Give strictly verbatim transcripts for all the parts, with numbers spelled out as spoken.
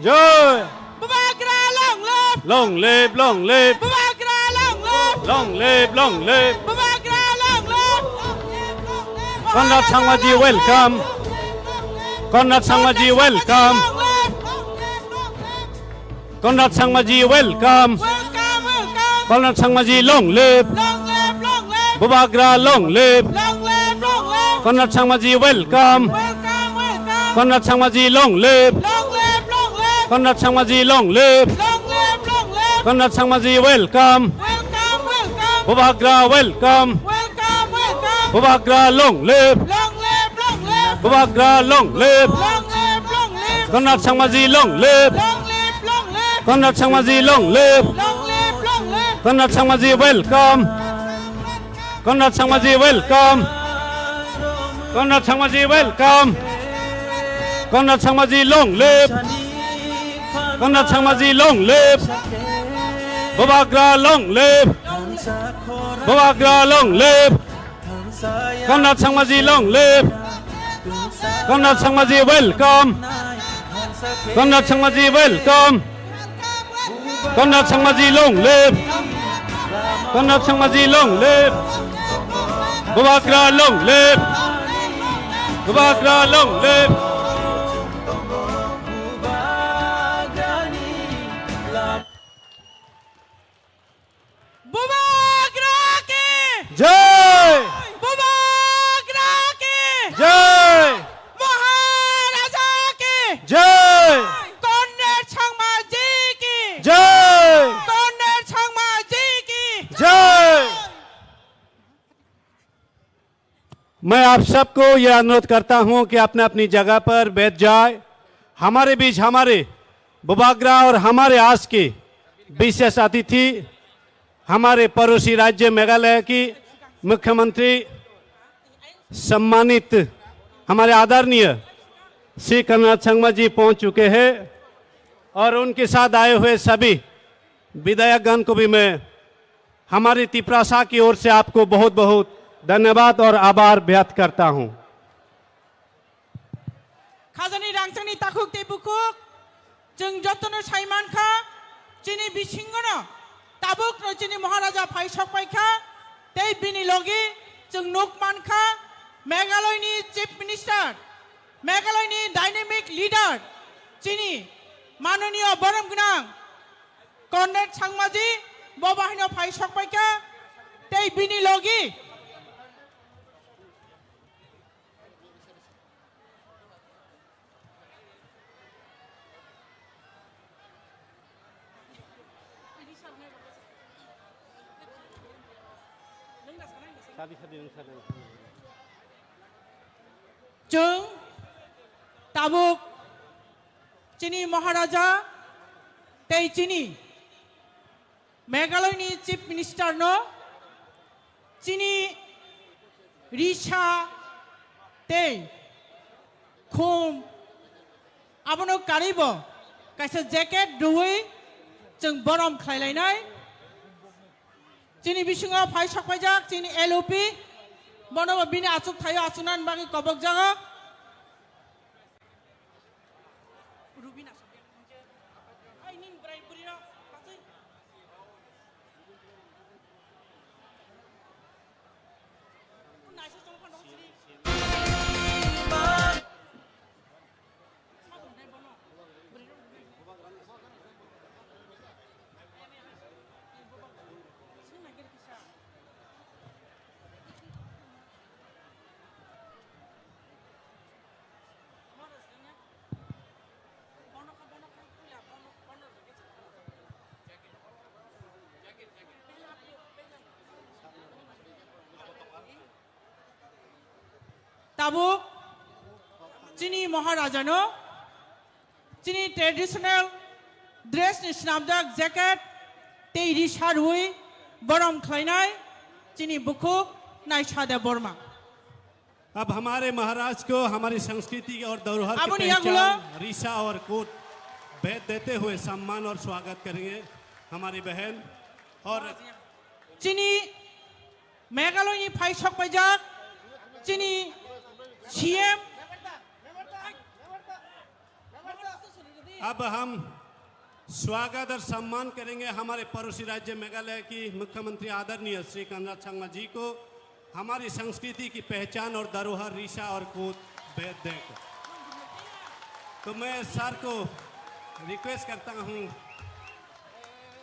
Joy! Bubagra long live! Long live, long live! Bubagra long live! Long live, long live! Bubagra long live! Conrad Sangma ji, welcome. Conrad Sangma ji, welcome. Conrad Sangma ji, welcome. Welcome, welcome. Conrad Sangma ji, long live. Long live, long live. Bubagra, long live. Long live, long live. Conrad Sangma ji, welcome. Welcome, welcome. Conrad Sangma ji, long live. Long live, long live. Conrad Sangma ji, long live. Long live, long live. Conrad Sangma ji, welcome. Welcome, welcome. Bubagra, welcome. Welcome, welcome. Bubagra, long live. Long live, long live. Bubagra, long live. Long live, long live. Conrad Sangma ji, long live. Long live, long live. Conrad Sangma ji, long live. Long live, long live. Conrad Sangma ji, welcome. Conrad Sangma ji, welcome. Conrad Sangma ji, welcome. Conrad Sangma ji, long live. Conrad Sangma ji, long live. Bubagra, long live. Bubagra, long live. Conrad Sangma ji, long live. Conrad Sangma ji, welcome. Conrad Sangma ji, welcome. Conrad Sangma ji, long live. Conrad Sangma ji, long live. Bubagra, long live. Bubagra, long live. Bubagra ki! Jai! Bubagra ki! Jai! Maharaja ki! Jai! Conrad Sangma ji ki! Jai! Conrad Sangma ji ki! Jai! मैं आप सबको यह अनुरोध करता हूं कि अपने अपनी जगह पर बैठ जाए। हमारे बीच हमारे बुबाग्रा और हमारे आज के विशेष अतिथि, हमारे पड़ोसी राज्य मेघालय की मुख्यमंत्री सम्मानित हमारे आदरणीय श्री कन्हैया संगमा जी पहुंच चुके हैं और उनके साथ आए हुए सभी विधायकगण को भी मैं हमारी तिप्रासा की ओर से आपको बहुत बहुत धन्यवाद और आभार व्यक्त करता हूं। Khajani rangchakni takhuk tei bukhuk, chwng jotono sai mankha, chini bisingono tabukno chini Maharaja phai sokpaikha, tei bini logi chwng nuk mankha, Meghalayani Chief Minister, Meghalayani dynamic leader, chini manoniyo borom gwnang Conrad Sangmaji bo bahaino phai sokpaikha, tei bini logi chwng tabuk chini Maharaja tei chini Meghalayani Chief Minister no chini risa tei khum abono karwibo kaisa jacket rwui chwng borom khlailainai. Chini bisingo phai sokpaijak chini L O P, bono bo bini achuk thaio achuknani bagwi kobokjago. Tabuk chini Maharajano chini traditional dress ni swnamjak jacket tei ri sarwi borom khlainai chini bukhuk Naisa Debbarma. अब हमारे महाराज को हमारी संस्कृति और धरोहर की Aboni पहचान, yagulo रिसा और कोट भेद देते हुए सम्मान और स्वागत करेंगे हमारी बहन और chini Meghalaya ni phai sokpaijak chini C M अब हम स्वागत और सम्मान करेंगे हमारे पड़ोसी राज्य मेघालय की मुख्यमंत्री आदरणीय श्री कोनराड संगमा जी को, हमारी संस्कृति की पहचान और धरोहर रीसा और कोत भेद देकर। तो मैं सर को रिक्वेस्ट करता हूँ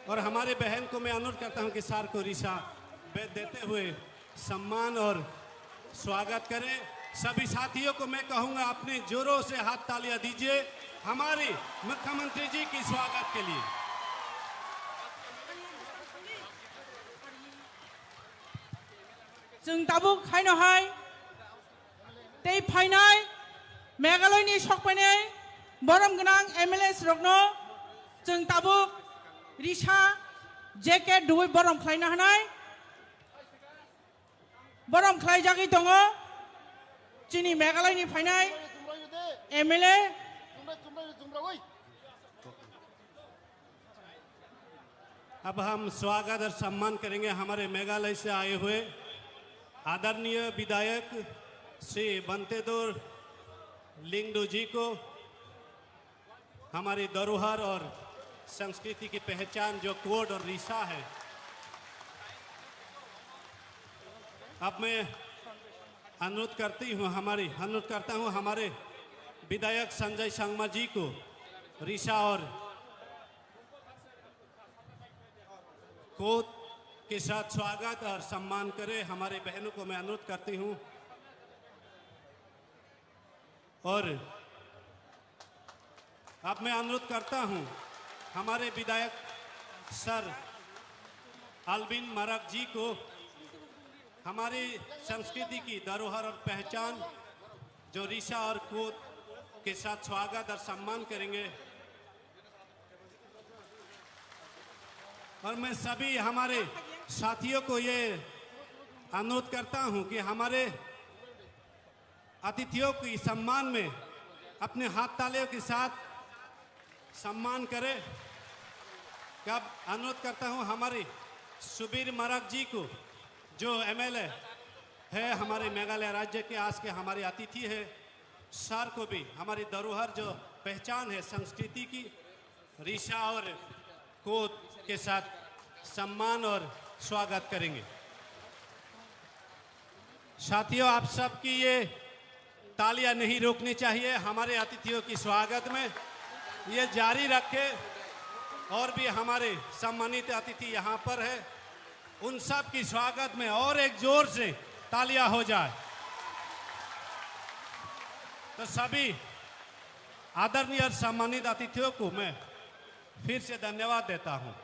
और हमारे बहन को मैं अनुरोध करता हूँ कि सर को रीसा भेद देते हुए सम्मान और स्वागत करें। सभी साथियों को मैं कहूँगा, अपने जोरों से हाथ तालियां दीजिए हमारी मुख्यमंत्री जी की स्वागत के लिए। Chwng tabuk haino hai tei phainai Meghalaya ni sokphainai borom gwnang M L As rokno chwng tabuk risa jacket dui borom khlaina hanai. Borom khlaijagwi tongo chini Meghalaya ni phainai M L A. अब हम स्वागत और सम्मान करेंगे हमारे मेघालय से आए हुए आदरणीय विधायक श्री बंतेदोर लिंगडो जी को। हमारी धरोहर और संस्कृति की पहचान जो कोत और रीसा है, अब मैं अनुरोध करती हूँ, हमारी अनुरोध करता हूँ हमारे विधायक संजय संगमा जी को रीसा और कोत के साथ स्वागत और सम्मान करें। हमारे बहनों को मैं अनुरोध करती हूँ और अब मैं अनुरोध करता हूँ हमारे विधायक सर अल्विन मारक जी को हमारी संस्कृति की धरोहर और पहचान जो रीसा और कोत के साथ स्वागत और सम्मान करेंगे। और मैं सभी हमारे साथियों को ये अनुरोध करता हूँ कि हमारे अतिथियों की सम्मान में अपने हाथ तालियों के साथ सम्मान करें। अब अनुरोध करता हूँ हमारे सुबीर मारक जी को, जो M L A है हमारे मेघालय राज्य के, आज के हमारे अतिथि है, सर को भी हमारी धरोहर जो पहचान है संस्कृति की, रीसा और कोत के साथ सम्मान और स्वागत करेंगे। साथियों, आप सबकी ये तालियां नहीं रोकनी चाहिए हमारे अतिथियों की स्वागत में, ये जारी रखें। और भी हमारे सम्मानित अतिथि यहाँ पर है, उन सब की स्वागत में और एक जोर से तालियां हो जाए। तो सभी आदरणीय और सम्मानित अतिथियों को मैं फिर से धन्यवाद देता हूँ।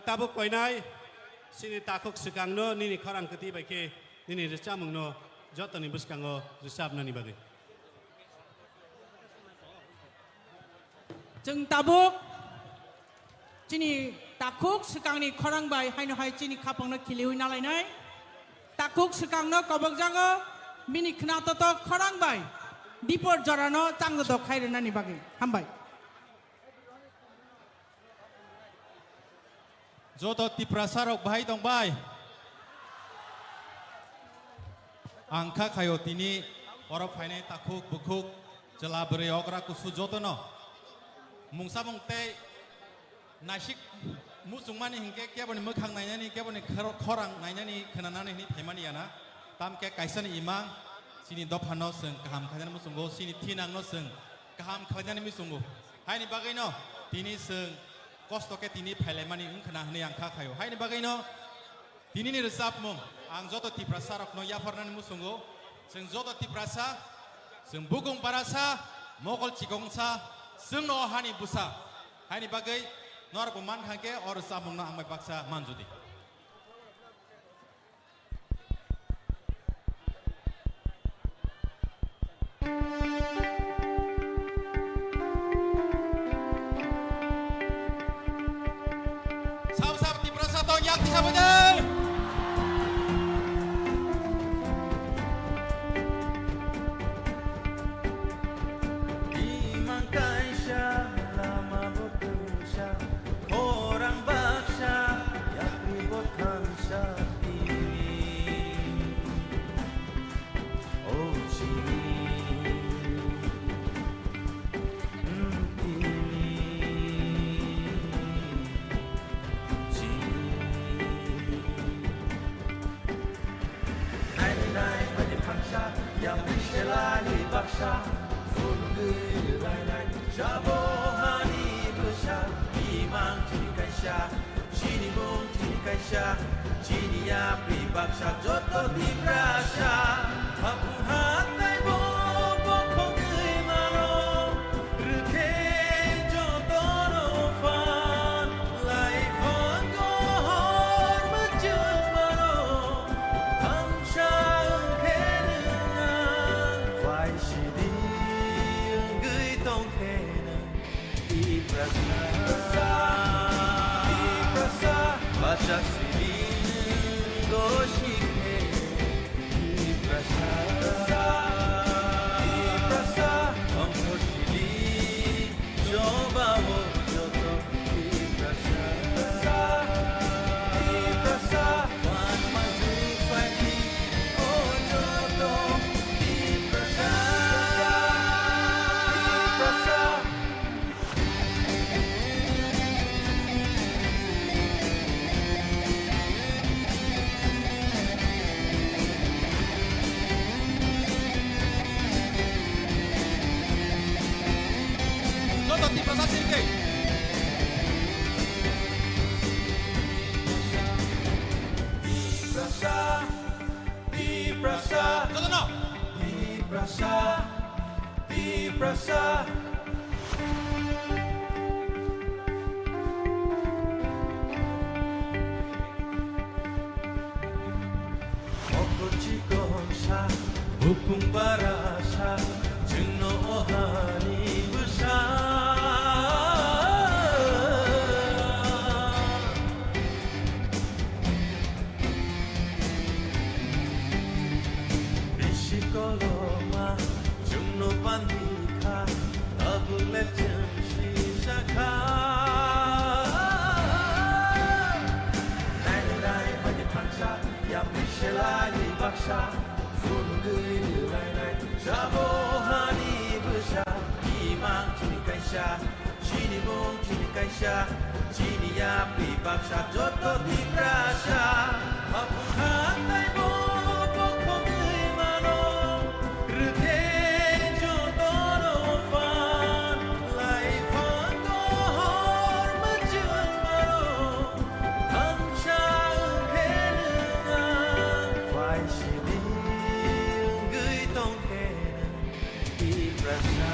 Tabuk koinai, chini takhuk swkangno nini khorang kwtwi bai khe nini rwchapmungno jotoni bwskango rwchapnani bagwi. Chwng tabuk chini takhuk swkangni khorang bai haino hai chini khapangno khiliwi nalainai. Takhuk swkangno kobokjago bini khna totok khorang bai dipor jorano changdodok khai rwnani bagwi. Hambai. Joto Tiprasa rok bahai tong bai? Ang kha khaio tini oro phainai takhuk bukhuk chwla bwrwi okra kusu jotono mungsa mung tei naisik muchungmani hinkhe keboni mwkhang nainani, keboni khor-, khorang nainani, khwnanani hwnwi phaimani yana. Tamkhe kaisani imang chini dophano chwng kaham khlainani muchungo, chini thinangno chwng kaham khlainani muchungo. Haini bagwino tini chwng kosto khe tini phailaimani wngkhwna hwnwi ang kha khaio. Haini bagwino tinini rwchapmung ang joto Tiprasa rokno yapharnani muchungo. Chwng joto Tiprasa, chwng bukung barasa, mokol chikongsa, chwngno o hani bwsa. Haini bagwi norokbo mankha khe o rwchapmungno ang bai baksa manjudi. Sab sab Tiprasa tong yak tisa bwdai. Imang kaisa lama bo tungsa, khorang baksa, yakni bo thansa tini. O chini Jabo hani bwsa, imang chini kaisa, chini mung chini kaisa, chini yapri baksa joto Tiprasa. Haphung hathai bo bokhogwi mano, rwkhe jotono phan, laiphango hor mwchwng mano, thansa wngkhe nwng ang, bai sidi wngwi tongkhe nwng. Tiprasa, Tiprasa, bacha sidi gosikhe. Tiprasa, Tiprasa, ongkho sidi, jobabo joto. Tiprasa, Tiprasa, phan manju phaidi, o joto. Tiprasa, Tiprasa. Joto Tiprasa sirkhe. Tiprasa, Tiprasa. Jotono. Tiprasa, Tiprasa. Mokol chikon sa, hupung bara sa, chwngno o hani bwsa. Bisi koloma chwngno pandi kha, tabuk le chwng sisa kha. Nainai nai phaidi thansa, yapri selai ni baksa, phunugwi rwlainai, jabo hani bwsa, imang chini kaisa. Chini mung chini kaisa, chini yapri baksa joto Tiprasa. Haphung hathai bo bokhogwi mano, rwkhe jotono phan, laiphango hor mwchwng mano, thansa wngkhe nwng ang, bai sidi wngwi tongkhe nwng. Tiprasa,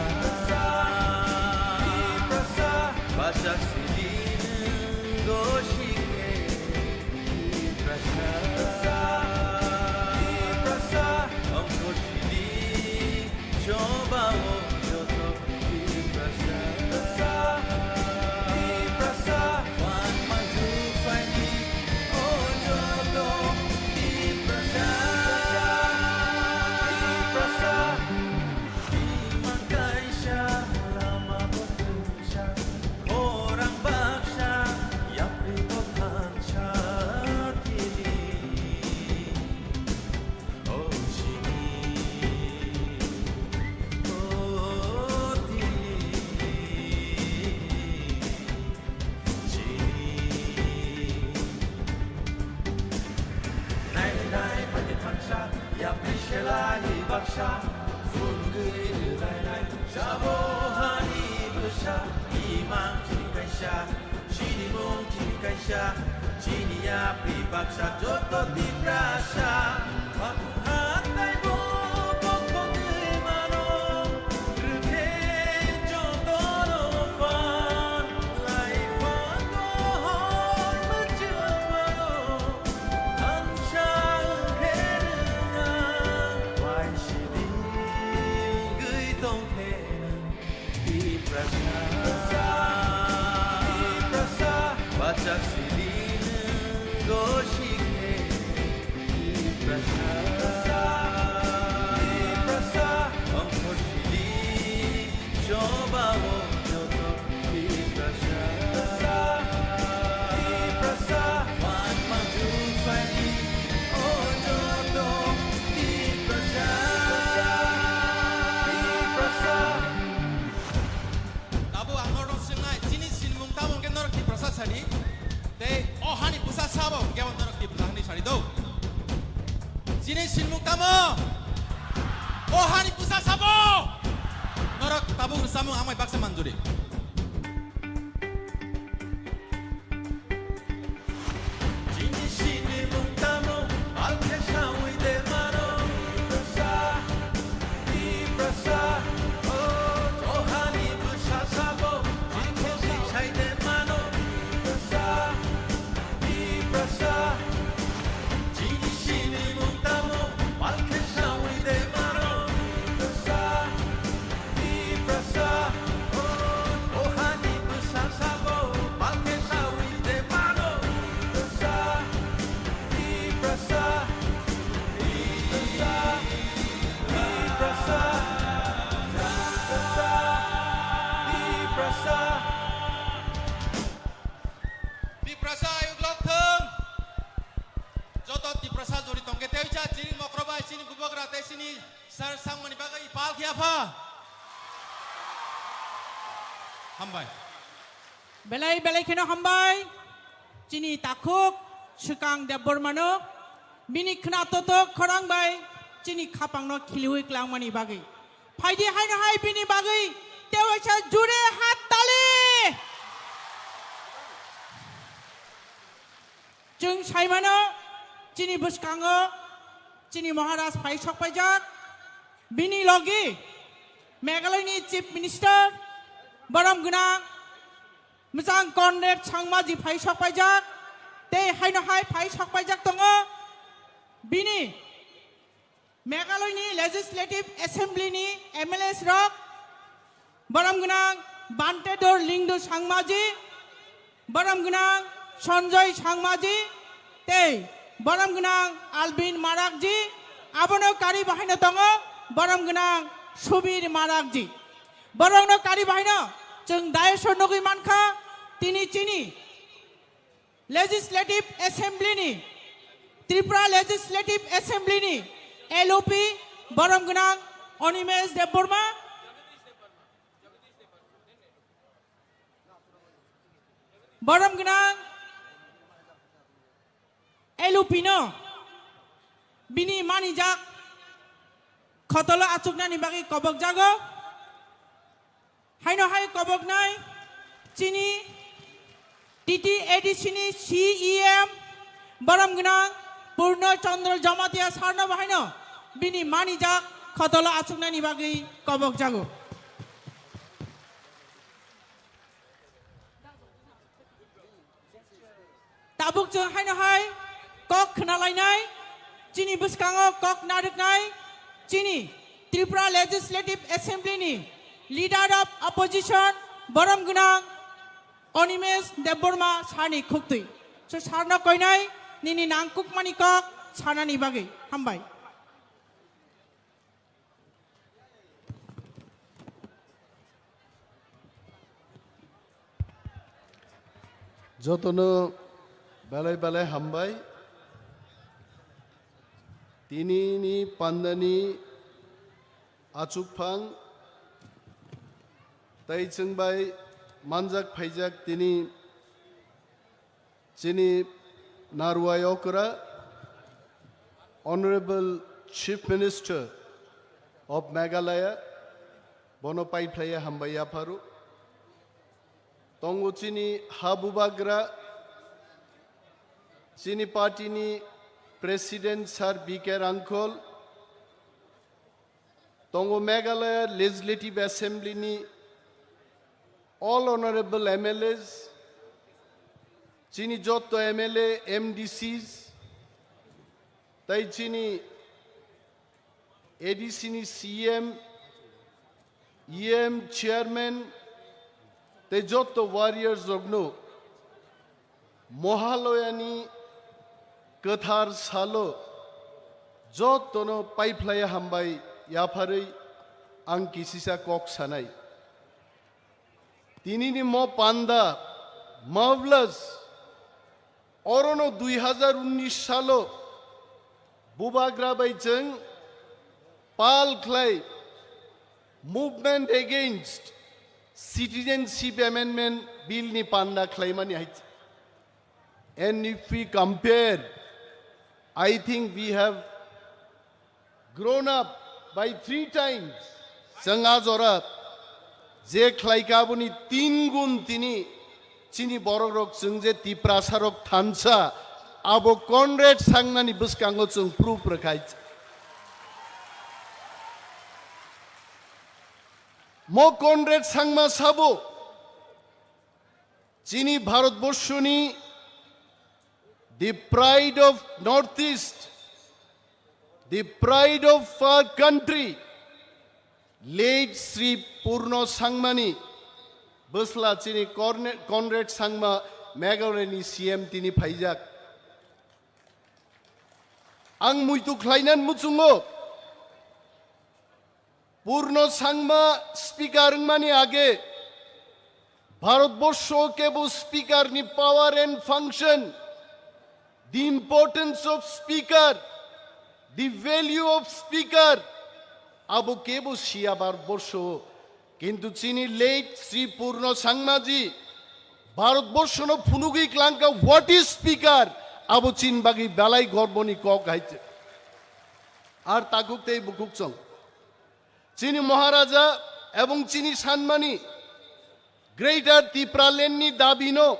Tiprasa, bacha sidi nwng gosikhe. Tiprasa, Tiprasa, ongkho sidi, choba o joto. Tiprasa, Tiprasa, phan manju phaidi, o joto. Tiprasa, Tiprasa. Imang kaisa, lama bo twngsa, khorang baksa, yapri bo thansa tini. O chini, o tini, chini. Nainai nai phaidi thansa, yapri selai ni baksa, phunugwi rwlainai, jabo hani bwsa, imang chini kaisa, chini mung chini kaisa, chini yapri baksa, joto Tiprasa. Haphung hathai bo bokhogwi mano, rwkhe jotono phan, laiphango hor mwchwng mano, thansa wngkhe nwng ang, bai sidi wngwi tongkhe nwng. Tiprasa, Tiprasa, bacha sidi nwng gosikhe. Tiprasa, Tiprasa, ongkho sidi, choba o joto. Tiprasa, Tiprasa, phan manju phaidi, o joto. Tiprasa, Tiprasa. Tabuk ang norok swngnai, chini sinimung tamo hwnkhe norok Tiprasa sadi? Tei o hani bwsa sabo hwnkhe bo norok Tiprasa hwnwi sadi do? Chini sinimung tamo? O hani bwsa sabo? Norok tabuk rwchapmung ang bai baksa manjuri. Hambai. Belai belai kheno hambai. Chini takhuk Swkang Debbarmano bini khna totok khorang bai chini khapangno khiliwi klangmani bagwi. Phaidi haino hai bini bagwi tewaisa jure hat tali. Chwng saimano chini bwskango chini Maharaj phai sokpaijak. Bini logi Meghalaya ni Chief Minister borom gwnang Mchang Conrad Sangma ji phai sokpaijak, tei haino hai phai sokpaijak tongo. Bini Meghalaya ni Legislative Assembly ni M L As rok, borom gwnang Bantedor Lingdo Sangma ji, borom gwnang Sanjoy Sangma ji, tei borom gwnang Albin Marak ji, abono kari bahaino tongo borom gwnang Subir Marak ji. Borokno kari bahaino chwng dais o nugwi mankha, tini chini Legislative Assembly ni, Tripura Legislative Assembly ni L O P borom gwnang Animesh Debbarma, borom gwnang L O P no bini manijak khotolo achuknani bagwi kobokjago. Haino hai koboknai chini T T A D C ni C E M borom gwnang Purno Chandra Jamatia sarno bahaino bini manijak khotolo achuknani bagwi kobokjago. Tabuk chwng haino hai kok khna lainai, chini bwskango kok narwknai, chini Tripura Legislative Assembly ni Leader of Opposition borom gwnang Animesh Debbarma sani khuktwi. So sarno koinai nini nangkukmani kok sanani bagwi. Hambai. Jotono belai belai hambai. Tini ni pandani achukphang tei chwngbai manjak phaijak tini chini narwai okra, Honorable Chief Minister of Meghalaya, bono paiphlaiya hambai yapharu. Tongo chini ha bubagra, chini party ni President Sir B K Rangkhol, tongo Meghalaya Legislative Assembly ni all honorable M L As, chini jotto M L A, M D Cs, tai chini A D C ni C M, E M, Chairman, tei jotto warriors rokno Mohaloyani kwthar salo jottono paiphlaiya hambai yapharwi ang kisisa kok sanai. Tinini mo panda, mufflers, orono dui hazar unnish salo bubagra bai chwng pal khlai Movement Against Citizenship Amendment Bill ni panda khlaimani hai. And if we compare, I think we have grown up by three times. Chwng a jora je khlaika aboni tin gun tini chini borok rok chwng je Tiprasa rok thansa abo Conrad Sangmani bwskango chwng proof rwkhai. Mo Conrad Sangma sabo chini Bharatborshoni the pride of Northeast, the pride of our country, late Sri Purno Sangmani bwsla chini Corne-, Conrad Sangma Meghalayani C M tini phaijak. Ang muitu khlainan muchungo, Purno Sangma speaker wngmani age Bharatborsho kebo speaker ni power and function, the importance of speaker, the value of speaker, abo kebo siya Bharatborsho. Kintu chini late Sri Purno Sangmaji Bharatborshono phunugwi klangkha, what is speaker? Abo chini bagwi belai gorboni kok hai se. Ar takhuk tei bukhuk chwng. Chini Maharaja ebong chini sanmani Greater Tipraland ni dabi no,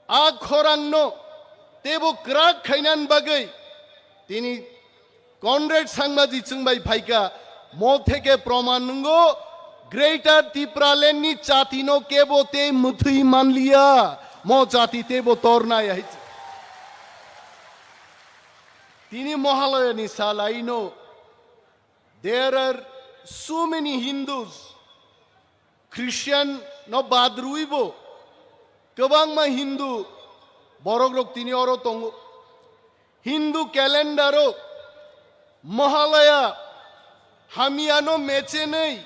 a khorang no teibo kwrak khainani bagwi tini Conrad Sangmaji chwngbai phaikha, mo theke proman nwngo, Greater Tipraland ni chati no kebo tei mwthwi manliya, mo chati teibo tornai hai. Tini Mahalaya ni salai no, there are so many Hindus, Christian no bad rwibo kwbangma Hindu borok rok tini oro tongo. Hindu calendar o Mahalaya hamyano mechenwi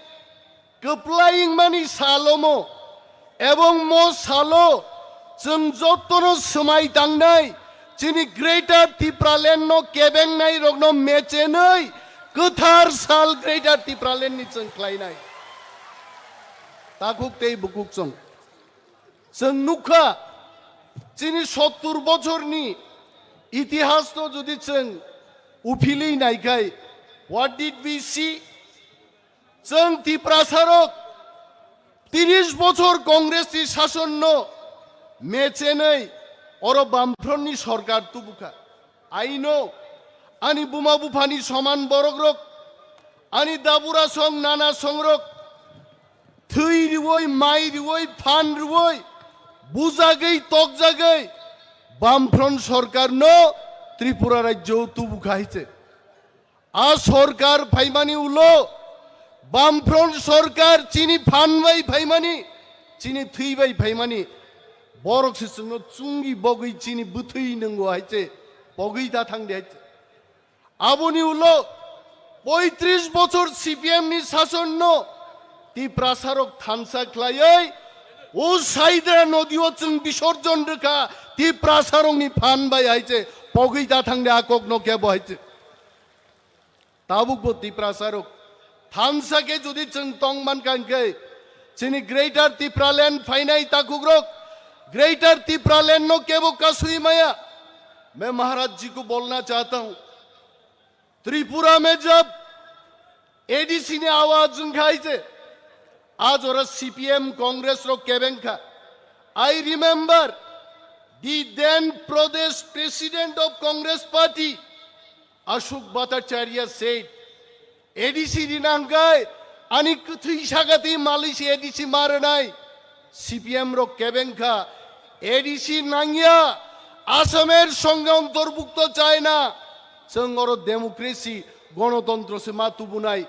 kwplai wngmani salomo, ebong mo salo chwng jotono swmai tangnai, chini Greater Tipraland no kebengnai rokno mechenwi kwthar sal Greater Tipraland ni chwng khlainai. Takhuk tei bukhuk chwng. Chwng nukha, chini sottur bochorni itihas no jodi chwng uphilwi naikhai, what did we see? Chwng Tiprasarok tris bochor Congress ni sason no mechenwi oro Bamfront ni sorkar tubukha. I know, ani buma buphani soman borok rok, ani dabura song nana song rok, thwi riwoi, mai riwoi, phan riwoi, bujagwi, tokjagwi, Bamfront sorkar no Tripura rajyo tubukha hai se. A sorkar phaimani ulo, Bamfront sorkar chini phan bai phaimani, chini thwi bai phaimani, borok se chwngno chungwi bogwi chini bwthwi nwngo hai se, pogwi da thang de hai se. Aboni ulo poitris bochor C P M ni sason no Tiprasarok thansa khlaiwi o Saidra nodi o chwng bisorjon rwkha Tiprasarok ni phan bai hai se, pogwi da thang de a kok no kebo hai se. Tabuk bo Tiprasarok thansa khe jodi chwng tong mankha hwnkhe, chini Greater Tipraland phainai takhukrok Greater Tipraland no kebo kasui maya. मैं महाराज जी को बोलना चाहता हूँ, त्रिपुरा में जब A D C ni awaz wngkha hai se, a jora C P M Congress rok kebeng kha. I remember the then Pradesh President of Congress Party, Ashok Bhattacharya said, A D C rina hwnkhe ani kwthwi sakati malwi se A D C ma rwnai. C P M rok kebeng kha, A D C nangya, Asamer songe ontorbukto chai na, chwng oro democracy, gonotontro se ma tubunai.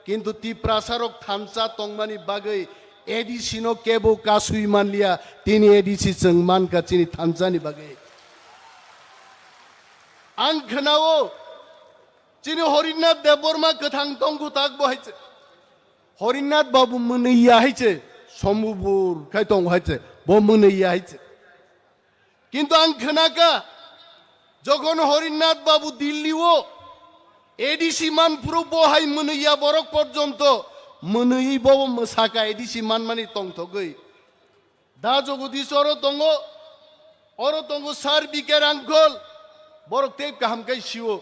Kintu Tiprasa rok thansa tongmani bagwi A D C no kebo kasui manliya, tini A D C chwng mankha chini thansa ni bagwi. Ang khwnao, chini Horinath Debbarma kwthang tongkhu tak bo hai se. Horinath Babu mwnwi ya hai se, Sombubur khai tong hai se, bo mwnwi ya hai se. Kintu ang khwnakha, jokhon Horinath Babu Dilli o A D C man phuru bo hai mwnwi ya borok porjonto mwnwi bo mwsaka A D C manmani tongthogwi. Da Jagadish oro tongo, oro tongo Sir B K Rangkhol, borok tei kaham khe sio.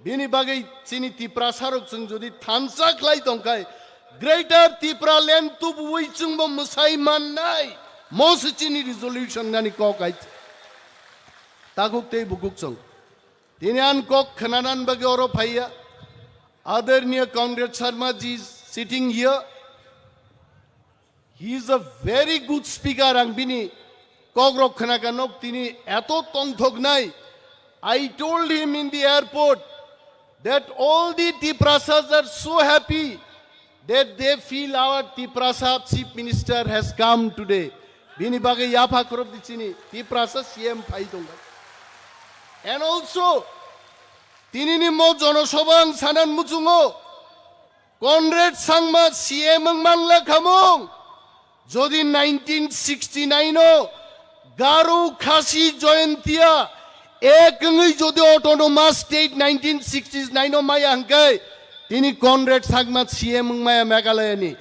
Bini bagwi chini Tiprasa rok chwng jodi thansa khlai tongkhai, Greater Tipraland tubuwi chwngbo mwsai mannai. Mo se chini resolution nani kok hai. Takhuk tei bukhuk chwng. Tini an kok khwnanan bagwi oro phaiya. Adorniya Conrad Sharma ji is sitting here. He is a very good speaker, ang bini kokrok khwnakha nok tini eto tongthoknai. I told him in the airport that all the Tiprasas are so happy that they feel our Tiprasa Chief Minister has come today. Bini bagwi yapha khorop di chini Tiprasa C M phai tongkha. And also, tinini mo jonosabha ang sanan muchungo, Conrad Sangma C M wng manla khamung. Jodi nineteen sixty-nine o Garo Khasi Jaintia ek wngwi jodi autonomous state nineteen sixty-nine o maya hwnkhe, tini Conrad Sangma C M wng maya Meghalaya ni.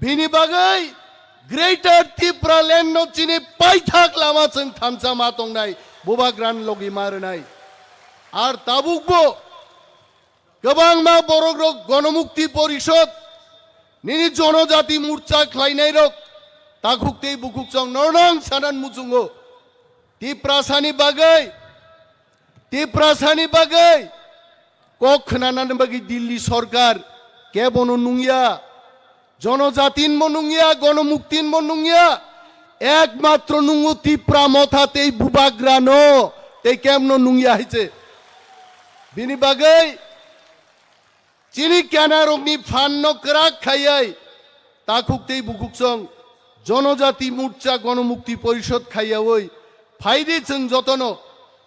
Bini bagwi Greater Tipraland no chini paithak lama chwng thansa ma tongnai, bubagrani logi ma rwnai. Ar tabukbo kwbangma borokrok Gonomukti Porishod, nini Jonojati Morcha khlainairok takhuk tei bukhuk chwng nornang sanan muchungo. Tiprasani bagwi, Tiprasani bagwi kok khwnanani bagwi Delhi sorkar kebono nungya. Jonojatin mo nungya, Gonomuktin mo nungya, ekmatro nungo Tipra Motha tei Bubagrano tei kemno nungya hai se. Bini bagwi chini kenarokni phanno kwrak khaiwi takhuk tei bukhuk chwng Jonojati Morcha Gonomukti Porishod khaiyawi phaidi chwng jotono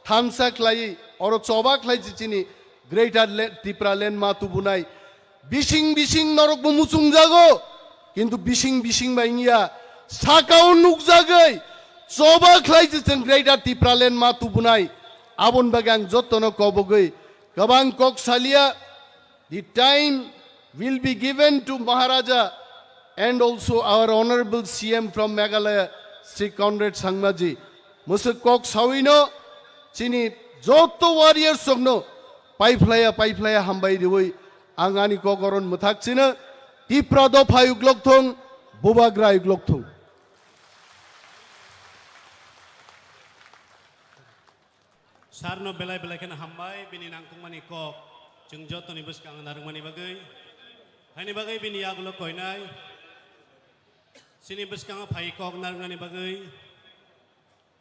thansa khlaiwi oro choba khlai se chini Greater Le-, Tipraland ma tubunai. Bising bising norokbo muchungjago, kintu bising bising bai wngya, sakao nukjagwi choba khlai se chwng Greater Tipraland ma tubunai. Aboni bagwi ang jotono kobogwi kwbang kok salia. The time will be given to Maharaja and also our Honorable C M from Meghalaya, Shri Conrad Sangmaji. Mwswk kok sawino chini joto warriors rokno paiphlaya paiphlaya hambai riwi ang ani kok oron mwthak chino. Tipra dopha yuglok thung, Bubagra yuglok thung. Sarno belai belai kheno hambai bini nangkukmani kok chwng jotoni bwskango narwkmani bagwi. Haini bagwi bini yagulo koinai. Chini bwskango phai kok narwknani bagwi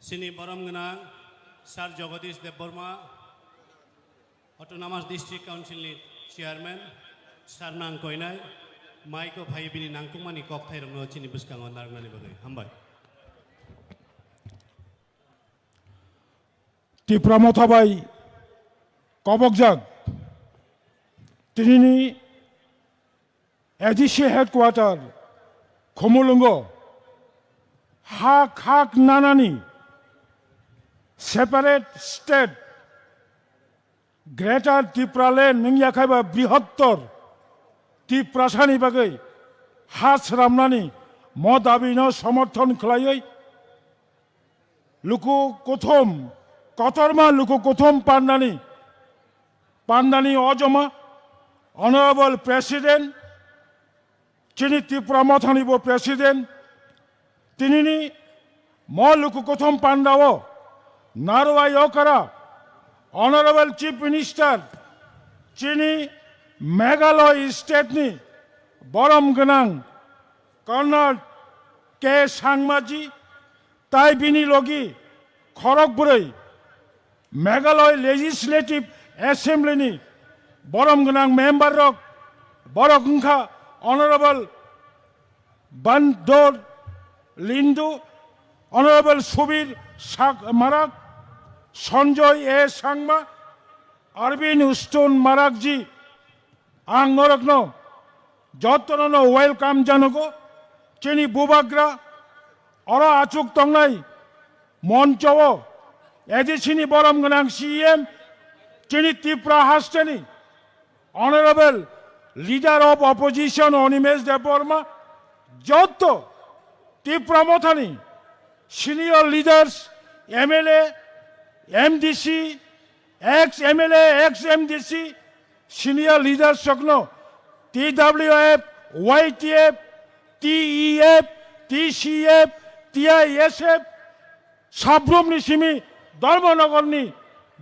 chini borom gwnang Sir Jagadish Debbarma, Autonomous District Council ni Chairman, Sir nang koinai, maiko phai bini nangkukmani kok thairokno chini bwskango narwknani bagwi. Hambai. Tipra Motha bai kobokjak tinini A D C headquarter Khumulwngo hak hak nanani separate state Greater Tipraland wngya khai ba brihottor Tiprasani bagwi ha sramnani mo dabino somorthon khlaiwi luku kuthum, kotorma luku kuthum pandani, pandani ojoma, Honorable President, chini Tipra Mothani bo President, tinini mo luku kuthum pandao, Narwai Okara, Honorable Chief Minister, chini Meghalaya State ni borom gwnang Conrad K Sangmaji, tai bini logi khorok bwrwi Meghalaya Legislative Assembly ni borom gwnang member rok, borok wngkha Honorable Bandor Lindu, Honorable Subir Sak-, Marak, Sanjoy A Sangma, Arvind Stone Marakji, ang norokno jotono no welcome janogo. Chini Bubagra oro achuk tongnai moncho o A D C ni borom gwnang C E M, chini Tripura hasteni Honorable Leader of Opposition Animesh Debbarma, joto Tipra Mothani senior leaders, M L A, M D C, ex M L A, ex M D C, senior leaders rokno T W F, Y T F, T E F, T C F, T I S F, Sabrumni simi Dharmanagarni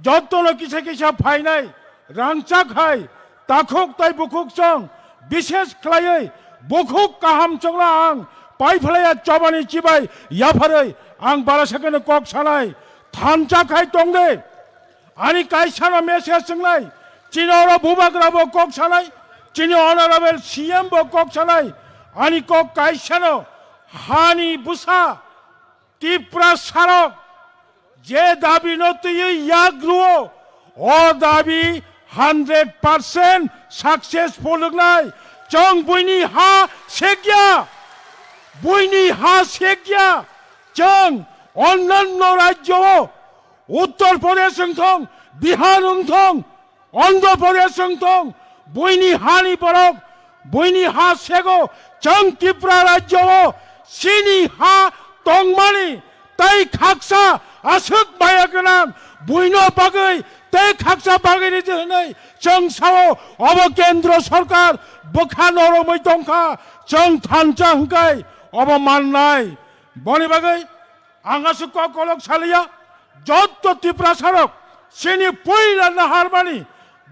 jotono kisa kisa phainai rangchak hai takhuk tai bukhuk chwng, bishes khlaiwi bukhuk kaham chwngno ang paiphlaiya chobani chibai yapharwi ang bara sakeno kok sanai thanchak hai tongde. Ani kaisano message swngnai, chini oro Bubagra bo kok sanai, chini Honorable C M bo kok sanai, ani kok kaisano hani bwsa Tipra sarok je dabi no twiwi yak ruo, o dabi hundred percent successful wngnai. Chwng buini ha sekya, buini ha sekya. Chwng onnanno rajyo o Uttar Pradesh wngthong, Bihar wngthong, Andhra Pradesh wngthong, buini hani borok Buini ha sego chwng Tripura rajyo o chini ha tongmani tei khaksa aswk maya gwnang buino bagwi tei khaksa bagwi ridi hwnwi chwng sao obo kendro sorkar bwkha noromwi tongkha chwng thansa hwnkhe obo mannai. Boni bagwi ang aswk kok kolok saliya, jotto Tiprasarok chini puila naharmani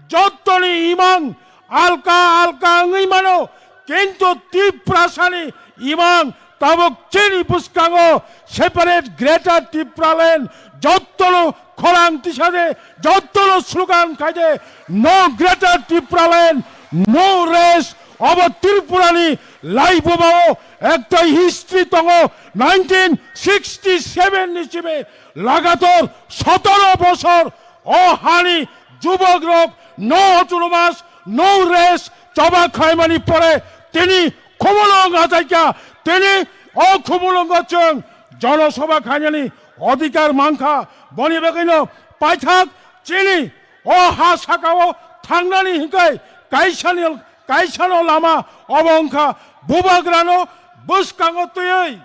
jottoni imang alka alka wngwi mano, kintu Tiprasani imang tabuk chini bwskango separate Greater Tipraland jottono khorang tisade jottono slogan khaide no Greater Tipraland, no rest. Obo Tripurani laibumao ekta history tongo, nineteen sixty seven ni simi lagator sotoro bosor o hani jubok rok no autonomous, no rest choba khlaimani pore tini khumulwng achaikha, tini o khumulwngo chwng jonosobha khainani odhikar mankha. Boni bagwino paithak chini o ha sakao thangnani hwnkhe kaisani, kaisano lama obo wngkha bubagrano bwskango twiwi,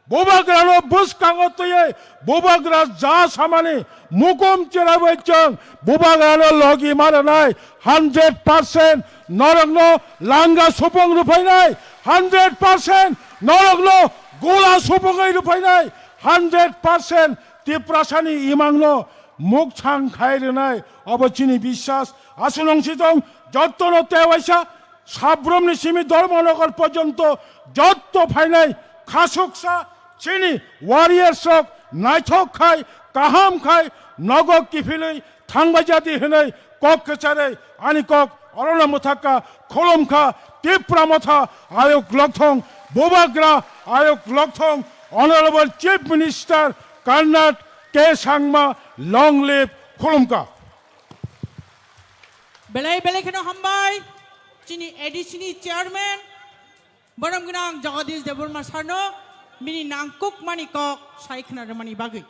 bubagrano bwskango twiwi bubagra ja samani mukum cherabai chwng bubagrano logi ma rwnai hundred percent norokno langa supung rwphainai, hundred percent norokno gola supungwi rwphainai, hundred percent Tiprasani imangno mukthang khai rwnai, obo chini biswas. Aswk nung sitong jottono tewaisa Sabrumni simi Dharmanagar porjonto jotto phainai khasuksa chini warriors rok naithok khai kaham khai nogo kiphilwi thangbai jadi hwnwi kok kwcharwi ani kok orono mwthakha, khulumkha Tipra Motha ayuk lokthong, bubagra ayuk lokthong, Honorable Chief Minister Conrad K Sangma, long live, khulumkha. Belai belai kheno hambai chini A D C ni chairman borom gwnang Jagadish Debbarma sarno bini nangkukmani kok sai khna rwmani bagwi.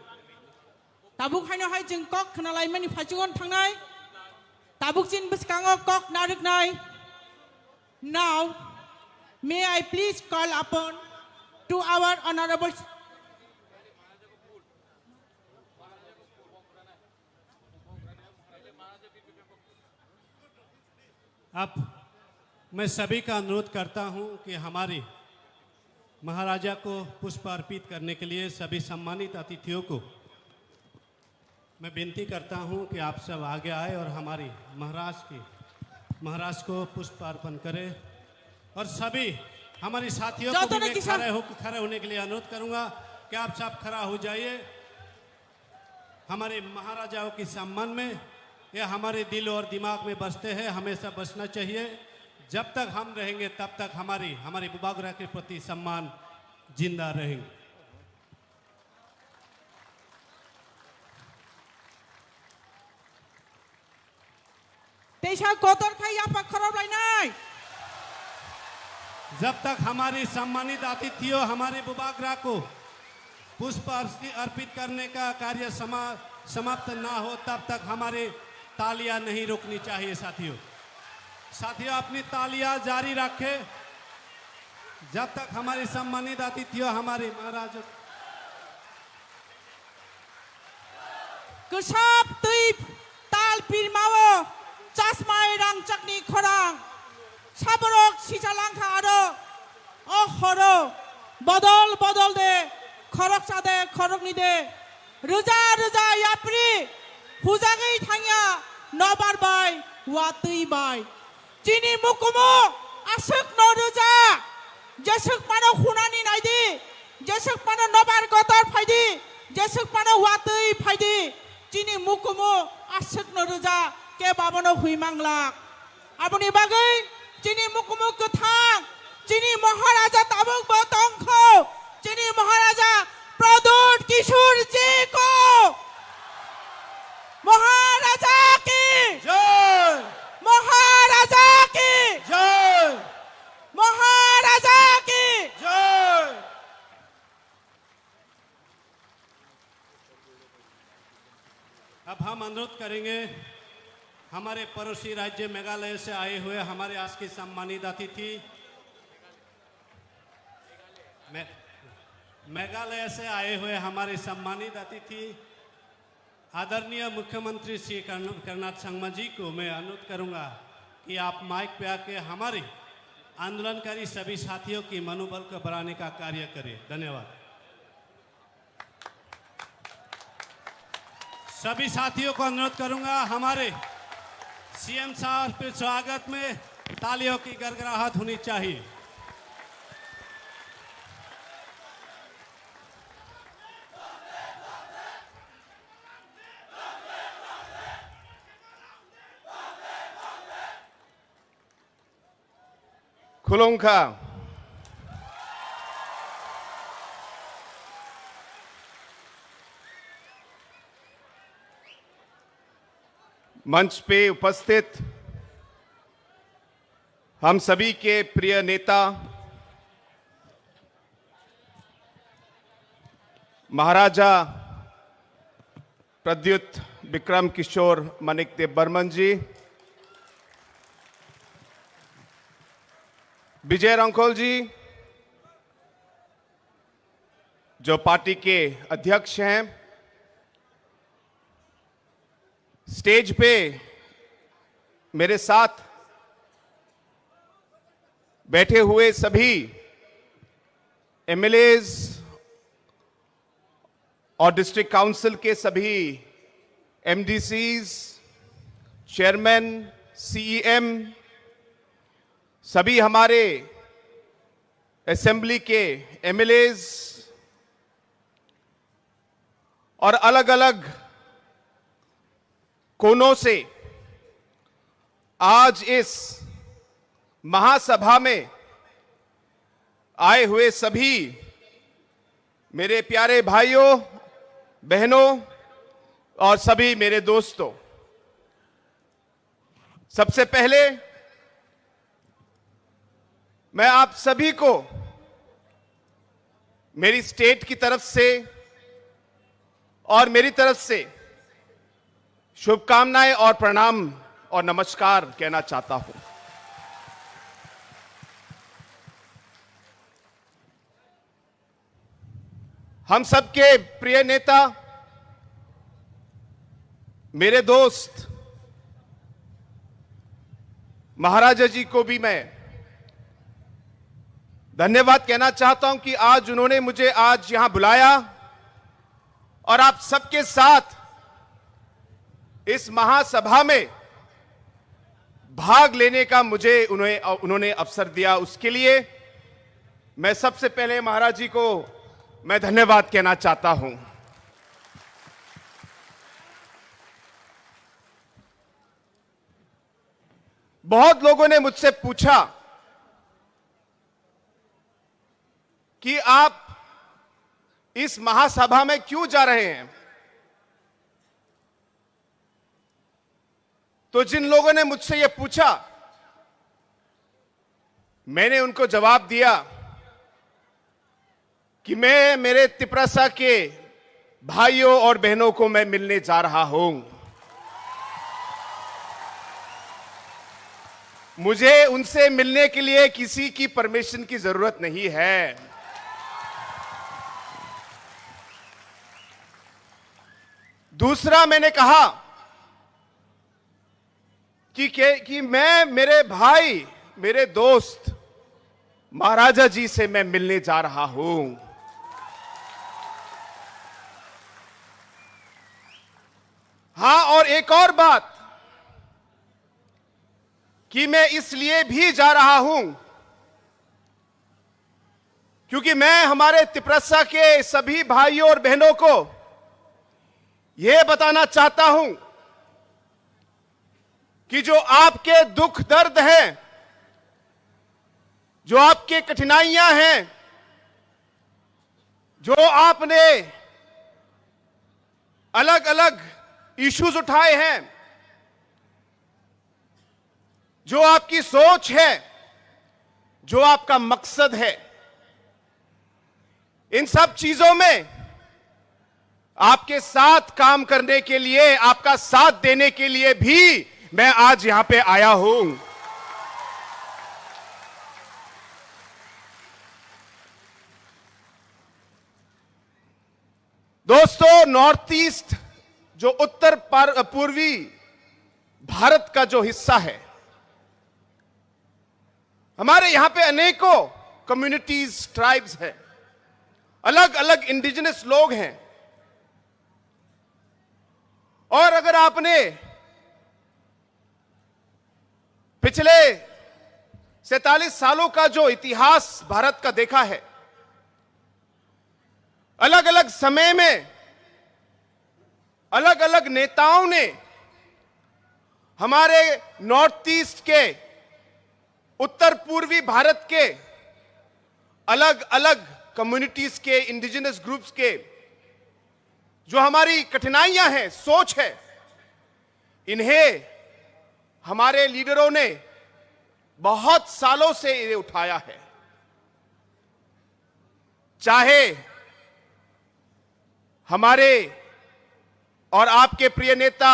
Tabuk haino hai chwng kok khna laimani phaichungo thangnai. Tabuk chini bwskango kok narwknai. Now, may I please call upon to our honorable अब मैं सभी का अनुरोध करता हूं कि हमारे महाराजा को पुष्प अर्पित करने के लिए सभी सम्मानित अतिथियों को मैं विनती करता हूं कि आप सब आगे आए और हमारी महाराज की, महाराज को पुष्प अर्पण करें। और सभी हमारे साथियों को भी मैं खड़े हो, खड़े होने के लिए अनुरोध करूंगा कि आप सब खड़ा हो जाइए। हमारे महाराजाओं के सम्मान में ये हमारे दिल और दिमाग में बसते हैं, हमेशा बसना चाहिए। जब तक हम रहेंगे, तब तक हमारी, हमारे बुबागरा के प्रति सम्मान जिंदा रहेंगे। Teisa kotor khai yapha khorop lainai. जब तक हमारे सम्मानित अतिथियों हमारे बुबागरा को पुष्प अर्पि-, अर्पित करने का कार्य समा-, समाप्त ना हो, तब तक हमारी तालियां नहीं रुकनी चाहिए साथियों। साथियों, अपनी तालियां जारी रखें, जब तक हमारे सम्मानित अतिथियों हमारे महाराज Kwsap twi tal pirmao chasmai rangchakni khorang. Saborok sichalangkha aro o horo bodol bodol de, khoroksa de, khorokni de, rwja rwja yapri hujagwi thangya nobar bai, watwi bai. Chini mukumu aswk no rwja, jeswk mano hunani naidi, jeswk mano nobar kotor phaidi, jeswk mano watwi phaidi, chini mukumu aswk no rwja, kebo abono hui manglak. Aboni bagwi chini mukumu kwthang, chini Maharaja tabuk bo tongkho, chini Maharaja Pradyut Kishore ji ko Maharaja ki Jai! Maharaja ki Jai! Maharaja ki Jai! अब हम अनुरोध करेंगे हमारे पड़ोसी राज्य मेघालय से आए हुए हमारे आज के सम्मानित अतिथि, मे-, मेघालय से आए हुए हमारे सम्मानित अतिथि आदरणीय मुख्यमंत्री श्री कर्ण-, कर्नाड संगमा जी को मैं अनुरोध करूंगा कि आप माइक पे आके हमारे आंदोलनकारी सभी साथियों की मनोबल को बढ़ाने का कार्य करें। धन्यवाद। सभी साथियों को अनुरोध करूंगा, हमारे सीएम साहब के स्वागत में तालियों की गड़गड़ाहट होनी चाहिए। खुलुमखा। मंच पे उपस्थित हम सभी के प्रिय नेता महाराजा प्रद्युत विक्रम किशोर मानिक देव बर्मन जी, विजय रंखोल जी, जो पार्टी के अध्यक्ष हैं, स्टेज पे मेरे साथ बैठे हुए सभी एमएलएज और डिस्ट्रिक्ट काउंसिल के सभी एमडीसीज, चेयरमैन, सीईएम, सभी हमारे असेंबली के एमएलएज और अलग-अलग कोनों से आज इस महासभा में आए हुए सभी मेरे प्यारे भाइयों, बहनों और सभी मेरे दोस्तों, सबसे पहले मैं आप सभी को मेरी स्टेट की तरफ से और मेरी तरफ से शुभकामनाएं और प्रणाम और नमस्कार कहना चाहता हूं। हम सबके प्रिय नेता, मेरे दोस्त महाराजा जी को भी मैं धन्यवाद कहना चाहता हूं कि आज उन्होंने मुझे आज यहां बुलाया और आप सबके साथ इस महासभा में भाग लेने का मुझे उन्हें, उन्होंने अवसर दिया, उसके लिए मैं सबसे पहले महाराज जी को मैं धन्यवाद कहना चाहता हूं। बहुत लोगों ने मुझसे पूछा कि आप इस महासभा में क्यों जा रहे हैं, तो जिन लोगों ने मुझसे ये पूछा, मैंने उनको जवाब दिया कि मैं मेरे तिपरासा के भाइयों और बहनों को मैं मिलने जा रहा हूं। मुझे उनसे मिलने के लिए किसी की परमिशन की जरूरत नहीं है। दूसरा मैंने कहा कि, कि, कि मैं मेरे भाई, मेरे दोस्त महाराजा जी से मैं मिलने जा रहा हूं। हां, और एक और बात कि मैं इसलिए भी जा रहा हूं क्योंकि मैं हमारे तिपरासा के सभी भाइयों और बहनों को यह बताना चाहता हूं कि जो आपके दुख दर्द हैं, जो आपके कठिनाइयां हैं, जो आपने अलग-अलग इश्यूज उठाए हैं, जो आपकी सोच है, जो आपका मकसद है, इन सब चीजों में आपके साथ काम करने के लिए, आपका साथ देने के लिए भी मैं आज यहां पे आया हूं। दोस्तों, नॉर्थ ईस्ट जो उत्तर पर-, पूर्वी भारत का जो हिस्सा है, हमारे यहाँ पे अनेकों कम्युनिटीज, ट्राइब्स हैं, अलग-अलग इंडिजिनस लोग हैं। और अगर आपने पिछले सैंतालीस सालों का जो इतिहास भारत का देखा है, अलग-अलग समय में अलग-अलग नेताओं ने हमारे नॉर्थ ईस्ट के, उत्तर पूर्वी भारत के अलग-अलग कम्युनिटीज के, इंडिजिनस ग्रुप्स के जो हमारी कठिनाइयां हैं, सोच है, इन्हें हमारे लीडरों ने बहुत सालों से ये उठाया है। चाहे हमारे और आपके प्रिय नेता,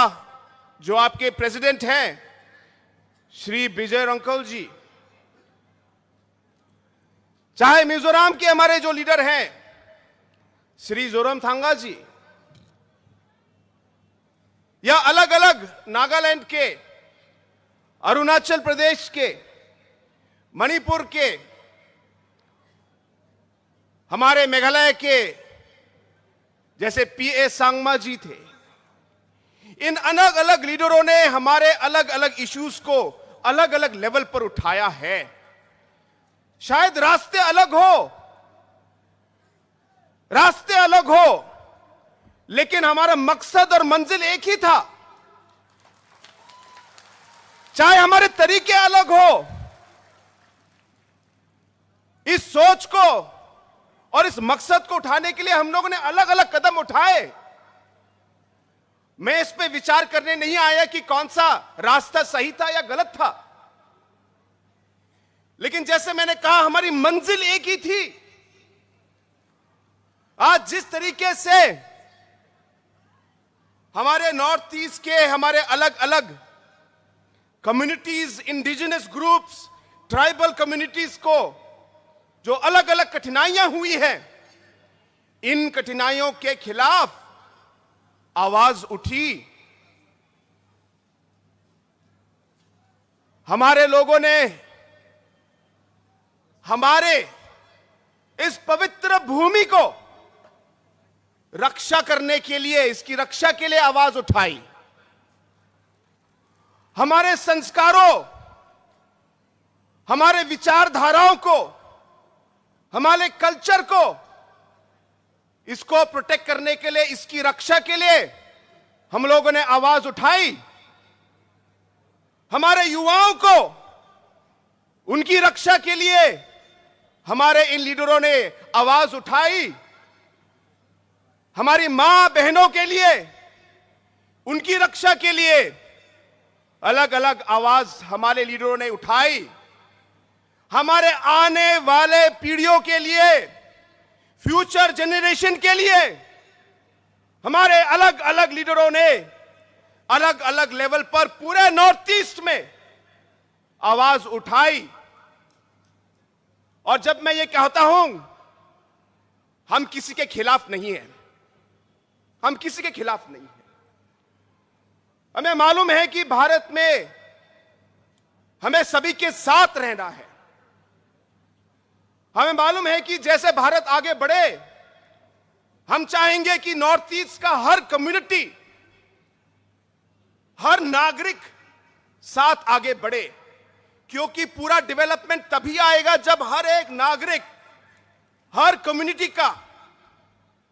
जो आपके प्रेसिडेंट हैं, श्री विजय रंकल जी, चाहे मिजोरम के हमारे जो लीडर हैं, श्री जोरमथंगा जी, या अलग-अलग नागालैंड के, अरुणाचल प्रदेश के, मणिपुर के, हमारे मेघालय के जैसे पीए संगमा जी थे, इन अलग-अलग लीडरों ने हमारे अलग-अलग इश्यूज को अलग-अलग लेवल पर उठाया है। शायद रास्ते अलग हो, रास्ते अलग हो, लेकिन हमारा मकसद और मंजिल एक ही था। चाहे हमारे तरीके अलग हो, इस सोच को और इस मकसद को उठाने के लिए हम लोगों ने अलग-अलग कदम उठाए। मैं इस पे विचार करने नहीं आया कि कौन सा रास्ता सही था या गलत था, लेकिन जैसे मैंने कहा, हमारी मंजिल एक ही थी। आज जिस तरीके से हमारे नॉर्थ ईस्ट के हमारे अलग-अलग communities, indigenous groups, tribal communities को जो अलग-अलग कठिनाइयां हुई हैं, इन कठिनाइयों के खिलाफ आवाज उठी। हमारे लोगों ने हमारे इस पवित्र भूमि को रक्षा करने के लिए, इसकी रक्षा के लिए आवाज उठाई। हमारे संस्कारों, हमारे विचारधाराओं को, हमारे कल्चर को, इसको प्रोटेक्ट करने के लिए, इसकी रक्षा के लिए हम लोगों ने आवाज उठाई। हमारे युवाओं को, उनकी रक्षा के लिए हमारे इन लीडरों ने आवाज उठाई। हमारी मां बहनों के लिए, उनकी रक्षा के लिए अलग-अलग आवाज हमारे लीडरों ने उठाई। हमारे आने वाले पीढ़ियों के लिए, फ्यूचर जनरेशन के लिए हमारे अलग-अलग लीडरों ने अलग-अलग लेवल पर पूरे नॉर्थ ईस्ट में आवाज उठाई। और जब मैं ये कहता हूं, हम किसी के खिलाफ नहीं हैं, हम किसी के खिलाफ नहीं हैं। हमें मालूम है कि भारत में हमें सभी के साथ रहना है। हमें मालूम है कि जैसे भारत आगे बढ़े, हम चाहेंगे कि नॉर्थ ईस्ट का हर कम्युनिटी, हर नागरिक साथ आगे बढ़े, क्योंकि पूरा डेवलपमेंट तभी आएगा जब हर एक नागरिक, हर कम्युनिटी का,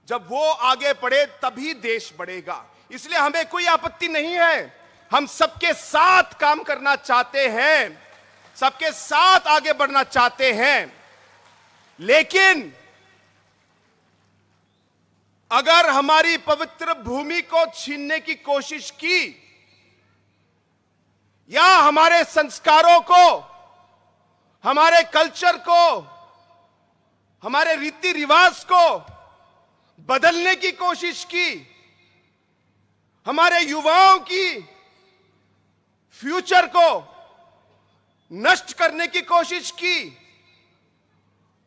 जब वो आगे बढ़े तभी देश बढ़ेगा। इसलिए हमें कोई आपत्ति नहीं है, हम सबके साथ काम करना चाहते हैं, सबके साथ आगे बढ़ना चाहते हैं। लेकिन अगर हमारी पवित्र भूमि को छीनने की कोशिश की या हमारे संस्कारों को, हमारे कल्चर को, हमारे रीति रिवाज को बदलने की कोशिश की, हमारे युवाओं की फ्यूचर को नष्ट करने की कोशिश की,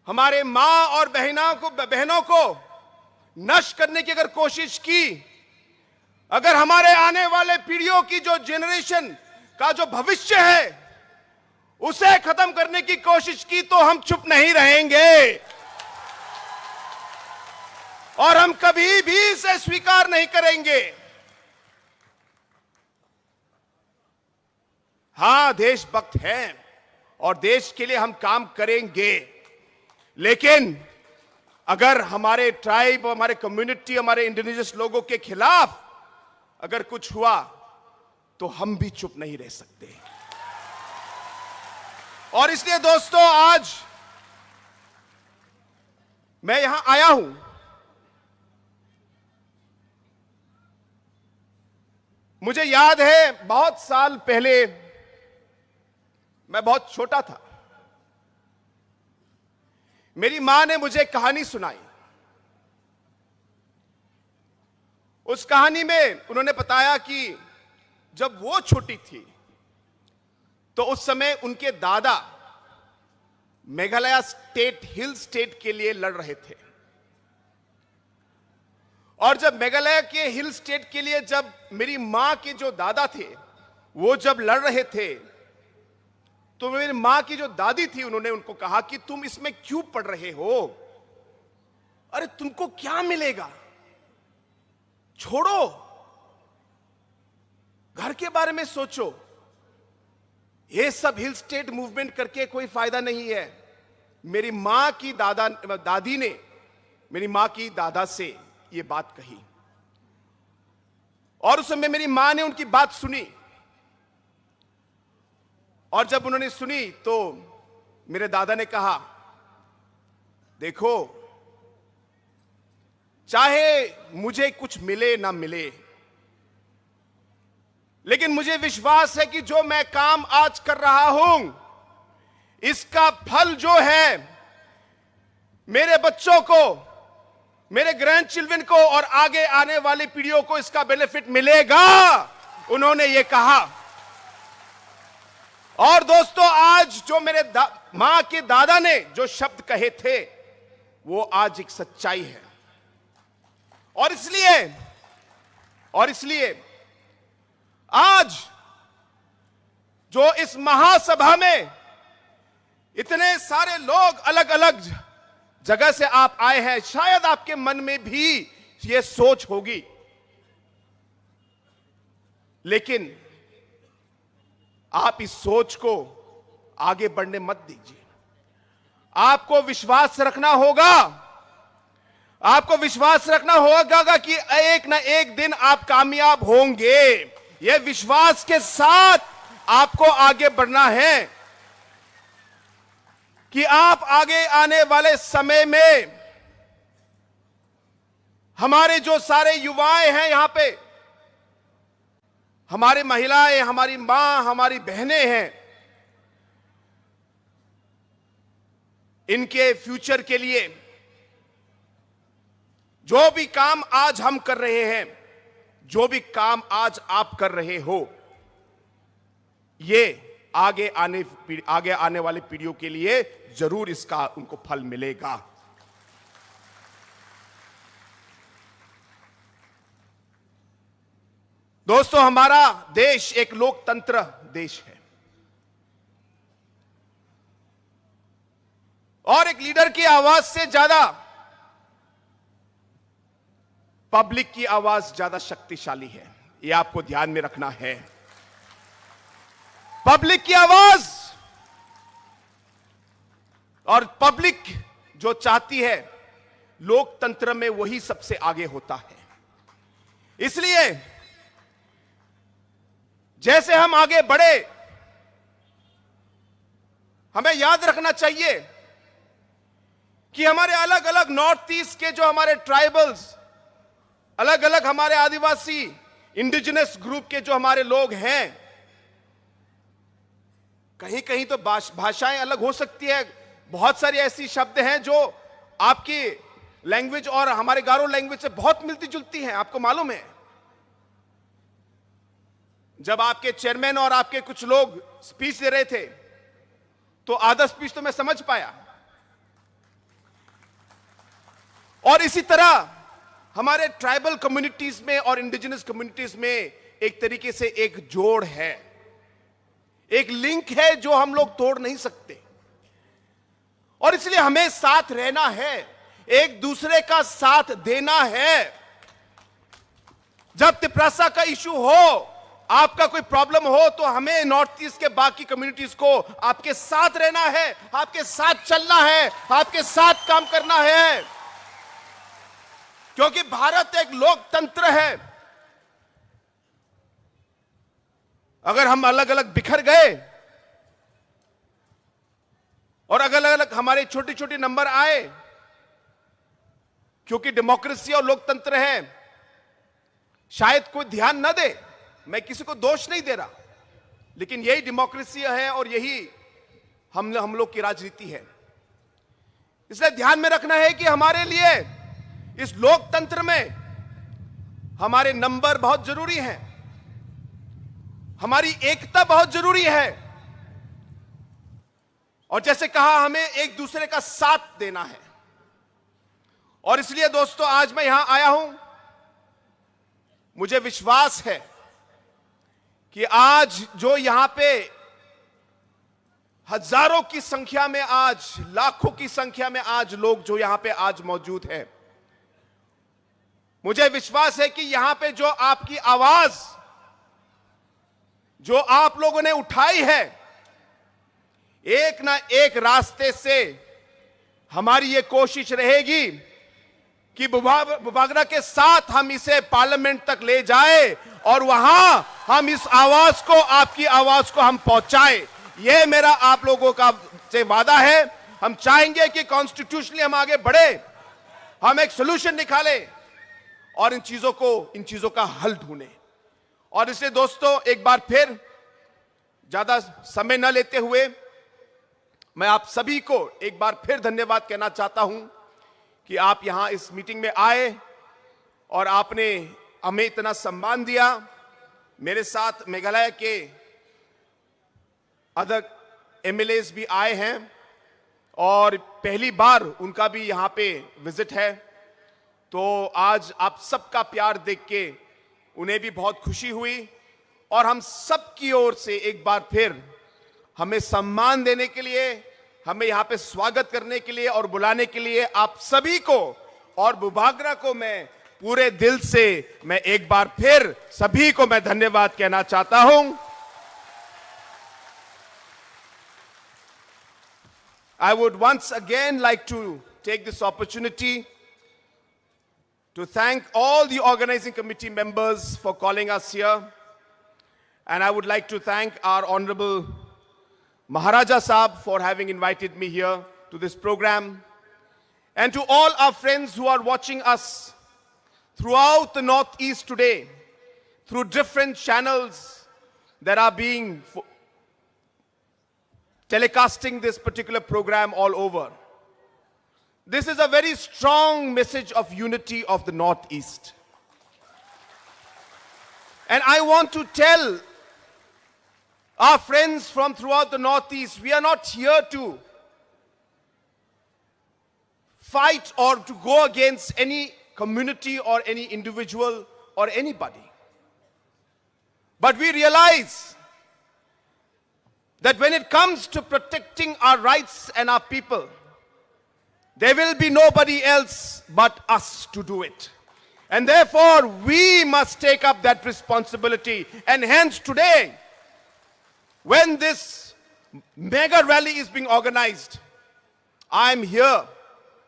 हमारे माँ और बहना को, बहनों को नष्ट करने की अगर कोशिश की, अगर हमारे आने वाले पीढ़ियों की जो जनरेशन का जो भविष्य है, उसे खत्म करने की कोशिश की, तो हम चुप नहीं रहेंगे और हम कभी भी इसे स्वीकार नहीं करेंगे। हाँ, देशभक्त हैं और देश के लिए हम काम करेंगे, लेकिन अगर हमारे ट्राइब, हमारे कम्युनिटी, हमारे इंडिजिनस लोगों के खिलाफ अगर कुछ हुआ, तो हम भी चुप नहीं रह सकते। और इसलिए दोस्तों, आज मैं यहां आया हूं। मुझे याद है, बहुत साल पहले मैं बहुत छोटा था, मेरी माँ ने मुझे कहानी सुनाई। उस कहानी में उन्होंने बताया कि जब वो छोटी थी, तो उस समय उनके दादा मेघालय स्टेट, हिल स्टेट के लिए लड़ रहे थे। और जब मेघालय के हिल स्टेट के लिए जब मेरी माँ के जो दादा थे, वो जब लड़ रहे थे, तो मेरी माँ की जो दादी थी, उन्होंने उनको कहा कि तुम इसमें क्यों पड़ रहे हो? अरे, तुमको क्या मिलेगा? छोड़ो, घर के बारे में सोचो। ये सब हिल स्टेट मूवमेंट करके कोई फायदा नहीं है। मेरी माँ की दादा, दादी ने मेरी माँ की दादा से ये बात कही, और उस समय मेरी माँ ने उनकी बात सुनी। और जब उन्होंने सुनी, तो मेरे दादा ने कहा, देखो, चाहे मुझे कुछ मिले ना मिले, लेकिन मुझे विश्वास है कि जो मैं काम आज कर रहा हूं, इसका फल जो है, मेरे बच्चों को, मेरे ग्रैंडचिल्ड्रन को और आगे आने वाली पीढ़ियों को इसका बेनिफिट मिलेगा, उन्होंने ये कहा। और दोस्तों, आज जो मेरे दा-, माँ के दादा ने जो शब्द कहे थे, वो आज एक सच्चाई है। और इसलिए, और इसलिए आज जो इस महासभा में इतने सारे लोग अलग-अलग जगह से आप आए हैं, शायद आपके मन में भी ये सोच होगी, लेकिन आप इस सोच को आगे बढ़ने मत दीजिए। आपको विश्वास रखना होगा, आपको विश्वास रखना होगा कि एक ना एक दिन आप कामयाब होंगे। यह विश्वास के साथ आपको आगे बढ़ना है कि आप आगे आने वाले समय में, हमारे जो सारे युवाएं हैं यहाँ पे, हमारी महिलाएं, हमारी माँ, हमारी बहनें हैं, इनके फ्यूचर के लिए जो भी काम आज हम कर रहे हैं, जो भी काम आज आप कर रहे हो, ये आगे आने पीढ़-, आगे आने वाली पीढ़ियों के लिए जरूर इसका उनको फल मिलेगा। दोस्तों, हमारा देश एक लोकतंत्र देश है और एक लीडर की आवाज से ज्यादा पब्लिक की आवाज ज्यादा शक्तिशाली है। ये आपको ध्यान में रखना है। पब्लिक की आवाज और पब्लिक जो चाहती है, लोकतंत्र में वही सबसे आगे होता है। इसलिए जैसे हम आगे बढ़े, हमें याद रखना चाहिए कि हमारे अलग-अलग नॉर्थ ईस्ट के जो हमारे ट्राइबल्स, अलग-अलग हमारे आदिवासी, इंडिजिनस ग्रुप के जो हमारे लोग हैं, कहीं-कहीं तो भाष-, भाषाएं अलग हो सकती है, बहुत सारी ऐसी शब्द हैं जो आपकी लैंग्वेज और हमारे गारो लैंग्वेज से बहुत मिलती जुलती हैं, आपको मालूम है। जब आपके चेयरमैन और आपके कुछ लोग स्पीच दे रहे थे, तो आधा स्पीच तो मैं समझ पाया। और इसी तरह हमारे ट्राइबल कम्युनिटीज में और इंडिजिनस कम्युनिटीज में एक तरीके से एक जोड़ है, एक लिंक है जो हम लोग तोड़ नहीं सकते। और इसलिए हमें साथ रहना है, एक दूसरे का साथ देना है। जब तिपरासा का इशू हो, आपका कोई प्रॉब्लम हो, तो हमें नॉर्थ ईस्ट के बाकी कम्युनिटीज को आपके साथ रहना है, आपके साथ चलना है, आपके साथ काम करना है, क्योंकि भारत एक लोकतंत्र है। अगर हम अलग अलग बिखर गए और अगर अलग हमारे छोटे छोटे नंबर आए, क्योंकि डेमोक्रेसी और लोकतंत्र है, शायद कोई ध्यान न दे, मैं किसी को दोष नहीं दे रहा, लेकिन यही डेमोक्रेसी है और यही हम हम लोग की राजनीति है। इसलिए ध्यान में रखना है कि हमारे लिए इस लोकतंत्र में हमारे नंबर बहुत जरूरी हैं, हमारी एकता बहुत जरूरी है, और जैसे कहा, हमें एक दूसरे का साथ देना है। और इसलिए दोस्तों, आज मैं यहां आया हूं, मुझे विश्वास है कि आज जो यहां पे हजारों की संख्या में, आज लाखों की संख्या में आज लोग जो यहां पे आज मौजूद हैं, मुझे विश्वास है कि यहां पे जो आपकी आवाज जो आप लोगों ने उठाई है, एक ना एक रास्ते से हमारी ये कोशिश रहेगी कि बुभा-, बुभागरा के साथ हम इसे पार्लियामेंट तक ले जाए और वहां हम इस आवाज को, आपकी आवाज को हम पहुंचाए। ये मेरा आप लोगों का से वादा है। हम चाहेंगे कि कॉन्स्टिट्यूशनली हम आगे बढ़े, हम एक सोल्यूशन निकालें और इन चीजों को, इन चीजों का हल ढूंढें। और इसलिए दोस्तों, एक बार फिर ज्यादा समय न लेते हुए मैं आप सभी को एक बार फिर धन्यवाद कहना चाहता हूं कि आप यहां इस मीटिंग में आए और आपने हमें इतना सम्मान दिया। मेरे साथ मेघालय के अदर एमएलएज भी आए हैं और पहली बार उनका भी यहाँ पे विजिट है। तो आज आप सबका प्यार देख के उन्हें भी बहुत खुशी हुई और हम सब की ओर से एक बार फिर हमें सम्मान देने के लिए, हमें यहाँ पे स्वागत करने के लिए और बुलाने के लिए आप सभी को और बुभागरा को मैं पूरे दिल से, मैं एक बार फिर सभी को मैं धन्यवाद कहना चाहता हूं। I would once again like to take this opportunity to thank all the organizing committee members for calling us here. And I would like to thank our Honorable Maharaja Saab for having invited me here to this program. And to all our friends who are watching us throughout the Northeast today, through different channels that are being fo-, telecasting this particular program all over. This is a very strong message of unity of the Northeast. And I want to tell our friends from throughout the Northeast, we are not here to fight or to go against any community or any individual or anybody. But we realize that when it comes to protecting our rights and our people, there will be nobody else but us to do it. And therefore, we must take up that responsibility. And hence, today, when this mega rally is being organized, I am here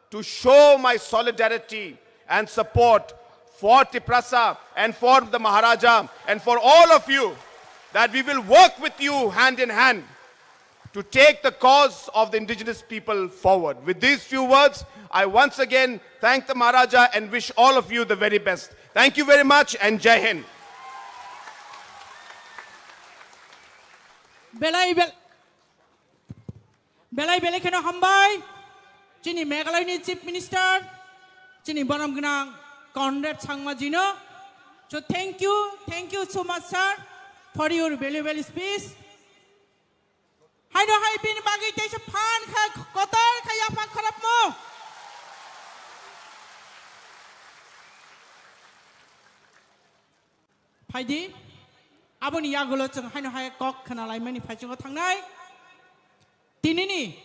to show my solidarity and support for Tiprasa and for the Maharaja and for all of you, that we will work with you hand in hand to take the cause of the indigenous people forward. With these few words, I once again thank the Maharaja and wish all of you the very best. Thank you very much and Jai Hind. Belai bel- Belai belai kheno hambai chini Meghalaya ni Chief Minister chini borom gnang Conrad Sangma jino. So thank you, thank you so much sir. for your valuable speech. Haino hai bini bagwi teisa phan kha, kotor kha yapha kharapmung. Phaidi, aboni yagulo chwng haino hai kok khna laimani phaichungo thangnai. Tinini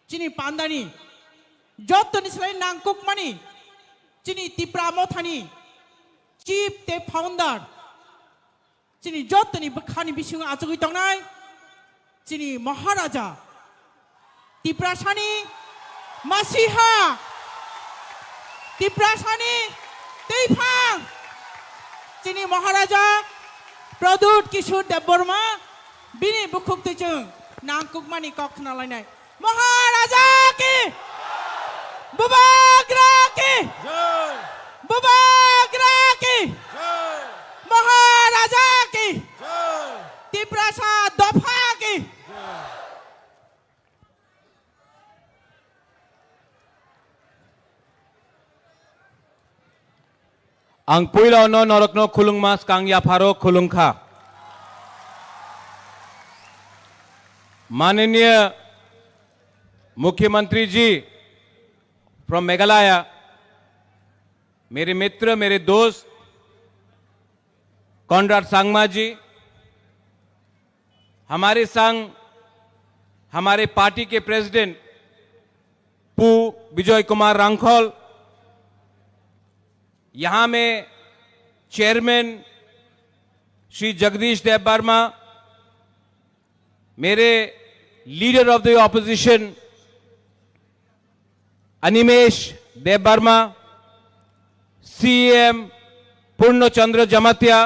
chini pandani jottoni slai nangkukmani chini Tipra Mothani chief tei founder, chini jottoni bwkhani bisingo achugwi tongnai chini Maharaja, Tiprasani masiha, Tiprasani twiphang, chini Maharaja Pradyut Kishore Debbarma, bini bukhuk twi chwng nangkukmani kok khna lainai. Maharaja ki! Bubagra ki! Jai! Bubagra ki! Jai! Maharaja ki! Jai! Tiprasa dopha ki! Jai! Ang puila no norokno khulungma skang yapharo khulungkha. माननीय मुख्यमंत्री जी from Meghalaya, मेरे मित्र, मेरे दोस्त Conrad Sangma जी, हमारे संग, हमारे पार्टी के प्रेसिडेंट पु विजय कुमार रांखल, यहाँ में चेयरमैन श्री जगदीश देव वर्मा, मेरे leader of the opposition Animesh Dev Varma, CM Purna Chandra Jamatia,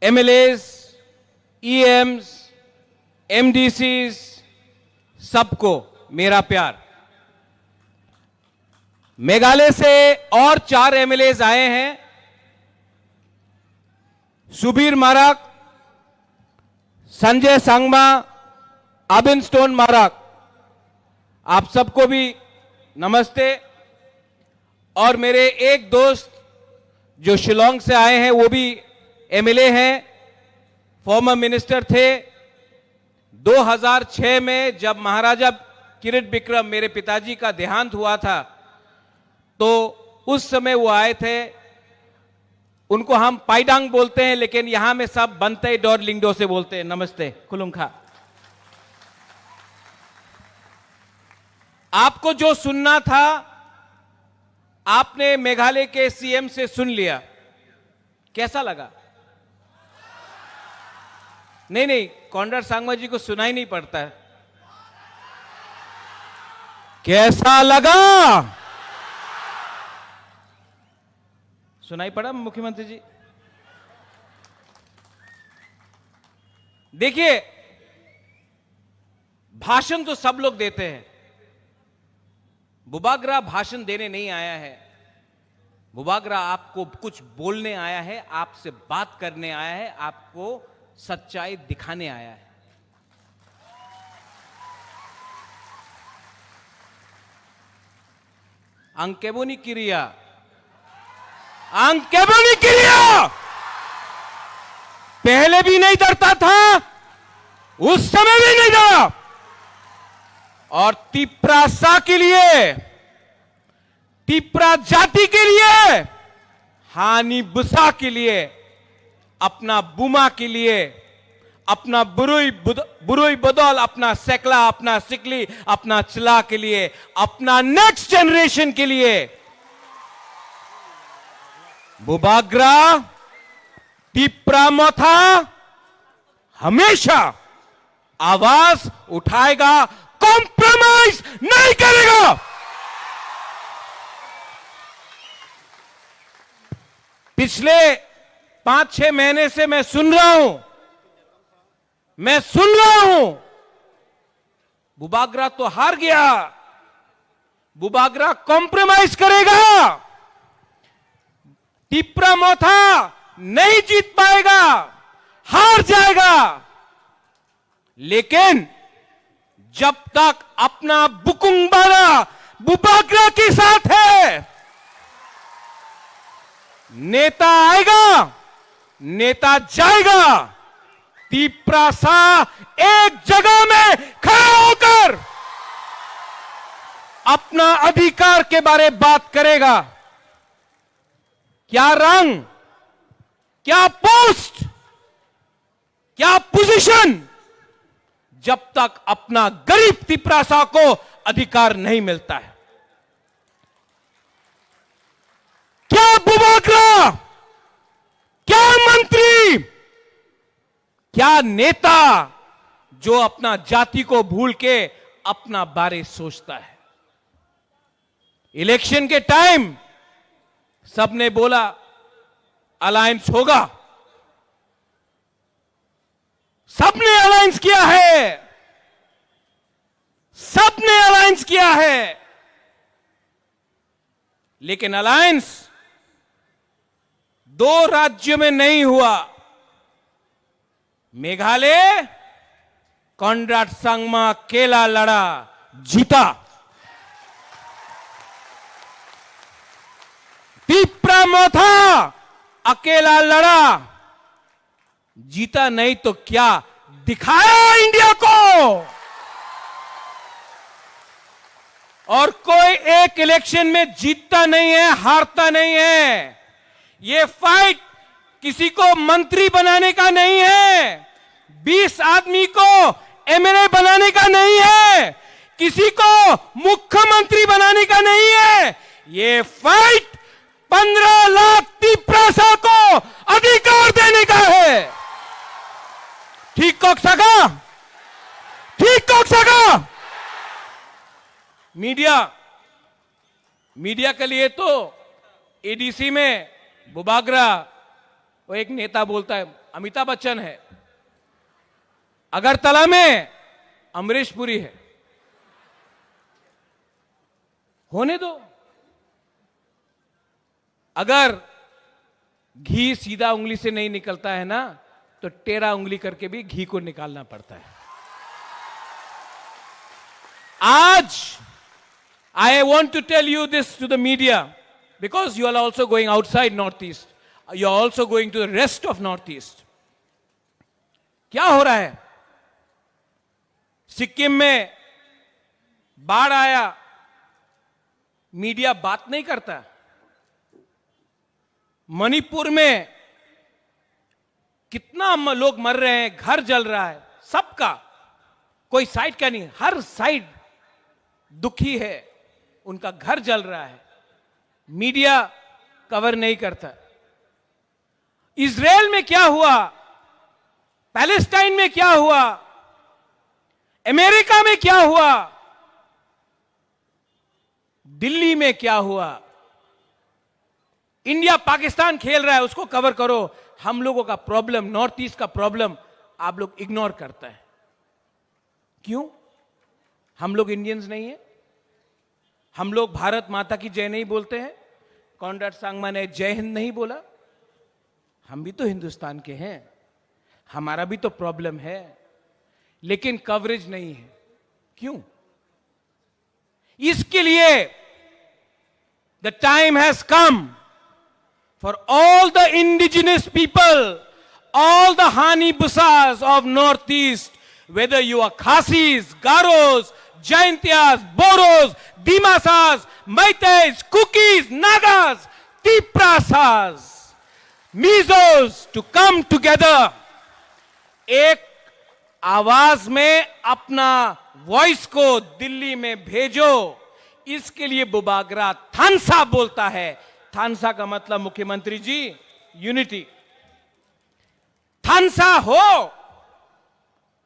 एमएलएस, ईएम्स, एमडीसीज, सबको मेरा प्यार। मेघालय से और चार एमएलएज आए हैं, सुबीर माराक, संजय सांगमा, आबिन स्टोन माराक, आप सबको भी नमस्ते। और मेरे एक दोस्त जो शिलोंग से आए हैं, वो भी एमएलए हैं, फॉर्मर मिनिस्टर थे। दो हज़ार छह में जब महाराजा किरिट बिक्रम, मेरे पिताजी का देहांत हुआ था, तो उस समय वो आए थे। उनको हम पाइडांग बोलते हैं, लेकिन यहाँ में सब बनते डोर लिंगडो से बोलते हैं। नमस्ते, खुलुमखा। आपको जो सुनना था, आपने मेघालय के सीएम से सुन लिया। कैसा लगा? नहीं, नहीं, कॉनराड सांगमा जी को सुनाई नहीं पड़ता है। कैसा लगा? सुनाई पड़ा मुख्यमंत्री जी? देखिए, भाषण तो सब लोग देते हैं, बुबागरा भाषण देने नहीं आया है। बुबागरा आपको कुछ बोलने आया है, आपसे बात करने आया है, आपको सच्चाई दिखाने आया है। Ang keboni kiriya. Ang keboni kiriya. पहले भी नहीं डरता था, उस समय भी नहीं डरा। और तिप्रासा के लिए, तिप्रा जाति के लिए, हानि बुसा के लिए, अपना बुमा के लिए, अपना बुरुई बुद-, बुरुई बदल, अपना सेकला, अपना सिकली, अपना चिला के लिए, अपना नेक्स्ट जनरेशन के लिए बुबाग्रा, तिप्रा मथा हमेशा आवाज उठाएगा, कॉम्प्रोमाइज नहीं करेगा। पिछले पांच छह महीने से मैं सुन रहा हूं, मैं सुन रहा हूं, बुबाग्रा तो हार गया, बुबाग्रा कॉम्प्रोमाइज करेगा, तिप्रा मोथा नहीं जीत पाएगा, हार जाएगा। लेकिन जब तक अपना बुकुंग बारा बुबाग्रा के साथ है, नेता आएगा, नेता जाएगा, तिपरासा एक जगह में खड़ा होकर अपना अधिकार के बारे बात करेगा। क्या रंग, क्या पोस्ट, क्या पोजीशन, जब तक अपना गरीब तिपरासा को अधिकार नहीं मिलता है? क्या बुबागरा, क्या मंत्री, क्या नेता जो अपना जाति को भूल के अपना बारे सोचता है? इलेक्शन के टाइम सबने बोला अलायंस होगा, सबने अलायंस किया है, सबने अलायंस किया है, लेकिन अलायंस दो राज्यों में नहीं हुआ। मेघालय, कॉनराड संगमा अकेला लड़ा, जीता। तिपरा मोथा अकेला लड़ा, जीता नहीं तो क्या, दिखाया इंडिया को। और कोई एक इलेक्शन में जीतता नहीं है, हारता नहीं है। ये फाइट किसी को मंत्री बनाने का नहीं है, बीस आदमी को एमएलए बनाने का नहीं है, किसी को मुख्यमंत्री बनाने का नहीं है। ये फाइट पन्ध्र लाख तिप्रासा को अधिकार देने का है। ठीक कक्सा का? ठीक कक्सा का? मीडिया, मीडिया के लिए तो एडीसी में बुबागरा, वो एक नेता बोलता है, अमिताभ बच्चन है, अगरतला में अमरीश पुरी है, होने दो। अगर घी सीधा उंगली से नहीं निकलता है ना, तो टेढ़ा उंगली करके भी घी को निकालना पड़ता है। आज, I want to tell you this to the media, because you are also going outside Northeast, you are also going to the rest of Northeast. क्या हो रहा है? सिक्किम में बाढ़ आया, मीडिया बात नहीं करता। मणिपुर में कितना म-, लोग मर रहे हैं, घर जल रहा है, सबका, कोई साइड का नहीं, हर साइड दुखी है, उनका घर जल रहा है, मीडिया कवर नहीं करता। इसराइल में क्या हुआ, पैलेस्टाइन में क्या हुआ, अमेरिका में क्या हुआ, दिल्ली में क्या हुआ, इंडिया पाकिस्तान खेल रहा है, उसको कवर करो। हम लोगों का प्रॉब्लम, नॉर्थ ईस्ट का प्रॉब्लम आप लोग इग्नोर करते हैं। क्यों? हम लोग इंडियंस नहीं है? हम लोग भारत माता की जय नहीं बोलते हैं? कॉनराड संगमा ने जय हिंद नहीं बोला? हम भी तो हिंदुस्तान के हैं, हमारा भी तो प्रॉब्लम है, लेकिन कवरेज नहीं है। क्यों? इसके लिए the time has come for all the indigenous people, all the Hani Busas of Northeast, whether you are Khasis, Garos, Jaintias, Boros, Dimasas, Meiteis, Kukis, Nagas, Tiprasas, Mizos to come together. एक आवाज में अपना वॉइस को दिल्ली में भेजो, इसके लिए बुबागरा थानसा बोलता है। थानसा का मतलब, मुख्यमंत्री जी, यूनिटी। थानसा हो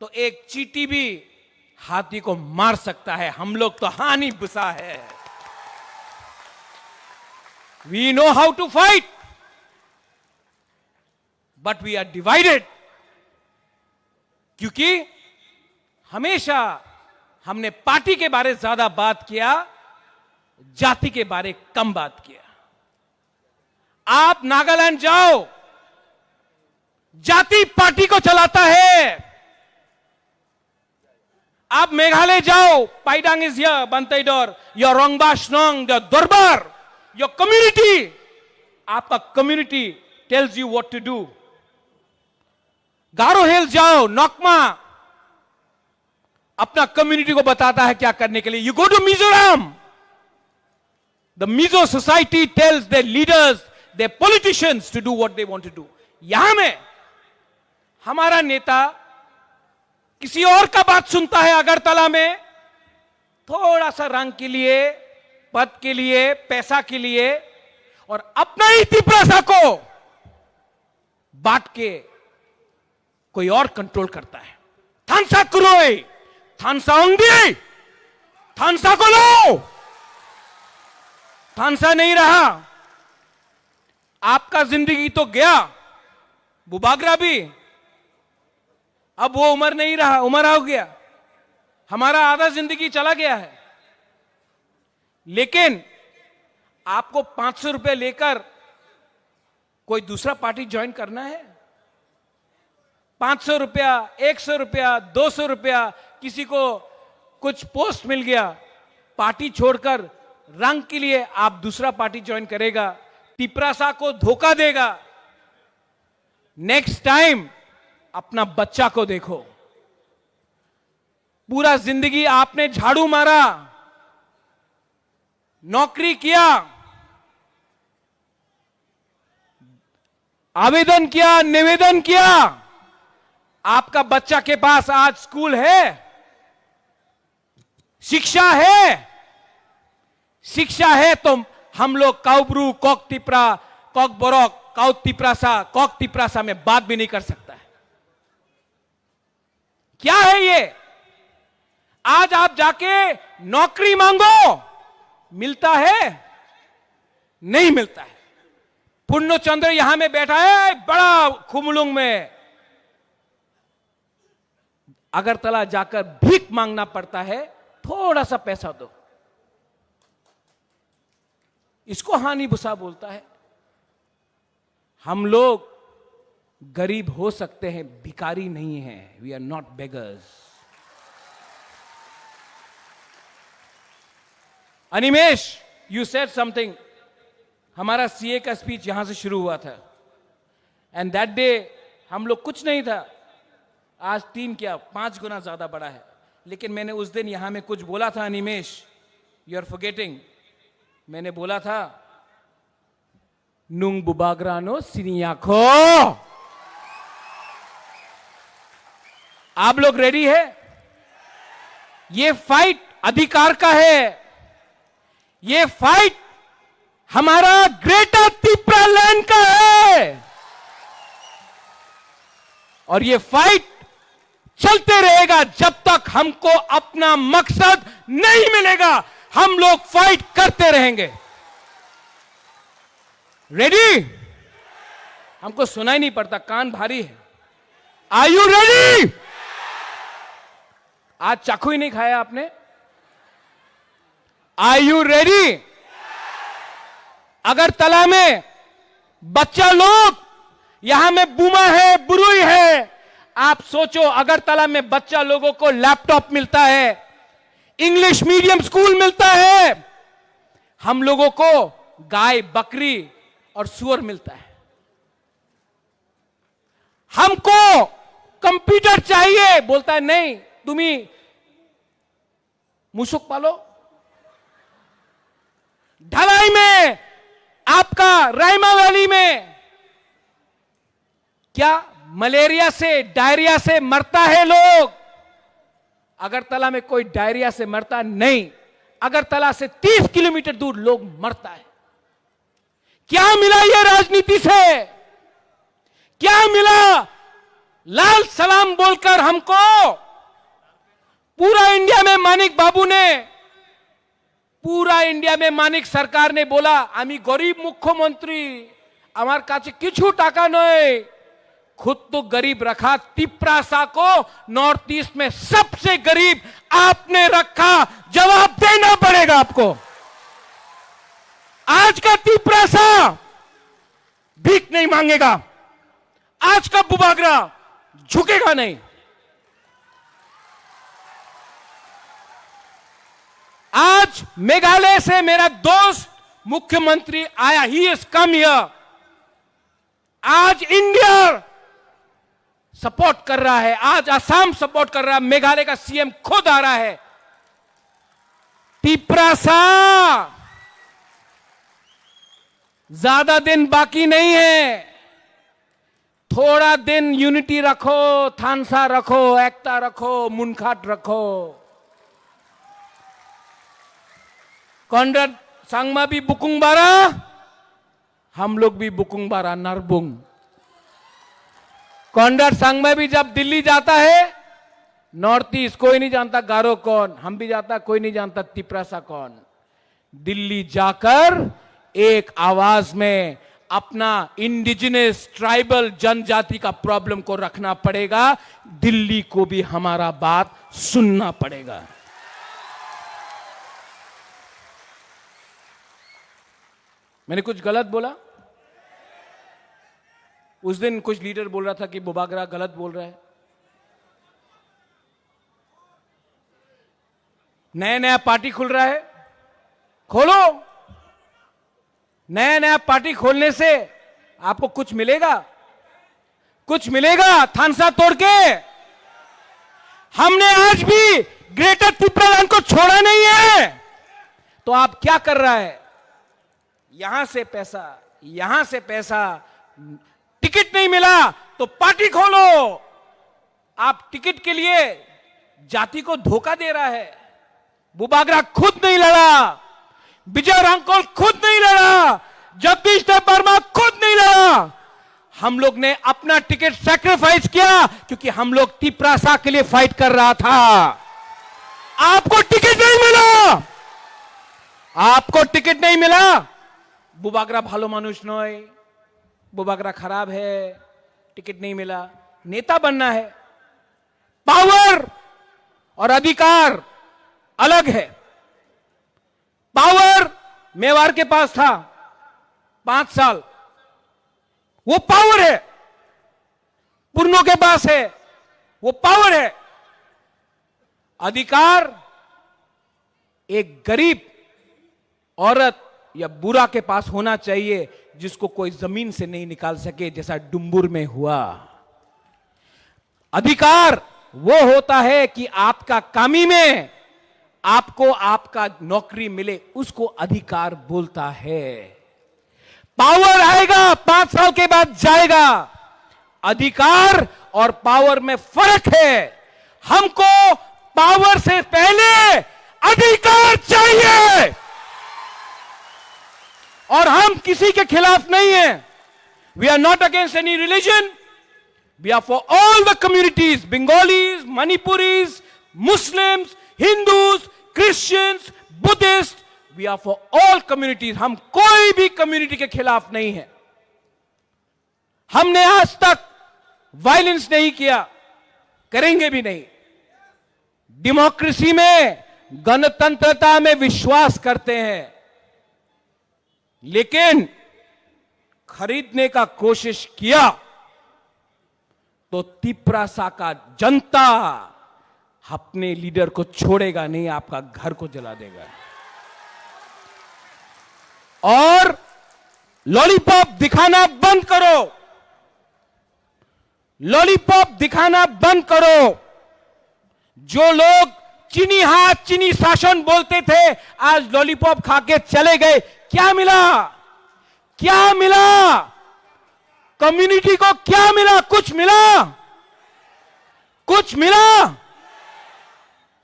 तो एक चींटी भी हाथी को मार सकता है। हम लोग तो हानी बुसा है। We know how to fight, but we are divided, क्योंकि हमेशा हमने पार्टी के बारे ज्यादा बात किया, जाति के बारे कम बात किया। आप नागालैंड जाओ, जाति पार्टी को चलाता है। आप मेघालय जाओ, Paidang is here, Banteidor, your Rangbah Shnong, your Dorbar, your community, आपका community tells you what to do। गारो हिल जाओ, नोकमा अपना कम्युनिटी को बताता है क्या करने के लिए। You go to Mizoram, the Mizo society tells their leaders, their politicians to do what they want to do. यहां में हमारा नेता किसी और का बात सुनता है अगरतला में, थोड़ा सा रंग के लिए, पद के लिए, पैसा के लिए, और अपना ही तिपरासा को बांट के कोई और कंट्रोल करता है। थानसा क्रोई, थानसा ओंगदी, थानसा को लो, थानसा नहीं रहा। आपका जिंदगी तो गया, बुबागरा भी, अब वो उम्र नहीं रहा, उम्र हो गया, हमारा आधा जिंदगी चला गया है। लेकिन आपको पांच सौ रुपए लेकर कोई दूसरा पार्टी ज्वाइन करना है? पांच सौ रुपया, एक सौ रुपया, दो सौ रुपया, किसी को कुछ पोस्ट मिल गया, पार्टी छोड़कर रंग के लिए आप दूसरा पार्टी ज्वाइन करेगा, तिपरासा को धोखा देगा। नेक्स्ट टाइम अपना बच्चा को देखो। पूरा जिंदगी आपने झाड़ू मारा, नौकरी किया, आवेदन किया, निवेदन किया, आपका बच्चा के पास आज स्कूल है, शिक्षा है, शिक्षा है तो हम लोग काउब्रू, कॉक तिपरा, कॉक बरक, काउ तिपरासा, कॉक तिपरासा में बात भी नहीं कर सकता है। क्या है ये? आज आप जाके नौकरी मांगो, मिलता है? नहीं मिलता है। पूर्ण चंद्र यहां में बैठा है, बड़ा खुमलुंग में, अगरतला जाकर भीख मांगना पड़ता है, थोड़ा सा पैसा दो। इसको हानि भूसा बोलता है। हम लोग गरीब हो सकते हैं, भिखारी नहीं है। We are not beggars. Animesh, you said something. हमारा सीए का स्पीच यहां से शुरू हुआ था, एंड दैट डे हम लोग कुछ नहीं था। आज तीन क्या, पांच गुना ज्यादा बड़ा है। लेकिन मैंने उस दिन यहां में कुछ बोला था, अनिमेश, यू आर फॉरगेटिंग। मैंने बोला था, nung bubagrano siniya kho. आप लोग रेडी है? ये फाइट अधिकार का है, ये फाइट हमारा ग्रेटर तिपरा लैंड का है, और ये फाइट चलते रहेगा जब तक हमको अपना मकसद नहीं मिलेगा। हम लोग फाइट करते रहेंगे। रेडी? हमको सुनाई नहीं पड़ता, कान भारी है। Are you ready? आज चाकू ही नहीं खाया आपने। Are you ready? अगरतला में बच्चा लोग, यहां में बुमा है, बुरुई है। आप सोचो, अगरतला में बच्चा लोगों को लैपटॉप मिलता है, इंग्लिश मीडियम स्कूल मिलता है, हम लोगों को गाय, बकरी और सुअर मिलता है। हमको कंप्यूटर चाहिए, बोलता है, नहीं, तुम्ही मुसुक पालो। ढलाई में, आपका रायमा वैली में क्या मलेरिया से, डायरिया से मरता है लोग? अगरतला में कोई डायरिया से मरता नहीं। अगरतला से तीस किलोमीटर दूर लोग मरता है। क्या मिला ये राजनीति से? क्या मिला? लाल सलाम बोलकर हमको पूरा इंडिया में मानिक बाबू ने, पूरा इंडिया में मानिक सरकार ने बोला, "আমি গরিব মুখ্যমন্ত্রী, আমার কাছে কিছু টাকা নেই।" खुद तो गरीब रखा, तिपरासा को नॉर्थ ईस्ट में सबसे गरीब आपने रखा, जवाब देना पड़ेगा आपको। आज का तिपरासा भीख नहीं मांगेगा, आज का बुबागरा झुकेगा नहीं। आज मेघालय से मेरा दोस्त मुख्यमंत्री आया, he has come here। आज इंडिया सपोर्ट कर रहा है, आज आसाम सपोर्ट कर रहा है, मेघालय का सीएम खुद आ रहा है। तिपरासा, ज्यादा दिन बाकी नहीं है, थोड़ा दिन यूनिटी रखो, थानसा रखो, एकता रखो, मुनखाट रखो। कॉनराड संगमा भी बुकुंग बारा, हम लोग भी बुकुंग बारा नरबुंग। कॉनराड संगमा भी जब दिल्ली जाता है, नॉर्थ ईस्ट कोई नहीं जानता गारो कौन, हम भी जाता, कोई नहीं जानता तिपरासा कौन। दिल्ली जाकर एक आवाज में अपना इंडिजिनस ट्राइबल जनजाति का प्रॉब्लम को रखना पड़ेगा। दिल्ली को भी हमारा बात सुनना पड़ेगा। मैंने कुछ गलत बोला? उस दिन कुछ लीडर बोल रहा था कि बुबागरा गलत बोल रहा है। नया नया पार्टी खुल रहा है, खोलो। नया नया पार्टी खोलने से आपको कुछ मिलेगा? कुछ मिलेगा? थानसा तोड़ के हमने आज भी ग्रेटर तिपरालैंड को छोड़ा नहीं है। तो आप क्या कर रहा है? यहां से पैसा, यहां से पैसा, टिकट नहीं मिला तो पार्टी खोलो। आप टिकट के लिए जाति को धोखा दे रहा है। बुबागरा खुद नहीं लड़ा, विजय रांगकोल खुद नहीं लड़ा, जगदीश देव वर्मा खुद नहीं लड़ा। हम लोग ने अपना टिकट सैक्रिफाइस किया, क्योंकि हम लोग तिपरासा के लिए फाइट कर रहा था। आपको टिकट नहीं मिला, आपको टिकट नहीं मिला। बुबागरा ভালো মানুষ নয়, बुबागरा खराब है, टिकट नहीं मिला। नेता बनना है, पावर और अधिकार अलग है। पावर मेवाड़ के पास था पांच साल, वो पावर है। पुरनों के पास है, वो पावर है। अधिकार एक गरीब औरत या बूढ़ा के पास होना चाहिए, जिसको कोई जमीन से नहीं निकाल सके, जैसा डुम्बुर में हुआ। अधिकार वो होता है कि आपका कामी में आपको आपका नौकरी मिले, उसको अधिकार बोलता है। पावर आएगा, पांच साल के बाद जाएगा। अधिकार और पावर में फर्क है। हमको पावर से पहले अधिकार चाहिए। और हम किसी के खिलाफ नहीं है। We are not against any religion. We are for all the communities, Bengalis, Manipuris, Muslims, Hindus, Christians, Buddhists. We are for all communities. हम कोई भी कम्युनिटी के खिलाफ नहीं है। हमने आज तक वायलेंस नहीं किया, करेंगे भी नहीं। डेमोक्रेसी में, गणतंत्रता में विश्वास करते हैं, लेकिन खरीदने का कोशिश किया तो तिपरासा का जनता अपने लीडर को छोड़ेगा नहीं, आपका घर को जला देगा। और लॉलीपॉप दिखाना बंद करो, लॉलीपॉप दिखाना बंद करो। जो लोग चीनी हाथ, चीनी शासन बोलते थे, आज लॉलीपॉप खा के चले गए। क्या मिला? क्या मिला? कम्युनिटी को क्या मिला? कुछ मिला? कुछ मिला?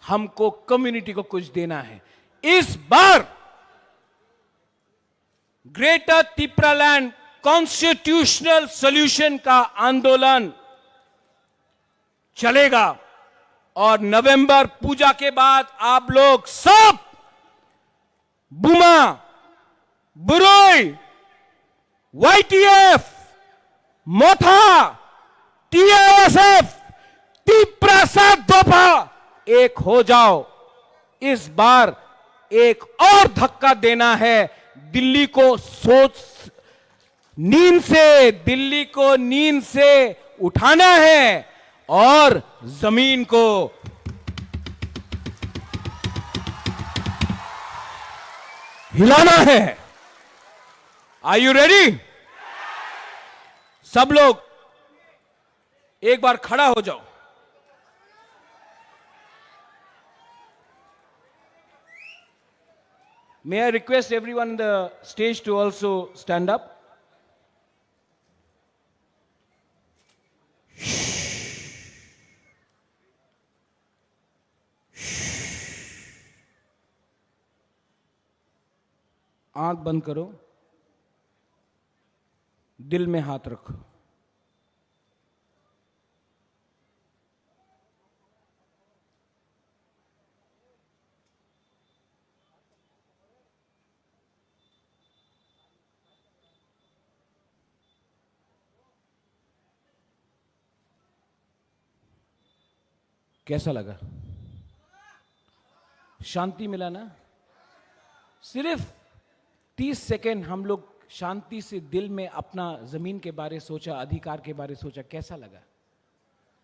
हमको कम्युनिटी को कुछ देना है। इस बार ग्रेटर तिपरालैंड कॉन्स्टिट्यूशनल सॉल्यूशन का आंदोलन चलेगा और नवंबर पूजा के बाद आप लोग सब बुमा, बुरोई, वाईटीएफ, मोथा, टीआईएसएफ, तिपरासा दोफा, एक हो जाओ। इस बार एक और धक्का देना है, दिल्ली को सोच, नींद से, दिल्ली को नींद से उठाना है और जमीन को हिलाना है। Are you ready? सब लोग एक बार खड़ा हो जाओ। May I request everyone on the stage to also stand up? आंख बंद करो, दिल में हाथ रखो। कैसा लगा? शांति मिला ना? सिर्फ तीस सेकंड हम लोग शांति से दिल में अपना जमीन के बारे सोचा, अधिकार के बारे सोचा, कैसा लगा?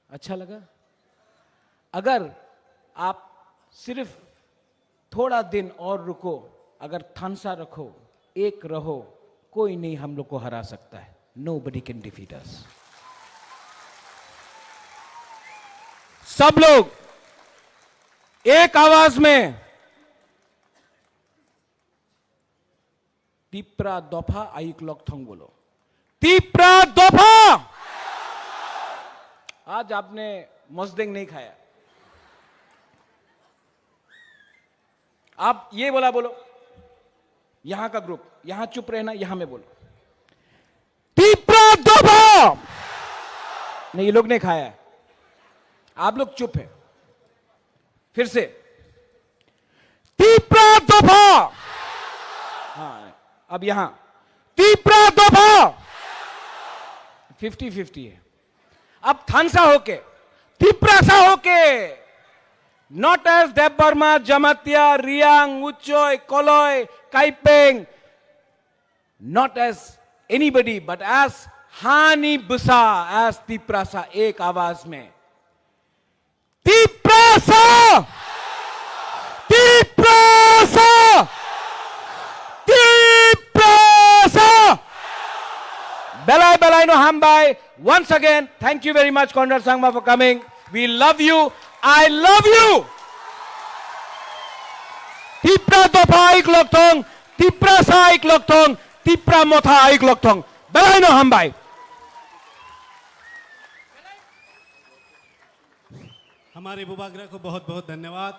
अच्छा लगा? अगर आप सिर्फ थोड़ा दिन और रुको, अगर थानसा रखो, एक रहो, कोई नहीं हम लोग को हरा सकता है। Nobody can defeat us. सब लोग एक आवाज में Tipra dopha ayuk lokthong bolo. Tipra dopha! आज आपने मजदेंग नहीं खाया। आप ये बोला बोलो, यहाँ का ग्रुप, यहाँ चुप रहना, यहाँ में बोलो। तीपरा दोफा। नहीं, ये लोग नहीं खाया है, आप लोग चुप है। फिर से, तीपरा दोफा। हाँ, अब यहाँ तीपरा दोफा। फिफ्टी फिफ्टी है। अब थानसा होके, तिप्रासा होके, not as Debbarma, Jamatia, Riang, Uchoi, Koloi, Kaipeng, not as anybody, but as Hani Busa, as Tiprasa, ek awaz mein. Tiprasa! Tiprasa! Tiprasa! Belai belai no hambai. Once again, thank you very much, Conrad Sangma, for coming. We love you. I love you. Tipra dopha aik lokthong, Tiprasa aik lokthong, Tipra motha aik lokthong. Belai no hambai. हमारे बुबागरा को बहुत बहुत धन्यवाद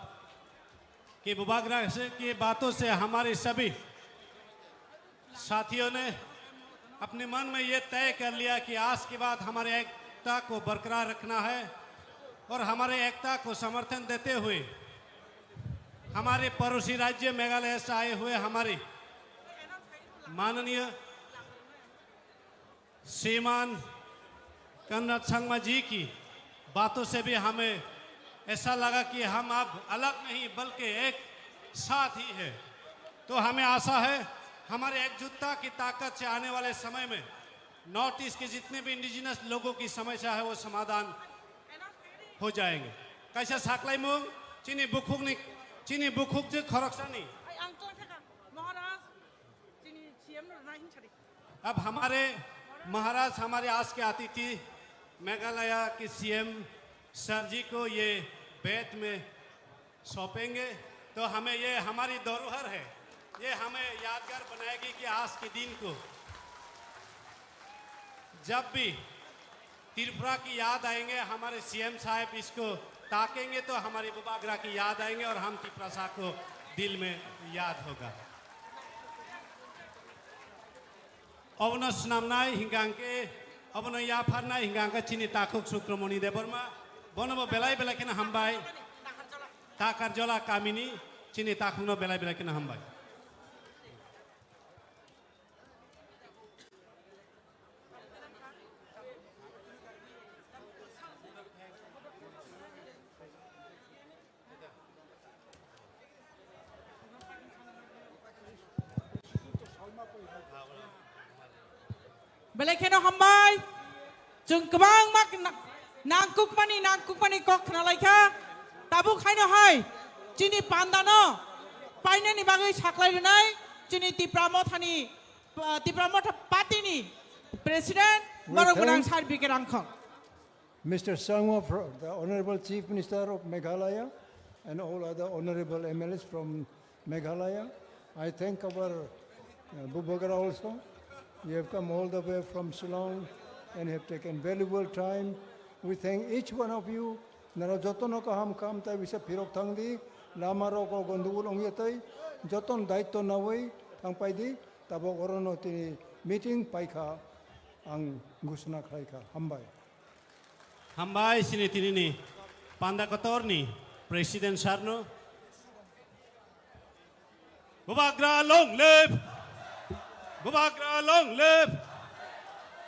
कि बुबागरा से, की बातों से हमारे सभी साथियों ने अपने मन में ये तय कर लिया कि आज के बाद हमारे एकता को बरकरार रखना है और हमारे एकता को समर्थन देते हुए हमारे पड़ोसी राज्य मेघालय से आए हुए हमारे माननीय श्रीमान कन्नड़ संगमा जी की बातों से भी हमें ऐसा लगा कि हम अब अलग नहीं बल्कि एक साथ ही है। तो हमें आशा है हमारे एकजुटता की ताकत से आने वाले समय में नॉर्थ ईस्ट के जितने भी इंडिजिनस लोगों की समस्या है वो समाधान हो जाएंगे। Kaisa saklaimung chini bukhukni, chini bukhuk je khoroksani. Ai, ang tong thaka, Maharaj, chini C M no nai hin sari. अब हमारे महाराज हमारे आज के अतिथि मेघालय के सीएम सर जी को ये बेंत में सौंपेंगे, तो हमें ये हमारी धरोहर है, ये हमें यादगार बनाएगी कि आज के दिन को जब भी त्रिपुरा की याद आएंगे, हमारे सीएम साहब इसको ताकेंगे तो हमारी बुबागरा की याद आएंगे और हम तिप्रासा को दिल में याद होगा। Obono swnamnai hingkha hwnkhe, obono yapharnai hingkha hwnkhe chini takhuk Sukramoni Debbarma, bonobo belai belai kheno hambai. Takarjola kamini chini takhukno belai belai kheno hambai. Belai kheno hambai. Chwng kwbangma na-, nangkukmani, nangkukmani kok khna lai kha. Tabuk haino hai chini panda no painani bagwi saklai rwnai chini Tipra Mothani, ah, Tipra Motha Party ni President, Welcome. Borok gwnang Sir B K Rangkhong. Mister Sangma, fro-, the Honorable Chief Minister of Meghalaya, and all other honorable M L As from Meghalaya. I thank our, uh, Bubagra also. You have come all the way from Shillong and have taken valuable time. We thank each one of you. Nara jotono kaham kam tai bisa phirok thangdi, lama rok o gondogol ongya tai, joton daityo nawi thangpaidi, tabok orono tini meeting paikha, ang gusna khlaikha. Hambai. Hambai sini tinini panda kotorni President Sarno. Bubagra long live! Bubagra long live!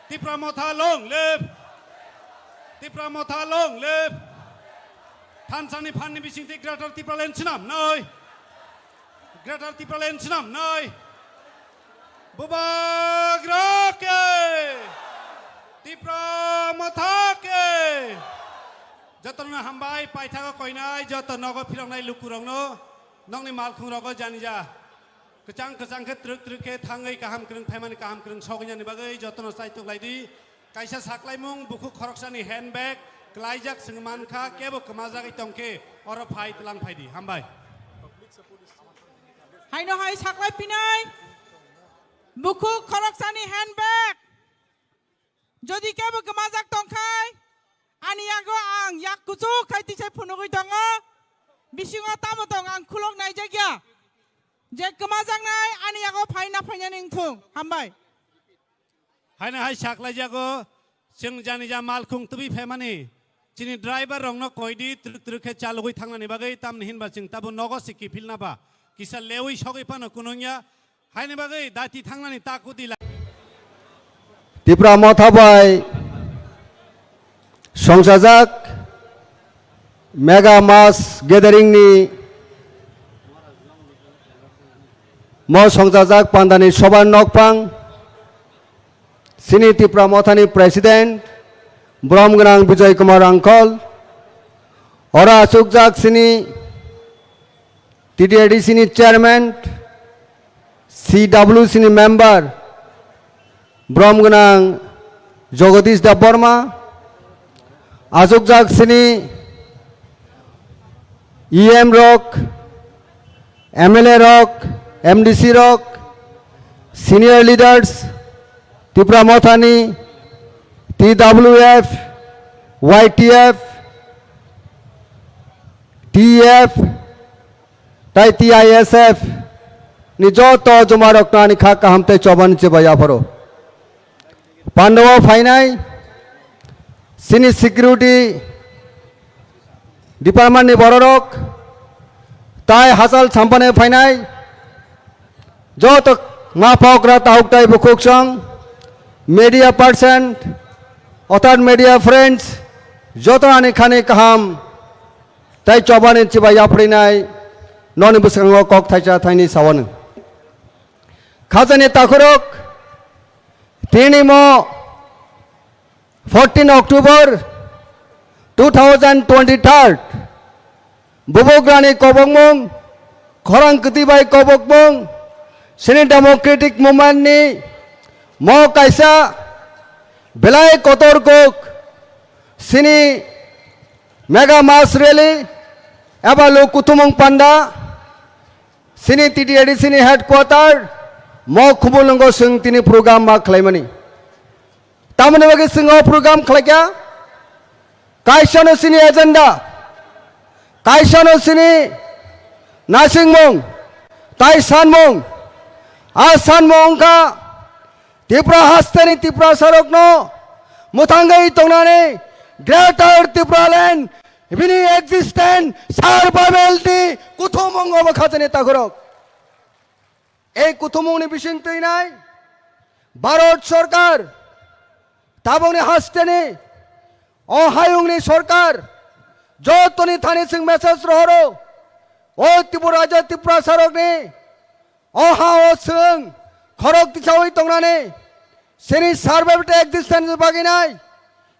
Tipra Motha long live! Tipra Motha long live! Thansani phanni bisingtwi Greater Tipraland swnamnai! Greater Tipraland swnamnai! Bubagra ke! Tipra Motha ke! Jotono hambai, paithago koinai, joto nogo philoknai lukurokno, nokni malkhungrogo janija. Kwchang kwchang khe twrwk twrwk khe thangwi kaham kwrwng phaimani, kaham kwrwng sogwinani bagwi jotono chaitok laidi. Kaisa saklaimung bukhuk khoroksani handbag kwlaijak, chwng mankha, kebo kwmajagwi tongkhe oro phai twlang phaidi. Hambai. Haino hai saklai pinai bukhuk khoroksani handbag. Jodi kebo kwmajak tongkhai, ani yago ang yak kuchuk khai tisai phunugwi tongo. Bisingo tamo tong ang khulok naijakya. Je kwmajaknai ani yago phaina phainani wngthung. Hambai. Haino hai saklaijago, chwng janija malkhung tubui phaimani. Chini driver rokno koidi twrwk twrwk khe chalogwi thangnani bagwi, tamni hinba chwng tabuk nogo se kiphilna ba. Kisa lewi sogwi phano kunungya. Haini bagwi dati thangnani ta kudi lai. Tipra Motha bai songchajak Mega Mass Gathering ni mo songchajak pandani soba nokphang, chini Tipra Mothani President, Brom Gwnang Bijoy Kumar Angkol, oro achukjak chini T T A D C ni Chairman, C W C ni Member, Brom Gwnang Jagadish Debbarma, achukjak chini E M rok, M L A rok, M D C rok, senior leaders, Tipra Mothani, T W F, Y T F, T F, tai T I S F ni joto jumarokno ani kha kaham tei choba ni chibai yapharo. Pandao phainai chini security department ni bororok tai hachal sampane phainai joto ma pokra tahuk tai bukhuk song media person, othar media friends, joto ani khani kaham tai chobani chibai yaprinai noni bwskango kok thaisa thaini sawano. Khajani takhurok tini mo fourteen October two thousand twenty-third, Bubagrani kobokmung, khorang kwtwi bai kobokmung, chini democratic movement ni mo kaisa belai kotor kok, chini mega mass rally eba lo kuthumung panda, chini T T A D C ni headquarter, mo khumulwngo chwng tini program ma khlaimani. Tamoni bagwi chwng o program khlaikha, kaisano chini agenda, kaisano chini naisingmung, tai sanmung, a sanmung wngkha Tripura hasteni Tiprasarokno mwthangwi tongnani Greater Tipraland bini existence survival ni kuthumung obo khajani takhurok. Ei kuthumungni bising twinai Bharat Sarkar tabukni hasteni o hayungni sarkar jotoni thani chwng message rohoro. O Tripura rajyo Tiprasarokni o ha o chwng khorok tisawi tongnani chini survival existence baginai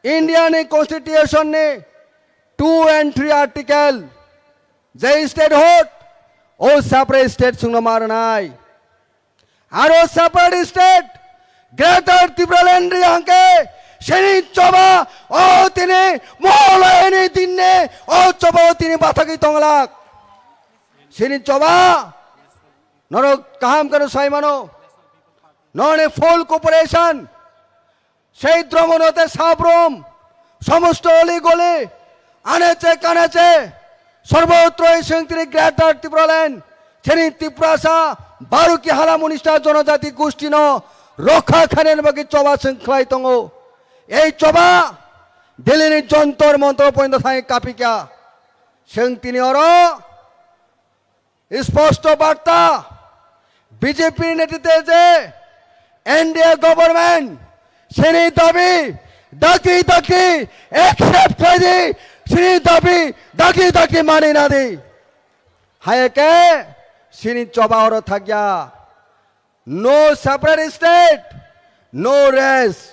India ni constitution ni two and three article je state hot o separate state chwngno ma rwnai. Aro separate state, Greater Tipraland ri hangke, Sini choba o tini moholayani dinne o choba o tini bathagwi tonglak. Sini choba norok kaham kano sai mano. Noni full cooperation. Sei Dromonote Sabrom, somosto oli goli, aneche kaneche, sorbotroi sengtiri Greater Tipraland, seni Tiprasa, Baruki hala munista jonojati gustino rokha khainani bagwi choba seng khlai tongo. Ei choba Delhini Jontor Montor pointo thai kapikha. Sengtini oro Sposto barta, B J P ni netrite je N D A government sini dabi daki daki accept khlai di, sini dabi daki daki mani na di. Hai khe sini choba oro thakya. No separate state, no rest.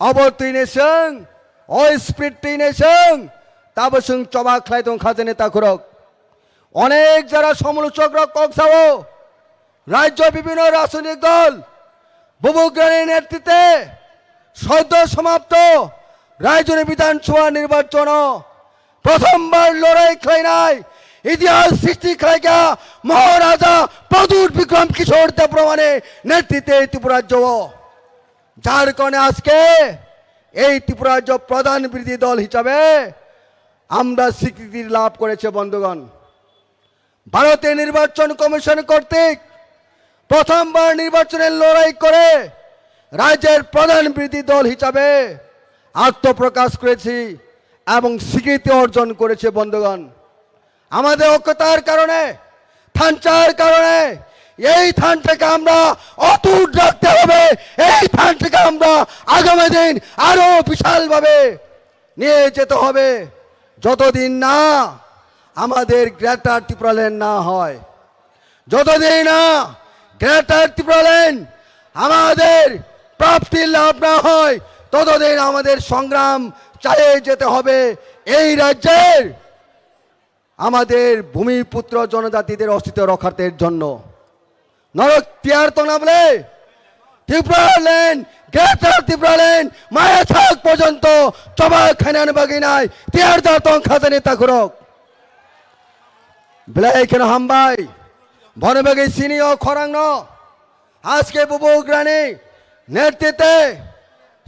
Abo twi ni chwng, o speed twi ni chwng, tabo chwng choba khlai tong kha jani takhurok. Onek jora somolochok rok kok sao, rajyo bibhinno rajnitik dol, bubugrani netrite, soddo somapto rajyoni bidhan sabha nirbachon o prothombar lorai khlainai itihas srishti khlaikha Maharaja Pradyut Bikram Kishore Debbarmani netrite Tripura rajyo o. Jar karone ajke ei Tripura rajyo pradhan birodhi dol hisabe amra swikriti labh koreche bondhugon. ভারতের নির্বাচন কমিশন কর্তৃক প্রথমবার নির্বাচনের লড়াই করে রাজ্যের প্রধান বিরোধী দল হিসাবে আত্মপ্রকাশ করেছি এবং স্বীকৃতি অর্জন করেছে বন্ধুগণ। আমাদের ঐক্যতার কারণে, থানচার কারণে এই থানটাকে আমরা অটুট রাখতে হবে। এই থানটাকে আমরা আগামী দিন আরো বিশালভাবে নিয়ে যেতে হবে, যতদিন না আমাদের গ্রেটার ত্রিপুরাল্যান্ড না হয়, যতদিন না গ্রেটার ত্রিপুরাল্যান্ড আমাদের প্রাপ্তি লাভ না হয়, ততদিন আমাদের সংগ্রাম চালিয়ে যেতে হবে এই রাজ্যের আমাদের ভূমিপুত্র জনজাতিদের অস্তিত্ব রক্ষার্থের জন্য। Norok tiyar tongna bole? Tipraland, Greater Tipraland, maya thak porjonto choba khainani bagwi nai tiyar da tong khajani takhurok. Belai kheno hambai. Bono bagwi sini o khorangno. Ajke bubugrani netrite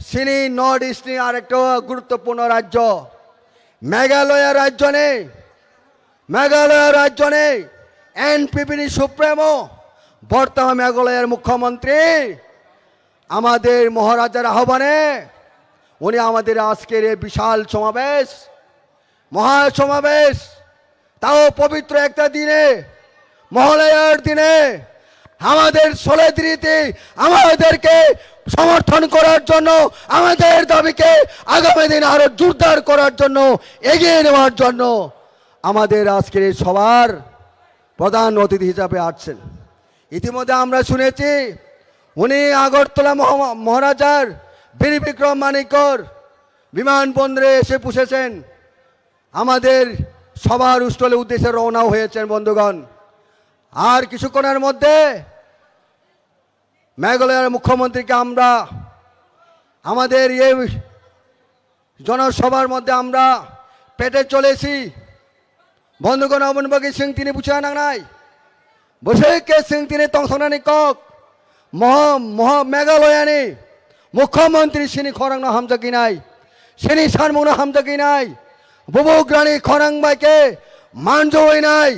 sini North East ni arekta guruttopurno rajyo Meghalaya rajyoni Meghalaya rajyoni N P P ni supremo, বর্তমান মেঘালয়ের মুখ্যমন্ত্রী, আমাদের মহারাজার আহ্বানে উনি আমাদের আজকের এই বিশাল সমাবেশ, মহাসমাবেশ, তাও পবিত্র একটা দিনে, মহালয়ার দিনে আমাদের solidarity, আমাদেরকে সমর্থন করার জন্য, আমাদের দাবিকে আগামী দিন আরো জোরদার করার জন্য, এগিয়ে নেওয়ার জন্য আমাদের আজকের এই সভার প্রধান অতিথি হিসাবে আসছেন। ইতিমধ্যে আমরা শুনেছি উনি আগরতলা মহা-, মহারাজার বীর বিক্রম মাণিক্যর বিমানবন্দরে এসে পৌঁছেছেন, আমাদের সভার স্থলে উদ্দেশ্যে রওনা হয়েছেন বন্ধুগণ। আর কিছুক্ষণের মধ্যে মেঘালয়ের মুখ্যমন্ত্রীকে আমরা আমাদের এই জনসভার মধ্যে আমরা পেতে চলেছি। বন্ধুগণ, aboni bagwi chwng tini buchana nangnai. Bwswk khe chwng tini tongthoknani kok. Moha, moha, Meghalayani Mukhyamantri sini khorangno hamjagwi nai. Sini sanmungno hamjagwi nai. Bubugrani khorang bai khe manjawinai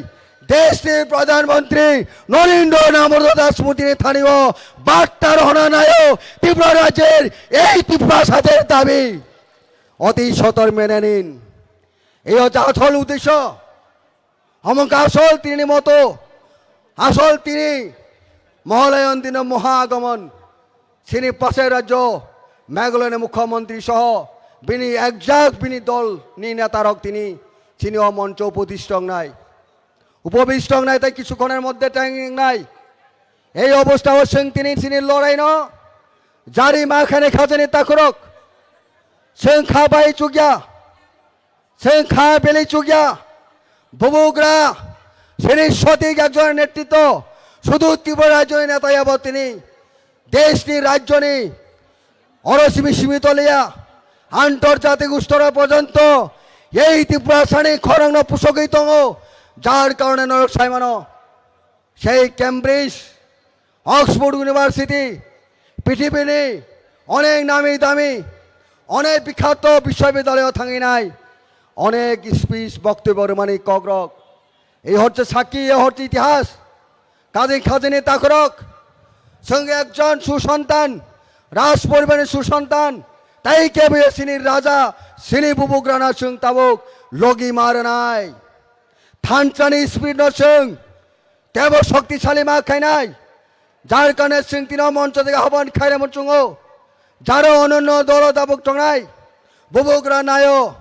deshni Pradhan Mantri Narendra Damodar Das Motini thanio barta rohona naio Tripura rajyer ei Tripura sater dabi oti sotor mene nin. Ei hoche asol uddesho. Omo khe asol tini moto, asol tini moholayan dino moha agamon. Sini pasai rajyo Meghalayani Mukhyamantri soho bini ekjak bini dol ni netarok tini sini o moncho upodishto wngnai. Upobishto wngnai tei kichukhoner moddhe teng wngnai. Ei obostha o chwng tini sini loraino jari ma khainai khajani takhurok. Chwng kha bai chukya. Chwng kha belai chukya. Bubugra, sini sotik ekjon netritwo, sudu Tripura rajyoni neta yabo tini, deshni rajyoni Oro simi simi toliya, antorjatik স্তর পর্যন্ত এই ত্রিপুরাসানি khorangno pusogwi tongo, যার কারণে norok saimano সেই Cambridge, Oxford University, পৃথিবীনি অনেক নামি দামি, অনেক বিখ্যাত বিশ্ববিদ্যালয়ে থাকি নাই, অনেক স্পিচ বক্তব্য রুমানি ককরক। এই হচ্ছে সাক্ষী, এই হচ্ছে ইতিহাস। কাজী খাজানি তাকরক, সঙ্গে একজন সুসন্তান, রাজ পরিবারের সুসন্তান, তাই কেবল সিনি রাজা, সিনি বুবুগ্রানা সং তাবুক, লগি মারনাই। Thansa ni speed no chwng tebo শক্তিশালী ma khainai, যার কারণে chwng tino মঞ্চ থেকে আহ্বান khairamo chwngo, যারা অনন্য দল দাবক tongnai, bubugra nayo,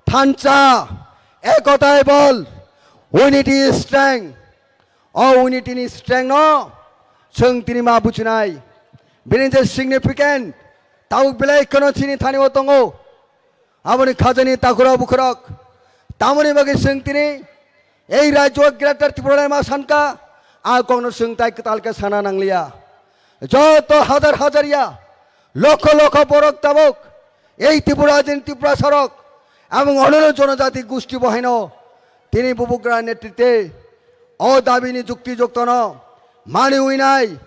thansa, ekotai bol, unity strength, o unity ni strength no chwng tini ma buchinai, bini je significant, tabuk belai kheno chini thani o tongo. Aboni khajani takhurok bukhurok. Tamoni bagwi chwng tini ei rajyo Greater Tipraland ma sankha, a kokno chwng tai kwtal khe sana nangliya. Joto hajar hajar ya, lokho lokho borok tabuk ei Tripura din Tiprasa rok ebong onoro jonojati gusti bo haino tini bubugra netrite o dabini jukti joktono mani uinai.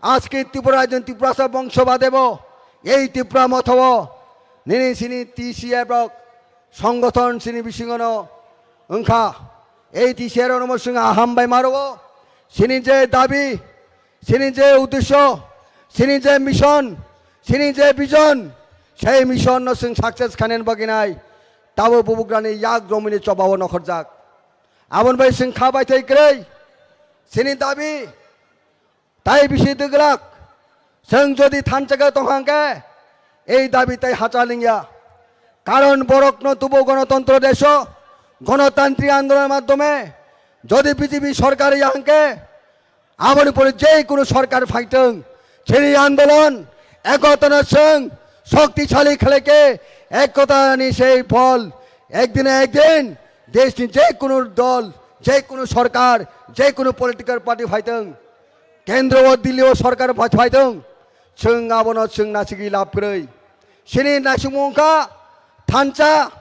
Aske Tripura din Tiprasa bongsho badebo ei Tipra mothao nini sini T C F rok songothon sini bisingono wngkha. Ei T C F rokno mo chwng aham bai marogo. Sini je dabi, sini je uddesho, sini je mission, sini je vision, sei mission no chwng success khainani bagwi nai tabo bubugrani yak romwini chobao nokhorjak. Aboni bai chwng kha bai thai kwrwi sini dabi tai bisi dwglak. Chwng jodi thansa khe tong hangkhe ei dabi tai hacha lingya. Karon borokno tubo gonotontro deso, gonotantri andolon maddhome jodi B J P sorkar ya hangkhe aboni pore je kono sorkar phaitwng, chini andolon ekotano chwng shoktisali khlai khe ekotani sei phol ekdin ekdin deshni je kono dol, je kono sorkar, je kono political party phaitwng, kendro o Delhi o sorkar phai-, phaitwng, chwng abono chwng nasigi lab kwrwi. Chini naisingmung wngkha thansa,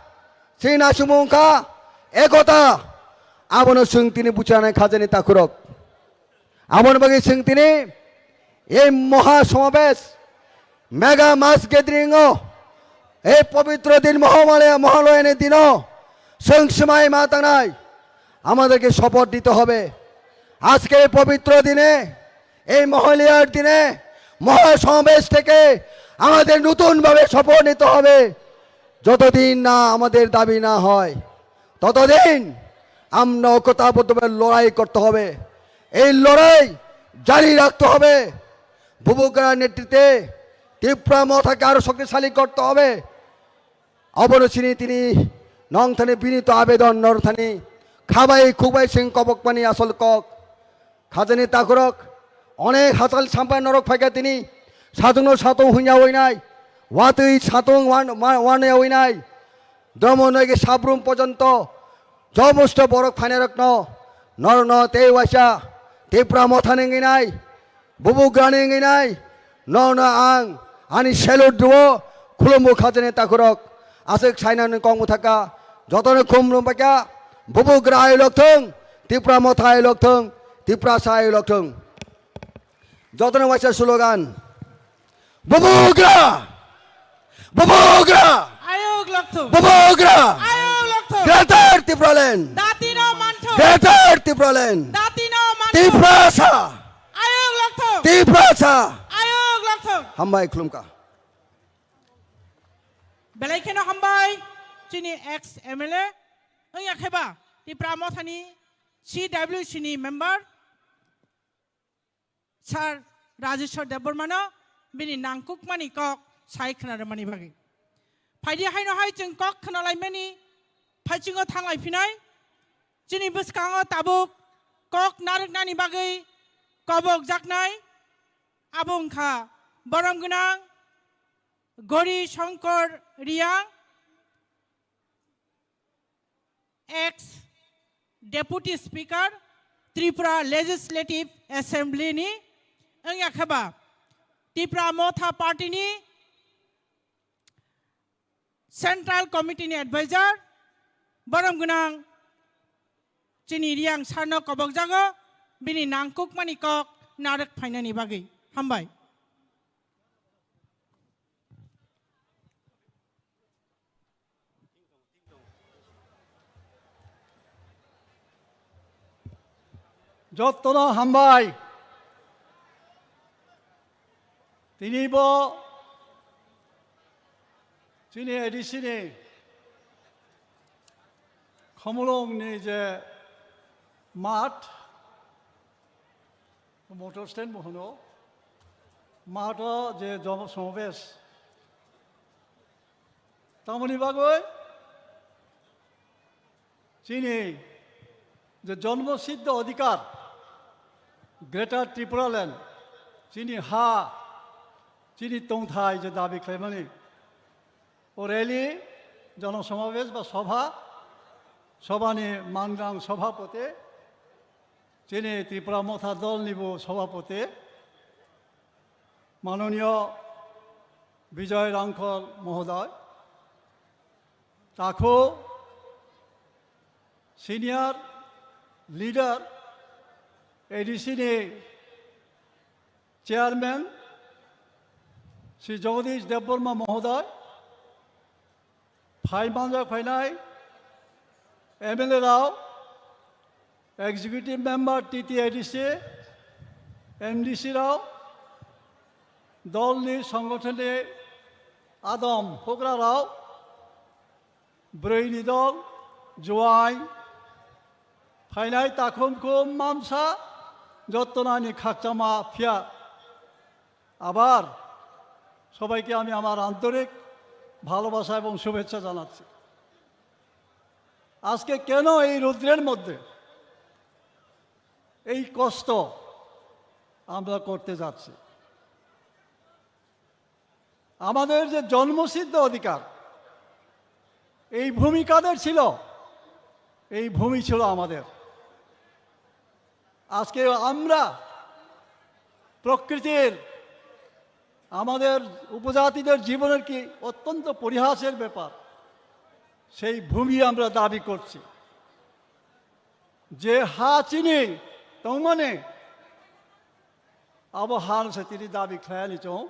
chini naisingmung wngkha ekota, abono chwng tini buchanai khajani takhurok. Aboni bagwi chwng tini ei moha somabesh, mega mass gathering o, ei pobitro din mohamalaya, mohaloyani dino chwng swmai ma tangnai, আমাদেরকে শপথ নিতে হবে। আজকে এই পবিত্র দিনে, এই মহালয়ার দিনে মহাসমাবেশ থেকে আমাদের নতুনভাবে শপথ নিতে হবে। যতদিন না আমাদের দাবি না হয়, ততদিন আমরা ঐক্যতাবদ্ধভাবে লড়াই করতে হবে। এই লড়াই জারি রাখতে হবে। বুবুগ্রার নেতৃত্বে ত্রিপুরা মথাকে আরো শক্তিশালী করতে হবে। Abono chini tini nongthani binito abedon northani khabai khukbai sing kobokmani asol kok. Khajani takhurok, onek hachal sampai norok phaikha tini, satung no satung hunya oinai, watwi satung wan-, wa-, wania oinai, dromo noige sabrum pojonto, jomosto borok phainai rokno, norno tei waisa, Tipra mothani wngwi nai, bubugrani wngwi nai, norno ang ani salute rwo, khulumbo khajani takhurok, aswk sainani kok mwthaka, jotono khulumbaikha, bubugra ayolok thung, Tipra motha ayolok thung, Tiprasa ayolok thung. Jotono waisa slogan. Bubugra! Bubugra! Ayok lokthung. Bubugra! Ayok lokthung. Greater Tipraland! Datino manthung. Greater Tipraland! Datino manthung. Tiprasa! Ayok lokthung. Tiprasa! Ayok lokthung. Hambai khulumkha. Belai kheno hambai chini ex M L A wngya kheba Tipra mothani C W C ni member. Sir Rajeshwar Debbarmano bini nangkukmani kok sai khna rwmani bagwi. Phaidi haino hai chwng kok khna laimani phaichungo thanglai phinai. Chini bwskango tabuk kok narwknani bagwi kobok jaknai abo wngkha borom gwnang Gori Shankar Reang, ex Deputy Speaker Tripura Legislative Assembly ni, wngya kheba Tipra Motha Party ni Central Committee ni advisor, borom gwnang chini Riyang sir no kobok jago, bini nangkukmani kok narwk phainani bagwi. Hambai. Jottono hambai. Tini bo chini A D C ni Khumulwng ni je math, motor stand bo hwno, matho je jono somabesh, tamoni bagwi chini je jonmo siddho adhikar, Greater Tripura Land, chini ha, chini tongthai je dabi khlaimani, o rally, jono somabesh ba sobha, sobhani mangang sobhapoti, chini Tripura Motha Dol nibo sobhapoti, manoniyo Bijoy Rangkhol mohodoy, takhu senior leader A D C ni chairman Shri Jagadish Debbarma mohodoy, phai manjak phainai M L A rao, executive member T T A D C, M D C rao, dolni songothonni adom hugra rao, bwrwini dol, juain, phainai takhum khum mamsa, jottonani khakchangma phiya. আবার সবাইকে আমি আমার আন্তরিক ভালোবাসা এবং শুভেচ্ছা জানাচ্ছি। আজকে কেন এই রৌদ্রের মধ্যে এই কষ্ট আমরা করতে যাচ্ছি? আমাদের যে জন্মসিদ্ধ অধিকার, এই ভূমি কাদের ছিল? এই ভূমি ছিল আমাদের। আজকে আমরা প্রকৃতির, আমাদের উপজাতিদের জীবনের কি অত্যন্ত পরিহাসের ব্যাপার, সেই ভূমি আমরা দাবি করছি। Je ha chini tongmani, abo han se tini dabi khlaiyani chwng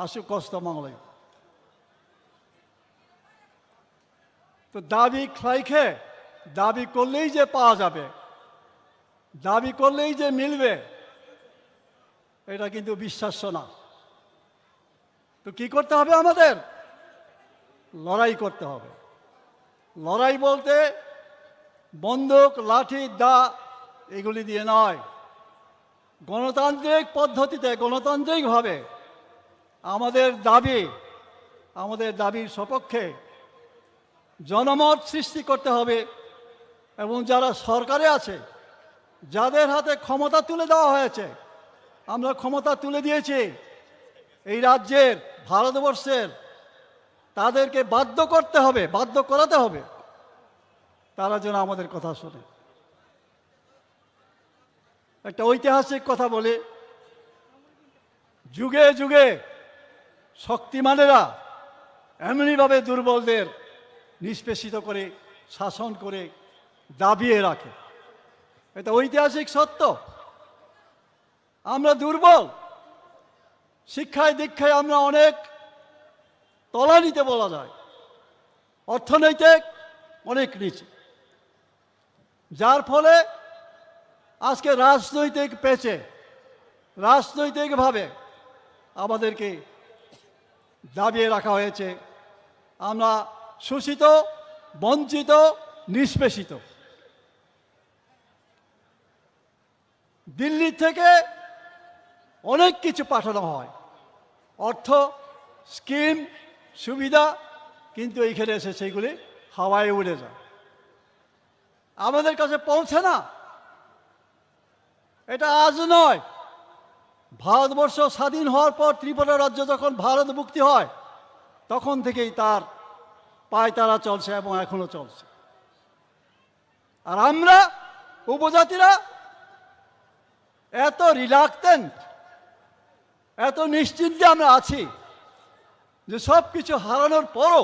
aswk kosto manglai. তো দাবি খাইখে দাবি করলেই যে পাওয়া যাবে, দাবি করলেই যে মিলবে, এটা কিন্তু বিশ্বাস্য না। তো কি করতে হবে আমাদের? লড়াই করতে হবে। লড়াই বলতে বন্দুক, লাঠি, দা এগুলি দিয়ে নয়। গণতান্ত্রিক পদ্ধতিতে, গণতান্ত্রিকভাবে আমাদের দাবি, আমাদের দাবির সপক্ষে জনমত সৃষ্টি করতে হবে এবং যারা সরকারে আছে, যাদের হাতে ক্ষমতা তুলে দেওয়া হয়েছে, আমরা ক্ষমতা তুলে দিয়েছি এই রাজ্যের, ভারতবর্ষের, তাদেরকে বাধ্য করতে হবে, বাধ্য করাতে হবে, তারা যেন আমাদের কথা শোনে। একটা ঐতিহাসিক কথা বলি, যুগে যুগে শক্তিমানেরা এমনিভাবে দুর্বলদের নিষ্পেষিত করে, শাসন করে, দাবিয়ে রাখে। এটা ঐতিহাসিক সত্য। আমরা দুর্বল, শিক্ষায় দীক্ষায় আমরা অনেক তলানিতে বলা যায়, অর্থনৈতিক অনেক নিচে, যার ফলে আজকে রাজনৈতিক পেচে, রাজনৈতিকভাবে আমাদেরকে দাবিয়ে রাখা হয়েছে। আমরা শোষিত, বঞ্চিত, নিষ্পেষিত। দিল্লি থেকে অনেক কিছু পাঠানো হয়, অর্থ, স্কিম, সুবিধা, কিন্তু এইখানে এসে সেইগুলি হাওয়ায় উড়ে যায়, আমাদের কাছে পৌঁছে না। এটা আজ নয়, ভারতবর্ষ স্বাধীন হওয়ার পর ত্রিপুরা রাজ্য যখন ভারত মুক্তি হয়, তখন থেকেই তার পায়তারা চলছে এবং এখনো চলছে। আর আমরা উপজাতিরা এত রিলাক্টেন্ট, এত নিশ্চিন্তে আমরা আছি যে সব কিছু হারানোর পরও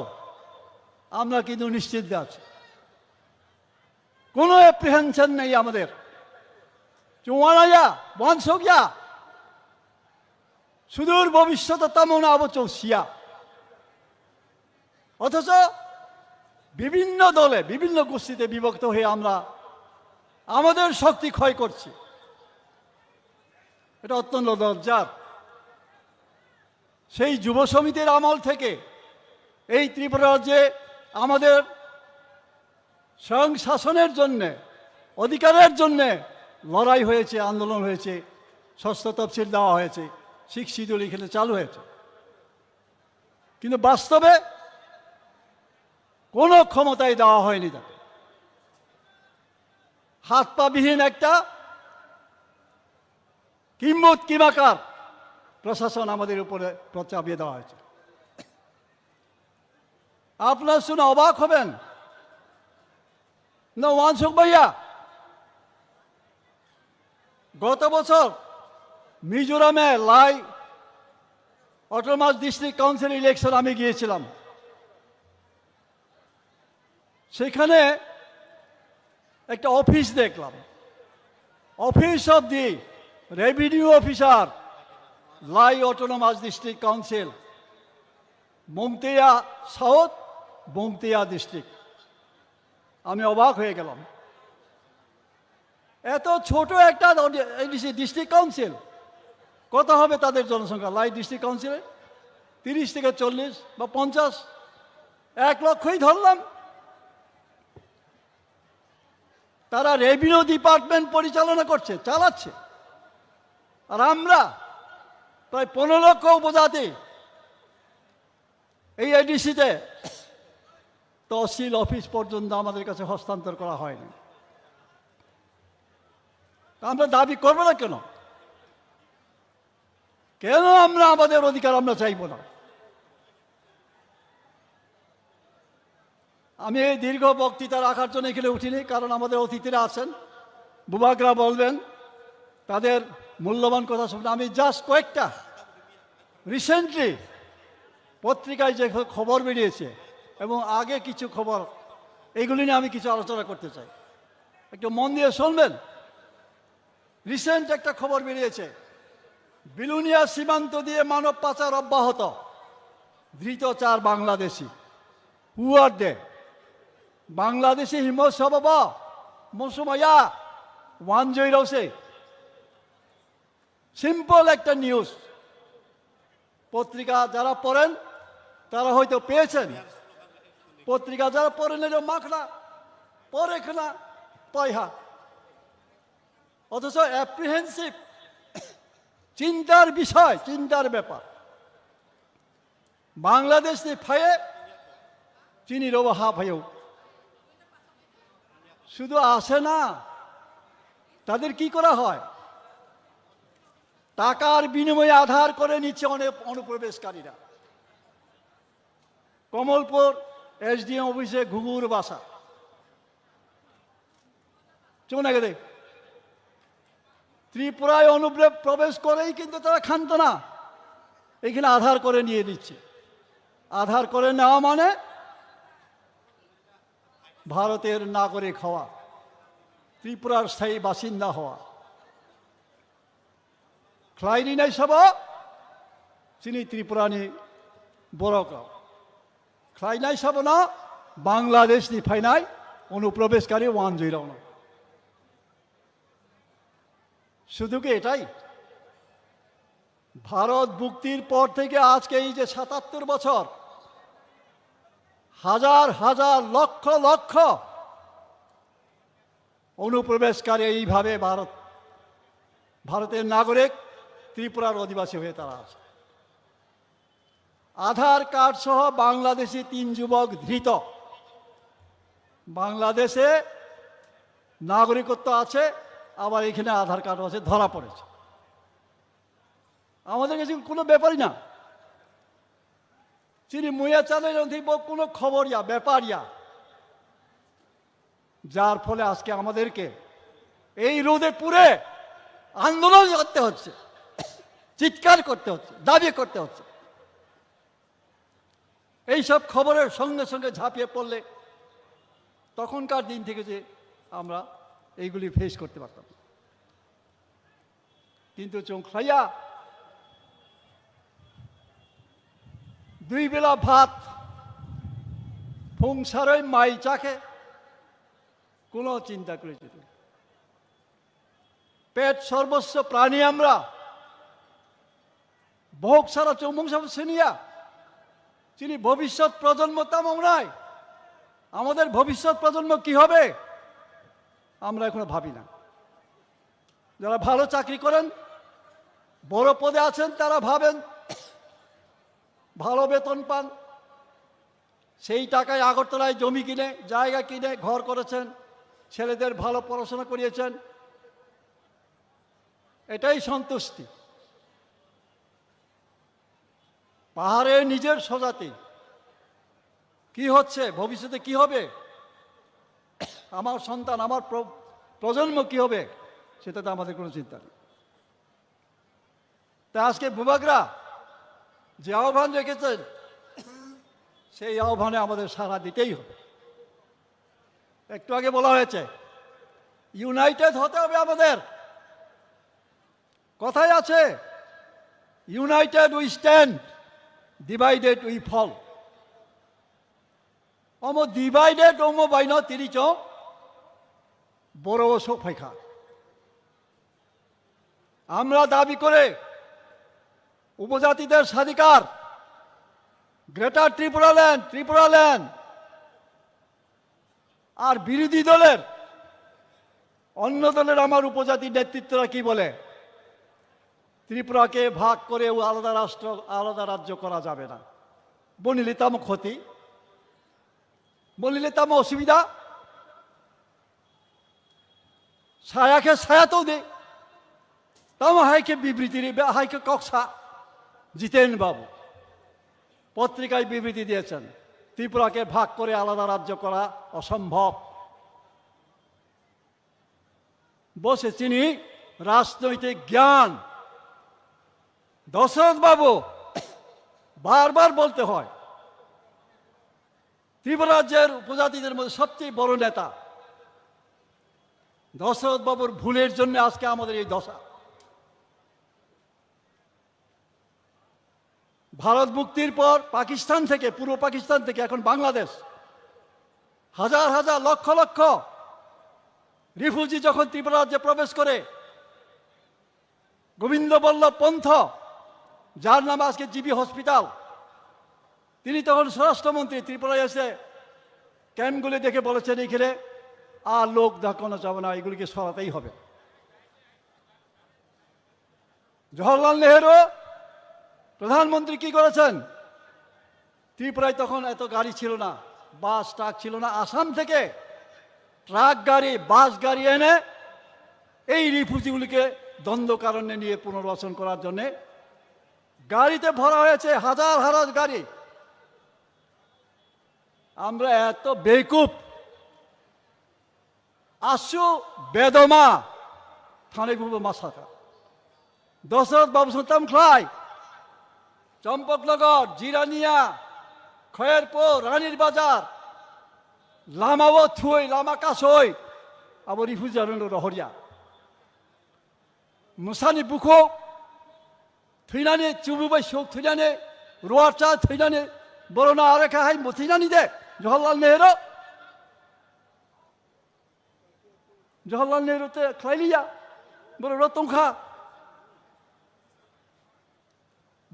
আমরা কিন্তু নিশ্চিন্তে আছি। কোনো অ্যাপ্রিহেনশন নেই আমাদের। চুয়ানাইয়া, ওয়ানসোগিয়া, সুদূর ভবিষ্যতে তেমন আবচল সিয়া। অথচ বিভিন্ন দলে, বিভিন্ন গোষ্ঠীতে বিভক্ত হয়ে আমরা আমাদের শক্তি ক্ষয় করছি। এটা অত্যন্ত লজ্জার। সেই যুব সমিতির আমল থেকে এই ত্রিপুরা রাজ্যে আমাদের স্বয়ং শাসনের জন্যে, অধিকারের জন্যে লড়াই হয়েছে, আন্দোলন হয়েছে, ষষ্ঠ তফসিল দেওয়া হয়েছে, সিক্স শিডিউল এখানে চালু হয়েছে। কিন্তু বাস্তবে কোনো ক্ষমতাই দেওয়া হয়নি তাকে। হাত পা বিহীন একটা কিম্বুত কিমাকার প্রশাসন আমাদের উপরে প্র-, চাপিয়ে দেওয়া হয়েছে। আপনারা শুনে অবাক হবেন না, ওয়ানসুক ভাইয়া, গত বছর মিজোরামে লাই অটোনমাস ডিস্ট্রিক্ট কাউন্সিল ইলেকশন আমি গিয়েছিলাম। সেখানে একটা অফিস দেখলাম, office of the revenue officer, lie autonomous district council, মংতেয়া সাউথ, মংতেয়া ডিস্ট্রিক্ট। আমি অবাক হয়ে গেলাম, এত ছোট একটা এডিসি ডিস্ট্রিক্ট কাউন্সিল, কত হবে তাদের জনসংখ্যা? লাই ডিস্ট্রিক্ট কাউন্সিলে তিরিশ থেকে চল্লিশ বা পঞ্চাশ, এক লক্ষই ধরলাম। তারা রেভিনিউ ডিপার্টমেন্ট পরিচালনা করছে, চালাচ্ছে। আর আমরা প্রায় পনেরো লক্ষ উপজাতি এই এডিসিতে তহসিল অফিস পর্যন্ত আমাদের কাছে হস্তান্তর করা হয়নি। তা আমরা দাবি করবো না কেন? কেন আমরা আমাদের অধিকার আমরা চাইবো না? আমি এই দীর্ঘ বক্তৃতা রাখার জন্য এখানে উঠিনি, কারণ আমাদের অতিথিরা আছেন, বুবাগরা বলবেন তাদের মূল্যবান কথা শুনবেন। আমি জাস্ট কয়েকটা রিসেন্টলি পত্রিকায় যে খবর বেরিয়েছে এবং আগে কিছু খবর, এইগুলি নিয়ে আমি কিছু আলোচনা করতে চাই। একটু মন দিয়ে শুনবেন। রিসেন্ট একটা খবর বেরিয়েছে, বিলুনিয়া সীমান্ত দিয়ে মানব পাচার অব্যাহত, ধৃত চার Bangladeshi. Who are they? Bangladeshi হিমো সবব মৌসুমাইয়া ওয়ানজয় রসে। সিম্পল একটা নিউজ। পত্রিকা যারা পড়েন, তারা হয়তো পেয়েছেন। পত্রিকা যারা পড়েন, এটা মাখনা, পড়ে খানা, পাইহা। অথচ অ্যাপ্রিহেনসিভ, চিন্তার বিষয়, চিন্তার ব্যাপার। Bangladesh ni phaye chini robo ha phayo. শুধু আসে না, তাদের কি করা হয়? টাকার বিনিময়ে আধার করে নিচ্ছে অনেক অনুপ্রবেশকারীরা। কমলপুর এসডিএম অফিসে ঘুঘুর বাসা। চুপ না কেদে? ত্রিপুরায় অনুপ্রবেশ করেই কিন্তু তারা ক্ষান্ত না, এখানে আধার করে নিয়ে নিচ্ছে। আধার করে নেওয়া মানে ভারতের নাগরিক হওয়া, ত্রিপুরার স্থায়ী বাসিন্দা হওয়া। Khlaini nai sabo chini Tripura ni borok rok. Khlainai sabo no Bangladesh ni phainai অনুপ্রবেশকারী ওয়ানজয় rok no. শুধু কি এটাই? ভারত মুক্তির পর থেকে আজকে এই যে সাতাত্তর বছর, হাজার হাজার, লক্ষ লক্ষ অনুপ্রবেশকারী এইভাবে ভারত, ভারতের নাগরিক, ত্রিপুরার অধিবাসী হয়ে তারা আছে। আধার কার্ড সহ বাংলাদেশি তিন যুবক ধৃত। বাংলাদেশে নাগরিকত্ব আছে, আবার এখানে আধার কার্ড আছে, ধরা পড়েছে। আমাদের কাছে কোনো ব্যাপারই না। চিনি মুয়া চালে যদি কোনো খবর ইয়া, ব্যাপার ইয়া, যার ফলে আজকে আমাদেরকে এই রোদে পুড়ে আন্দোলন করতে হচ্ছে, চিৎকার করতে হচ্ছে, দাবি করতে হচ্ছে। এইসব খবরের সঙ্গে সঙ্গে ঝাঁপিয়ে পড়লে তখনকার দিন থেকে যে আমরা এইগুলি ফেস করতে পারতাম। কিন্তু চোখ খাইয়া দুই বেলা ভাত, ফংসারই মাই চাকে কোনো চিন্তা করেছে না। পেট সর্বস্ব প্রাণী আমরা। ভোগ ছাড়া চৌমুং সাহেব শুনিয়া তিনি ভবিষ্যৎ প্রজন্ম তেমন নাই। আমাদের ভবিষ্যৎ প্রজন্ম কি হবে, আমরা এখনো ভাবি না। যারা ভালো চাকরি করেন, বড় পদে আছেন, তারা ভাবেন, ভালো বেতন পান, সেই টাকায় আগরতলায় জমি কিনে, জায়গা কিনে, ঘর করেছেন, ছেলেদের ভালো পড়াশোনা করিয়েছেন, এটাই সন্তুষ্টি। পাহাড়ে নিজের স্বজাতি কি হচ্ছে, ভবিষ্যতে কি হবে, আমার সন্তান, আমার প্র-, প্রজন্ম কি হবে, সেটাতে আমাদের কোনো চিন্তা নেই। তাই আজকে বুবাগরা যে আহ্বান রেখেছেন, সেই আহ্বানে আমাদের সাড়া দিতেই হবে। একটু আগে বলা হয়েছে, ইউনাইটেড হতে হবে আমাদের। কথায় আছে, "United we stand, divided we fall." Omo divided omo baino tini chong boro o sok phaikha. আমরা দাবি করে উপজাতিদের স্বাধিকার, গ্রেটার ত্রিপুরাল্যান্ড, ত্রিপুরাল্যান্ড। আর বিরোধী দলের, অন্য দলের আমার উপজাতি নেতৃত্বরা কি বলে, ত্রিপুরাকে ভাগ করে ও আলাদা রাষ্ট্র, আলাদা রাজ্য করা যাবে না। বনিলে তামো ক্ষতি, বনিলে তামো অসুবিধা। সায়াকে সায়া তো দে। Tamo hai khe bibriti ri, hai khe koksa Jiten Babu পত্রিকায় বিবৃতি দিয়েছেন, ত্রিপুরাকে ভাগ করে আলাদা রাজ্য করা অসম্ভব। বসে চিনি রাজনৈতিক জ্ঞান। দশরথ বাবু বারবার বলতে হয়, ত্রিপুরা রাজ্যের উপজাতিদের মধ্যে সবচেয়ে বড় নেতা দশরথ বাবুর ভুলের জন্য আজকে আমাদের এই দশা। ভারত মুক্তির পর পাকিস্তান থেকে, পূর্ব পাকিস্তান থেকে এখন বাংলাদেশ, হাজার হাজার, লক্ষ লক্ষ রিফিউজি যখন ত্রিপুরা রাজ্যে প্রবেশ করে, গোবিন্দ বল্লভ পন্থ, যার নাম আজকে জিবি হসপিটাল, তিনি তখন স্বরাষ্ট্রমন্ত্রী, ত্রিপুরায় এসে ক্যাম্পগুলি দেখে বলেছেন, "এখানে আর লোক দেখানো যাবে না, এগুলিকে সরাতেই হবে।" জওহরলাল নেহেরু প্রধানমন্ত্রী কি করেছেন? ত্রিপুরায় তখন এত গাড়ি ছিল না, বাস ট্রাক ছিল না। আসাম থেকে ট্রাক গাড়ি, বাস গাড়ি এনে এই রিফিউজিগুলিকে দণ্ডকারণ্যে নিয়ে পুনর্বাসন করার জন্যে গাড়িতে ভরা হয়েছে, হাজার হাজার গাড়ি। আমরা এত বেকুব, আসু বেদমা থানায় বুবো মাসাকা। দশরথ বাবু সন্তান খ্লাই, চম্পকনগর, জিরানিয়া, খয়েরপুর, রানীর বাজার, লামাও থুই, লামা কাসই, abo refugee rok no rohorya. Musani bukho thwinani, chubu bai sok thwinani, ruarcha thwinani, borona arekha hai muthwinani de, Jawaharlal Nehru. Jawaharlal Nehru te khlailiya, borok rok tongkha.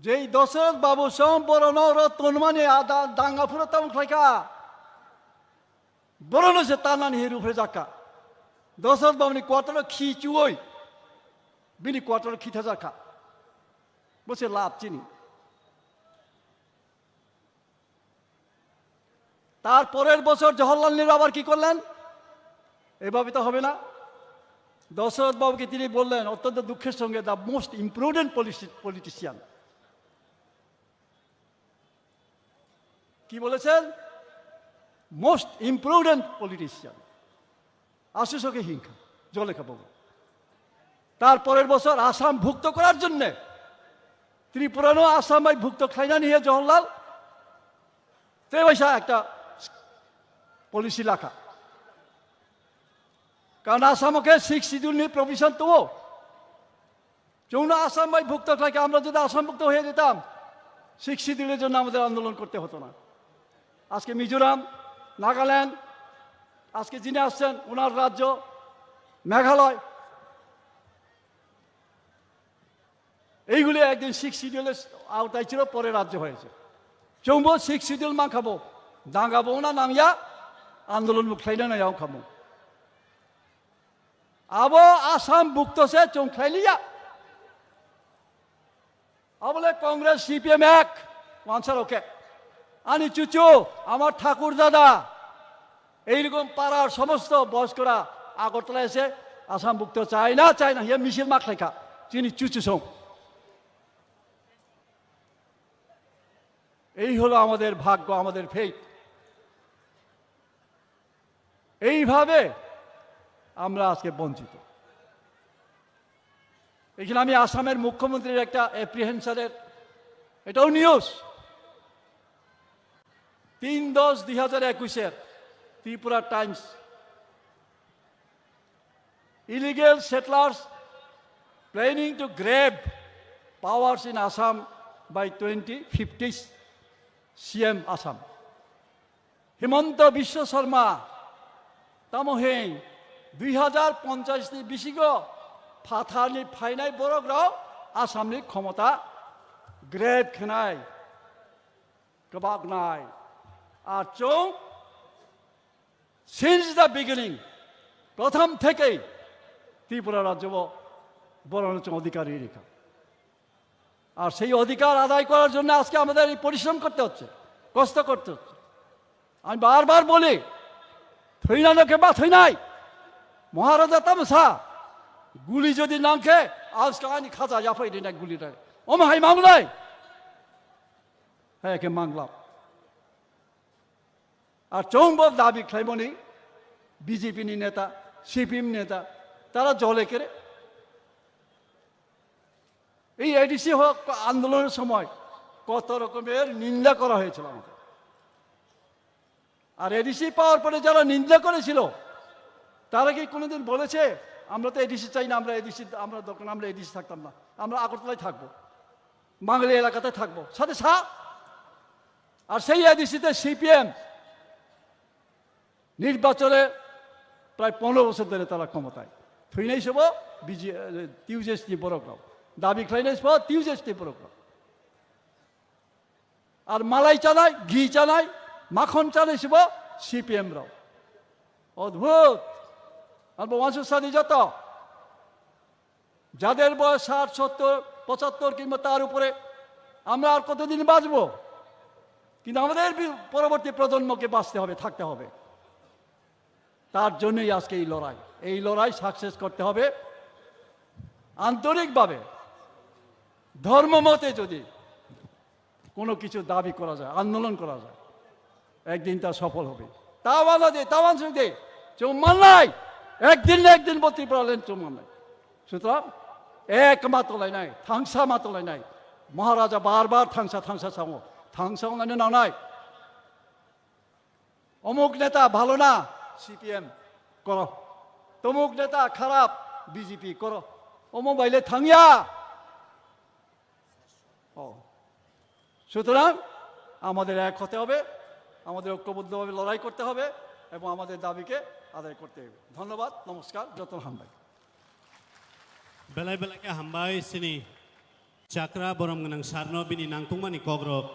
Jei Dosoroth Babu song borok no rok tonmani ada danga phuro tamo khlaikha. Borok no se tanani he ruphe jakka. Dosoroth Babu ni quarter o khi chuoi, bini quarter o khi thajakha. Bo se lab chini. তার পরের বছর জওহরলাল নেহরু আবার কি করলেন? এভাবে তো হবে না। দশরথ বাবুকে তিনি বললেন অত্যন্ত দুঃখের সঙ্গে, "The most imprudent politi-, politician।" কি বলেছেন? "Most imprudent politician।" Aswk soke hinkha, jole kha bobo. তার পরের বছর আসাম ভুক্ত করার জন্য ত্রিপুরানো আসাম ভাই ভুক্ত খাইনা নিয়ে Jawaharlal Tei waisa ekta policy lakha. Karon Asamo khe sixth schedule ni provision tongo. Chwngno Asam bai bhukto khlai khe, আমরা যদি আসাম ভুক্ত হয়ে যেতাম, sixth schedule এর জন্য আমাদের আন্দোলন করতে হতো না। আজকে মিজোরাম, নাগাল্যান্ড, আজকে যিনি আসছেন ওনার রাজ্য মেঘালয়, এইগুলি একদিন সিক্স শিডিউলের আওতায় ছিল, পরে রাজ্য হয়েছে। Chwngbo sixth schedule mankhabo, dangabo wngna nangya, andolonbo khlaina nangya wngkhamo. Abo Asam bhukto se chwng khlailiya. Abole Congress, C P M ek, wansar oke. Ani chuchu, amar thakur dada, এইরকম পাড়ার সমস্ত বয়স্করা আগরতলা এসে আসাম ভুক্ত চায় না, চায় না, ইয়ে মিছিল মাখলাইখা, চিনি চুচু সং। এই হলো আমাদের ভাগ্য, আমাদের ফেট। এইভাবে আমরা আজকে বঞ্চিত। এখানে আমি আসামের মুখ্যমন্ত্রীর একটা অ্যাপ্রিহেনশনের, এটাও নিউজ, তিন দশ দুই হাজার একুশের Tripura Times, Illegal settlers planning to grab powers in Assam by twenty fifty, C M Assam. Himanta Biswa Sarma, tamo hing, dui hajar ponchas ni bisingo phathar ni phainai borok rok Assam ni khomota grab khenai, kwbaknai. Ar chwng since the beginning, প্রথম থেকেই ত্রিপুরা রাজ্য ব-, বড় অধিকার রেখা। আর সেই অধিকার আদায় করার জন্য আজকে আমাদের এই পরিশ্রম করতে হচ্ছে, কষ্ট করতে হচ্ছে। আমি বারবার বলি, থৈনা নখে বা থৈনাই, মহারাজা তামসা, গুলি যদি নাংখে, আজকে আনি খাজা জাফাই দিন গুলি নাই। ওম হাই মাংলাই, হ্যাঁ, একে মাংলাম। আর চৌম্বক দাবি খাইমনি, বিজেপি নি নেতা, সিপিএম নেতা, তারা জলে কেড়ে। এই এডিসি হক আন্দোলনের সময় কত রকমের নিন্দা করা হয়েছিল আমাদের। আর এডিসি পাওয়ার পরে যারা নিন্দা করেছিল, তারা কি কোনোদিন বলেছে, "আমরা তো এডিসি চাই না, আমরা এডিসি, আমরা দরকার না, আমরা এডিসি থাকতাম না, আমরা আগরতলায় থাকবো, বাঙালি এলাকাতে থাকবো, সাথে সা-," আর সেই এডিসিতে সিপিএম নির্বাচনে প্রায় পনেরো বছর ধরে তারা ক্ষমতায়। থুইনাই সব বিজি-, টিউজেস নি বড় দাবি খাইনাই সব টিউজেস নি বড়। আর মালাই চানাই, ঘি চানাই, মাখন চানাই সব সিপিএম রাও। অদ্ভুত। আর বংশ সাদী যত, যাদের বয়স ষাট, সত্তর, পঁচাত্তর কিংবা তার উপরে, আমরা আর কতদিন বাঁচবো? কিন্তু আমাদের বি-, পরবর্তী প্রজন্মকে বাঁচতে হবে, থাকতে হবে। তার জন্যই আজকে এই লড়াই। এই লড়াই সাকসেস করতে হবে আন্তরিকভাবে, ধর্ম মতে যদি কোনো কিছু দাবি করা যায়, আন্দোলন করা যায়, একদিন তা সফল হবে। Tawan de, tawan sung de, chumannai, একদিন না একদিন bo Tripura land chumannai. সুতরাং এক মা তলায় নাই, থাংসা মা তলায় নাই। মহারাজা বারবার থাংসা, থাংসা সামো, থাংসা অংলাইনো নাংনাই। অমুক নেতা ভালো না, সিপিএম করো। তমুক নেতা খারাপ, বিজেপি করো। অমুক বাইলে থাংয়া। ও। সুতরাং আমাদের এক হতে হবে, আমাদের ঐক্যবদ্ধভাবে লড়াই করতে হবে এবং আমাদের দাবিকে আদায় করতে হবে। ধন্যবাদ, নমস্কার, যত হামবাই। Belai belai khe hambai chini chakra borom gwnang sarno bini nangtungmani kokrok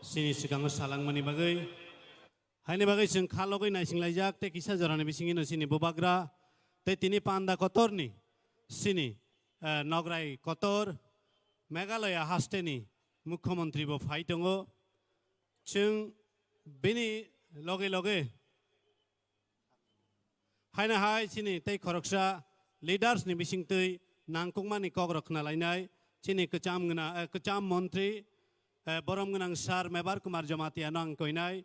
chini swkango salangmani bagwi. Haini bagwi chwng kha logwi naisinglaijak tei kisa jorani bisingino chini bubagra tei tini panda kotorni chini, eh, nograi kotor Meghalaya hasteni mukhyamantri bo phai tongo. Chwng bini loge loge haino hai chini tei khoroksa leaders ni bisingtwi nangkukmani kokrok khna lainai chini kwcham gwnang, eh, kwcham montri, eh, borom gwnang sir Mebar Kumar Jamatia no ang koinai.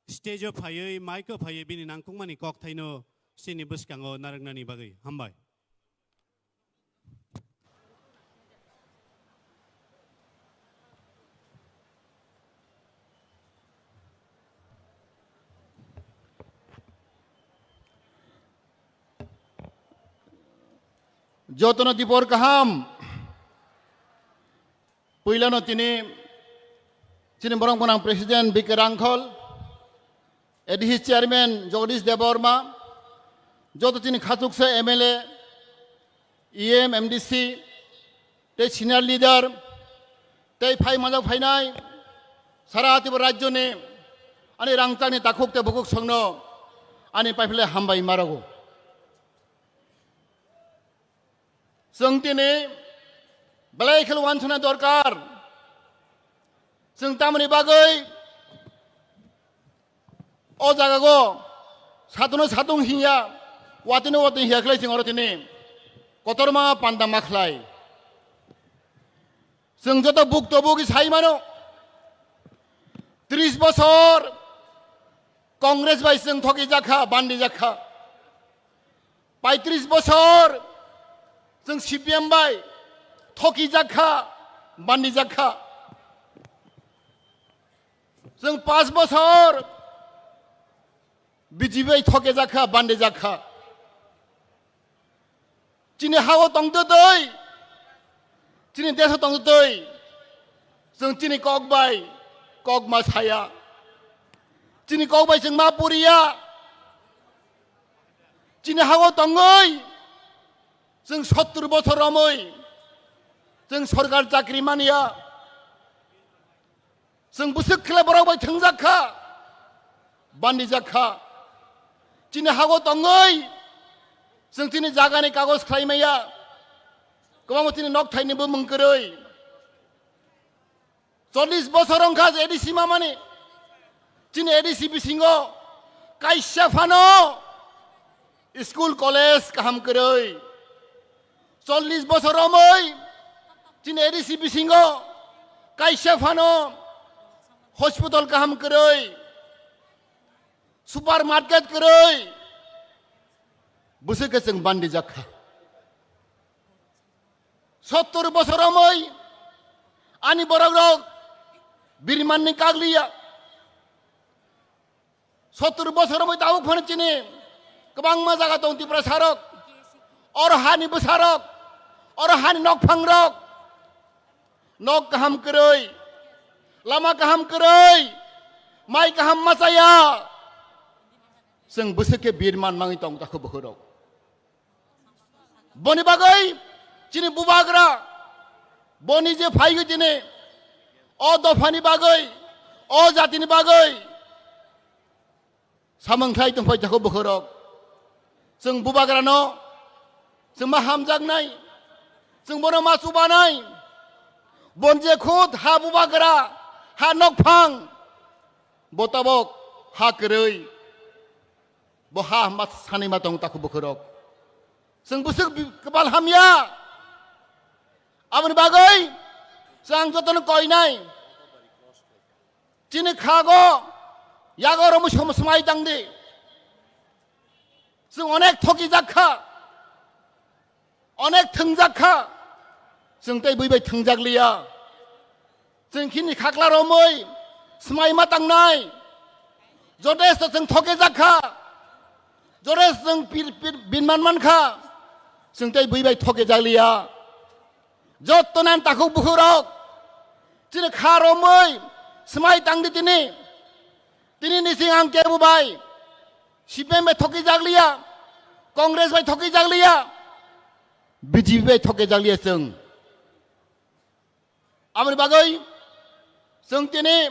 Stage o phaiwi, mic o phaiwi bini nangkukmani kokthaino chini bwskango narwknani bagwi. Hambai. Jotono dipor kaham. Puilano tini chini borok gwnang President B K Rangkhol, A D C Chairman Jagadish Debbarma, joto chini khachuksa M L A, E M, M D C, tei senior leader, tei phai manjak phainai sara Tripura rajyoni ani rangchakni takhuk tei bukhuk songno ani paiphle hambai marogo. Chwng tini belai kheno wansukna dorkar. Chwng tamoni bagwi o jagao satung no satung hinya, watwi no watwi hinya khlai chwng oro tini kotorma panda ma khlai. Chwng joto buk tobugwi sai mano, tris bosor Congress bai chwng thoki jakha, bandi jakha. Paitris bosor chwng C P M bai thoki jakha, bandi jakha. Chwng pas bosor B J P bai thoke jakha, bandi jakha. Chini hao tongtwtwi, chini deso tongtwtwi, chwng chini kok bai kok ma saya, chini kok bai chwng ma puriya. Chini hao tongwi chwng sottur bosor romwi chwng sorkar chakri manya. Chwng bwswk khle borok bai thwngjak kha, bandijak kha. Chini hago tongwi chwng chini jagani kagoj khlai maya. Kwbangma chini nok thaini bumung kwrwi. Chollish bosor wngkha A D C mamani. Chini A D C bisingo kaisa phano school, college kaham kwrwi. Chollish bosor romwi chini A D C bisingo kaisa phano hospital kaham kwrwi, supermarket kwrwi, bwswk khe chwng bandijak kha. Sottur bosor romwi ani borok rok birmanni kagliya. Sottur bosor romwi tabuk phano chini kwbangma jaga tong Tiprasa rok, oro hani bwsa rok, oro hani nokphang rok, nok kaham kwrwi, lama kaham kwrwi, mai kaham machaya. Chwng bwswk khe birman mangwi tong takhu bukhuk rok. Boni bagwi chini bubagra, boni je phaigwi tini o dophani bagwi, o jatini bagwi samung khlai tongphai jago bukhurok. Chwng bubagrano chwng ma hamjaknai, chwng bono ma chubanai. Bon je khud ha bubagra, ha nokphang, bo tabok ha kwrwi. Bo ha ma sanwi ma tong takhu bukhurok. Chwng bwswk bi-, kwbal hamya. Aboni bagwi chwng jotono koinai. Chini khago yago romwi som-, swmai tangdi. Chwng onek thokijak kha. Onek thwngjak kha, chwng tei bui bai thwngjak liya. Chwng khini khakla romwi swmai ma tangnai. Jotesto chwng thokejak kha, jotesto chwng pir, pir, binman man kha, chwng tei bui bai thokejak liya. Jotto nan takhuk bukhuk rok chini kha romwi swmai tangdi tini. Tini nising ang kebo bai C P M bai thokijak liya, Congress bai thokijak liya, B J P bai thokijak liya chwng. Aboni bagwi chwng tini,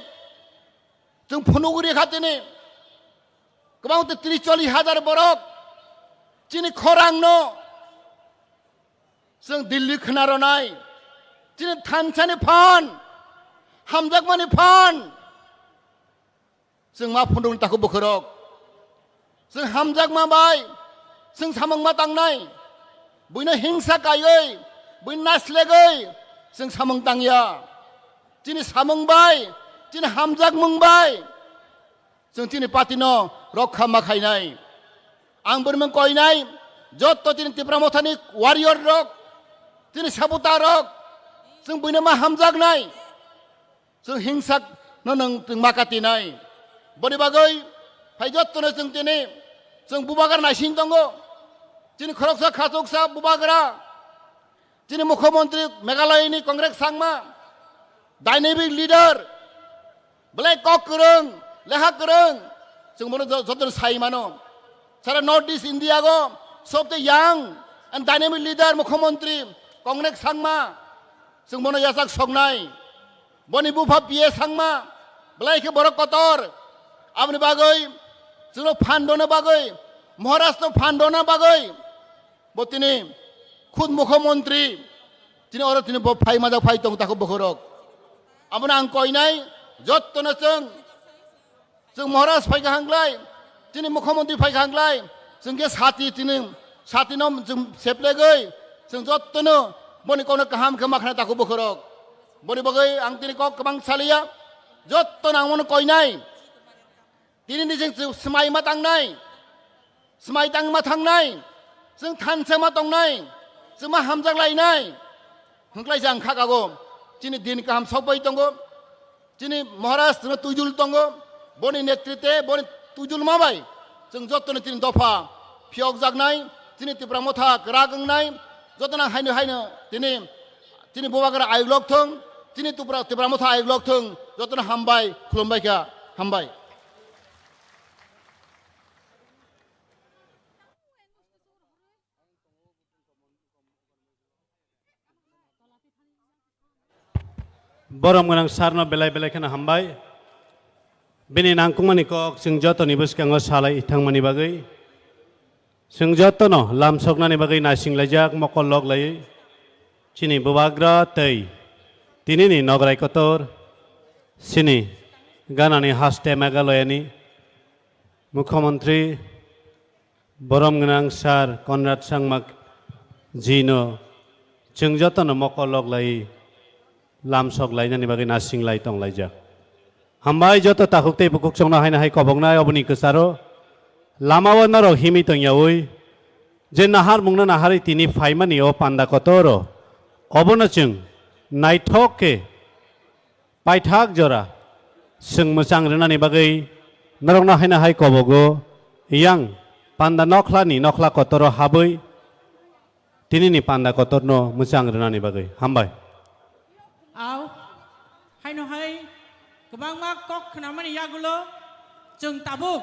chwng phunugwi rikha tini. Kwbang tei tris chollish hajar borok chini khorangno chwng Delhi khna rwnai. Chini thansani phan, hamjakmani phan. Chwng ma phunukni takhuk bukhurok. Chwng hamjakma bai chwng samung ma tangnai. Buino hingsa kaiwi, buino naslegwi chwng samung tangya. Chini samung bai, chini hamjakmung bai chwng chini party no rokha ma khainai. Ang bwrwimung koinai, jotto chini Tipra Mothani warrior rok, chini sabuta rok, chwng buino ma hamjaknai. Chwng hingsak no nwng chwng ma katinai. Boni bagwi phai jottono chwng tini chwng bubagra naising tongo. Chini khoroksa khachuksa bubagra Tini mukhyamantri Meghalaya ni Congress sangma, dynamic leader, belai kok kwrwng, lekha kwrwng, chwng bono jo-, jotono sai mano. Sara North East India go sobte young and dynamic leader mukhyamantri Congress sangma, chwng bono yachak soknai. Boni bupha P A sangma, belai khe borok kotor. Aboni bagwi chwngno phan dona bagwi, Maharashtra phan dona bagwi, bo tini khud mukhyamantri, tini oro tini bo phai majak phai tong takhuk bokhorok. Abono ang koinai, jottono chwng, chwng Maharaj phai kaham glai, tini mukhyamantri phai kaham glai, chwng khe sati tini, satino chwng seplegwi, chwng jottono boni kokno kaham khe makhna takhuk bokhorok. Boni bagwi ang tini kok kwbang saliya, jottono ang bono koinai. Tini ni chwng swmai ma tangnai, swmai tang ma thangnai, chwng thansa ma tongnai, chwng ma hamjak lainai. Hwnkhlai jang kha kago, chini din kaham sokbai tongo, chini Maharaj chwngno twijul tongo, boni netrite, boni twijul ma bai chwng jottoni chini dopha phiyokjaknai, chini Tipra Motha kwrak wngnai, jotono haino haino tini, chini Bubagra ayuk lok thung, chini Tipra, Tipra Motha ayuk lok thung, jotono hambai, khulumbai kha, hambai. Borom gwnang sarno belai belai kheno hambai. Bini nangkukmani kok chwng jotoni bwskango salai thangmani bagwi. Chwng jotono lamsoknani bagwi naisinglaijak mokol lok laiwi. Chini Bubagra tei tinini nograi kotor, chini ganani haste Meghalayani Mukhyamantri Borom gwnang sir Conrad Sangma jino chwng jotono mokol lok lai lamsok lainani bagwi nasing lai tong laijak. Hambai joto takhuk tei bukhuk chwngno haino hai koboknai oboni kwcharo lamao norok himwi tongyaui je nahar mungno naharwi tini phaimani o panda kotoro obono chwng naithok khe paithak jora chwng mwchang rwnani bagwi norokno haino hai kobogo yang panda nokhlani nokhla kotoro habwi tinini panda kotorno mwchang rwnani bagwi. Hambai. Au, haino hai kwbangma kok khnamani yagulo chwng tabuk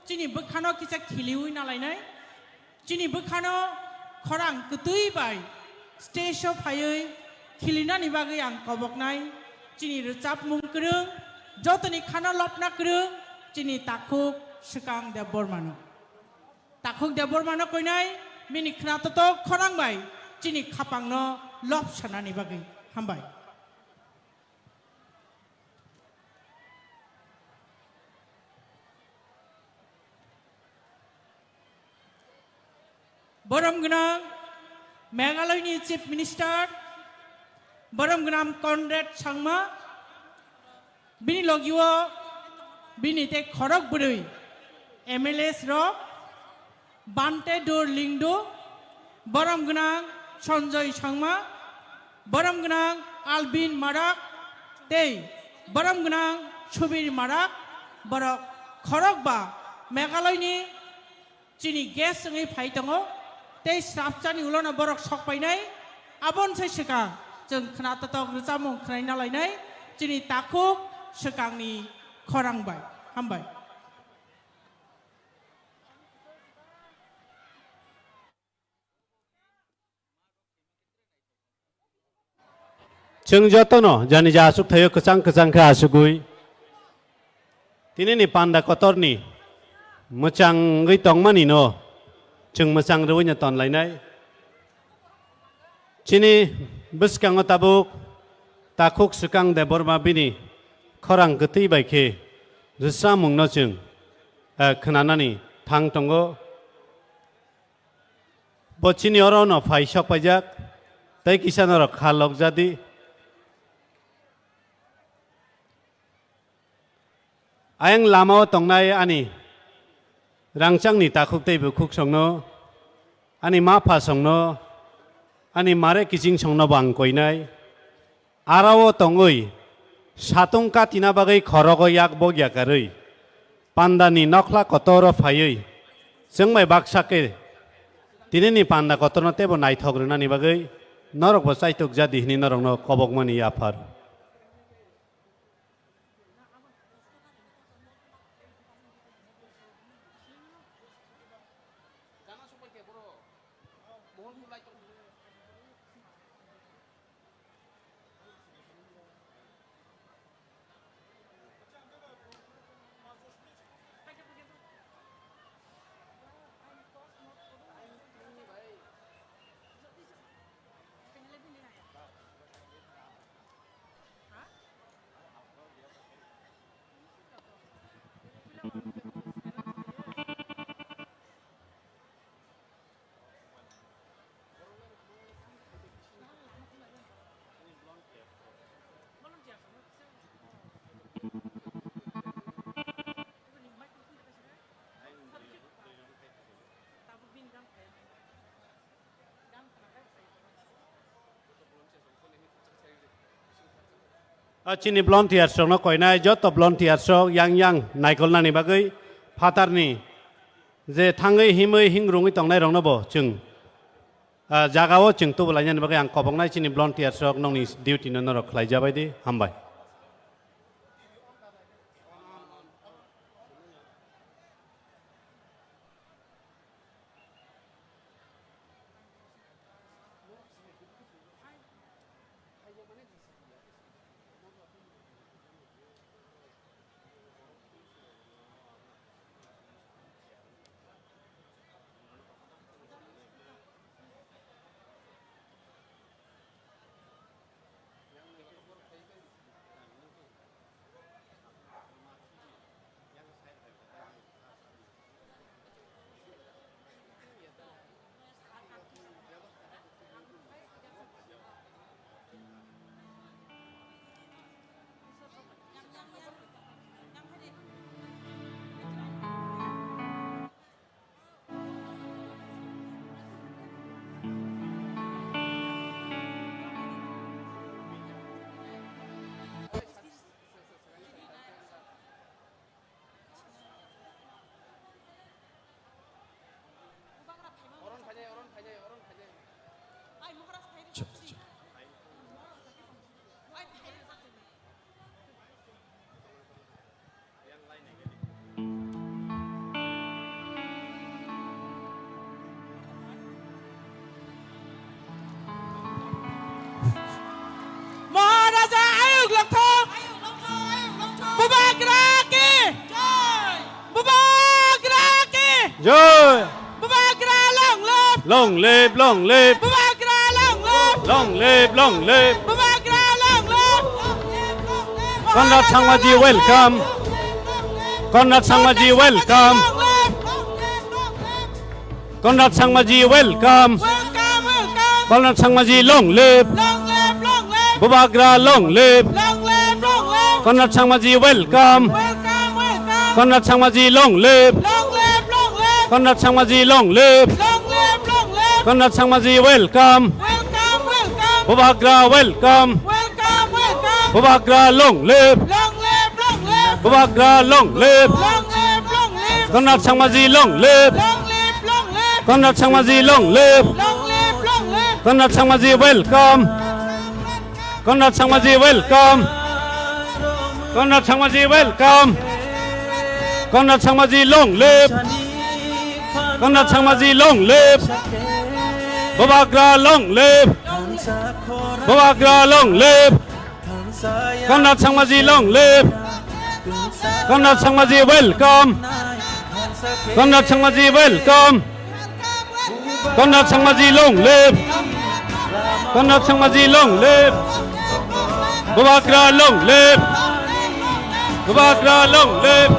chini bwkhano kisa khiliwi nalainai. Chini bwkhano khorang kwtwi bai stage o phaiwi khilinani bagwi ang koboknai chini rwchapmung kwrwng, jotoni khana lobna kwrwng chini takhuk Swkang Debbarmano. Takhuk Debbarmano koinai bini khna totok khorang bai chini khapangno lob sanani bagwi. Hambai. Borom gwnang Meghalayani Chief Minister, borom gwnang Conrad Sangma, bini logio bini tei khorok bwrwi M L As rok, Bhante Dor Lyngdoh, borom gwnang Sanjoy Sangma, borom gwnang Alvin Marak tei borom gwnang Subir Marak, borok khorokba Meghalayani chini guest wngwi phai tongo, tei swrapsani ulono borok sok painai, aboni sai swkang chwng khna totok rwchapmung khnaina lainai chini takhuk swkangni khorang bai. Hambai. Chwng jotono jani ja aswk thaio kwchang kwchang khe aswgwi tinini panda kotorni mwchangwi tongmanino chwng mwchang rwino tonlainai. Chini bwskango tabuk takhuk Swkang Debbarma bini khorang kwtwi bai khe rwchapmungno chwng, eh, khwnanani thang tongo. Bo chini oro no phai sok paijak, tei kisa norok kha lok jadi. Ayang lama o tongnai ani rangchakni takhuk tei bukhuk songno, ani ma pha songno, ani mare kiching songno bo ang koinai. Aro o tongwi satung katina bagwi khorogo yak bok yakarwi pandani nokhla kotoro phaiwi chwng bai baksa khe tinini panda kotorno teibo naithok rwnani bagwi Norok bo chaitok jadi hini norok no kobok mani yaphar. Ah, chini volunteers rokno koinai joto volunteers rok yang yang naikolnani bagwi phatarni je thangwi himwi hingrungwi tongnai rokno bo chwng, ah, jagao chwng tubulainani bagwi ang koboknai chini volunteers rok nokni duty no norok khlai jabai di, hambai. Maharaja ayuk lokthong. Bubagra ki. Bubagra ki. Jai. Bubagra long live. Long live, long live. Bubagra long live. Long live, long live. Bubagra long live. Conrad Sangmaji welcome. Conrad Sangmaji welcome. Conrad Sangmaji welcome. Welcome, welcome. Conrad Sangmaji long live. Long live, long live. Bubagra long live. Long live, long live. Conrad Sangmaji welcome. Welcome, welcome. Conrad Sangmaji long live. Long live, long live. Conrad Sangmaji long live. Long live, long live. Conrad Sangmaji welcome. Welcome, welcome. Bubagra welcome. Welcome, welcome. Bubagra long live. Long live, long live. Bubagra long live. Long live, long live. Conrad Sangmaji long live. Long live, long live. Conrad Sangmaji long live. Long live, long live. Conrad Sangmaji welcome. Conrad Sangmaji welcome. Conrad Sangmaji welcome. Conrad Sangmaji long live. Conrad Sangmaji long live. Bubagra long live. Bubagra long live. Conrad Sangmaji long live. Conrad Sangmaji welcome. Conrad Sangmaji welcome. Conrad Sangmaji long live. Conrad Sangmaji long live. Bubagra long live. Bubagra long live.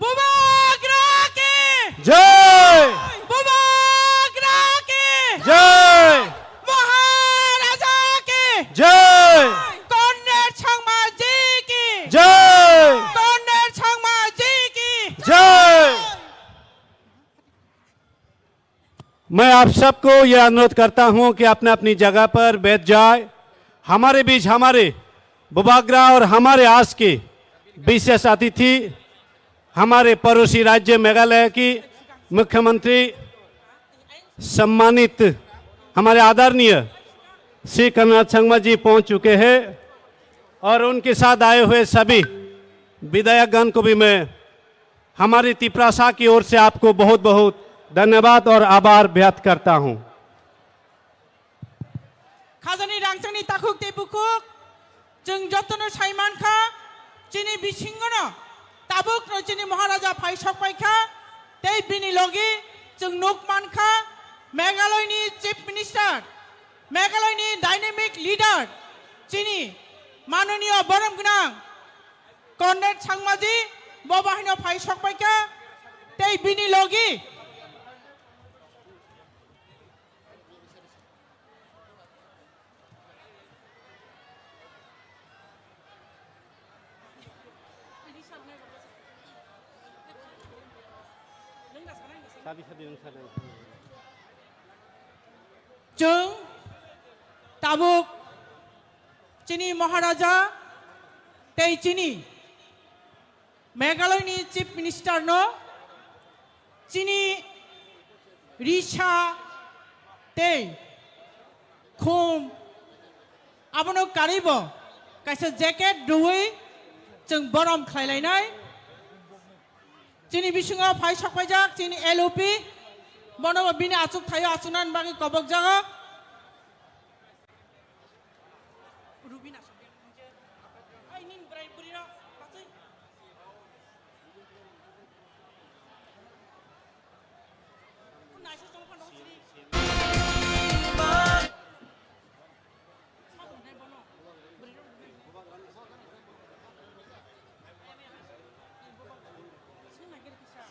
Bubagra ki! Jai! Bubagra ki! Jai! Maharaja ki! Jai! Conrad Sangmaji ki! Jai! Conrad Sangmaji ki! Jai! मैं आप सबको यह अनुरोध करता हूं कि अपने अपनी जगह पर बैठ जाए। हमारे बीच हमारे बुबाग्रा और हमारे आज के विशेष अतिथि हमारे पड़ोसी राज्य मेघालय की मुख्यमंत्री सम्मानित हमारे आदरणीय श्री कन्हैया संगमा जी पहुंच चुके हैं और उनके साथ आए हुए सभी विधायकगण को भी मैं हमारी तिपरासा की ओर से आपको बहुत बहुत धन्यवाद और आभार व्यक्त करता हूं। Khajani rangchakni takhuk tei bukhuk, chwng jotono sai mankha, chini bisingono tabukno chini Maharaja phai sokpaikha, tei bini logi chwng nuk mankha, Meghaloyni Chief Minister, Meghaloyni dynamic leader, chini manoniyo borom gwnang Conrad Sangmaji, bo bahaino phai sokpaikha, tei bini logi Chwng tabuk chini Maharaja tei chini Meghalaya ni Chief Minister no chini risa tei khum abono karwi bo kaisa jacket rwui chwng borom khlai lainai. Chini bisingo phai sokpaijak chini L O P, bono bo bini achuk thaio achuknani bagwi kobokjago. Rubina sokya. Ai, nini bwrai bwrwi rok, patswi. Naisa chong phano siri. Sabun nai bono. Bwrwi rok. Sini nagir kisa.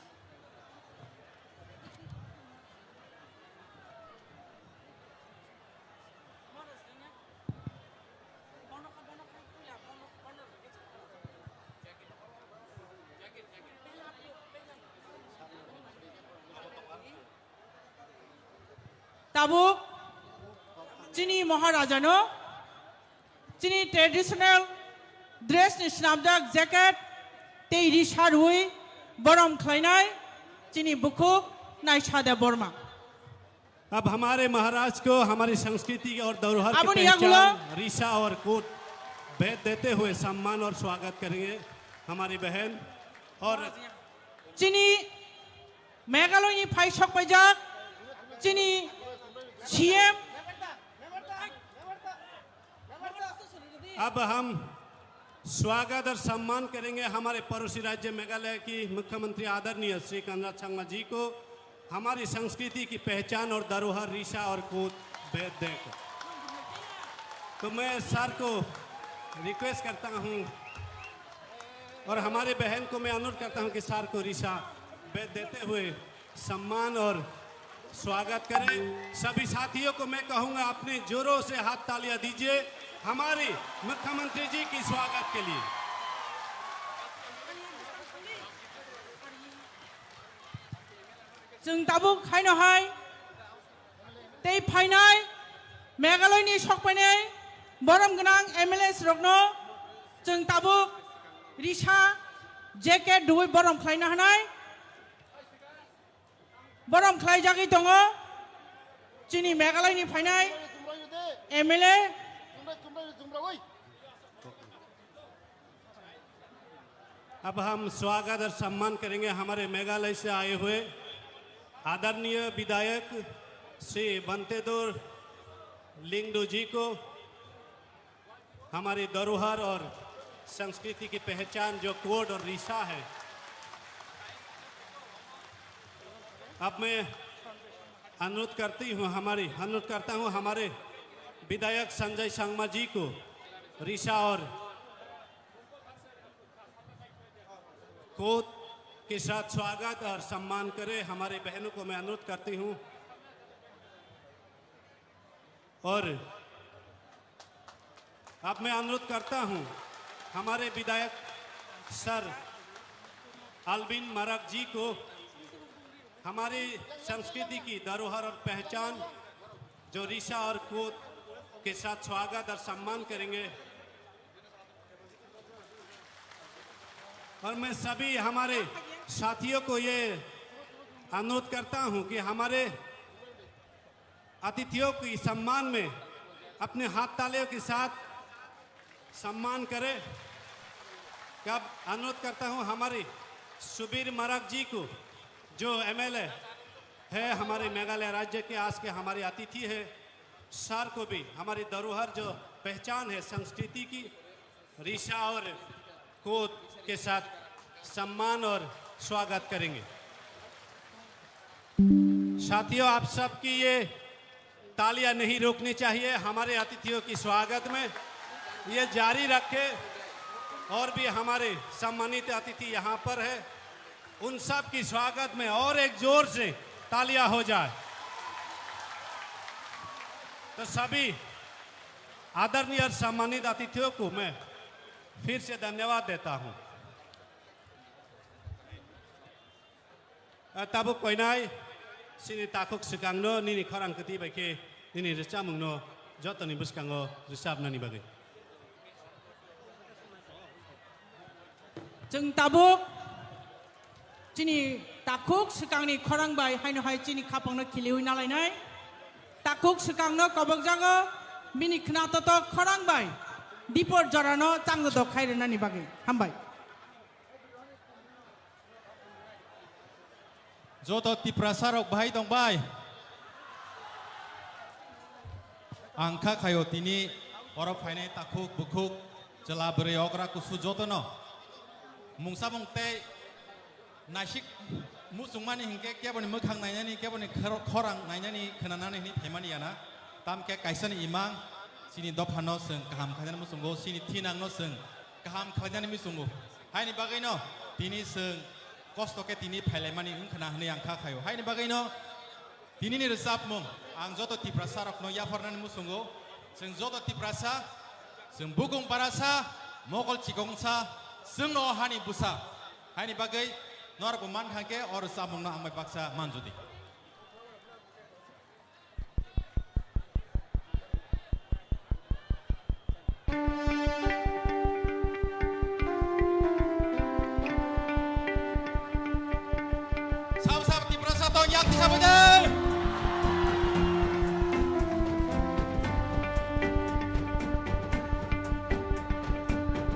Tabuk chini Maharajano chini traditional dress ni swnamjak jacket tei risa rwi borom khlainai chini bukhuk Naisa Debbarma. अब हमारे महाराज को हमारी संस्कृति और धरोहर की Aboni yagulo पहचान ऋषा और कोट भेद देते हुए सम्मान और स्वागत करेंगे हमारी बहन और chini Meghalaya ni phai sokpaijak chini C M. अब हम स्वागत और सम्मान करेंगे हमारे पड़ोसी राज्य मेघालय की मुख्यमंत्री आदरणीय श्री कन्हैया संगमा जी को हमारी संस्कृति की पहचान और धरोहर ऋषा और कोट भेद देकर। तो मैं सर को रिक्वेस्ट करता हूँ और हमारे बहन को मैं अनुरोध करता हूँ कि सर को ऋषा भेद देते हुए सम्मान और स्वागत करें। सभी साथियों को मैं कहूंगा, अपने जोरों से हाथ तालियां दीजिए हमारे मुख्यमंत्री जी की स्वागत के लिए। Chwng tabuk haino hai tei phainai Meghalaya ni sokpainai borom gwnang M L A rokno chwng tabuk risa jacket rwi borom khlaina hanai. Borom khlaijagwi tongo chini Meghalaya ni phainai M L A. अब हम स्वागत और सम्मान करेंगे हमारे मेघालय से आए हुए आदरणीय विधायक श्री बंतेदोर लिंगडो जी को। हमारी धरोहर और संस्कृति की पहचान जो कोड और रिसा है, अब मैं अनुरोध करती हूँ, हमारी अनुरोध करता हूँ हमारे विधायक संजय संगमा जी को रिसा और कोड के साथ स्वागत और सम्मान करें। हमारे बहनों को मैं अनुरोध करती हूँ। और अब मैं अनुरोध करता हूं हमारे विधायक सर अल्विन मरक जी को हमारी संस्कृति की धरोहर और पहचान जो रिसा और कोत के साथ स्वागत और सम्मान करेंगे। और मैं सभी हमारे साथियों को ये अनुरोध करता हूं कि हमारे अतिथियों की सम्मान में अपने हाथ तालियों के साथ सम्मान करें। अब अनुरोध करता हूं हमारे सुबीर मराक जी को, जो एमएलए है हमारे मेघालय राज्य के, आज के हमारे अतिथि है, सर को भी हमारी धरोहर जो पहचान है संस्कृति की, रिशा और कोद के साथ सम्मान और स्वागत करेंगे। साथियों, आप सबकी ये तालियां नहीं रुकनी चाहिए हमारे अतिथियों की स्वागत में, ये जारी रखें। और भी हमारे सम्मानित अतिथि यहाँ पर है, उन सब की स्वागत में और एक जोर से तालियां हो जाए। तो सभी आदरणीय और सम्मानित अतिथियों को मैं फिर से धन्यवाद देता हूं। Ah, tabuk koinai, chini takhuk swkangno nini khorang kwtwi bai khe nini rwchapmungno jotoni bwskango rwchapnani bagwi. Chwng tabuk chini takhuk swkangni khorang bai haino hai chini khapangno khiliwi nalainai. Takhuk swkangno kobokjago bini khwnatotok khorang bai dipor jorano changdodok khai rwnani bagwi. Hambai. Joto Tiprasa rok bahai tong bai. Ang kha khaio tini oro phainai takhuk bukhuk chwla bwrwi okra kusu jotono mungsa mung tei naisik muchungmani hinkhe keboni mwkhang nainani, keboni khor-, khorang nainani, khwnanani hwnwi phaimani yana. Tamkhe kaisani imang chini dophano chwng kaham khainani muchungo, chini thinangno chwng kaham khlainani muchungo. Haini bagwino tini chwng kosto khe tini phailaimani wngkhwna hwnwi ang kha khaio. Haini bagwino tinini rwchapmung ang joto Tiprasa rokno yapharnani muchungo. Chwng joto Tiprasa, chwng bukung barasa, mokol chikongsa, chwngno o hani bwsa. Haini bagwi norokbo mankha khe o rwchapmungno ang bai baksa manjodi. Sab sab Tiprasa tong yak tisa bwdai.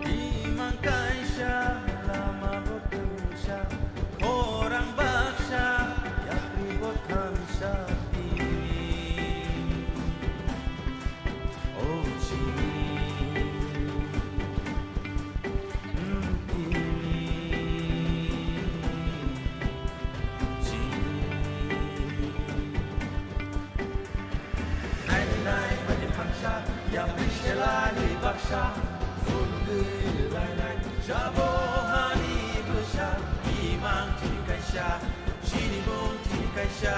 Imang kaisa lama bo tungsa, khorang baksa, yapri bo thamsa tini. O chini, mm, tini, chini. Nainai mani phansa, yapri selani baksa, phunugwi lainai, jabo hani bwsa, imang chini kaisa, chini mung chini kaisa,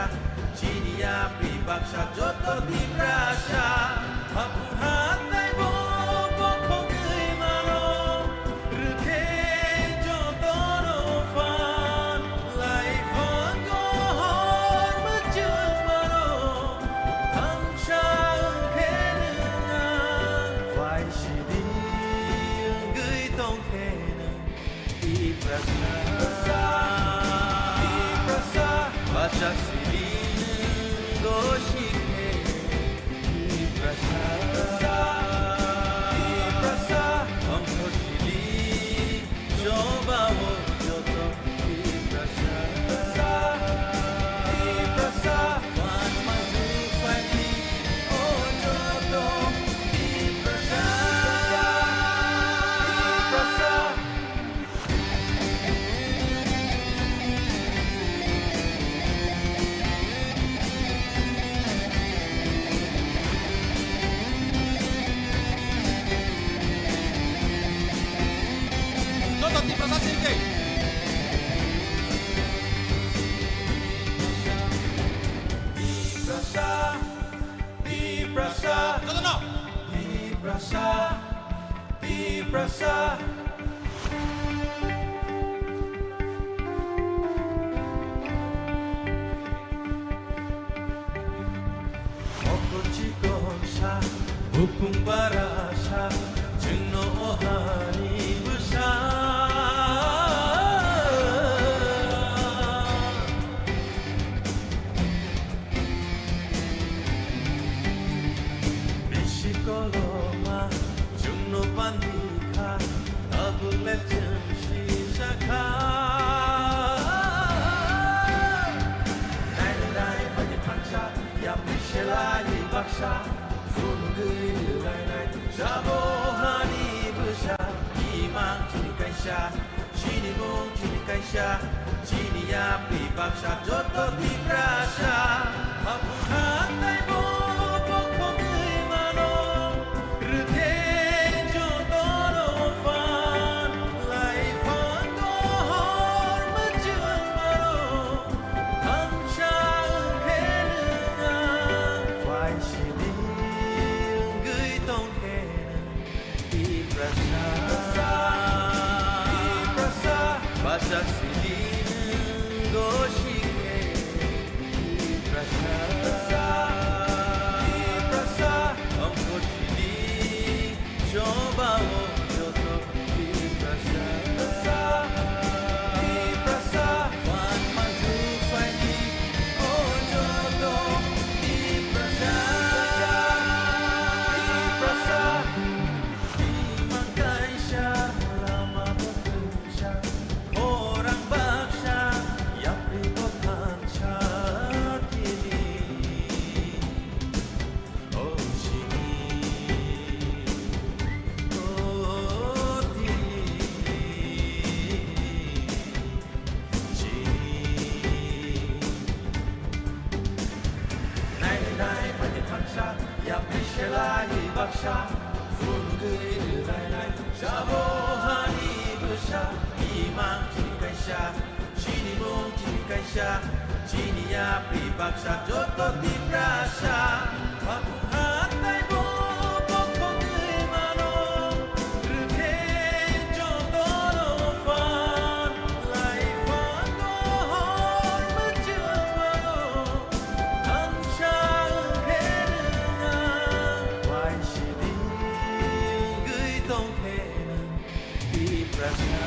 chini yapri baksa, joto Tiprasa, haphung hatai bo bokhogwi mano. Rwkhe jotono phan, laiphango hor mwchwng mano. Thamsa wngkhe nwng ang, phai sidi wngwi tongkhe nwng. Tiprasa, Tiprasa, bacha sidi nwng gosikhe. Tiprasa, Tiprasa, ongkho sidi. Choba o joto Tiprasa, Tiprasa, wan manju phaidi o joto Tiprasa, Tiprasa. Joto Tiprasa sirkhe. Tiprasa, Tiprasa, jotono. Tiprasa, Tiprasa. Mokol chikonsa, bukung barasa, chwngno o hani bwsa. Chwngno pandi kha, tabuk le chwng sijak kha. Nainai nainai phaidi thansa, yapri selai baksa, phunugwi rwlainai, jabo hani bwsa, imang chini kaisa. Chini mung chini kaisa, chini yapri baksa joto Tiprasa. Haphung hathai bo bokhogwi mano, rwkhe jotono phan, laiphango hor mwchwng mano, thansa wngkhe nwng ang, phai sidi wngwi tongkhe nwng. Tiprasa, Tiprasa, bacha sidi gosi khe. Tiprasa, Tiprasa, ongkor sidi choba o joto. Tiprasa, Tiprasa, wan manju phaidi o joto. Tiprasa, Tiprasa. Imang kaisa lama bwkha, khorang baksa, yapri bo thansa tini. O chini, o tini. Chini. Nainai nainai phaidi thansa, yapri selai baksa, phunugwi rwlainai, jabo hani bwsa, imang chini kaisa, chini mung chini kaisa, chini yapri baksa, joto Tiprasa. Haphung hathai bo bokhogwi mano, rwkhe jotono phan, laiphango hor mwchwng mano, thansa wngkhe nwng ang, phai sidi wngwi tongkhe nwng. Tiprasa,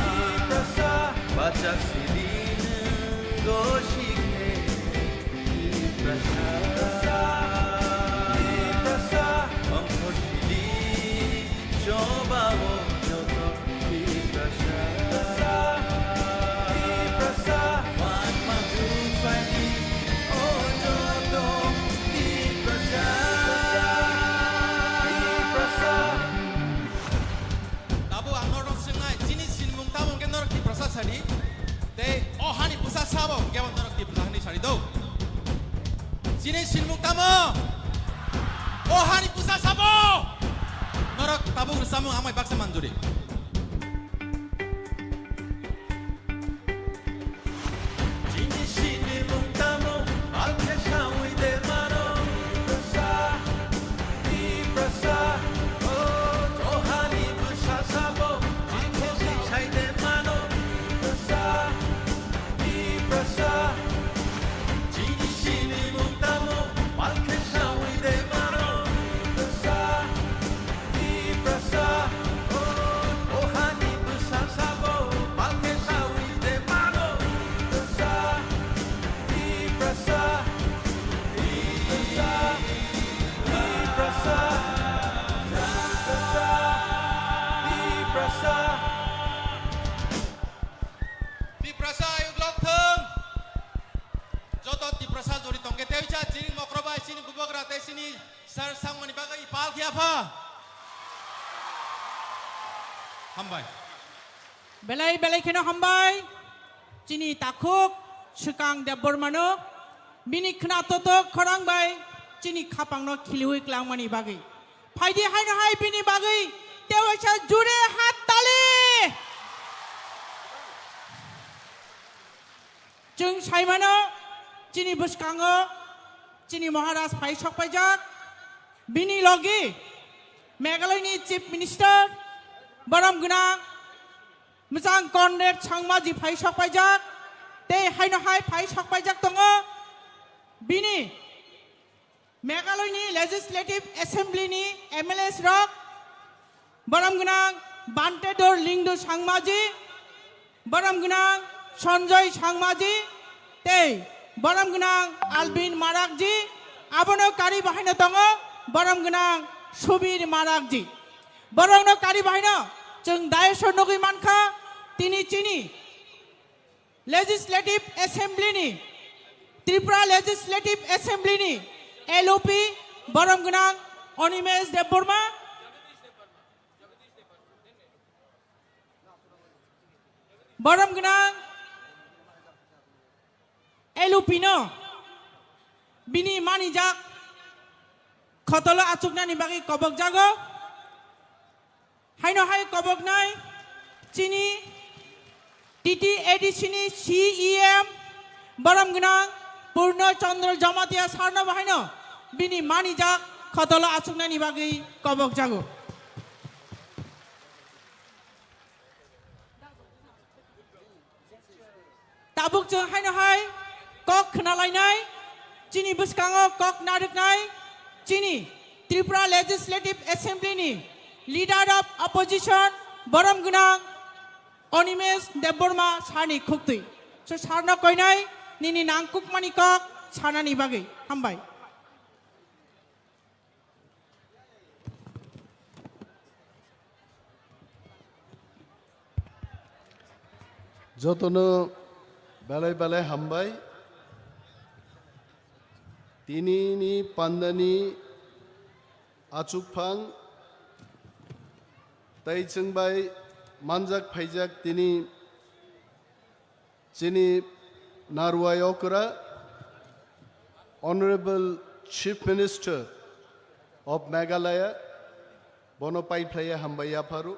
Tiprasa, bacha sidi nwng gosi khe. Tiprasa, Tiprasa, ongkor sidi choba o joto. Tiprasa, Tiprasa, wan manju phaidi o joto. Tiprasa, Tiprasa. Tabuk ang norok swngnai, chini sinmung tamo hwnkhe norok Tiprasa sadi? Tei o hani bwsa sabo hwnkhe bo norok Tiprasa hinwi sadi do? Chini sinmung tamo? O hani bwsa sabo? Norok tabuk rwchapmung amai baksa manjuri. Chini sinimung tamo, alkhe sawi de mano. Tiprasa, Tiprasa, o, o hani bwsa sabo, alkhe sai de mano. Tiprasa, Tiprasa, chini sinimung tamo, alkhe sawi de mano. Tiprasa, Tiprasa, o, o hani bwsa sabo, balkhe sawi de mano. Tiprasa, Tiprasa, Tiprasa, Tiprasa, Tiprasa. Tiprasa ayuk lok thung. Joto Tiprasa jori tongkhe tei cha chini mokro bai chini bubagra tei chini sir sangmani bagwi pal khe apha. Hambai. Belai belai kheno hambai. Chini takhuk Swkang Debbarmano bini khna totok khorang bai chini khapangno khiliwi klangmani bagwi. Phaidi haino hai bini bagwi tewaisa jure hat tali. Chwng saimano chini bwskango chini Maharaj phai sokpaijak. Bini logi Meghalaya ni Chief Minister borom gwnang Mwchang Conrad Sangmaji phai sokpaijak. Tei haino hai phai sokpaijak tongo bini Meghalaya ni Legislative Assembly ni M L As rok, borom gwnang Bantedor Lingdo Sangmaji, borom gwnang Sanjoy Sangmaji, tei borom gwnang Albin Marakji, abono kari bahaino tongo. Borom gwnang Subir Marakji. Borokno kari bahaino chwng dais o nugwi mankha, tini chini Legislative Assembly ni, Tripura Legislative Assembly ni L O P borom gwnang Animesh Debbarma, borom gwnang L O P no bini manijak khotolo achuknani bagwi kobokjago. Haino hai koboknai chini T T A D C ni C E M borom gwnang Purno Chandra Jamatia sarno bo haino bini manijak khotolo achuknani bagwi kobokjago. Tabuk chwng haino hai kok khna lainai, chini bwskango kok narwknai, chini Tripura Legislative Assembly ni Leader of Opposition borom gwnang Animesh Debbarma sarni khuktwi. So sarno koinai nini nangkukmani kok sanani bagwi. Hambai. Jotono belai belai hambai. Tinini pandani achukphang tei chwngbai manjak phaijak tini chini narwai okra, Honorable Chief Minister of Meghalaya, bono paiphlaiya hambai yapharo.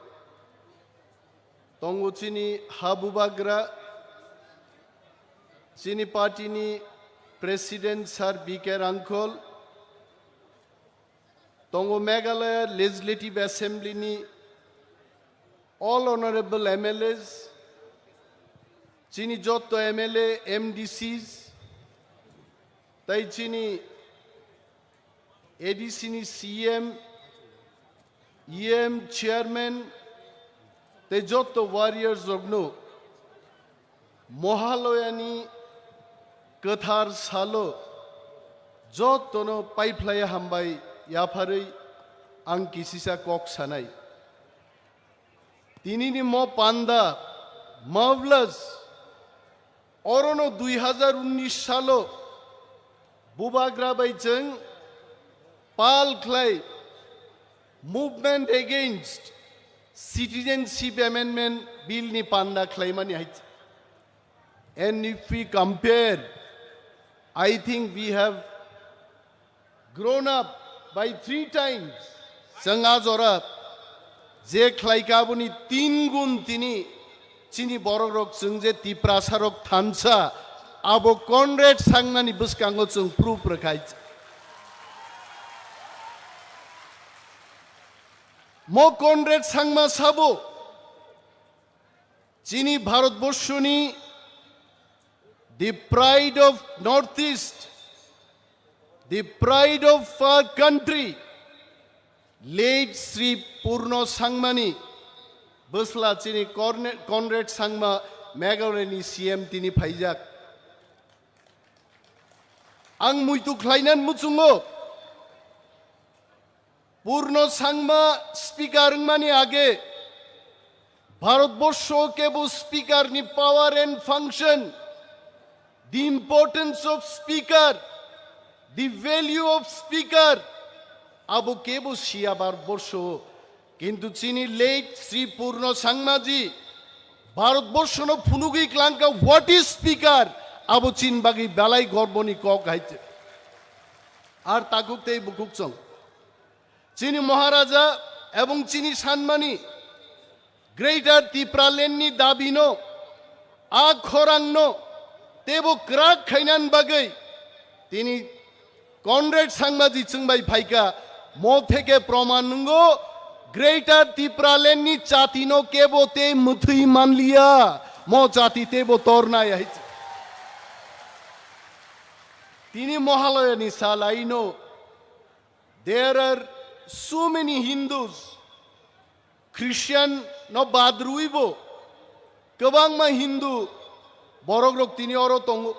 Tongo chini ha bubagra, chini party ni President Sir B K Rangkhol, tongo Meghalaya Legislative Assembly ni all honorable M L As, chini jotto M L A, M D Cs, tei chini A D C ni C M, E M, Chairman, tei jotto warriors rokno Mohaloyani kwthar salo jottono paiphlaiya hambai yapharwi ang kisisa kok sanai. Tinini mo panda, mufflers, orono dui hazar unnish salo bubagra bai chwng pal khlai Movement Against Citizenship Amendment Bill ni panda khlaimani hai. And if we compare, I think we have grown up by three times. Chwng a jora je khlaika aboni tin gun tini chini borok rok chwng je Tiprasa rok thansa abo Conrad Sangmani bwskango chwng proof rwkhai. Mo Conrad Sangma sabo chini Bharatborshoni the pride of Northeast, the pride of our country, late Sri Purno Sangmani bwsla chini Corne-, Conrad Sangma Meghalayani C M tini phaijak. Ang muitu khlainan muchungo. Purno Sangma speaker wngmani age Bharatborsho kebo speaker ni power and function, the importance of speaker, the value of speaker, abo kebo siya Bharatborsho. Kintu chini late Sri Purno Sangmaji Bharatborshono phunugwi klangka what is speaker, abo chin bagwi belai gorboni kok hai. Ar takhuk tei bukhuk chwng. Chini Maharaja ebong chini sanmani Greater Tipraland ni dabino, a khorangno teibo kwrak khainan bagwi tini Conrad Sangmaji chwngbai phaika, mo theke proman nungo Greater Tipraland ni chati no kebo tei mwthwi manliya, mo chati teibo tornai hai. Tini Mahalaya ni salai no There are so many Hindus, Christian no bad rwibo, kwbangma Hindu borok rok tini oro tongo.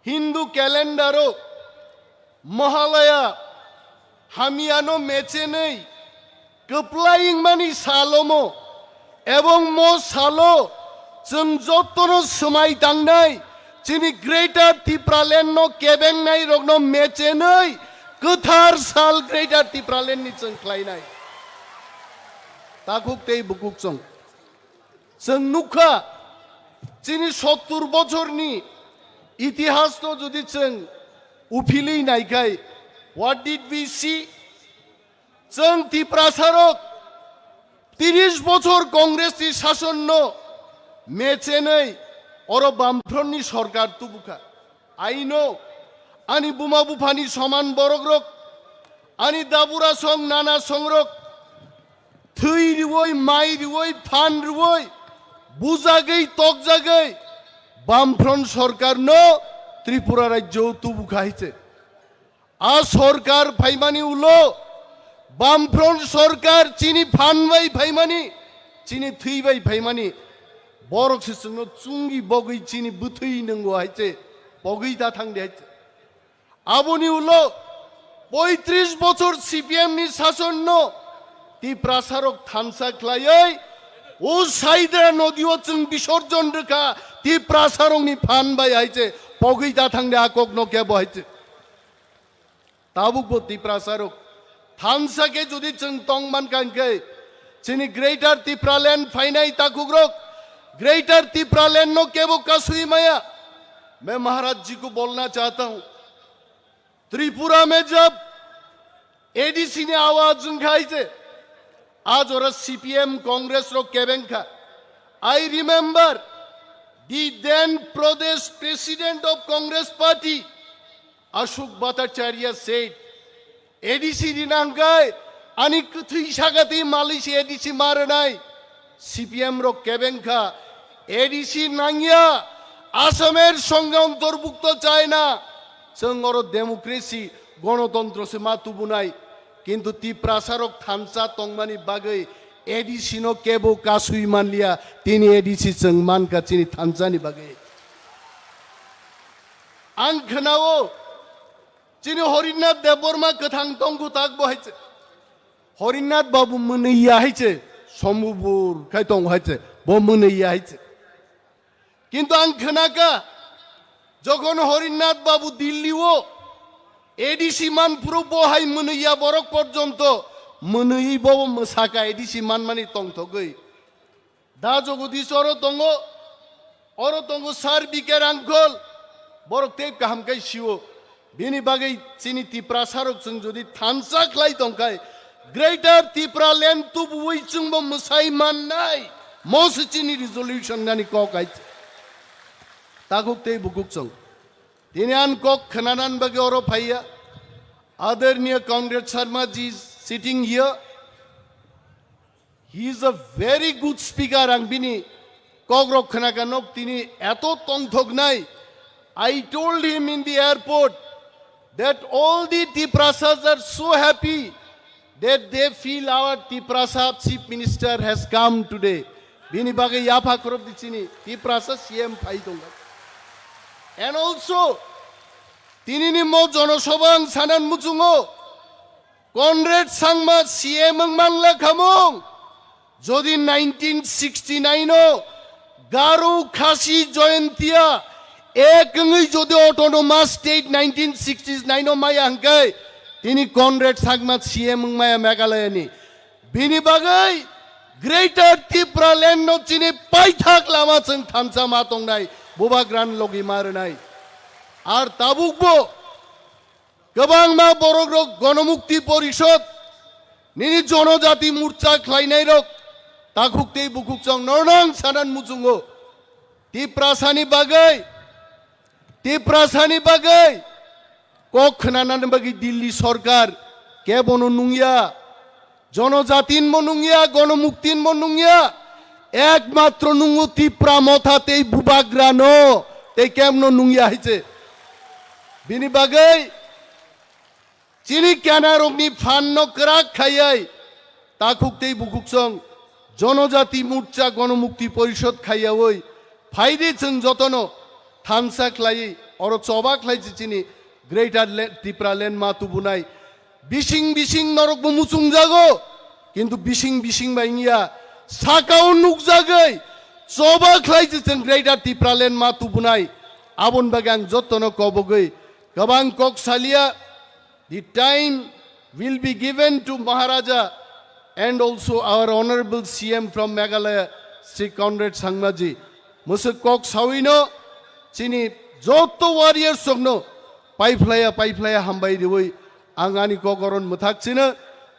Hindu calendar o Mahalaya hamyano mechenwi kwplai wngmani salomo, ebong mo salo chwng jotono swmai tangnai chini Greater Tipraland no kebengnai rokno mechenwi kwthar sal Greater Tipraland ni chwng khlainai. Takhuk tei bukhuk chwng. Chwng nukha, chini sottur bochorni itihasno jodi chwng uphilwi naikhai, what did we see? Chwng Tiprasarok tiris bochor Congressni sasonno mechenwi oro Bamfrontni sorkar tubukha. I know, ani buma buphani soman borokrok, ani dabura song nana songrok, thwi riwoi, mai riwoi, phan riwoi, bujagwi, tokjagwi, Bamfront sorkarno Tripura rajyo tubukha haiche. A sorkar phaimani ulo, Bamfront sorkar chini phan bai phaimani, chini thwi bai phaimani, borok se chwngno chungi bogwi chini bwthwi nwngo haiche, pogwi ta thangdi haiche. Aboni ulo poitris bochor C P M ni sasonno Tiprasarok thansa khlaiwi o Saidra nodio chwng bisorjon rwkha Tiprasarokni phan bai haiche, pogwi ta thangdi a kokno kebo haiche. Tabukbo Tiprasarok thansa khe jodi chwng tong mankha hwnkhe, chini Greater Tipraland phainai takhukrok Greater Tipraland no kebo kasui maya. Main Maharaj ji ko bolna chahta hu, Tripura mein jab A D C ne awaaz wngkha haiche, a jora C P M Congress rok kebengkha. I remember the then Pradesh President of Congress Party, Ashok Bhattacharya said, A D C rinangkai, ani kwthwi sagati malisi A D C maranai. C P M rok kebengkha, A D C nangya, Asamer songe ontorbukto chaina, chwng oro democracy, gonotontro se ma tubunai, kintu Tiprasarok thansa tongmani bagwi A D C no kebo kasui manliya, tini A D C chwng mankha chini thansani bagwi. Ang khnao, chini Horinath Debbarma kwthang tongkhu tak bo haiche. Horinath Babu mwnwi ya haiche, sombubur khai tong haiche, bo mwnwi ya haiche. Kintu ang khnakha, jokhon Horinath Babu Dilli o A D C manphuru bo hai mwnwi ya borok porjonto mwnwi bo mwsakha A D C manmani tongthogwi. Da Jagadish oro tongo, oro tongo Sir B K Rangkhol, borok tei kaham khai sio. Bini bagwi chini Tiprasarok chwng jodi thansa khlai tongkhai, Greater Tipraland tubuwi chwngbo mwsai mannai, mo se chini resolution nani kok hai. Takhuk tei bukhuk chwng. Tini an kok khwnanan bagwi oro phaiya. Adarniya Conrad Sharma ji is sitting here. He is a very good speaker, ang bini kokrok khwnakha nok tini eto tongthoknai. I told him in the airport that all the Tiprasas are so happy that they feel our Tiprasa chief minister has come today. Bini bagwi yapha khorop di chini Tiprasa C M phai tongkha. And also, tini ni mo jonosabha ang sanan muchungo, Conrad Sangma C M wng manla khamung. Jodi nineteen sixty-nine o Garo Khasi Jaintia ek wngwi jodi autonomous state nineteen sixty-nine o maya hwnkhe, tini Conrad Sangma C M wng maya Meghalaya ni. Bini bagwi Greater Tipraland no chini paithak lama chwng thansa ma tongnai, bubagra ni logi ma rwnai. Ar tabukbo kwbangma borokrok Gonomukti Porishod, nini Jonojati Morcha khlainairok, takhuk tei bukhuk chwng nornang sanan muchungo. Tiprasani bagwi, Tiprasani bagwi kok khwnanani bagwi Delhi sorkar kebono nungya. Jonojatin mo nungya, Gonomuktin mo nungya, ekmatro nungo Tipra Motha tei Bubagra no, tei kemno nungya haiche. Bini bagwi chini kenarokni phan no kwrak khaiwi takhuk tei bukhuk chwng Jonojati Morcha Gonomukti Porishod khaiyawi phaidi chwng jotono thansa khlaiwi oro choba khlai chini Greater Le-, Tipraland ma tubunai. Bising bising norokbo muchungjago, kintu bising bising bai wngya, sakao nukjagwi choba khlai se chwng Greater Tipraland ma tubunai, aboni bagwi ang jotono kobogwi kwbang kok saliya. The time will be given to Maharaja and also our honorable C M from Meghalaya, Shri Conrad Sangmaji. Mwswk kok sawino chini joto warriors rokno paiphlaya paiphlaya hambai riwi ang ani kok oron mwthak chino.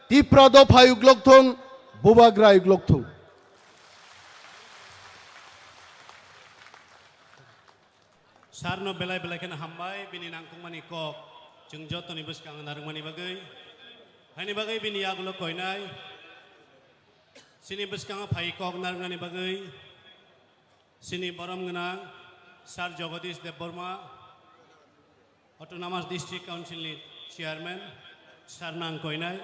Tipra dopha uklok thung, bubagra uklok thung. Sarno belai belai kheno hambai bini nangkukmani kok chwng jotoni bwskango narwkmani bagwi. Haini bagwi bini yagulo koinai chini bwskango phai kok narwknani bagwi chini borom gwnang Sir Jagadish Debbarma, Autonomous District Council ni Chairman, Sir nang koinai,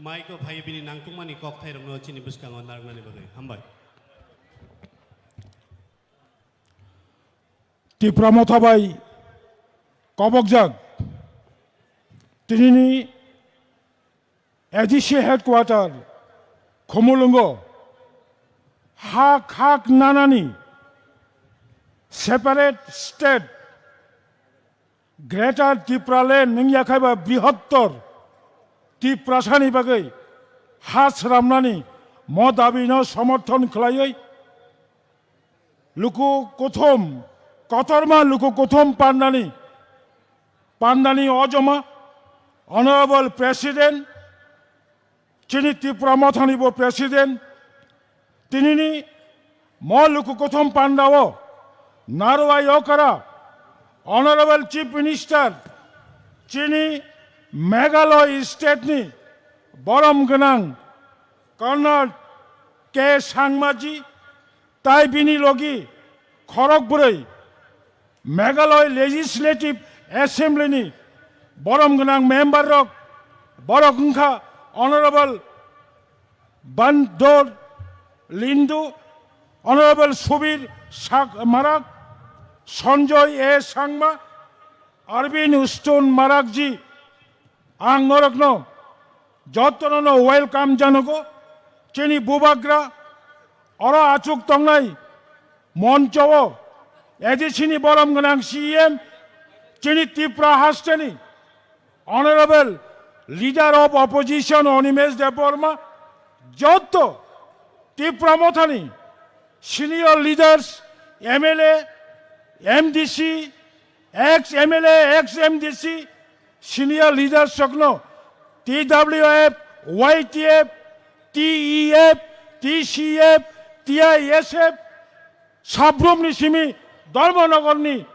maiko phai bini nangkukmani kok thairokno chini bwskango narwknani bagwi. Hambai. Tipra Motha bai kobokjak tinini A D C headquarter Khumulwngo hak hak nanani separate state Greater Tipraland wngya khaiba brihottor Tiprasani bagwi ha sramnani mo dabino somorthon khlaiwi luku kuthum, kotorma luku kuthum pandani, pandani ojoma, Honorable President, chini Tipra Mothani bo President, tinini mo luku kuthum pandao, Narwai Okara, Honorable Chief Minister, chini Meghalaya State ni borom gwnang Conrad K Sangmaji, tai bini logi khorok bwrwi Meghalaya Legislative Assembly ni borom gwnang member rok, borok wngkha Honorable Bandor Lindu, Honorable Subir Sak-, Marak, Sanjoy A Sangma, Arvind Stone Marakji, ang norokno jotono no welcome janago. Chini bubagra oro achuk tongnai moncho o A D C ni borom gwnang C E M, chini Tipra hasteni Honorable Leader of Opposition Animesh Debbarma, joto Tipra Mothani senior leaders, M L A, M D C, ex M L A, ex M D C, senior leaders rokno T W F, Y T F, T E F, T C F, T I S F, Sabrumni simi Dharmanagarni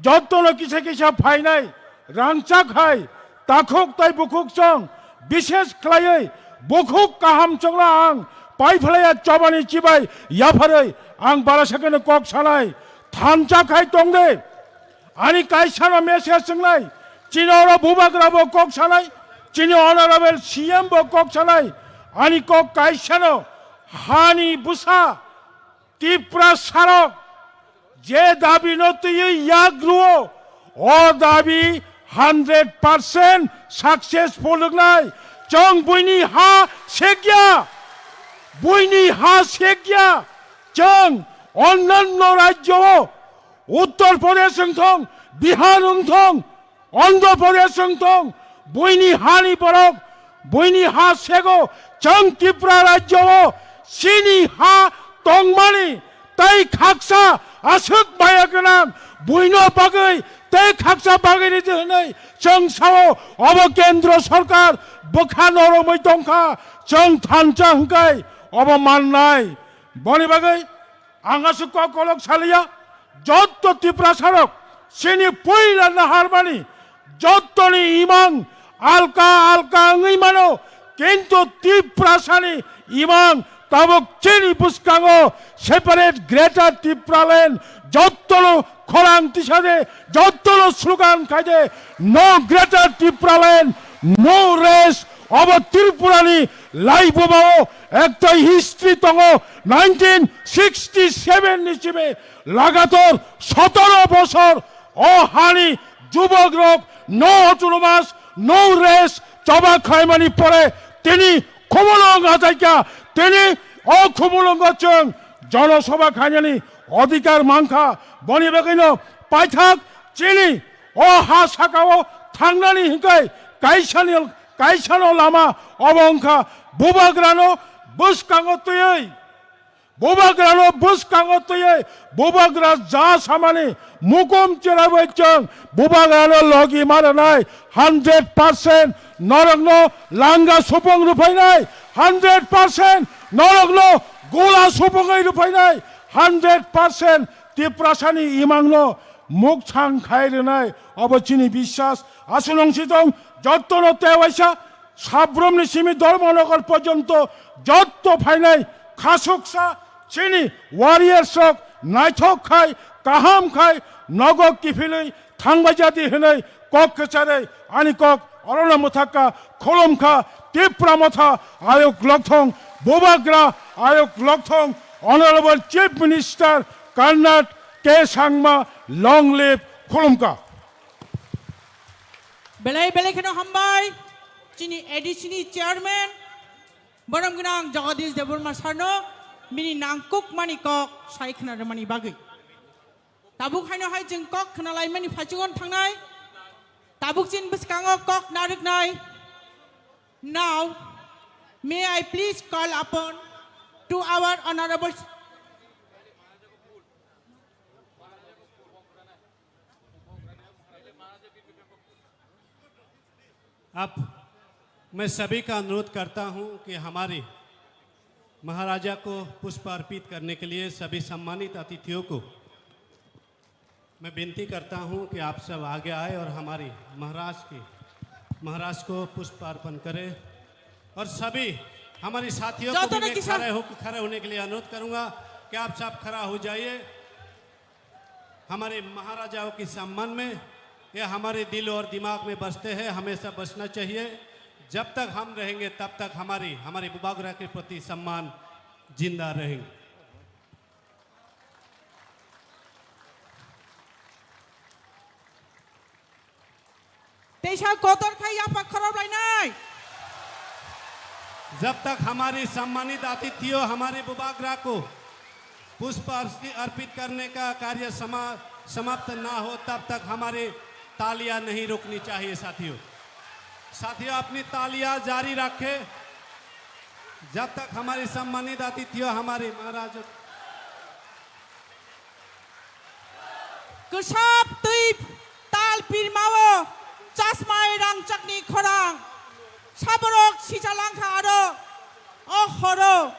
jottono kisa kisa phainai rangchak hai takhuk tai bukhuk chong, bishes khlaiwi bukhuk kaham chongla ang paiphlaiya chobani chibai yapharwi ang bara sakeno kok sanai thansa khai tongde. Ani kaisano message swngnai, chini oro bubagra bo kok sanai, chini honorable C M bo kok sanai, ani kok kaisano hani bwsa Tipra sarok je dabi no twiwi yak rwo, o dabi hundred percent successful wngnai. Chwng buini ha sekya, buini ha sekya. Chwng onnanno rajyo o Uttar Pradesh wng thong, Bihar wng thong, Andhra Pradesh wng thong, buini hani borok, buini ha sego, chwng Tripura rajyo o chini ha tongmani tei khaksa aswk maya gwnang buino bagwi tei khaksa bagwi ridi hwnwi chwng sao. Obo kendro sorkar bwkha noromwi tongkha, chwng thansa hwnkhe obo mannai. Boni bagwi ang aswk kok kolok saliya, jotto Tiprasarok chini puila naharmani jottoni imang alka alka wngwi mano, kintu Tiprasani imang tabuk chini bwskango separate Greater Tipraland, jottono khorang tisade, jottono slogan khaide, "No Greater Tipraland, no rest." Obo Tripurani laibumao ekta history tongo, nineteen sixty seven ni simi lagator sotoro bosor o hani jubok rok no autonomous, no rest, Choba khlaimani pore tini khumulwng achaikha, tini o khumulwngo chwng jonosabha khainani adhikar mankha. Boni bagwino paithak chini o ha sakao thangnani hinkhai kaisani, kaisano lama obo wngkha bubagrano bwskango twiwi. Bubagrano bwskango twiwi bubagra ja samani mukum cherabai chwng bubagrano logi ma rwnai hundred percent norokno langa supung rwphainai, hundred percent norokno gula supungwi rwphainai, hundred percent Tiprasani imangno mukchang khai rwnai obo chini biswas. Aswk nung si tong jottono tewaisa Sabrumni simi Dharmanagar porjonto jotto phainai khasuksa chini warriors rok naithok khai kaham khai nogo kiphilwi thangbai jadi hinwi kok kwcharwi ani kok orono mwthakha khulumkha Tipra Motha Ayok Lokthong Bubagra Ayok Lokthong Honorable Chief Minister Karnat K Sangma long live khulumkha. Belai belai kheno hambai chini A D C ni chairman borom gwnang Jagadish Debbarma sarno bini nangkukmani kok sai khna rwmani bagwi. Tabuk haino hai chwng kok khna laimani phachugon thangnai. Tabuk chini bwskango kok narwknai. Now, may I please call upon to our honorable अब मैं सभी का अनुरोध करता हूं कि हमारे महाराजा को पुष्प अर्पित करने के लिए सभी सम्मानित अतिथियों को मैं विनती करता हूं कि आप सब आगे आए और हमारी महाराज की, महाराज को पुष्प अर्पण करें। और सभी हमारे साथियों को भी मैं खड़े हो, खड़े होने के लिए अनुरोध करूंगा कि आप सब खड़ा हो जाइए। हमारे महाराजाओं के सम्मान में ये हमारे दिल और दिमाग में बसते हैं, हमेशा बसना चाहिए। जब तक हम रहेंगे, तब तक हमारी, हमारे बुबागरा के प्रति सम्मान जिंदा रहेंगे। Teisa kotor khai yapha khorop lainai. जब तक हमारे सम्मानित अतिथियों हमारे बुबागरा को पुष्प अर्पि-, अर्पित करने का कार्य समा-, समाप्त ना हो, तब तक हमारी तालियां नहीं रुकनी चाहिए साथियों। साथियों, अपनी तालियां जारी रखें, जब तक हमारे सम्मानित अतिथियों हमारे महाराज Kwsap twi tal pirmao chasmai rangchakni khorang. Saborok sicha langkha aro o horo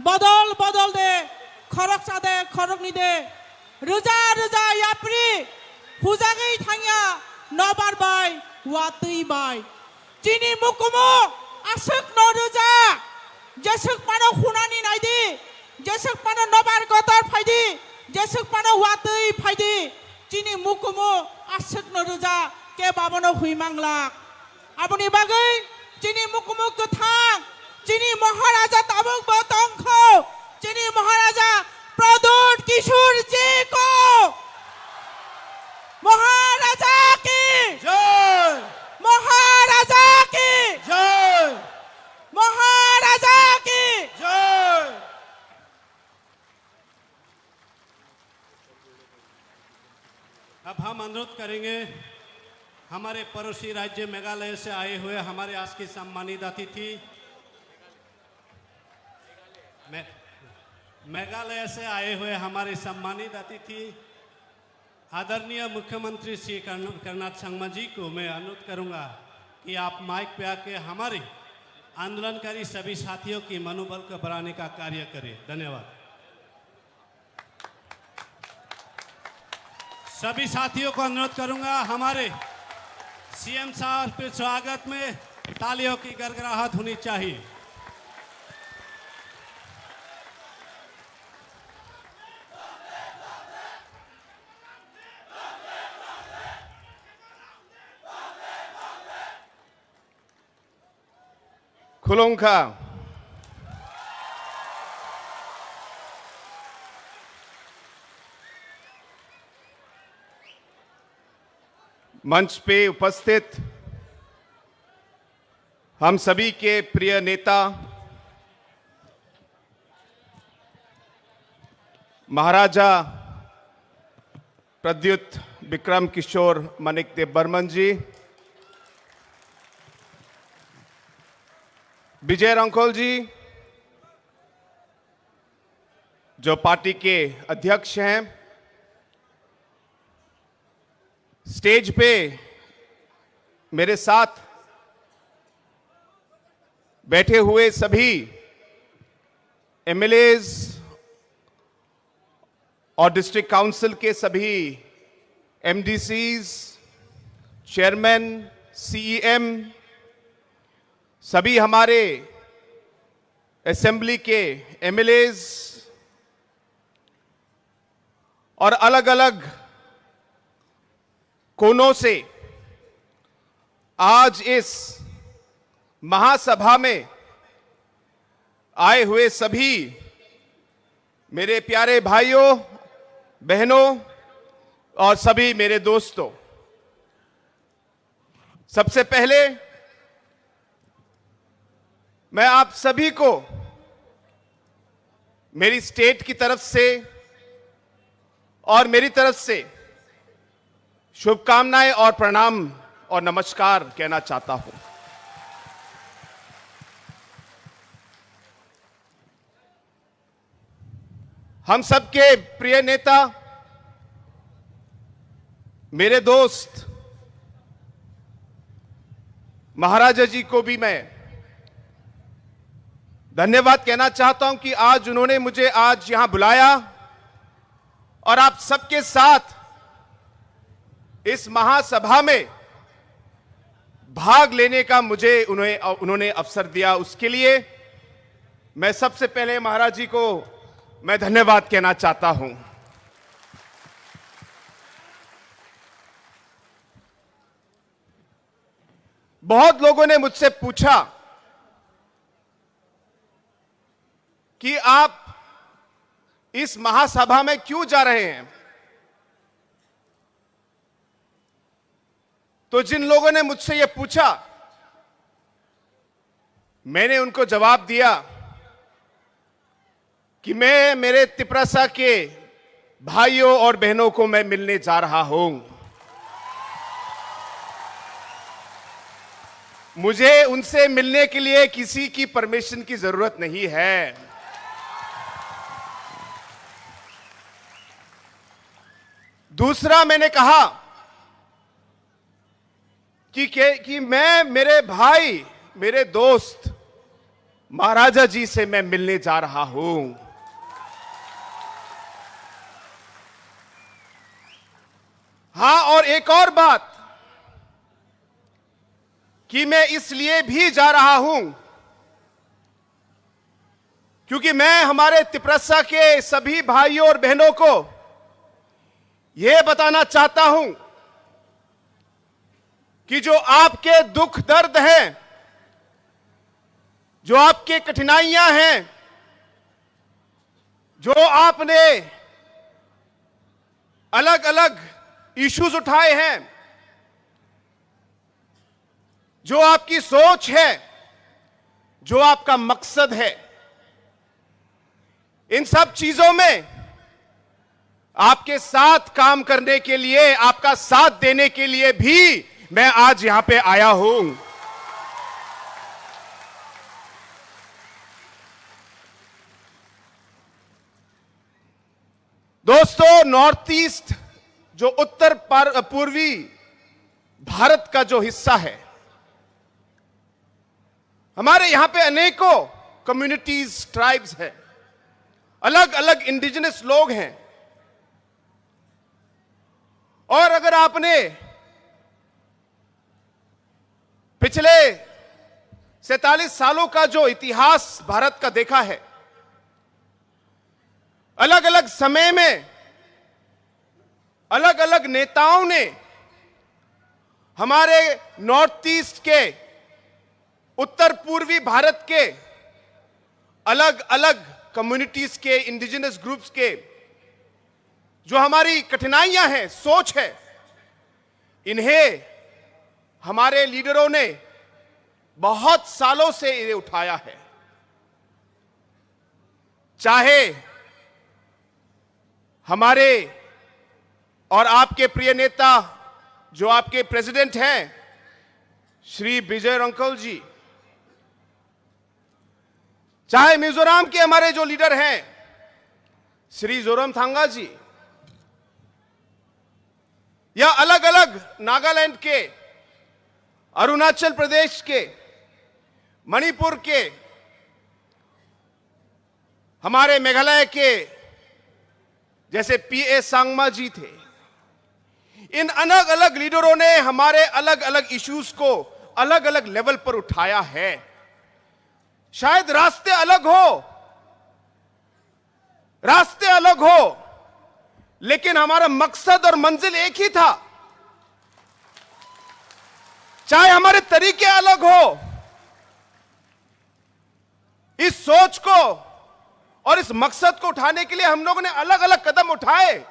bodol bodol de khoroksa de khorokni de rwja rwja yapri hujagwi thangya nobar bai watwi bai. Chini mukumu aswk no rwja, jeswk mano hunani naidi, jeswk mano nobar kotor phaidi, jeswk mano watwi phaidi. Chini mukumu aswk no rwja, kebo abono hui manglak. Aboni bagwi chini mukumu kwthang, chini Maharaja tabuk bo tongkho, chini Maharaja Pradyut Kishore ji ko. Maharaja ki. जय। Maharaja ki. जय। Maharaja ki. जय। अब हम अनुरोध करेंगे हमारे पड़ोसी राज्य मेघालय से आए हुए हमारे आज के सम्मानित अतिथि, मे-, मेघालय से आए हुए हमारे सम्मानित अतिथि आदरणीय मुख्यमंत्री श्री कर्ण-, कर्नाथ संगमा जी को मैं अनुरोध करूंगा कि आप माइक पे आके हमारे आंदोलनकारी सभी साथियों की मनोबल को बढ़ाने का कार्य करें। धन्यवाद। सभी साथियों को अनुरोध करूंगा, हमारे सीएम साहब के स्वागत में तालियों की गड़गड़ाहट होनी चाहिए। Khulumkha. मंच पे उपस्थित हम सभी के प्रिय नेता महाराजा प्रद्युत विक्रम किशोर मानिक देव बर्मन जी, विजय रंखोल जी, जो पार्टी के अध्यक्ष हैं, स्टेज पे मेरे साथ बैठे हुए सभी एमएलएज और डिस्ट्रिक्ट काउंसिल के सभी एमडीसीज, चेयरमैन, सीईएम, सभी हमारे असेंबली के एमएलएज और अलग-अलग कोनों से आज इस महासभा में आए हुए सभी मेरे प्यारे भाइयों, बहनों और सभी मेरे दोस्तों, सबसे पहले मैं आप सभी को मेरी स्टेट की तरफ से और मेरी तरफ से शुभकामनाएं और प्रणाम और नमस्कार कहना चाहता हूं। हम सबके प्रिय नेता, मेरे दोस्त महाराजा जी को भी मैं धन्यवाद कहना चाहता हूं कि आज उन्होंने मुझे आज यहां बुलाया और आप सबके साथ इस महासभा में भाग लेने का मुझे उन्हें, उन्होंने अवसर दिया, उसके लिए मैं सबसे पहले महाराज जी को मैं धन्यवाद कहना चाहता हूं। बहुत लोगों ने मुझसे पूछा कि आप इस महासभा में क्यों जा रहे हैं, तो जिन लोगों ने मुझसे ये पूछा, मैंने उनको जवाब दिया कि मैं मेरे तिपरासा के भाइयों और बहनों को मैं मिलने जा रहा हूं। मुझे उनसे मिलने के लिए किसी की परमिशन की जरूरत नहीं है। दूसरा, मैंने कहा कि, कि, कि मैं मेरे भाई, मेरे दोस्त महाराजा जी से मैं मिलने जा रहा हूं। हां, और एक और बात कि मैं इसलिए भी जा रहा हूं क्योंकि मैं हमारे तिपरासा के सभी भाइयों और बहनों को यह बताना चाहता हूं कि जो आपके दुख दर्द हैं, जो आपके कठिनाइयां हैं, जो आपने अलग-अलग इश्यूज उठाए हैं, जो आपकी सोच है, जो आपका मकसद है, इन सब चीजों में आपके साथ काम करने के लिए, आपका साथ देने के लिए भी मैं आज यहां पे आया हूं। दोस्तों, नॉर्थ ईस्ट जो उत्तर पर-, पूर्वी भारत का जो हिस्सा है, हमारे यहां पे अनेकों कम्युनिटीज, ट्राइब्स हैं, अलग-अलग इंडिजिनस लोग हैं। और अगर आपने पिछले सैंतालीस सालों का जो इतिहास भारत का देखा है, अलग-अलग समय में अलग-अलग नेताओं ने हमारे नॉर्थ ईस्ट के, उत्तर पूर्वी भारत के अलग-अलग कम्युनिटीज के, इंडिजिनस ग्रुप्स के जो हमारी कठिनाइयां हैं, सोच है, इन्हें हमारे लीडरों ने बहुत सालों से ये उठाया है। चाहे हमारे और आपके प्रिय नेता, जो आपके प्रेसिडेंट हैं, श्री विजय रंकल जी, चाहे मिजोरम के हमारे जो लीडर हैं, श्री जोरमथंगा जी, या अलग-अलग नागालैंड के, अरुणाचल प्रदेश के, मणिपुर के, हमारे मेघालय के, जैसे पीए संगमा जी थे, इन अलग-अलग लीडरों ने हमारे अलग-अलग इश्यूज को अलग-अलग लेवल पर उठाया है। शायद रास्ते अलग हो, रास्ते अलग हो, लेकिन हमारा मकसद और मंजिल एक ही था। चाहे हमारे तरीके अलग हो, इस सोच को और इस मकसद को उठाने के लिए हम लोगों ने अलग-अलग कदम उठाए।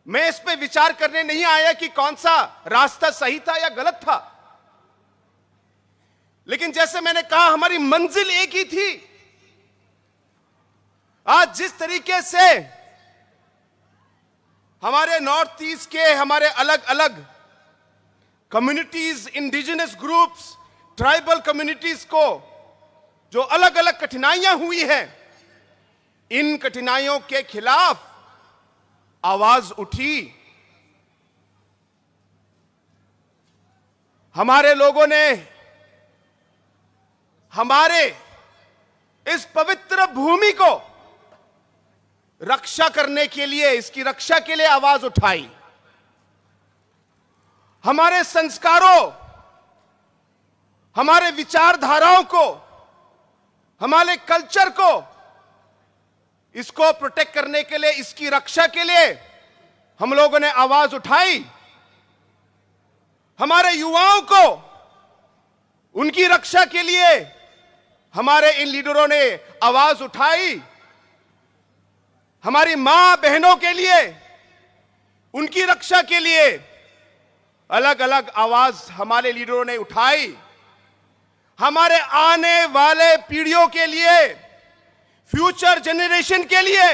मैं इस पे विचार करने नहीं आया कि कौन सा रास्ता सही था या गलत था, लेकिन जैसे मैंने कहा, हमारी मंजिल एक ही थी। आज जिस तरीके से हमारे नॉर्थ ईस्ट के हमारे अलग-अलग communities, indigenous groups, tribal communities को जो अलग-अलग कठिनाइयां हुई हैं, इन कठिनाइयों के खिलाफ आवाज उठी। हमारे लोगों ने हमारे इस पवित्र भूमि को रक्षा करने के लिए, इसकी रक्षा के लिए आवाज उठाई। हमारे संस्कारों, हमारे विचारधाराओं को, हमारे कल्चर को, इसको प्रोटेक्ट करने के लिए, इसकी रक्षा के लिए हम लोगों ने आवाज उठाई। हमारे युवाओं को, उनकी रक्षा के लिए हमारे इन लीडरों ने आवाज उठाई। हमारी मां बहनों के लिए, उनकी रक्षा के लिए अलग-अलग आवाज हमारे लीडरों ने उठाई। हमारे आने वाले पीढ़ियों के लिए, फ्यूचर जनरेशन के लिए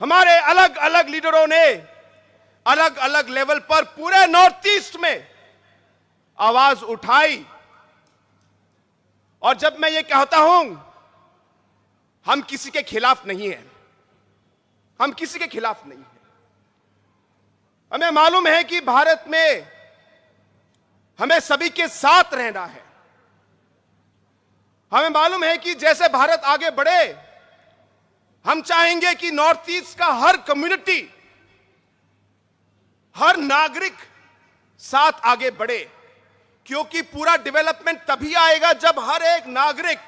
हमारे अलग-अलग लीडरों ने अलग-अलग लेवल पर पूरे नॉर्थ ईस्ट में आवाज उठाई। और जब मैं ये कहता हूं, हम किसी के खिलाफ नहीं हैं, हम किसी के खिलाफ नहीं हैं। हमें मालूम है कि भारत में हमें सभी के साथ रहना है। हमें मालूम है कि जैसे भारत आगे बढ़े, हम चाहेंगे कि नॉर्थ ईस्ट का हर कम्युनिटी, हर नागरिक साथ आगे बढ़े, क्योंकि पूरा डेवलपमेंट तभी आएगा जब हर एक नागरिक,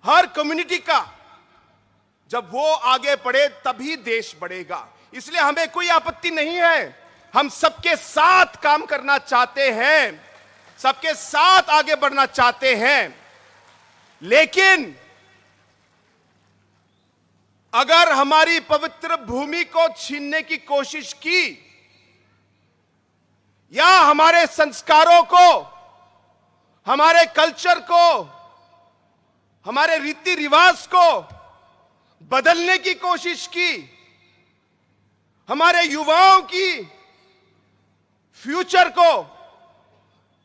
हर कम्युनिटी का, जब वो आगे बढ़े तभी देश बढ़ेगा। इसलिए हमें कोई आपत्ति नहीं है, हम सबके साथ काम करना चाहते हैं, सबके साथ आगे बढ़ना चाहते हैं। लेकिन अगर हमारी पवित्र भूमि को छीनने की कोशिश की या हमारे संस्कारों को, हमारे कल्चर को, हमारे रीति रिवाज को बदलने की कोशिश की, हमारे युवाओं की फ्यूचर को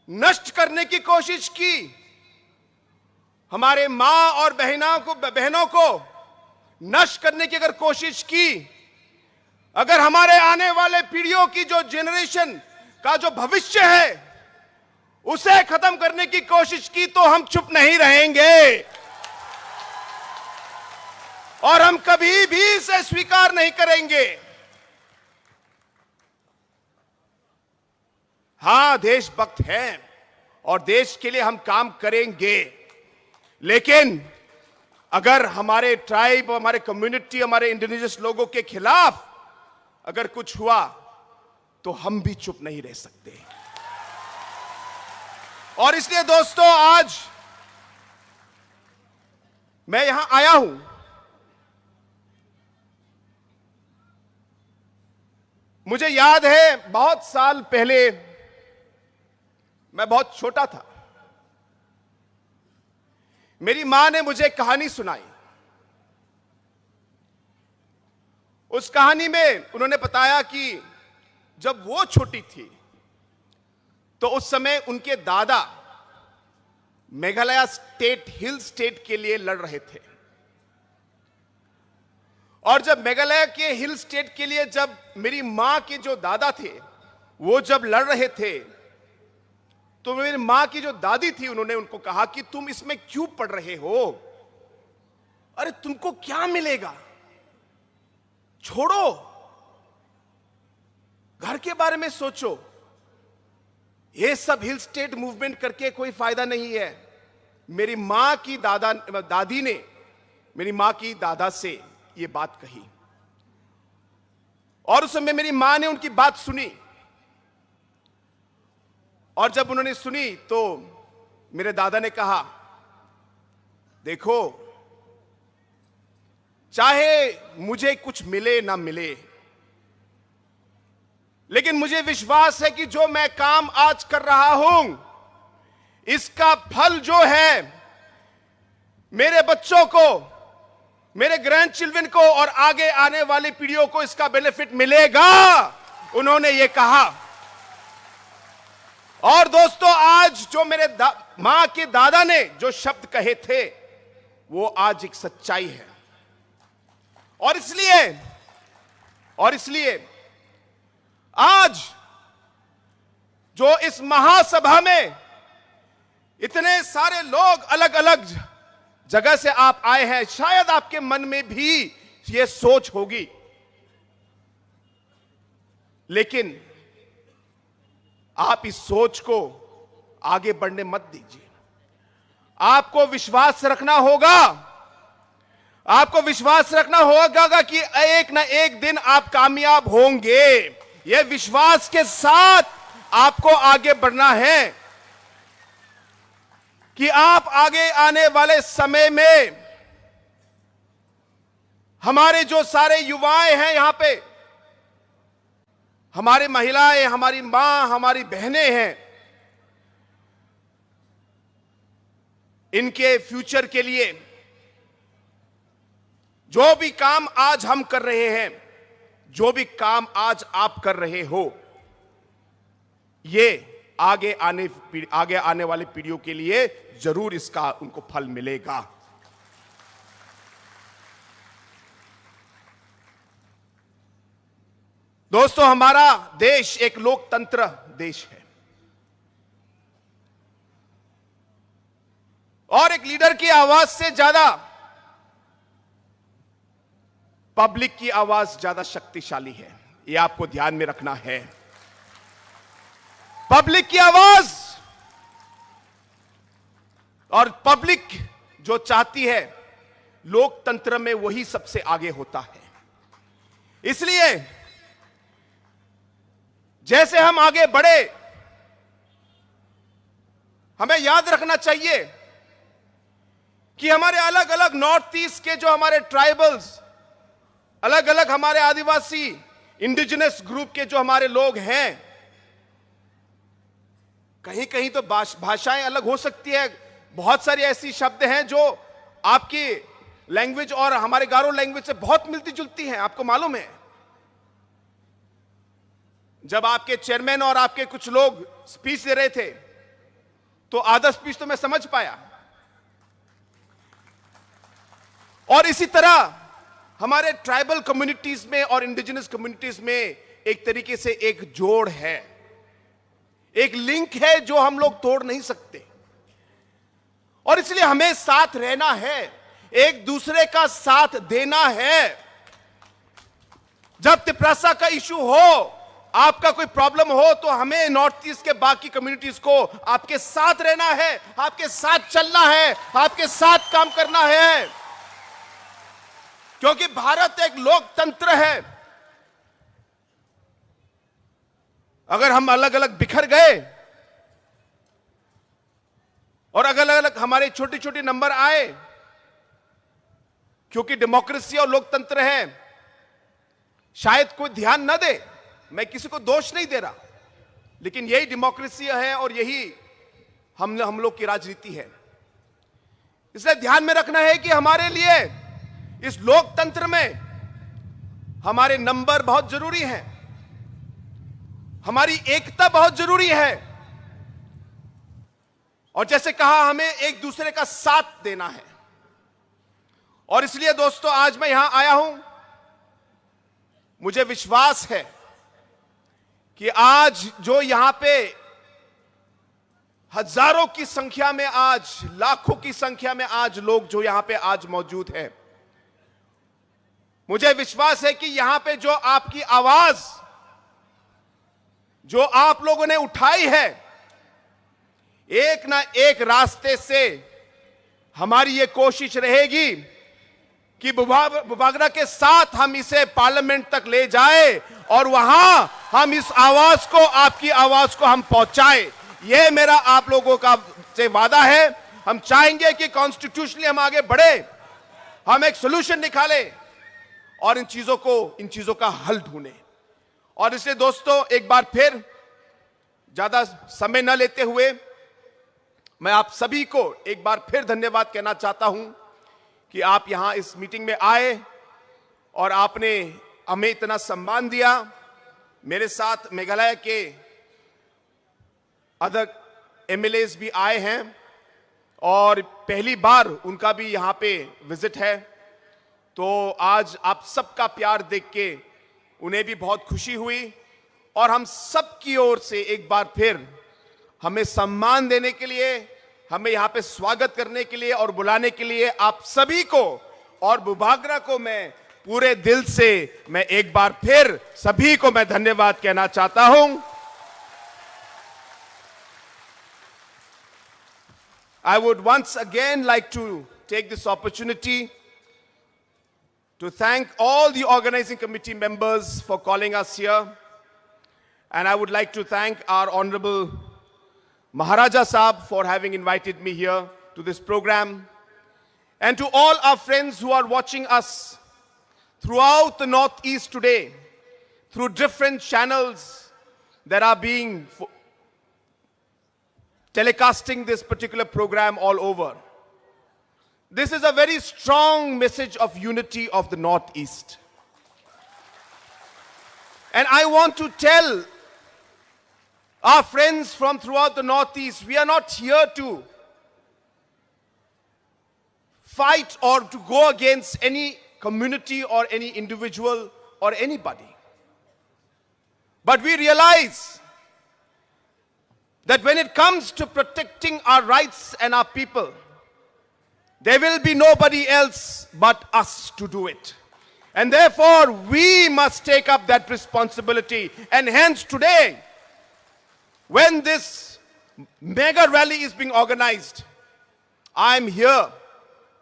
नष्ट करने की कोशिश की, हमारे मां और बहना को, बहनों को नष्ट करने की अगर कोशिश की, अगर हमारे आने वाले पीढ़ियों की जो जनरेशन का जो भविष्य है, उसे खत्म करने की कोशिश की, तो हम चुप नहीं रहेंगे और हम कभी भी इसे स्वीकार नहीं करेंगे। हाँ, देशभक्त हैं और देश के लिए हम काम करेंगे, लेकिन अगर हमारे ट्राइब, हमारे कम्युनिटी, हमारे इंडिजिनस लोगों के खिलाफ अगर कुछ हुआ, तो हम भी चुप नहीं रह सकते। और इसलिए दोस्तों, आज मैं यहां आया हूं। मुझे याद है, बहुत साल पहले मैं बहुत छोटा था। मेरी माँ ने मुझे एक कहानी सुनाई। उस कहानी में उन्होंने बताया कि जब वो छोटी थी, तो उस समय उनके दादा मेघालय स्टेट, हिल स्टेट के लिए लड़ रहे थे। और जब मेघालय के हिल स्टेट के लिए जब मेरी माँ के जो दादा थे, वो जब लड़ रहे थे, तो मेरी माँ की जो दादी थी, उन्होंने उनको कहा कि तुम इसमें क्यों पड़ रहे हो? अरे, तुमको क्या मिलेगा? छोड़ो, घर के बारे में सोचो। ये सब हिल स्टेट मूवमेंट करके कोई फायदा नहीं है। मेरी माँ की दादा, दादी ने मेरी माँ की दादा से ये बात कही, और उस समय मेरी माँ ने उनकी बात सुनी। और जब उन्होंने सुनी, तो मेरे दादा ने कहा, देखो, चाहे मुझे कुछ मिले ना मिले, लेकिन मुझे विश्वास है कि जो मैं काम आज कर रहा हूं, इसका फल जो है, मेरे बच्चों को, मेरे ग्रैंड चिल्ड्रन को और आगे आने वाली पीढ़ियों को इसका बेनिफिट मिलेगा, उन्होंने ये कहा। और दोस्तों, आज जो मेरे दा-, माँ के दादा ने जो शब्द कहे थे, वो आज एक सच्चाई है। और इसलिए, और इसलिए आज जो इस महासभा में इतने सारे लोग अलग-अलग जगह से आप आए हैं, शायद आपके मन में भी ये सोच होगी, लेकिन आप इस सोच को आगे बढ़ने मत दीजिए। आपको विश्वास रखना होगा, आपको विश्वास रखना होगा कि एक ना एक दिन आप कामयाब होंगे। यह विश्वास के साथ आपको आगे बढ़ना है कि आप आगे आने वाले समय में हमारे जो सारे युवाएं हैं यहाँ पे, हमारी महिलाएं, हमारी माँ, हमारी बहनें हैं, इनके फ्यूचर के लिए जो भी काम आज हम कर रहे हैं, जो भी काम आज आप कर रहे हो, ये आगे आने पीढ़-, आगे आने वाली पीढ़ियों के लिए जरूर इसका उनको फल मिलेगा। दोस्तों, हमारा देश एक लोकतंत्र देश है और एक लीडर की आवाज से ज्यादा पब्लिक की आवाज ज्यादा शक्तिशाली है। ये आपको ध्यान में रखना है। पब्लिक की आवाज और पब्लिक जो चाहती है, लोकतंत्र में वही सबसे आगे होता है। इसलिए जैसे हम आगे बढ़े, हमें याद रखना चाहिए कि हमारे अलग-अलग नॉर्थ ईस्ट के जो हमारे ट्राइबल्स, अलग-अलग हमारे आदिवासी, इंडिजिनस ग्रुप के जो हमारे लोग हैं, कहीं-कहीं तो भाष-, भाषाएं अलग हो सकती है। बहुत सारी ऐसी शब्द हैं जो आपकी लैंग्वेज और हमारे गारो लैंग्वेज से बहुत मिलती जुलती हैं, आपको मालूम है। जब आपके चेयरमैन और आपके कुछ लोग स्पीच दे रहे थे, तो आधा स्पीच तो मैं समझ पाया। और इसी तरह हमारे ट्राइबल कम्युनिटीज में और इंडिजिनस कम्युनिटीज में एक तरीके से एक जोड़ है, एक लिंक है जो हम लोग तोड़ नहीं सकते। और इसलिए हमें साथ रहना है, एक दूसरे का साथ देना है। जब तिप्रासा का इशू हो, आपका कोई प्रॉब्लम हो, तो हमें नॉर्थ ईस्ट के बाकी कम्युनिटीज को आपके साथ रहना है, आपके साथ चलना है, आपके साथ काम करना है, क्योंकि भारत एक लोकतंत्र है। अगर हम अलग-अलग बिखर गए और अलग-अलग हमारे छोटे-छोटे नंबर आए, क्योंकि डेमोक्रेसी और लोकतंत्र है, शायद कोई ध्यान न दे, मैं किसी को दोष नहीं दे रहा, लेकिन यही डेमोक्रेसी है और यही हम हम लोग की राजनीति है। इसलिए ध्यान में रखना है कि हमारे लिए इस लोकतंत्र में हमारे नंबर बहुत जरूरी है, हमारी एकता बहुत जरूरी है, और जैसे कहा, हमें एक दूसरे का साथ देना है। और इसलिए दोस्तों, आज मैं यहां आया हूं, मुझे विश्वास है कि आज जो यहां पे हजारों की संख्या में, आज लाखों की संख्या में आज लोग जो यहां पे आज मौजूद हैं, मुझे विश्वास है कि यहां पे जो आपकी आवाज, जो आप लोगों ने उठाई है, एक ना एक रास्ते से हमारी ये कोशिश रहेगी कि बुभा-, बुबागरा के साथ हम इसे पार्लियामेंट तक ले जाए और वहां हम इस आवाज को, आपकी आवाज को हम पहुंचाए। ये मेरा आप लोगों का से वादा है। हम चाहेंगे कि कॉन्स्टिट्यूशनली हम आगे बढ़े, हम एक सॉल्यूशन निकालें और इन चीजों को, इन चीजों का हल ढूंढें। और इसलिए दोस्तों, एक बार फिर ज्यादा समय न लेते हुए मैं आप सभी को एक बार फिर धन्यवाद कहना चाहता हूं कि आप यहां इस मीटिंग में आए और आपने हमें इतना सम्मान दिया। मेरे साथ मेघालय के अदर एमएलएज भी आए हैं और पहली बार उनका भी यहाँ पे विजिट है। तो आज आप सबका प्यार देख के उन्हें भी बहुत खुशी हुई और हम सब की ओर से एक बार फिर हमें सम्मान देने के लिए, हमें यहाँ पे स्वागत करने के लिए और बुलाने के लिए आप सभी को और बुभागरा को मैं पूरे दिल से, मैं एक बार फिर सभी को मैं धन्यवाद कहना चाहता हूं। I would once again like to take this opportunity to thank all the organizing committee members for calling us here. And I would like to thank our Honorable Maharaja Saab for having invited me here to this program. And to all our friends who are watching us throughout the Northeast today, through different channels that are being fo-, telecasting this particular program all over. This is a very strong message of unity of the Northeast. And I want to tell our friends from throughout the Northeast, we are not here to fight or to go against any community or any individual or anybody. But we realize that when it comes to protecting our rights and our people, there will be nobody else but us to do it. And therefore, we must take up that responsibility. And hence today, when this mega rally is being organized, I am here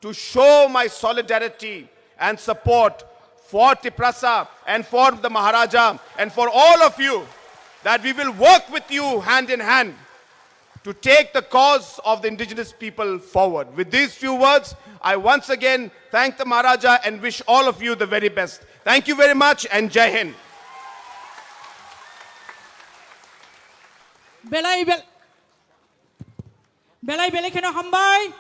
to show my solidarity and support for Tiprasa and for the Maharaja and for all of you, that we will work with you hand in hand to take the cause of the indigenous people forward. With these few words, I once again thank the Maharaja and wish all of you the very best. Thank you very much and Jai Hind. Belai bel-, belai belai kheno hambai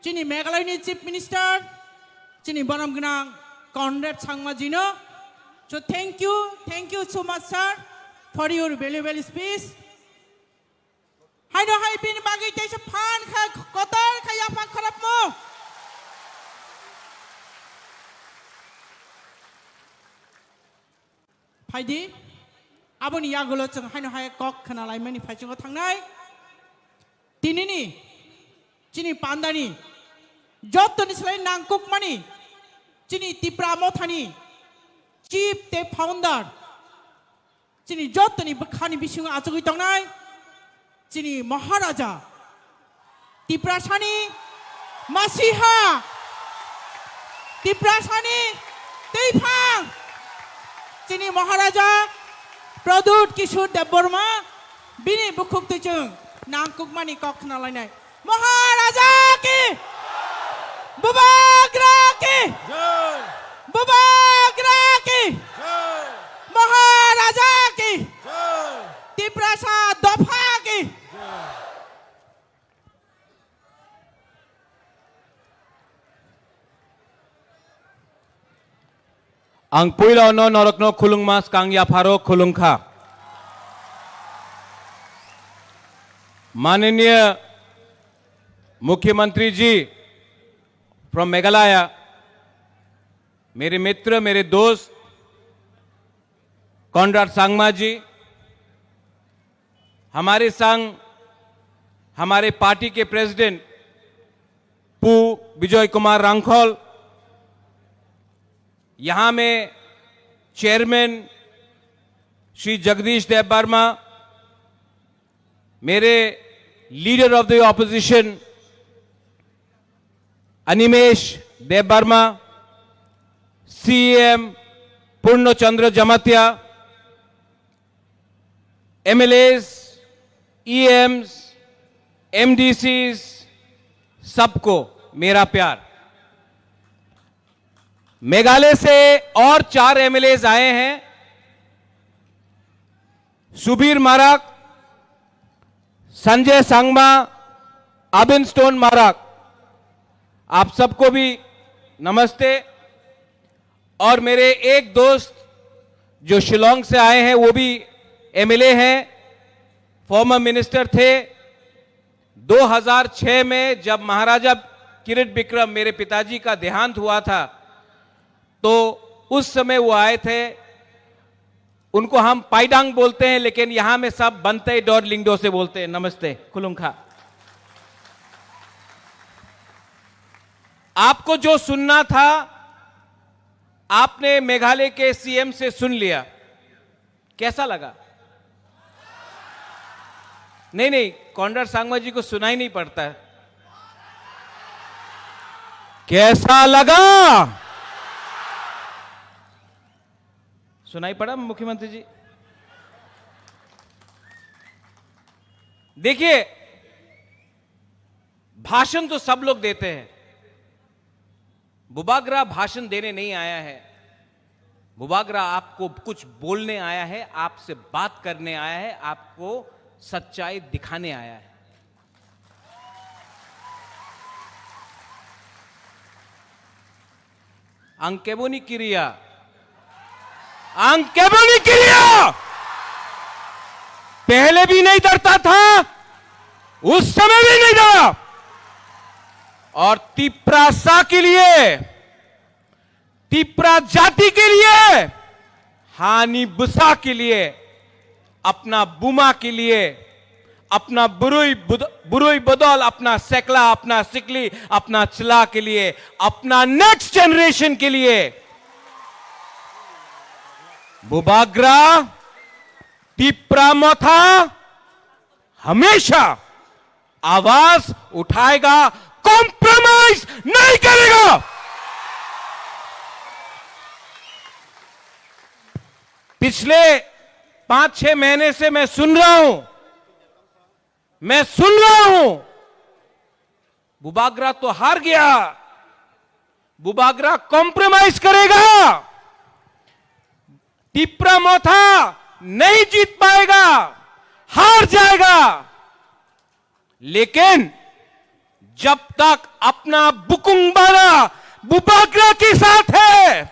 chini Meghalaya ni Chief Minister, chini borom gwnang Conrad Sangma ji no. So thank you, thank you so much, sir, for your valuable speech. Haino hai bini bagwi teisa phan kha, kotor kha yaphang khorapmung. Phaidi, aboni yagulo chwng haino hai kok khna laimani phaichungo thangnai. Tinini, chini pandani, jottoni slai nangkukmani, chini Tipra Mothani, chief tei founder, chini jottoni bwkhani bisingo achugwi tongnai, chini Maharaja, Tiprasani masiha, Tiprasani twiphang, chini Maharaja Pradyut Kishore Debbarma, bini bukhuk twichwng nangkukmani kok khna lainai. Maharaja ki! Bubagra ki! Jai! Bubagra ki! Jai! Maharaja ki! Jai! Tiprasa dopha ki! Jai! Ang puila no norokno khulungma skang yapharo khulungkha. माननीय मुख्यमंत्री जी from Meghalaya, मेरे मित्र, मेरे दोस्त कॉनराड संगमा जी, हमारे संग हमारे पार्टी के प्रेसिडेंट पु विजय कुमार रांखल, यहाँ में चेयरमैन श्री जगदीश देव वर्मा, मेरे leader of the opposition Animesh Dev Varma, CM Purna Chandra Jamatia, एमएलएस, ईएम्स, एमडीसीज, सबको मेरा प्यार। मेघालय से और चार एमएलएज आए हैं, सुबीर माराक, संजय संगमा, अबिन स्टोन माराक, आप सबको भी नमस्ते। और मेरे एक दोस्त जो शिलोंग से आए हैं, वो भी एमएलए हैं, फॉर्मर मिनिस्टर थे। दो हज़ार छह में जब महाराजा किरिट विक्रम, मेरे पिताजी का देहांत हुआ था, तो उस समय वो आए थे। उनको हम पाइडांग बोलते हैं, लेकिन यहाँ में सब बनते डोर लिंगडो से बोलते हैं। नमस्ते, खुलुंखा। आपको जो सुनना था, आपने मेघालय के सीएम से सुन लिया। कैसा लगा? नहीं, नहीं, कॉनराड संगमा जी को सुनाई नहीं पड़ता है। कैसा लगा? सुनाई पड़ा मुख्यमंत्री जी? देखिए, भाषण तो सब लोग देते हैं, बुबागरा भाषण देने नहीं आया है। बुबागरा आपको कुछ बोलने आया है, आपसे बात करने आया है, आपको सच्चाई दिखाने आया है। Ang keboni kiriya। Ang keboni kiriya। पहले भी नहीं डरता था, उस समय भी नहीं डरा। और तिप्रासा के लिए, तिप्रा जाति के लिए, हानि बुसा के लिए, अपना बुमा के लिए, अपना बुरुई बुद-, बुरुई बदल, अपना सेकला, अपना सिकली, अपना चला के लिए, अपना नेक्स्ट जनरेशन के लिए बुबाग्रा तिप्रा मथा हमेशा आवाज उठाएगा, कॉम्प्रोमाइज नहीं करेगा। पिछले पांच छह महीने से मैं सुन रहा हूं, मैं सुन रहा हूं, बुबाग्रा तो हार गया, बुबाग्रा कॉम्प्रोमाइज करेगा, तिप्रा मोथा नहीं जीत पाएगा, हार जाएगा। लेकिन जब तक अपना बुकुंग बारा बुबाग्रा के साथ है,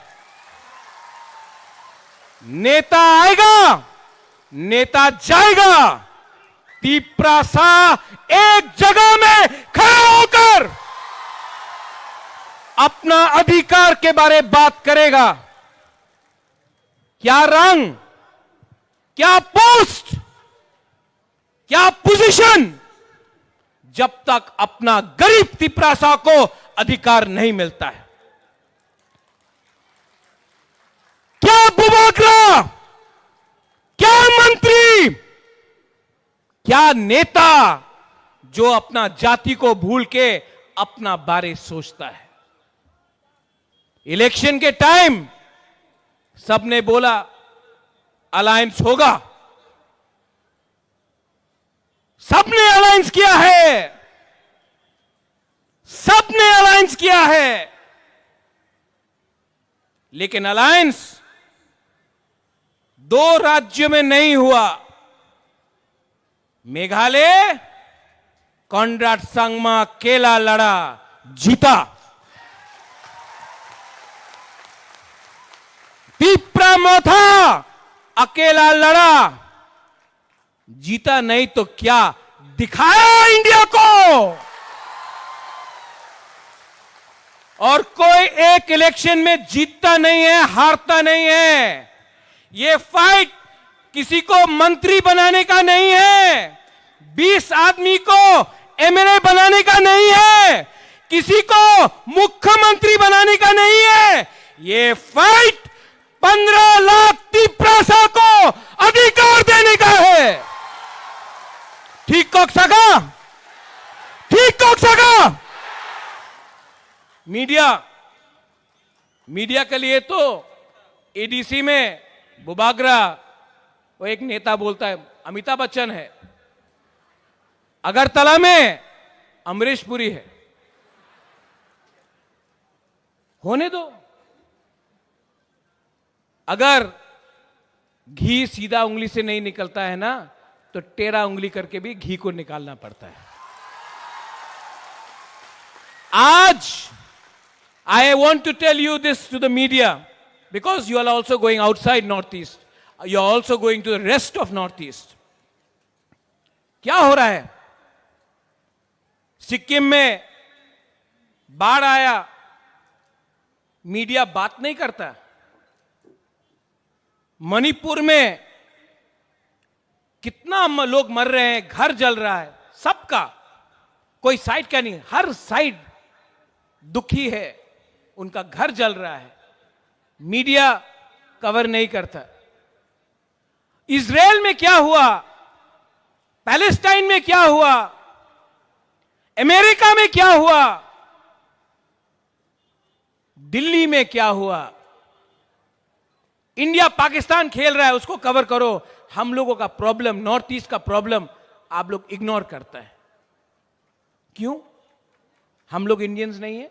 नेता आएगा, नेता जाएगा, तिप्रासा एक जगह में खड़ा होकर अपना अधिकार के बारे बात करेगा। क्या रंग, क्या पोस्ट, क्या पोजीशन, जब तक अपना गरीब तिप्रासा को अधिकार नहीं मिलता है? क्या बुबाग्रा, क्या मंत्री, क्या नेता जो अपना जाति को भूल के अपना बारे सोचता है? इलेक्शन के टाइम सबने बोला अलायंस होगा, सबने अलायंस किया है, सबने अलायंस किया है, लेकिन अलायंस दो राज्यों में नहीं हुआ। मेघालय, कॉनराड संगमा अकेला लड़ा, जीता। तिपरा मोथा अकेला लड़ा, जीता नहीं तो क्या, दिखाया इंडिया को। और कोई एक इलेक्शन में जीतता नहीं है, हारता नहीं है। ये फाइट किसी को मंत्री बनाने का नहीं है, बीस आदमी को एमएलए बनाने का नहीं है, किसी को मुख्यमंत्री बनाने का नहीं है। ये फाइट पन्ध्र लाख तिप्रासा को अधिकार देने का है। ठीक कक्सागा, ठीक कक्सागा। मीडिया, मीडिया के लिए तो एडीसी में बुबागरा, वो एक नेता बोलता है, अमिताभ बच्चन है, अगरतला में अमरीश पुरी है। होने दो। अगर घी सीधा उंगली से नहीं निकलता है ना, तो टेढ़ा उंगली करके भी घी को निकालना पड़ता है। आज, I want to tell you this to the media, because you are also going outside Northeast, you are also going to the rest of Northeast. क्या हो रहा है? सिक्किम में बाढ़ आया, मीडिया बात नहीं करता। मणिपुर में कितना म-, लोग मर रहे हैं, घर जल रहा है, सबका, कोई साइड का नहीं, हर साइड दुखी है, उनका घर जल रहा है, मीडिया कवर नहीं करता। इसराइल में क्या हुआ, पैलेस्टाइन में क्या हुआ, अमेरिका में क्या हुआ, दिल्ली में क्या हुआ, इंडिया पाकिस्तान खेल रहा है, उसको कवर करो। हम लोगों का प्रॉब्लम, नॉर्थ ईस्ट का प्रॉब्लम आप लोग इग्नोर करता है। क्यों? हम लोग इंडियंस नहीं है?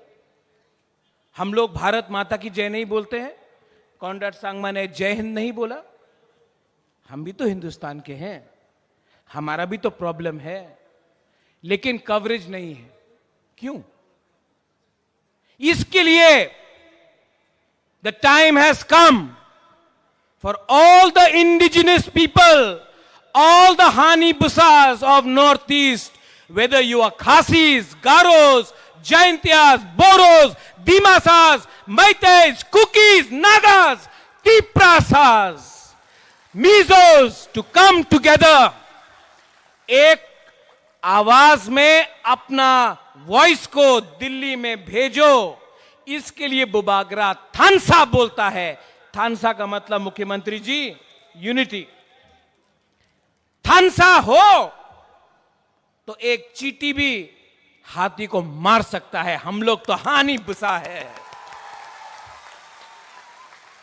हम लोग भारत माता की जय नहीं बोलते हैं? कॉनराड सांगमा ने जय हिंद नहीं बोला? हम भी तो हिंदुस्तान के हैं, हमारा भी तो प्रॉब्लम है, लेकिन कवरेज नहीं है। क्यों? इसके लिए the time has come for all the indigenous people, all the Hani Busas of Northeast, whether you are Khasis, Garos, Jaintias, Boros, Dimasas, Meiteis, Kukis, Nagas, Tiprasas, Mizos, to come together. एक आवाज में अपना वॉइस को दिल्ली में भेजो, इसके लिए बुबागरा थानसा बोलता है। थानसा का मतलब, मुख्यमंत्री जी, यूनिटी। थानसा हो तो एक चींटी भी हाथी को मार सकता है। हम लोग तो हानी बुसा है।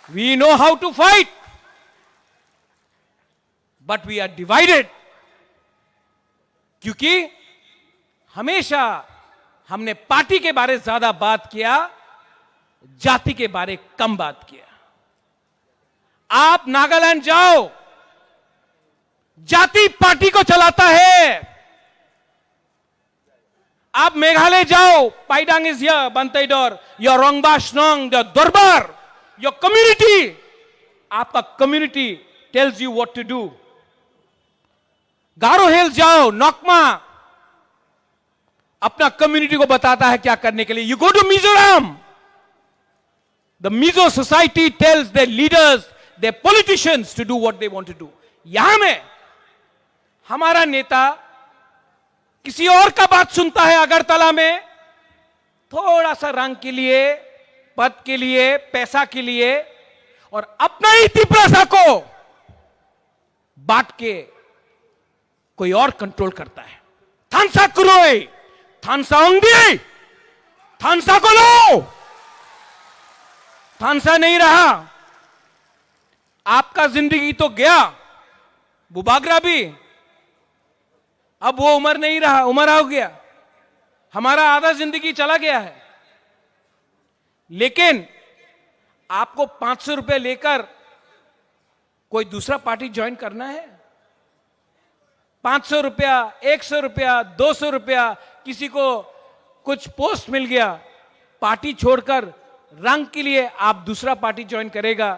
We know how to fight, but we are divided. क्योंकि हमेशा हमने पार्टी के बारे ज्यादा बात किया, जाति के बारे कम बात किया। आप नागालैंड जाओ, जाति पार्टी को चलाता है। आप मेघालय जाओ, Paidang is here, Banteidor, your Rangbah Shnong, your Dorbar, your community, आपका community tells you what to do. गारो हिल्स जाओ, नकमा अपना कम्युनिटी को बताता है क्या करने के लिए। You go to Mizoram, the Mizo society tells their leaders, their politicians to do what they want to do. यहां में हमारा नेता किसी और का बात सुनता है अगरतला में, थोड़ा सा रंग के लिए, पद के लिए, पैसा के लिए, और अपना ही तिप्रासा को बांट के कोई और कंट्रोल करता है। थानसा क्रोई, थानसा ओंदी, थानसा को लो। थानसा नहीं रहा, आपका जिंदगी तो गया, बुबागरा भी। अब वो उम्र नहीं रहा, उम्र हो गया, हमारा आधा जिंदगी चला गया है। लेकिन आपको पांच सौ रुपए लेकर कोई दूसरा पार्टी ज्वाइन करना है? पांच सौ रुपया, एक सौ रुपया, दो सौ रुपया, किसी को कुछ पोस्ट मिल गया, पार्टी छोड़कर रंग के लिए आप दूसरा पार्टी ज्वाइन करेगा।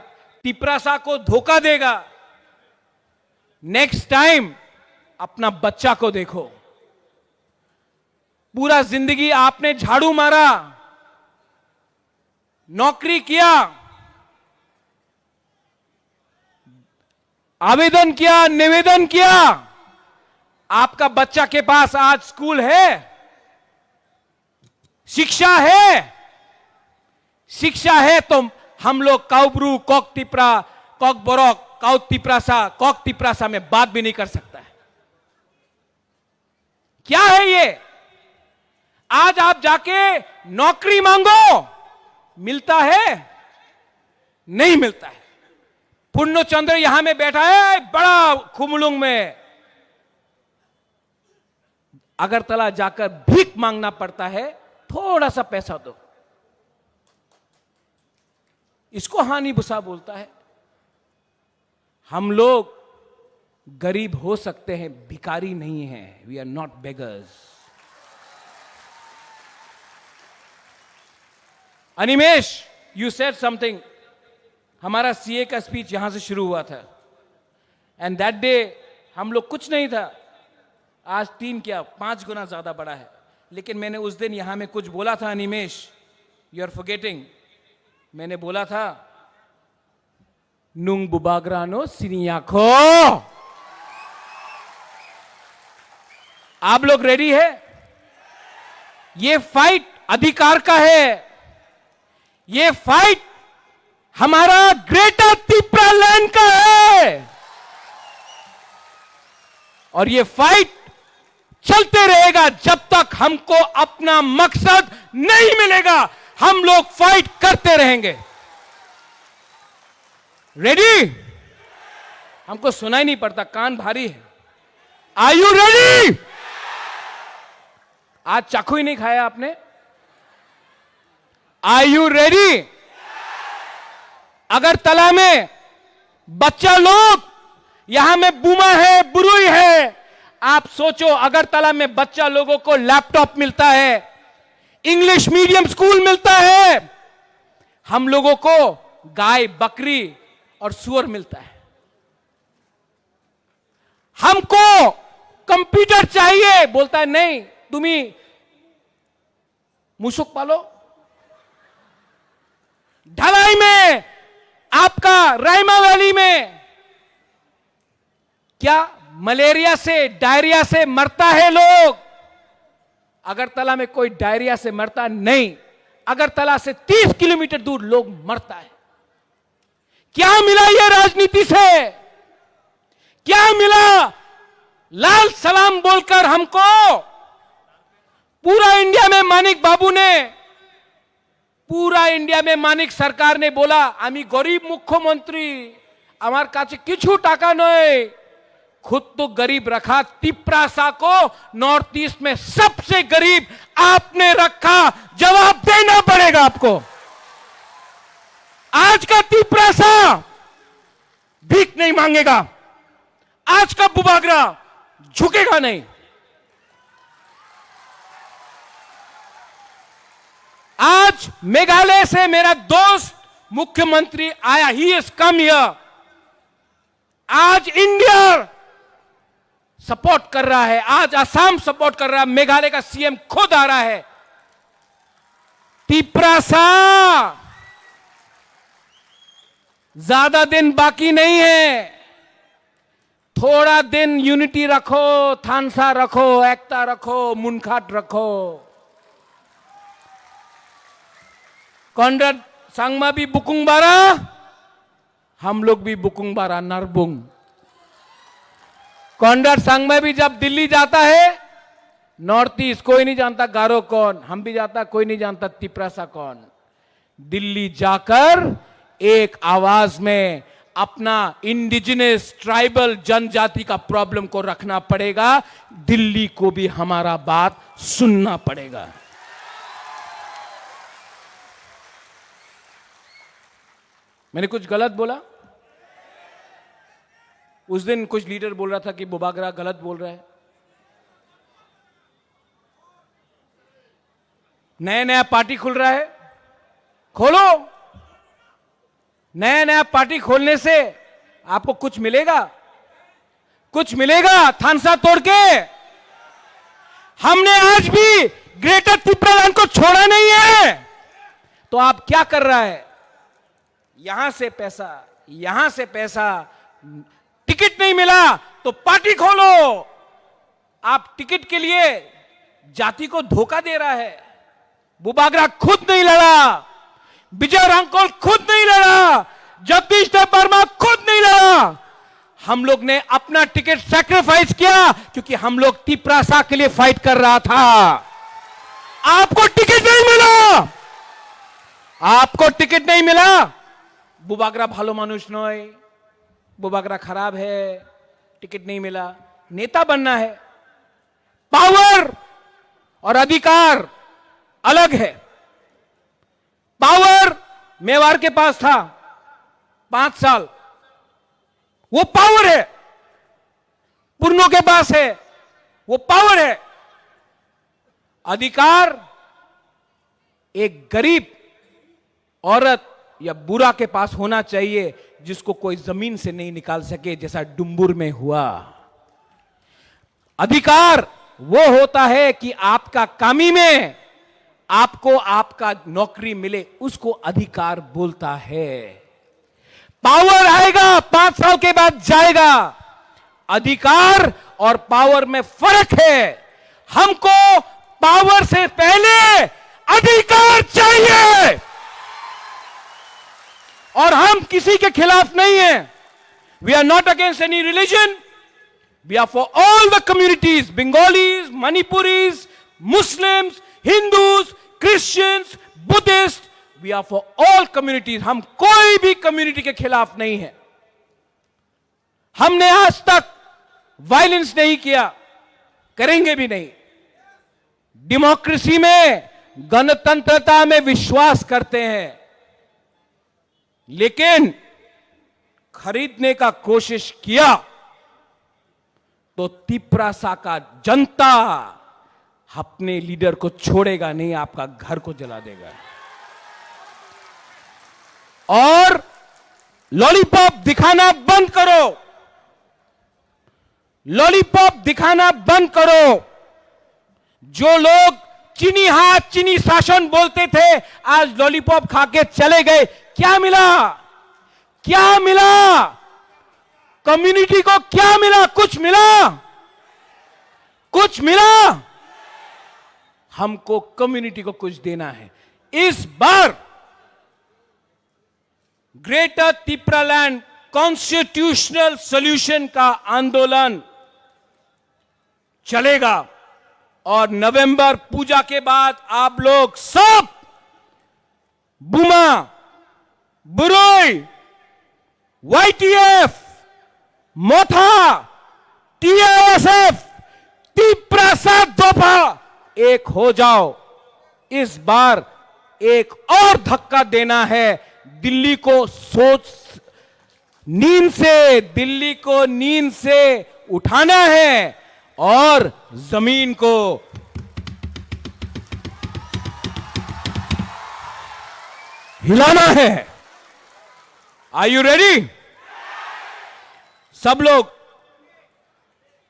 तिपरासा को धोखा देगा। नेक्स्ट टाइम अपना बच्चा को देखो। पूरा जिंदगी आपने झाड़ू मारा, नौकरी किया, आवेदन किया, निवेदन किया। आपका बच्चा के पास आज स्कूल है, शिक्षा है? शिक्षा है तो हम लोग काउब्रू, कॉक तिपरा, कॉक बरक, काउ तिपरासा, कॉक तिपरासा में बात भी नहीं कर सकता है। क्या है ये? आज आप जाके नौकरी मांगो, मिलता है? नहीं मिलता है। पूर्णचंद्र यहां में बैठा है, बड़ा खुमलुंग में। अगरतला जाकर भीख मांगना पड़ता है, थोड़ा सा पैसा दो। इसको हानि बुसा बोलता है। हम लोग गरीब हो सकते हैं, भिखारी नहीं है। We are not beggars. Animesh, you said something. हमारा सीए का स्पीच यहां से शुरू हुआ था, एंड दैट डे हम लोग कुछ नहीं था। आज तीन क्या, पांच गुना ज्यादा बड़ा है। लेकिन मैंने उस दिन यहां में कुछ बोला था, अनिमेश, यू आर फॉरगेटिंग। मैंने बोला था, nung bubagrano siniya kho. आप लोग रेडी है? ये फाइट अधिकार का है। ये फाइट हमारा ग्रेटर तिपरा लैंड का है। और ये फाइट चलते रहेगा जब तक हमको अपना मकसद नहीं मिलेगा। हम लोग फाइट करते रहेंगे। रेडी? हमको सुनाई नहीं पड़ता, कान भारी है। Are you ready? आज चाकू ही नहीं खाया आपने। Are you ready? अगरतला में बच्चा लोग, यहां में बुमा है, बुरुई है। आप सोचो, अगरतला में बच्चा लोगों को लैपटॉप मिलता है, इंग्लिश मीडियम स्कूल मिलता है, हम लोगों को गाय, बकरी और सुअर मिलता है। हमको कंप्यूटर चाहिए, बोलता है, नहीं, तुम्ही मुसुक पालो। ढलाई में, आपका रायमा वैली में क्या मलेरिया से, डायरिया से मरता है लोग? अगरतला में कोई डायरिया से मरता नहीं। अगरतला से तीस किलोमीटर दूर लोग मरता है। क्या मिला ये राजनीति से? क्या मिला लाल सलाम बोलकर हमको? पूरा इंडिया में मानिक बाबू ने, पूरा इंडिया में मानिक सरकार ने बोला, "আমি গরিব মুখ্যমন্ত্রী, আমার কাছে কিছু টাকা নেই।" खुद तो गरीब रखा, तिपरासा को नॉर्थ ईस्ट में सबसे गरीब आपने रखा, जवाब देना पड़ेगा आपको। आज का तिपरासा भीख नहीं मांगेगा, आज का बुबागरा झुकेगा नहीं। आज मेघालय से मेरा दोस्त मुख्यमंत्री आया, he has come here। आज इंडिया सपोर्ट कर रहा है, आज असम सपोर्ट कर रहा है, मेघालय का सीएम खुद आ रहा है। तिपरासा, ज्यादा दिन बाकी नहीं है। थोड़ा दिन यूनिटी रखो, थानसा रखो, एकता रखो, मुनखाट रखो। कॉनराड संगमा भी बुकुंग बारा, हम लोग भी बुकुंग बारा नरबुंग। कॉनराड संगमा भी जब दिल्ली जाता है, नॉर्थ ईस्ट कोई नहीं जानता गारो कौन, हम भी जाता, कोई नहीं जानता तिपरासा कौन। दिल्ली जाकर एक आवाज में अपना इंडिजिनस ट्राइबल जनजाति का प्रॉब्लम को रखना पड़ेगा। दिल्ली को भी हमारा बात सुनना पड़ेगा। मैंने कुछ गलत बोला? उस दिन कुछ लीडर बोल रहा था कि बुबागरा गलत बोल रहा है। नया नया पार्टी खुल रहा है, खोलो। नया नया पार्टी खोलने से आपको कुछ मिलेगा? कुछ मिलेगा थानसा तोड़ के? हमने आज भी ग्रेटर तिप्रालैंड को छोड़ा नहीं है। तो आप क्या कर रहा है? यहां से पैसा, यहां से पैसा, टिकट नहीं मिला तो पार्टी खोलो। आप टिकट के लिए जाति को धोखा दे रहा है। बुबागरा खुद नहीं लड़ा, विजय रांगकोल खुद नहीं लड़ा, जगदीश देव वर्मा खुद नहीं लड़ा। हम लोग ने अपना टिकट सैक्रिफाइस किया, क्योंकि हम लोग तिप्रासा के लिए फाइट कर रहा था। आपको टिकट नहीं मिला, आपको टिकट नहीं मिला। बुबागरा ভালো মানুষ নয়, बुबागरा खराब है, टिकट नहीं मिला। नेता बनना है, पावर और अधिकार अलग है। पावर मेवाड़ के पास था पांच साल, वो पावर है। पुरनों के पास है, वो पावर है। अधिकार एक गरीब औरत या बूढ़ा के पास होना चाहिए, जिसको कोई जमीन से नहीं निकाल सके, जैसा डुम्बुर में हुआ। अधिकार वो होता है कि आपका कामी में आपको आपका नौकरी मिले, उसको अधिकार बोलता है। पावर आएगा, पांच साल के बाद जाएगा। अधिकार और पावर में फर्क है। हमको पावर से पहले अधिकार चाहिए। और हम किसी के खिलाफ नहीं है। We are not against any religion. We are for all the communities, Bengalis, Manipuris, Muslims, Hindus, Christians, Buddhists. We are for all communities. हम कोई भी कम्युनिटी के खिलाफ नहीं है। हमने आज तक वायलेंस नहीं किया, करेंगे भी नहीं। डेमोक्रेसी में, गणतंत्रता में विश्वास करते हैं, लेकिन खरीदने का कोशिश किया तो तिप्रासा का जनता अपने लीडर को छोड़ेगा नहीं, आपका घर को जला देगा। और लॉलीपॉप दिखाना बंद करो, लॉलीपॉप दिखाना बंद करो। जो लोग चीनी हाथ, चीनी शासन बोलते थे, आज लॉलीपॉप खा के चले गए। क्या मिला? क्या मिला? कम्युनिटी को क्या मिला? कुछ मिला? कुछ मिला? हमको कम्युनिटी को कुछ देना है। इस बार ग्रेटर तिप्रालैंड कॉन्स्टिट्यूशनल सॉल्यूशन का आंदोलन चलेगा और नवंबर पूजा के बाद आप लोग सब बुमा, बुरोई, वाईटीएफ, मोथा, टीआईएसएफ, तिप्रासा दोफा, एक हो जाओ। इस बार एक और धक्का देना है, दिल्ली को सोच, नींद से, दिल्ली को नींद से उठाना है और जमीन को हिलाना है। Are you ready? सब लोग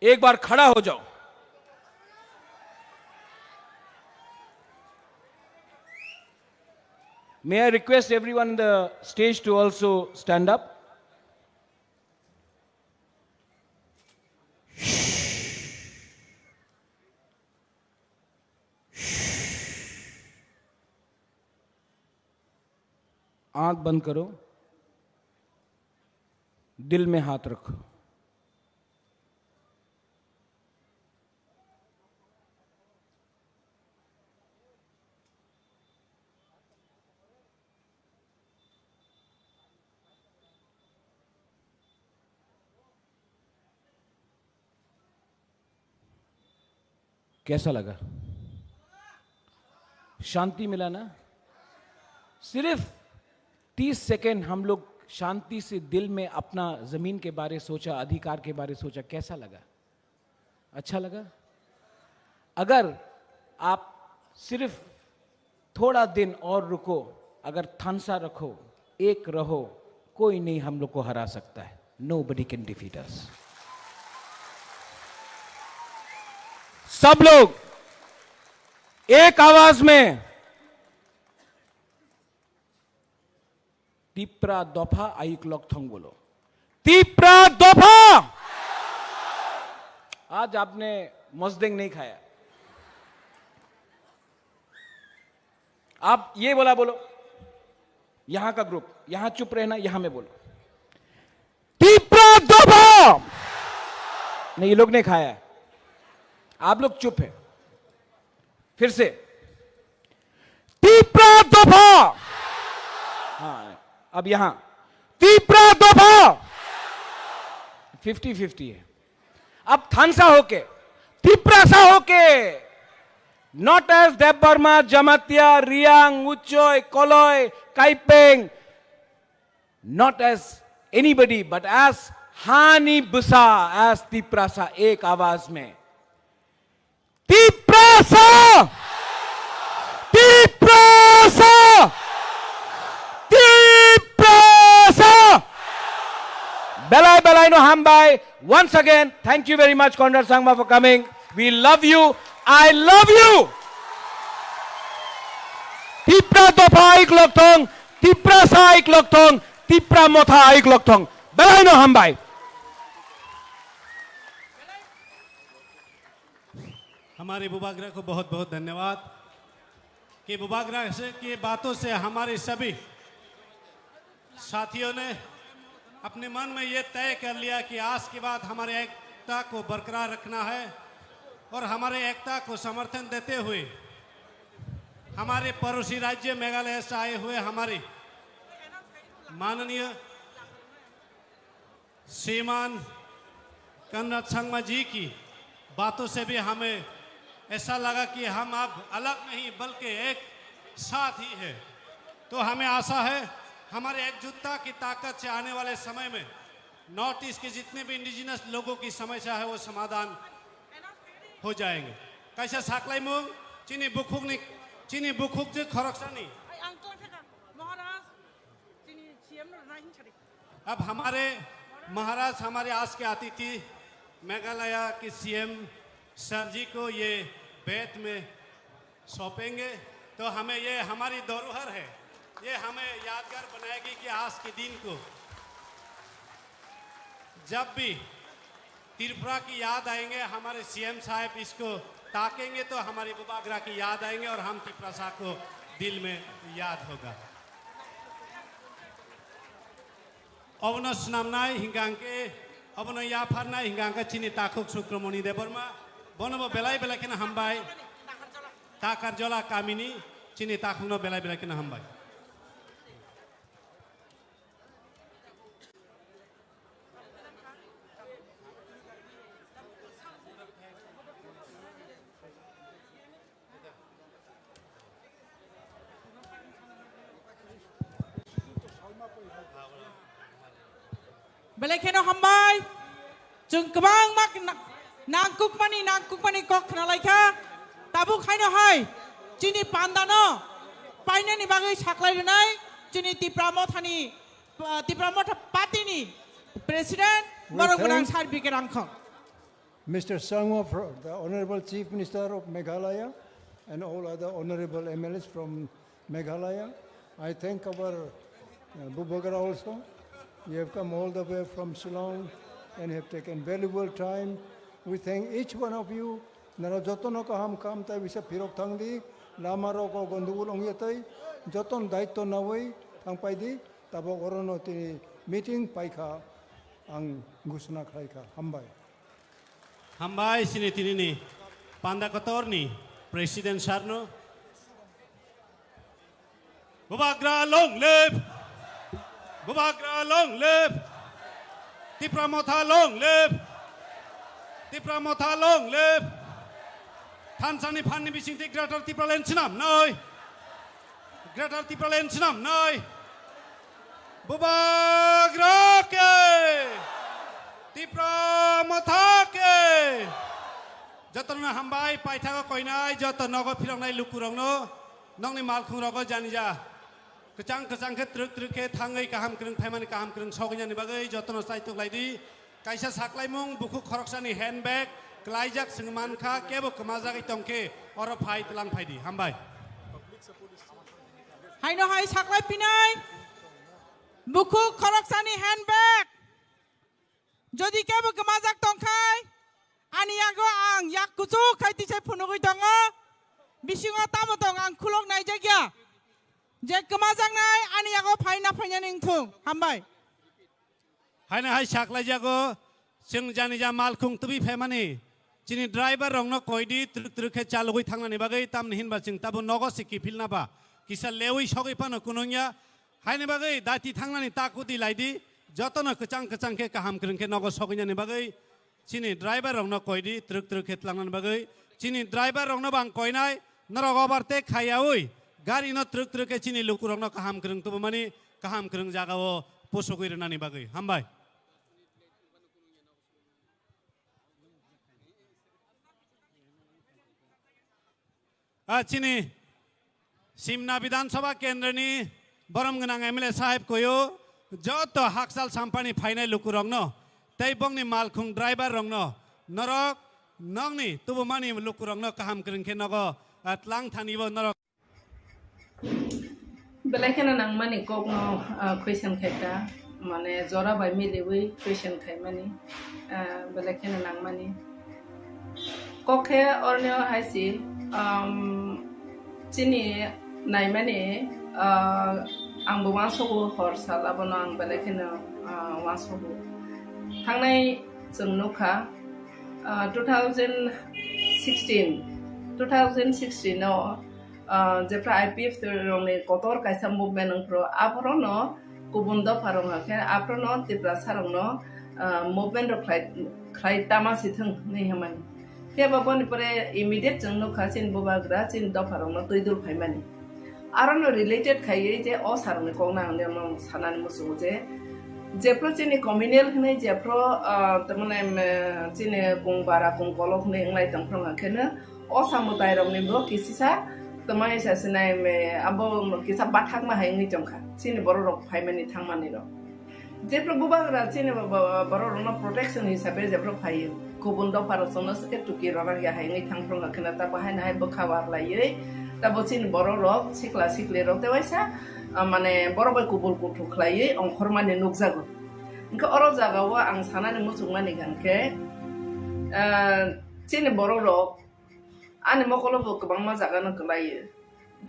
एक बार खड़ा हो जाओ। May I request everyone on the stage to also stand up? आंख बंद करो, दिल में हाथ रखो। कैसा लगा? शांति मिला ना? सिर्फ तीस सेकंड हम लोग शांति से दिल में अपना जमीन के बारे सोचा, अधिकार के बारे सोचा, कैसा लगा? अच्छा लगा? अगर आप सिर्फ थोड़ा दिन और रुको, अगर थानसा रखो, एक रहो, कोई नहीं हम लोग को हरा सकता है, nobody can defeat us। सब लोग एक आवाज में Tipra dopha ayuk lokthong bolo. Tipra dopha! आज आपने मजदेंग नहीं खाया। आप ये बोला बोलो, यहाँ का ग्रुप, यहाँ चुप रहना, यहाँ में बोलो। तीपरा दोफा। नहीं, ये लोग नहीं खाया है। आप लोग चुप है। फिर से। तीपरा दोफा। हाँ, अब यहाँ। तीपरा दोफा। फिफ्टी फिफ्टी है। अब थानसा होके, तिप्रासा होके, not as Debbarma, Jamatia, Riang, Uchoi, Koloi, Kaipeng, not as anybody, but as Hani Busa, as Tiprasa, ek awaz mein. Tiprasa! Tiprasa! Tiprasa! Belai belai no hambai. Once again, thank you very much, Conrad Sangma, for coming. We love you. I love you. Tipra dopha ik lokthong, Tiprasa ik lokthong, Tipra motha ik lokthong. Belai no hambai. हमारे बुबागरा को बहुत बहुत धन्यवाद कि बुबागरा से की बातों से हमारे सभी साथियों ने अपने मन में ये तय कर लिया कि आज के बाद हमारे एकता को बरकरार रखना है और हमारे एकता को समर्थन देते हुए हमारे पड़ोसी राज्य मेघालय से आए हुए हमारे माननीय श्रीमान कन्नड़ संगमा जी की बातों से भी हमें ऐसा लगा कि हम अब अलग नहीं बल्कि एक साथ ही है। तो हमें आशा है हमारे एकजुटता की ताकत से आने वाले समय में नॉर्थ ईस्ट के जितने भी इंडिजिनस लोगों की समस्या है वो समाधान हो जाएंगे। Kaisa saklaimung chini bukhukni, chini bukhuk je khoroksani. Ai, ang tong thaka, Maharaj, chini C M no rwna hin sadi. अब हमारे महाराज, हमारे आज के अतिथि मेघालय के सीएम सर जी को ये बेंत में सौंपेंगे, तो हमें ये हमारी धरोहर है, ये हमें यादगार बनाएगी कि आज के दिन को जब भी त्रिपुरा की याद आएंगे, हमारे सीएम साहब इसको ताकेंगे तो हमारी बुबागरा की याद आएंगे और हम तिप्रासा को दिल में याद होगा। Obono swnamnai hingkha hwnkhe, obono yapharnai hingkha hwnkhe chini takhuk Sukramoni Debbarma, bonobo belai belai kheno hambai, Takarjola kamini chini takhukno belai belai kheno hambai. Belai kheno hambai. Chwng kwbangma na-, nangkukmani, nangkukmani kok khnalaikha. Tabuk haino hai chini pandano painani bagwi saklai rwnai chini Tipra Mothani, uh, Tipra Motha Party ni President, we Borok Gwnang thank Sir B K Rangkhong. Mister Sangma, fro-, the Honorable Chief Minister of Meghalaya, and all other honorable M L As from Meghalaya. I thank our, uh, Bubagra also. You have come all the way from Shillong and have taken valuable time. We thank each one of you. Nara jotono kaham kam tai bisa phirok thangdi, lama rok o gondogol ongya tai, joton daitto nawi thangpaidi, tabok orono tini meeting paikha, ang ghosona khlaikha. Hambai. Hambai chini tinini panda kotorni President Sir no. Bubagra long live! Bubagra long live! Tipra Motha long live! Tipra Motha long live! Thansani phanni bisingtwi Greater Tipraland swnamnai! Greater Tipraland swnamnai! Bubagra ke! Tipra Motha ke! Jotono hambai, paithago koinai, joto nogo phiroknai lukurokno, nokni malkhungrogo janija. Kwchang kwchang khe twrwk twrwk khe thangwi kaham kwrwng phaimani kaham kwrwng sogwinani bagwi jotono chaitok lai di. Kaisa saklaimung bukhuk khoroksani handbag klaijak chwng mankha, kebo kwmajagwi tongkhe oro phai tlang phai di. Hambai. Haino hai saklai pinai bukhuk khoroksani handbag. Jodi kebo kwmajak tongkhai, ani yago ang yak kuchuk khai tisai phunugwi tongo. Bisingo tamo tong ang khulok naijakya. Je kwmajaknai ani yago phaina phainani wngthung. Hambai. Haino hai saklaijago, chwng jani ja malkhung tubui phaimani. Chini driver rokno koidi twrwk twrwk khe chalogwi thangnani bagwi, tamni hinba chwng tabuk nogo se kiphilna ba kisa lewi sogwi phano kunungya. Haini bagwi dati thangnani ta kudi lai di, jotono kwchang kwchang khe kaham kwrwng khe nogo sogwinani bagwi, chini driver rokno koidi twrwk twrwk khe tlangnani bagwi, chini driver rokno bang koinai, norok overtake khaiyaui gari no twrwk twrwk khe chini lukurokno kaham kwrwng tubumani, kaham kwrwng jagao pusugwi rwnani bagwi. Hambai. Ah, chini Simna Bidhan Sabha Kendra ni borom gwnang M L A sahib koyo joto hakchal sampani phainai lukurokno tei bongni malkhung driver rokno norok nokni tubumani lukurokno kaham kwrwng khe nogo, ah, tlang thani bo norok. Belai kheno nangmani kokno, ah, question khaikha, mane jora bai miliwi question khaimani, ah, belai kheno nangmani. Kok khe orni o hai si, um, chini naimani, ah, ang bo uansogo hor sal abono ang belai kheno, ah, uansogo. Thangnai chwng nukha, ah, two thousand sixteen, two thousand sixteen o, ah, jephra I P F T rokni kotor kaisa movement wngphuru, aphorono kubun dopha rok hwnkhe aphorono Tiprasa rokno, ah, movement rok khlai, khlai tama si thwng hinwi hwnmani. Phiya ba boni pore immediate chwng nukha chini bubagra chini dopha rokno twi dul phaimani. Arono related khaiwi je o sir rokni kokno ang nini sanani muchungo je, jephru chini communal hinwi jephru, ah, tamani, em, chini kung bara kung kolok hinwi wnglai tongphuru hwnkhe no o samwtai rokni bo kisisa twmai sasinai, em, abo kisa bathakma hai wngwi tongkha chini borok rok phaimani thangmani rok. Jephru bubagra chini bo-, bo-, borok rokno protection hisabe jephru phaio, kubun dopha rok chwngno swkhe tuki rwna ya hai wngwi thang phuru hwnkhe no tabo haino hai bwkha war laiwi tabo chini borok rok sikla sikli rok tei waisa, ah, mane borok bai kubul kuthuk khlaiwi ongkhormani nukjago. Hwnkhe oro jagao ang sanani muchungmani hwnkhe, ah, chini borok rok ani mokolo bo kwbangma jaga no kwlaio.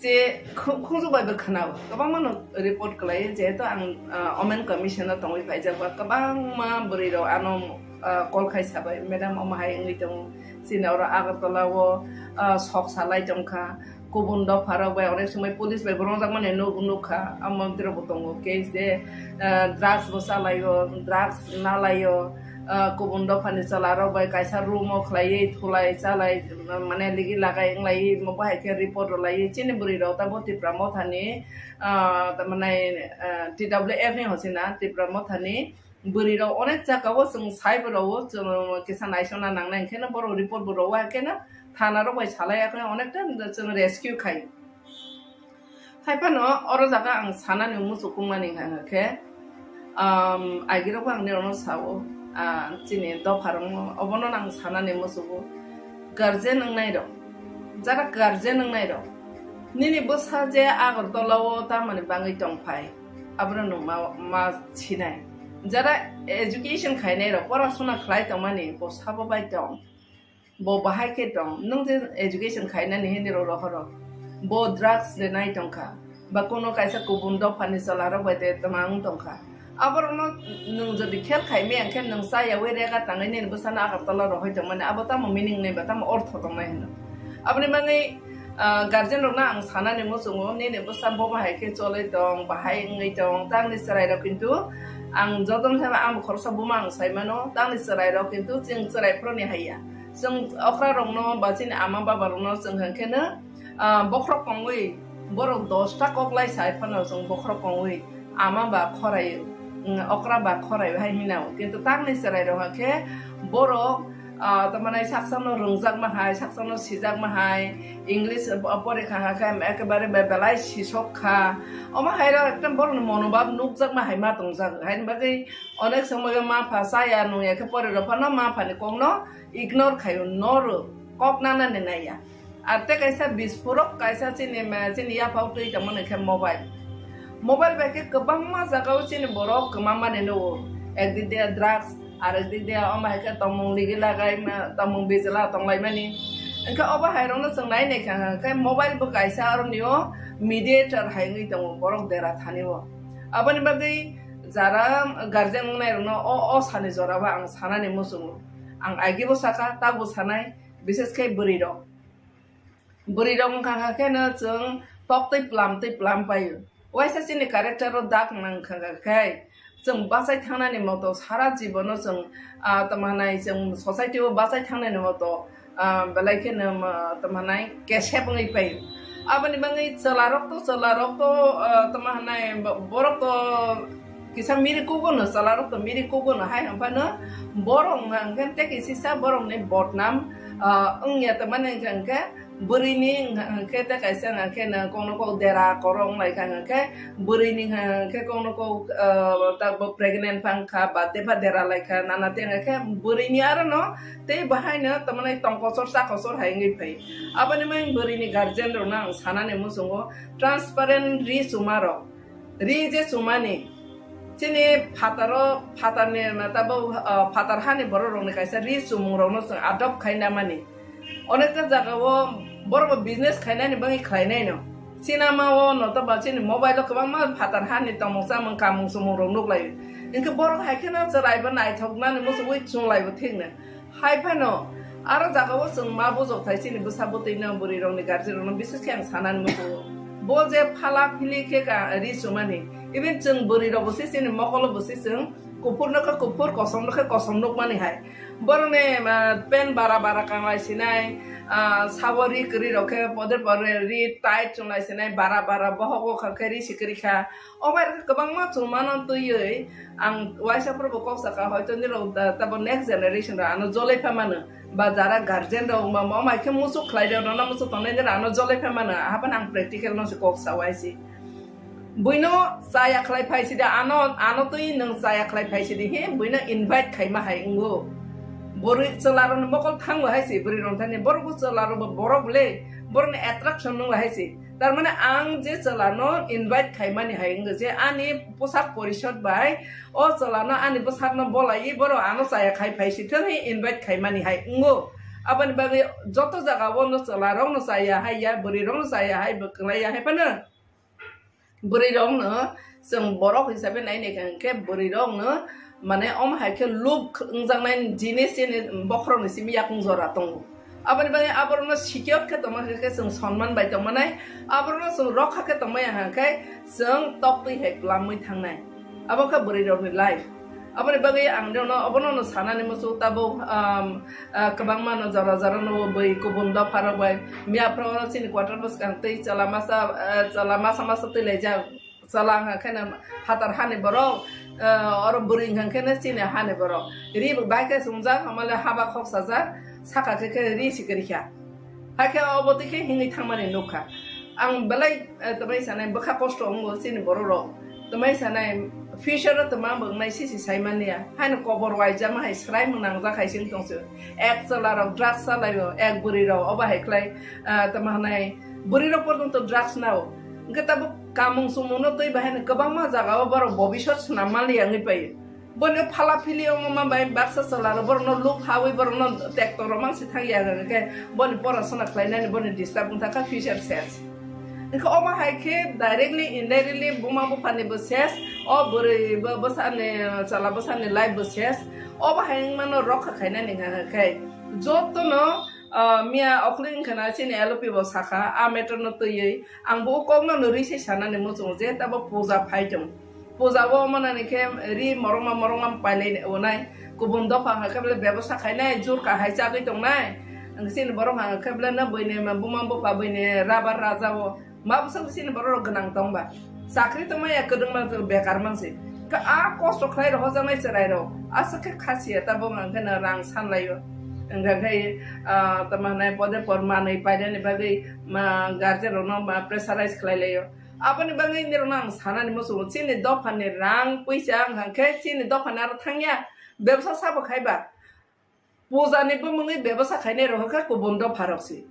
Je khu-, khunju bai bo khwnao, kwbangma no report kwlaio, jehetu ang, ah, Women Commission o tongwi phaijak ba, kwbangma bwrwi rok ano, ah, call khai sabai, "Madam, omo hai wngwi tongo, chini oro Agartala o, ah, sok salai tongkha, kubun dopha rok bai onek somoi police bai bo rwngjakmani nuk-, nukha, amo tiro bo tongo case de, ah, drugs bo chalaio, drugs nalaio." Ah, kubun dophani chwla rok bai kaisa room o khlaiwi thulai chalai, mane ligi lagai wnglaiwi omo bahai khe report rwlaiwi chini bwrwi rok tamo Tipra mothani, ah, tamani, ah, T W F ni hochina Tipra mothani bwrwi rok onek jagao chwng sai bo rwo, chwng kisa naisona nangnai hwnkhe no borok report bo rwo, hakhe no thana rok bai salai, hakhe onekta chwng rescue khai. Hai phano oro jaga ang sanani muchukmani hwnka khe, um, agirokbo ang nirokno sao, ah, chini dopharokno, obono ang sanani muchugo. Guardian wngnai rok, jara guardian wngnai rok, nini bwsa je Agartala o tamani bangwi tongphai, abono nwng ma, ma sinai. Jara education khainai rok, porasuna khlai tongmani, bo sabo bai tong. Bo bahai khe tong, nwng je education khainani hinwi rw rohoro. Bo drugs de nai tongkha, ba kuno kaisa kubun dophani chwlarok bai de twmang tongkha. Aborokno nwng jodi khel khai maya khe nwng cha yaui rega tangwi nini bwsano Agartala rohoi tongmani, abo tamo meaning nai ba tamo ortho tongnai hino. Aboni bagwi, ah, guardian rokno ang sanani muchungo, nini bwsa bo bahai khe choloi tong, bahai wngwi tong, tangni chwrai rok kintu ang jotono saiba ang khoroksa buma ang saimano, tangni chwrai rok kintu chwng chwrai phuruni haiya. Chwng okra rokno ba chini ama baba rokno chwng hwnkhe no, ah, bokhorok kongwi borok dosta kok lai sai phano chwng bokhorok kongwi ama ba khorai, mm, okra ba khorai hai hinao. Kintu tangni chwrai rok hwnkhe borok Ah, tamani saksano rwngjakma hai, saksano sijakma hai, English porikha hwnkhe ekebare be-, belai sisok kha. Omo hai rok ekdom borokni monobhab nukjakma hai ma tongjak. Haini bagwi onek somoyo ma pha chaya nungya khe pore rok phano ma phani kokno ignore khaio, no rw, kok nanani naiya. Ar tei kaisa bispurok kaisa chini ma-, chini yaphao twi tongmani khe mobile. Mobile bai khe kwbangma jagao chini borok kwmamani nugo. Ekdik de drugs, arekdik de omo hai khe tongmung ligi lagai ma, tongmung bijla tonglaimani. Hwnkhe obo hai rokno chwng nai nai kha hwnkhe mobile bo kaisa aroni o mediator hai wngwi tongo borok dera thani o. Aboni bagwi jara guardian wngnai rokno o, o sani jora o ang sanani muchungo. Ang agi bo sakha, tabuk sanai, bises khe bwrwi rok. Bwrwi rok wngkha kha kheno chwng tok twi plam twi plam paio. Waisa chini character o dak nang kha kha khe chwng bachai thangnani moto sara jibono chwng, ah, tamo hanai chwng society o bachai thangnani moto, ah, belai kheno, ah, tamo hanai kesep wngwi paio. Aboni bagwi chwla rok to, chwla rok to, ah, tamo hanai bo-, borok to kisa miri kugono, chwla rok to miri kugono hai hwnphano borok hwnkha hwnkhe tei kisisa borokni bodnam, ah, wngya tongmani hwnkha hwnkhe bwrwini hwnkha hwnkhe tei kaisa hwnkha hwnkhe no kokno kok dera koro wnglaikha hwnkha hwnkhe bwrwini hwnkha hwnkhe kokno kok, ah, tabuk pregnant phangkha ba tepha dera laikha nana tei hwnkha hwnkhe bwrwini arono tei bahaino tongmani tongkochor chakochor hai wngwi phai. Aboni bagwi bwrwini guardian rokno ang sanani muchungo transparent ri chuma rok. Ri je chumani, chini phataro, phatarni, tabuk, ah, phatar hani borok rokni kaisa ri chumung rokno chwng adopt khai namani. Onekta jaga o borok bo business khainani bagwi khlainai no. Sinama o no to ba chini mobile o kwbangma phatar hani tongmung chamung kamung chumung rok nuklai. Hinkhe borok hai kheno chwrai bo naithok nani muchugwi chunglai bo thik no. Hai phano, aro jagao chwng ma bujok thai chini bwsa bwtwi no bwrwi rokni guardian rokno bises khe ang sanani muchungo. Bo je phala phili khe ka ri chumani, even chwng bwrwi rok bo se chini mokolo bo se chwng kuphur no khe kuphur, kosom no khe kosom nukmani hai. Borokni, ah, pant bara bara kanglai sinai, ah, sabo ri kwrwi rok khe poder poder ri tight chunglai sinai, bara bara bohok o kha khe ri si kwrwi kha. O bai rok kwbangma chumano twiwi ang waisa phuru bo kok saka, hoito nirok da-, tabo next generation rok ano jolai pha mano, ba jara guardian rok wngma ma mai khe muchuk khlai rok, nono muchuk tongnai nirok ano jolai pha mano, ahaphano ang practical no se kok sa waisi. Buino chaya khlai phai sidi, ano, ano twi nwng chaya khlai phai sidi, he, buino invite khaima hai wngo. Bwrwi chwla rokni mokol thango hai se, bwrwi rok thani, borok bo chwla rok bo borok le, borokni attraction nung hai se. Tar mane ang je chwla no invite khaimani hai wngkha je ani posak porishod bai o chwla no ani bwsak no bolai boro ano chaya khai phai si thung hi invite khaimani hai wngo. Aboni bagwi joto jaga o no chwla rok no chaya hai ya, bwrwi rok no chaya hai, bwklai ya hai phano bwrwi rok no chwng borok hisabe nai nai kha hwnkhe bwrwi rok no mane omo hai khe look wngjaknai jinis chini bokhorok ni simi yakung jora tongo. Aboni bagwi aborokno secure khe tongma khe chwng sonman bai tongmanai, aborokno chwng rokha khe tongmaya hwnkhe chwng toktwi hai plamwi thangnai. Abo khe bwrwi rokni life. Aboni bagwi ang rokno obono no sanani muchung tabuk, um, ah, kwbangma no jora jora no bwi kubun dopha rok bai miya phoro chini quarter bwskang twi chwla masa, ah, chwla masa masa twi laijak. Chwla wngkha khe no phatar hani borok, eh, oro bwrwi wngkha khe no chini hani borok. Ri bo bai khe chumjak, hamale haba khok sajak, saka khe khe ri si kwrwi kha. Hakhe obo twi khe hingwi thangmani nukha. Ang belai, eh, twmai sanai bwkha kosto wngo chini borok rok. Twmai sanai future o twma bo wngnai sisi sai manya. Haino kobor waijama hai swrai mung nangjak hai se wng tong se. Ek chwla rok drugs chalai o, ek bwrwi rok obo hai khlai, eh, twma hanai bwrwi rok porjonto drugs nao. Hwnkhe tabuk kamung chumung no twi bahai no kwbangma jaga o borok bobisot swnam manliya wngwi pai. Boni phala phili wngma bai baksa chwla rok borok no luk hawi borok no tekto rok mang si thang ya hwnkhe boni porasona khlai nani boni disturb wng thang kha future ses. Hwnkhe omo hai khe directly indirectly buma bupha ni bo ses, o bwrwi bo bwsa ni chwla bwsa ni life bo ses. Obo hai wngma no rokha khai nani hwnkhe joto no, ah, miya okhli wngkha na chini L O P bo sakha a matter no twiwi. Ang bo o kokno no ri se sanani muchungo je tabo puja phai tong. Puja o manani khe ri morongma morongma pailai onai. Kubun dopha hwnkha khe bele bebosta khainai jur kahai chagwi tongnai. Ang chini borok hwnkha khe bele no buini buma bupha buini rabar raja o. Ma bwswk chini borok rok gwnang tongba. Chakri tongmaya kwdwngma bekar mansi. Khe a kosto khlai rok hojaknai chwrai rok. Aswk khe khasiya tabuk hwnkha khe no rang sanlai o. Hwnkha khe, ah, tamo hwnai pode por manwi painani bagwi ma guardian rokno ma pressurize khlai laio. Aboni bagwi nirokno ang sanani muchungo, chini dophani rang puisa wngkha khe chini dophani aro thangya, bebsa sabo khaiba. Pujani bumungwi bebsa khainai rok khe kubun dopha rok si.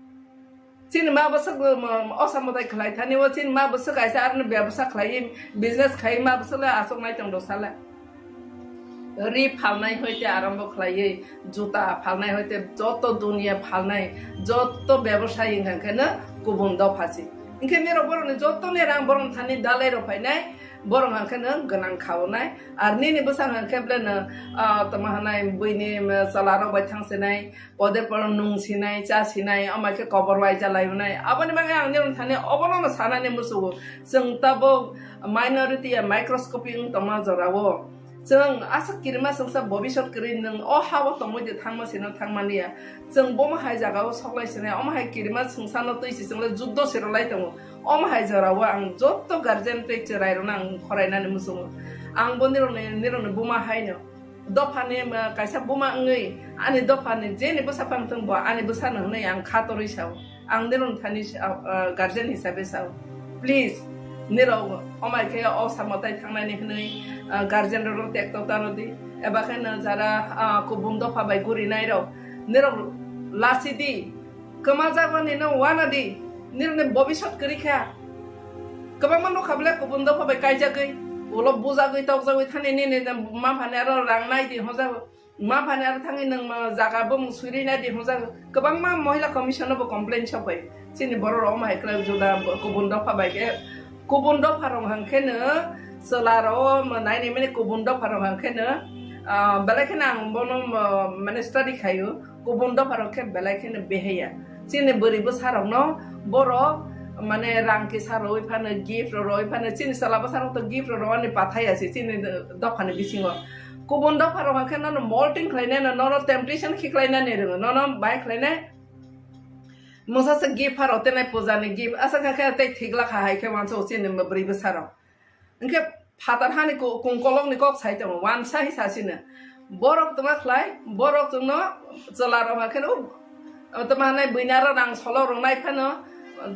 Chini ma bwswk, um, osa mwtai khlai thani o, chini ma bwswk kaisa aroni bebsa khlaiwi business khai ma bwswk le achuk nai tong do sala. Ri phalnai hoite arambo khlaiwi, juta phalnai hoite joto duniya phalnai, joto bebsai wngkha khe no kubun dopha si. Hwnkhe nirok borokni jotoni rang borokni thani dalai rok phainai, borok hwnkhe no gwnang khaonai. Ar nini bwsa hwnkhe ble no, ah, tamo hwnai buini, um, chwla rok bai thang sinai, pode por nung sinai, cha sinai, omo khe kobor waija lai unai. Aboni bagwi ang nirok thani obono no sanani muchungo. Chwng tabuk minority ya microscopic wng tongma jorao. Chwng aswk kirima chwngsa bobisot kwrwi nwng o ha-o tongwi de thangma sino thangmani ya. Chwng bomo hai jagao soklai sinai, omo hai kirima chwngsano twi si chwng le juddo se rwlai tongo. Omo hai jorao ang joto guardian tei chwrairokno ang khorainani muchungo. Ang bo nirokni, nirokni buma haino. Dophani, um, kaisa buma wngwi ani dophani jeni bwsa phang thung bo ani bwsano hwnwi ang kha torwi sao. Ang nirokni thani, ah, ah, guardian hisabe sao. Please, nirok omai khe o samo tai thangnani hwnwi, ah, guardian rokno tekto ta rw di. Eba khe no jara, ah, kubun dopha bai gurinai rok, nirok lasi di. Kwma jagoni no wana di. Nirokni bobisot kwrwi kha. Kwbangma nukha bwle kubun dopha bai kaijagwi, ulo bujagwi tokjagwi thani nini ma phani aro rang nai di hojago. Ma phani aro thangwi nwng ma jaga bumung swiri nai di hwnjak, kwbangma Mohila Commission no bo complain sok bai. Chini borok rok omo hai khlai juda kubun dopha bai khe, kubun dopha rok hwn khe no chwla rok omo nai nai mani kubun dopha rok hwn khe no, ah, belai kheno ang bono, ah, mane study khaio, kubun dopha rok khe belai kheno beheya. Chini bwrwi bwsa rok no borok mane rang kisa rwi phano, gift rok rwi phano, chini chwla bwsa rok to gift rok rwani pathai ya se chini dopha ni bisingo. Kubun dopha rok hwnkhe nono molting khlainai, nono temptation khiklainani rwngo, nono bai khlainai. Mungsa se gift pharo tenai puja ni gift, aswk kha khe tei thik lakha hai khe wansa o chini bwrwi bwsa rok. Hwnkhe phatar hani ku-, kungkolok ni kok sai tongo, wansa hi sasino. Borok tongma khlai, borok chwngno chwla rok hwnkhe no O tama nai buina ro rang solo rwngnai phano,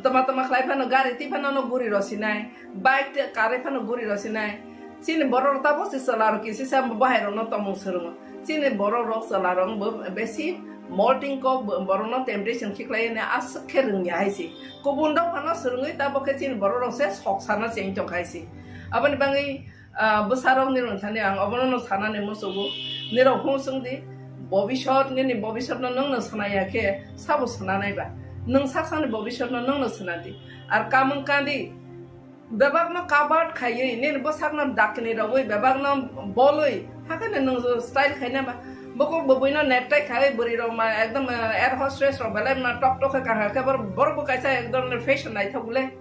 tama tama khlai phano gari twi phano no guri rosinai, bike tei car phano guri rosinai. Chini borok rok tabo se chwla rok kisi sa bahai rok no tomung swrwngo. Chini borok rok chwla rok bo besi molting kok bo-, borok no temptation khiklai ne aswk khe rwngya hai se. Kubun rok phano swrwngwi tabo khe chini borok rok se sok sana cheng tong khai se. Aboni bagwi Ah, bwsarok nirok thani ang obono no sanani muchugo. Nirok hung chwng di, bobisot, nini bobisot no nwng no swnaya khe sabo swnanai ba? Nwng saksani bobisot no nwng no swnadi. Ar kamwng kandi, bebak no covered khaiwi, nini bwsak no dakni rogwi, bebak no bolwi, hakhe no nwng style khaina ba? Bokok bwbwi no necktie khaiwi bwrwi rok ma ekdom, eh, air hostess rok belai ma tok tok khe kaham khe bor-, borok bo kaisa ekdom fashion naithok le.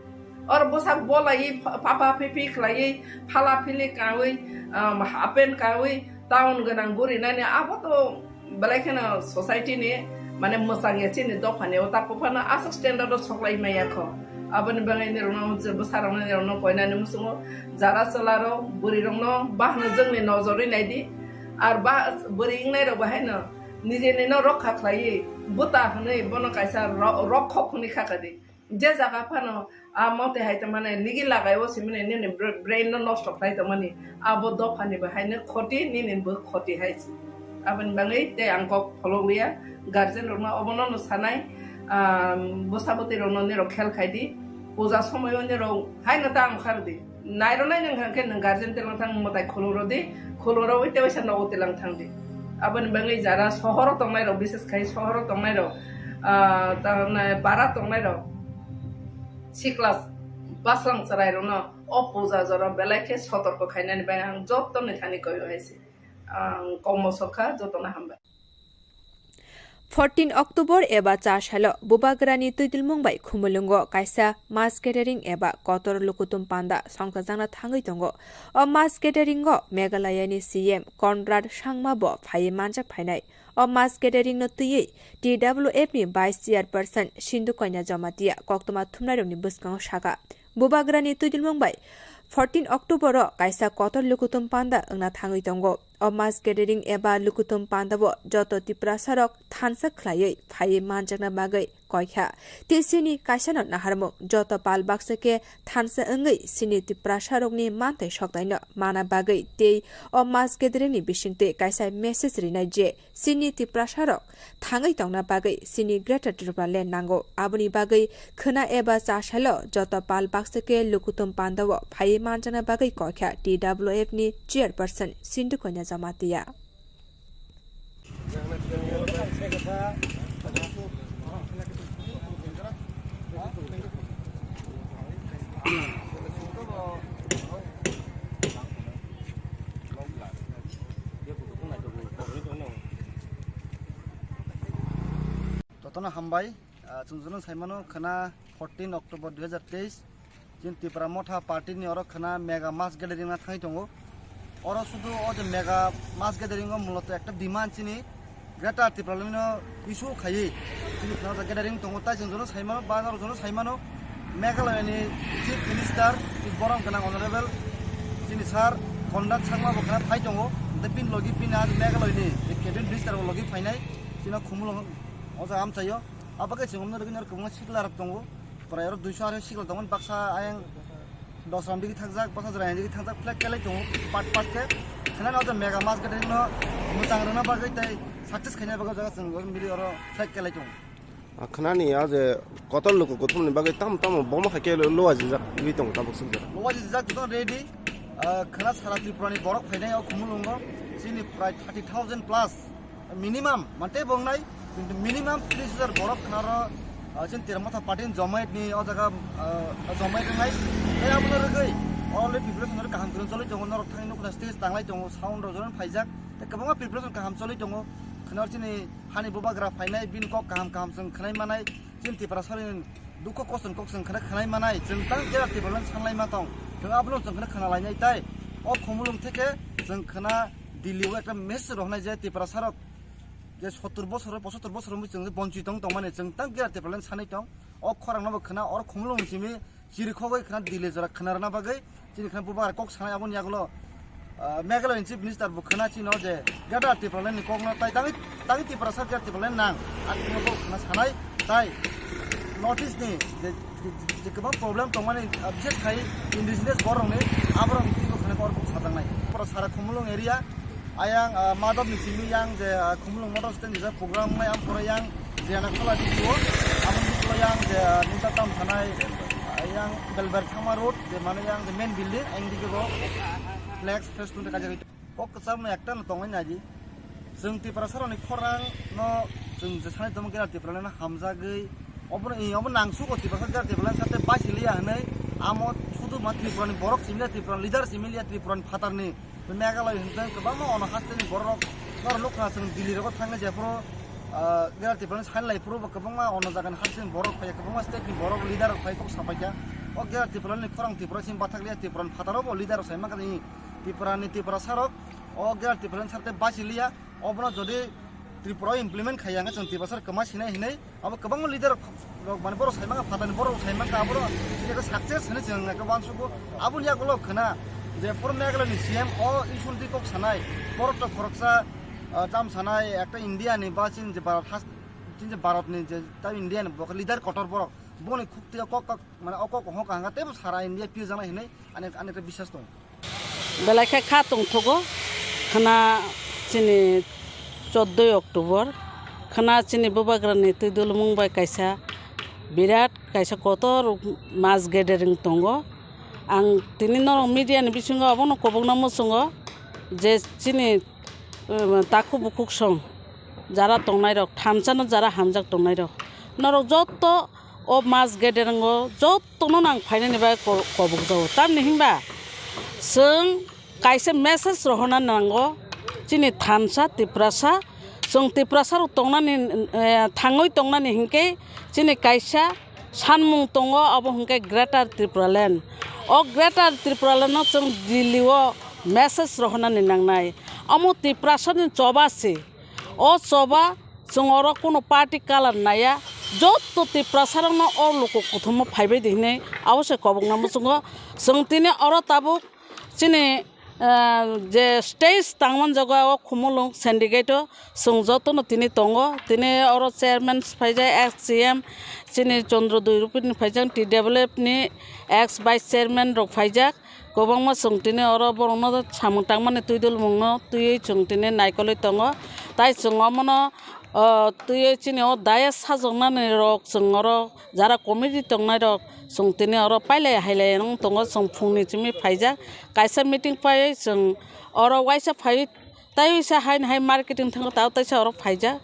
Oro bwsak bolai pha-, papa phipi khlaiwi, phala phili kawi, um, half pant kawi, town gwnang guri nani abo to belai kheno society ni mane mwchang ya chini dopha ni o tak phano aswk standard o soklai maya kho. Aboni bagwi nirok no je bwsa rok no nirok no koinani muchungo jara chwla rok bwrwi rok no bahno jwngni nojor wi nai di. Ar ba bwrwi wngnai rok bahai no nijeni no rokha khlaiwi bwta hwnwi bono kaisa ro-, rokhok hwnwi kha kha di. Je jaga phano a mote hai tongmani nigi lagai o simani nini br-, brain no nosto khlai tongmani abo dopha ni bo hai no khoti nini bo khoti hai se. Aboni bagwi tei ang kok pholok liya guardian rok no obono no sanai, ah, bwsa bwtwi rok no nirok khel khai di puja somoi o nirok hai no ta ang khar di. Nairwnai nwng hwnkhe nwng guardian twlang thang mwtai khulum rw di, khulum rw ui tei waisa nogo twlang thang di. Aboni bagwi jara sohoro tongnai rok, bises khai sohoro tongnai rok, ah, tamo bara tongnai rok, sikla baslang chwrai rokno o puja jora belai khe sotorko khainani bai ang joto ni thani koi hai se. Ang kokmo sokha, jotono hambai. Fourteen October eba cha salo Bubagrani twidulmung bai Khumulwngo kaisa mass gathering eba kotor lukutum panda songchajakna thangwi tongo. O mass gathering o Meghalaya ni C M Conrad Sangma bo phaiwi manjak phainai. O mass gathering no twiwi T W F ni Vice Chairperson Sindhu Kanya Jamatia koktwma thumnairokni bwskango sakha. Bubagrani twidulmung bai Fourteen October o kaisa kotor lukuthum panda wngna thangwi tongo. O mass gathering eba lukuthum panda o joto Tiprasa rok thansa khlaiwi phaiwi manjakna bagwi koikha. Tei chini kaisano naharmung joto pal baksa khe thansa wngwi chini Tiprasa rokni manthai soktaino mana bagwi tei o mass gathering ni bisingtwi kaisa message rinai je chini Tiprasa rok thangwi tongna bagwi chini Greater Tipraland nango. Aboni bagwi khwna eba chasailo joto pal baksa khe lukuthum panda o phaiwi manjakna bagwi koikha T W F ni chairperson Sindhu Kanya Jamatia. Jotono hambai, ah, chwng jotono saimano khwna fourteen October dui hazar teis, chini Tipra Motha Party ni oro khwna mega mass gathering na thangwi tongo. Oro sudu o je mega mass gathering o muloto ekta demand chini Greater Tipraland no issue khaiwi chini khwna gathering tongo, tai chwng jotono saimano, bazar jotono saimano Meghalaya ni Chief Minister, borok gwnang Honorable chini Sir Conrad Sangma bo khwna phai tongo, tei bini logi bini age Meghalaya ni Cabinet Minister bo logi phainai chini Khumulwng o jaga amchaio. Abo khe chwng omno rwgwi norok kwbangma sikla rok tongo. Prai oro duiso aro sikla tongmani baksa ayang dos ram digi thakjak, baksa jora digi thakjak, flag kelai tongo, part part khe. Khnani o jaga mega mass gathering no mwchang rwna bagwi tei success khaina bagwi o jaga chwng oro mili oro flag kelai tongo. A khnani o je kotor luku kuthumni bagwi tamo tamo boma hai khe lo-, lowa jijak wi tongo tabuk swk jora. Lowa jijak joto ready. Ah, khna sara Tripura ni borok phainai o Khumulwngo chini prai thirty thousand plus. Minimum, mante bo wngnai, kintu minimum tris hajar borok khnaro, ah, chini Tipra Motha Party ni Jamaat ni o jaga, ah, Jamaat wngnai. Tei abono rwgwi already preparation rok kaham kwrwng choli tongo, norok thangwi nukhna stage tanglai tongo, sound rok jotono phaijak. Tei kwbangma preparation kaham choli tongo. Khna chini hani bubagra phainai, bini kok kaham kaham chwng khnai manai. Chini Tiprasa ni dukho kosto ni kok chwng khna khnai manai, chwng tang jera Tipraland sanlai ma tong. Chwng abono chwng khna khna lainai tai. O Khumulwng theke chwng khna Delhi o ekta message rohnai je Tiprasa rok je sottor bosor, pochottor bosor wngwi chwng je bonchit tong tongmani, chwng tang jera Tipraland sanwi tong. O khorang no bo khna, oro Khumulwng ni simi chiri khogwi khna Delhi jora khna rwna bagwi chini khna bubagra kok sanai aboni yagulo, ah, Meghalaya ni Chief Minister bo khna chino je Greater Tipraland ni kok no tai tangwi, tangwi Tiprasa Greater Tipraland nang, a khna bo khna sanai tai North East ni je, je, je kwbang problem tongmani, ah, bises khai indigenous borok ni aborok ni twi bo khna kok sajaknai. Pura sara Khumulwng area Ayang, ah, Madhab ni simi yang je, ah, Khumulwng Motor Stand ni program nai am pore yang je na khola di o. Amo ni khola yang je, ah, ninta tam thanai, ah, yang Belber Thama Road je mane yang je main building ang di go flex fest tun ka jagoi. Kok kwcham no ekta no tongwi naidi. Chwng Tiprasa rok ni khorang no chwng je sanai tongma khe Tipraland no hamjagwi. Obo no, obo nang sugo Tiprasa, Tipraland sate baisiliya hinwi. Amo sudu ma Tripura ni borok simiya, Tripura leader simiya, Tripura ni phatar ni. Meghalaya hwnkhe kwbangma ono hasteni borok norok nukha chwng Delhi rogo thangwi jephuru, ah, Greater Tipraland sanlai phuru bo kwbangma ono jagani hasteni borok phaiya, kwbangma state ni borok leader rok phai kok sapaikha. O Greater Tipraland ni khorang Tripura simi bathakliya, Tripura ni phataro bo leader rok sai mankha ni Tripura ni Tiprasa rok o Greater Tipraland sarte basiliya. Obono jodi Tripura o implement khaiya hwnkhe chwng Tiprasa rok kwma sinai hinwi. Abo kwbangma leader rok mane borok sai mankha, phatani borok sai mankha, abo rok success hinwi chwng nai khe uansugo. Aboni yagulo khwna je poro Meghalaya ni C M o issue ni kok sanai, borok to khoroksa, ah, tam sanai, ekta India ni ba chini je Bharat has-, chini je Bharat ni je ta India ni bo leader kotor borok, boni khukti o kok kok mane o kok hok hanga tebo sara India pirjaknai hinwi ani, ani ekta biswas tongo. Belai khe kha tongthogo, khwna chini choddoi October, khwna chini bubagrani twi dulumung bai kaisa birat kaisa kotor mass gathering tongo. Ang tini norok media ni bisingo abono kobokna muchungo je chini, um, takhuk bukhuk song jara tongnairok, thansa no jara hamjak tongnairok, norok jotto o mass gathering o jottono nang phainani bagwi ko-, kobokjago. Tamni hinba chwng kaisa message rohorna nango chini thansa Tiprasa. Chwng Tiprasa rok tongnani, eh, thangwi tongnani hinkhe chini kaisa sanmung tongo, abo hinkhe Greater Tipraland. O Greater Tipraland no chwng Delhi o message rohornani nangnai. Omo Tiprasa ni choba se. O choba chwng oro kunu party colour naiya, Joto Tiprasarokno o luku kuthumma phaibai di hinwi abo se kobokna muchungo. Chwng tini oro tabuk chini, ah, je stage tangmani jaga o Khumulwng syndicate o chwng jotono tini tongo. Tini oro chairman phaijak, ex C M chini Chandra Dui Rupini phaijak, T W F ni ex vice chairman rok phaijak. Kwbangma chwng tini oro borokno samung tangmani twi dulmungno twiwi chwng tini naikolwi tongo. Tai chwng omono, o, twiwi chini o daya sajoknani rok chwng oro jara committee tongnai rok chwng tini oro pailai hailai wng tongo. Chwng phungni simi phaijak, kaisa meeting paiwi chwng oro waisa phaiwi tai waisa haini hai marketing thango, tao taisa oro phaijak.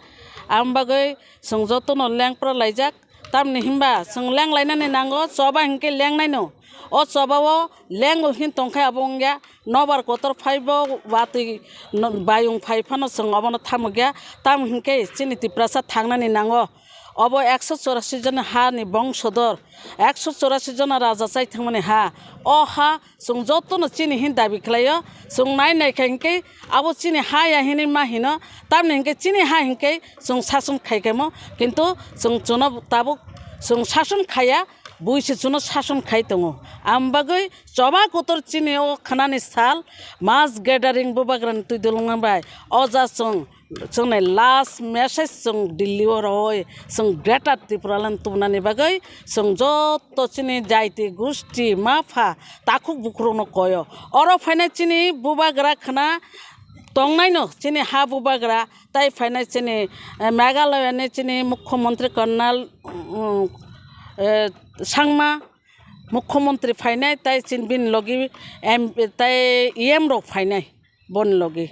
Ang bagwi chwng jotono lengpra laijak. Tamni hinba chwng leng lainani nango, choba hinkhe leng naino. O choba o lengo hin tongkhe abo wngya, nobar kotor phaibo watwi no-, bayung phai phano chwng obono thamukya. Tamo hinkhe chini Tiprasa thangnani nango. Obo ekso chorasi jona ha ni bongsodor, ekso chorasi jona raja chai thangmani ha. O ha chwng jotono chini hin dabi khlaio. Chwng nai nai kha hinkhe abo chini ha ya hinwi ma hino. Tamni hinkhe chini ha hinkhe chwng sason khai khaimo, kintu chwng chuno tabuk chwng sason khaya, bui se chuno sason khai tongo. Ang bagwi choba kotor chini o khnani sal mass gathering bubagrani twi dulungma bai o ja chwng, chwngni last message chwng Delhi o rohoi chwng Greater Tipraland tubunani bagwi chwng joto chini jaiti gusti mapha takhuk bukhurokno koyo. Oro phainai chini bubagra khna tongnaino chini ha bubagra tai phainai chini, eh, Meghalaya ni chini Mukhyamantri Conrad, mm, eh, Sangma Mukhyamantri phainai tai chini bini logi M, tai E M rok phainai boni logi.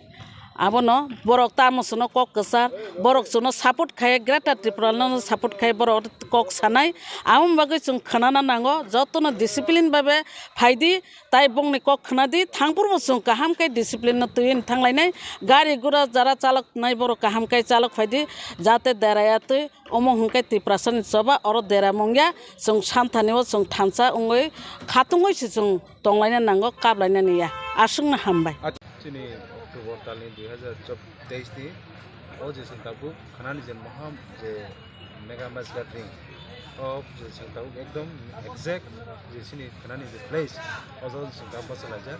Abono borok tamo chwngno kok kwchar, borok chwngno support khai, Greater Tipraland no support khai, borok kok sanai. Aboni bagwi chwng khnana nango, jotono discipline babe phaidi, tai bongni kok khnadi, thangphurbo chwng kaham khe discipline no twiwi thanglainai. Gari gura jara chalok nai borok kaham khe chalok phaidi, jate deraya twi. Omo hwnkhe Tiprasani choba oro dera mungya, chwng santhani o chwng thansa wngwi khatungwi se chwng tonglaina nango, kaplainani ya. Aswkno hambai. Chini October talni dui hazar teis ni o je chwng tabuk khanani je moham je mega mass gathering o je chwng tabuk ekdom exact je chini khanani je place o jaga chwng tabuk bachalaijak.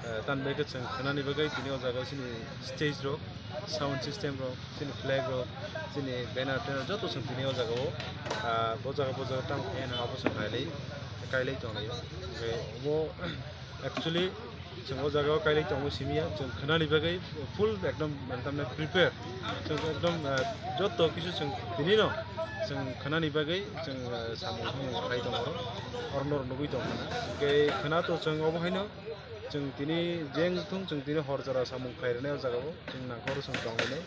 Eh, tamni bagwi chwng khanani bagwi tini o jaga chini stage rok, sound system rok, chini flag rok, chini banner tanner joto chwng tini o jaga o, ah, bo jaga bo jaga tamo khe nang abo chwng kailai, kailai tonglaio. Hwnkhe obo actually chwng o jaga o kailai tongo simi ya, chwng khnani bagwi full ekdom, mane, tamni prepare. Chwng ekdom, ah, joto kisu chwng tini no chwng khnani bagwi chwng, ah, samung hamung khlai tongo, oro norok nugwi tongkha na. Hwnkhe khna to chwng obo haino chwng tini jeng thung, chwng tini hor jora samung khlai rwnai o jaga o. Chwng nangkor chwng tonglainai.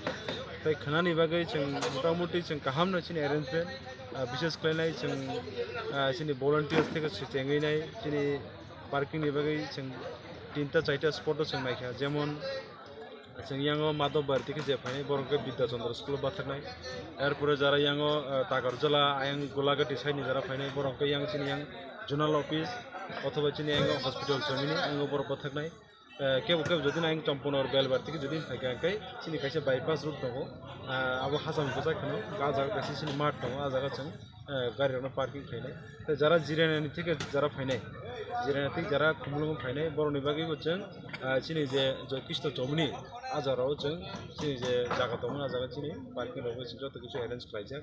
Tai khnani bagwi chwng motamuti chwng kaham no chini arrangement, ah, bises khlainai chwng, ah, chini volunteers theke se chengwi nai, chini parking ni bagwi chwng tinta chaita spot o chwng naikha, jemon chwng yango Madhab Bharati khe je phainai, borok khe Bidya Chandra school o bathaknai, er pore jara yango, ah, Takarjala ayang Golagati side ni jara phainai, borok khe yang chini yang zonal office othoba chini yang hospital chomini ang borok bathaknai. Eh, kebo kebo jodi nang Champaknagar Belbari theke jodi phaikha hwnkhe chini kaisa bypass road tongo. Ah, abo hacham kwchak kheno, ah jaga kaisa chini mart tongo, ah jaga chwng, eh, gari rokno parking khlainai. Tei jara Jirania ni theke jara phainai, Jirania theke jara Khumulwng phainai, borokni bagwi bo chwng, ah, chini je Joy Krishna Chomoni, ah jaga o chwng chini je jaga tongo, ah jaga chini parking rok chwng joto kisu arrange khlaijak.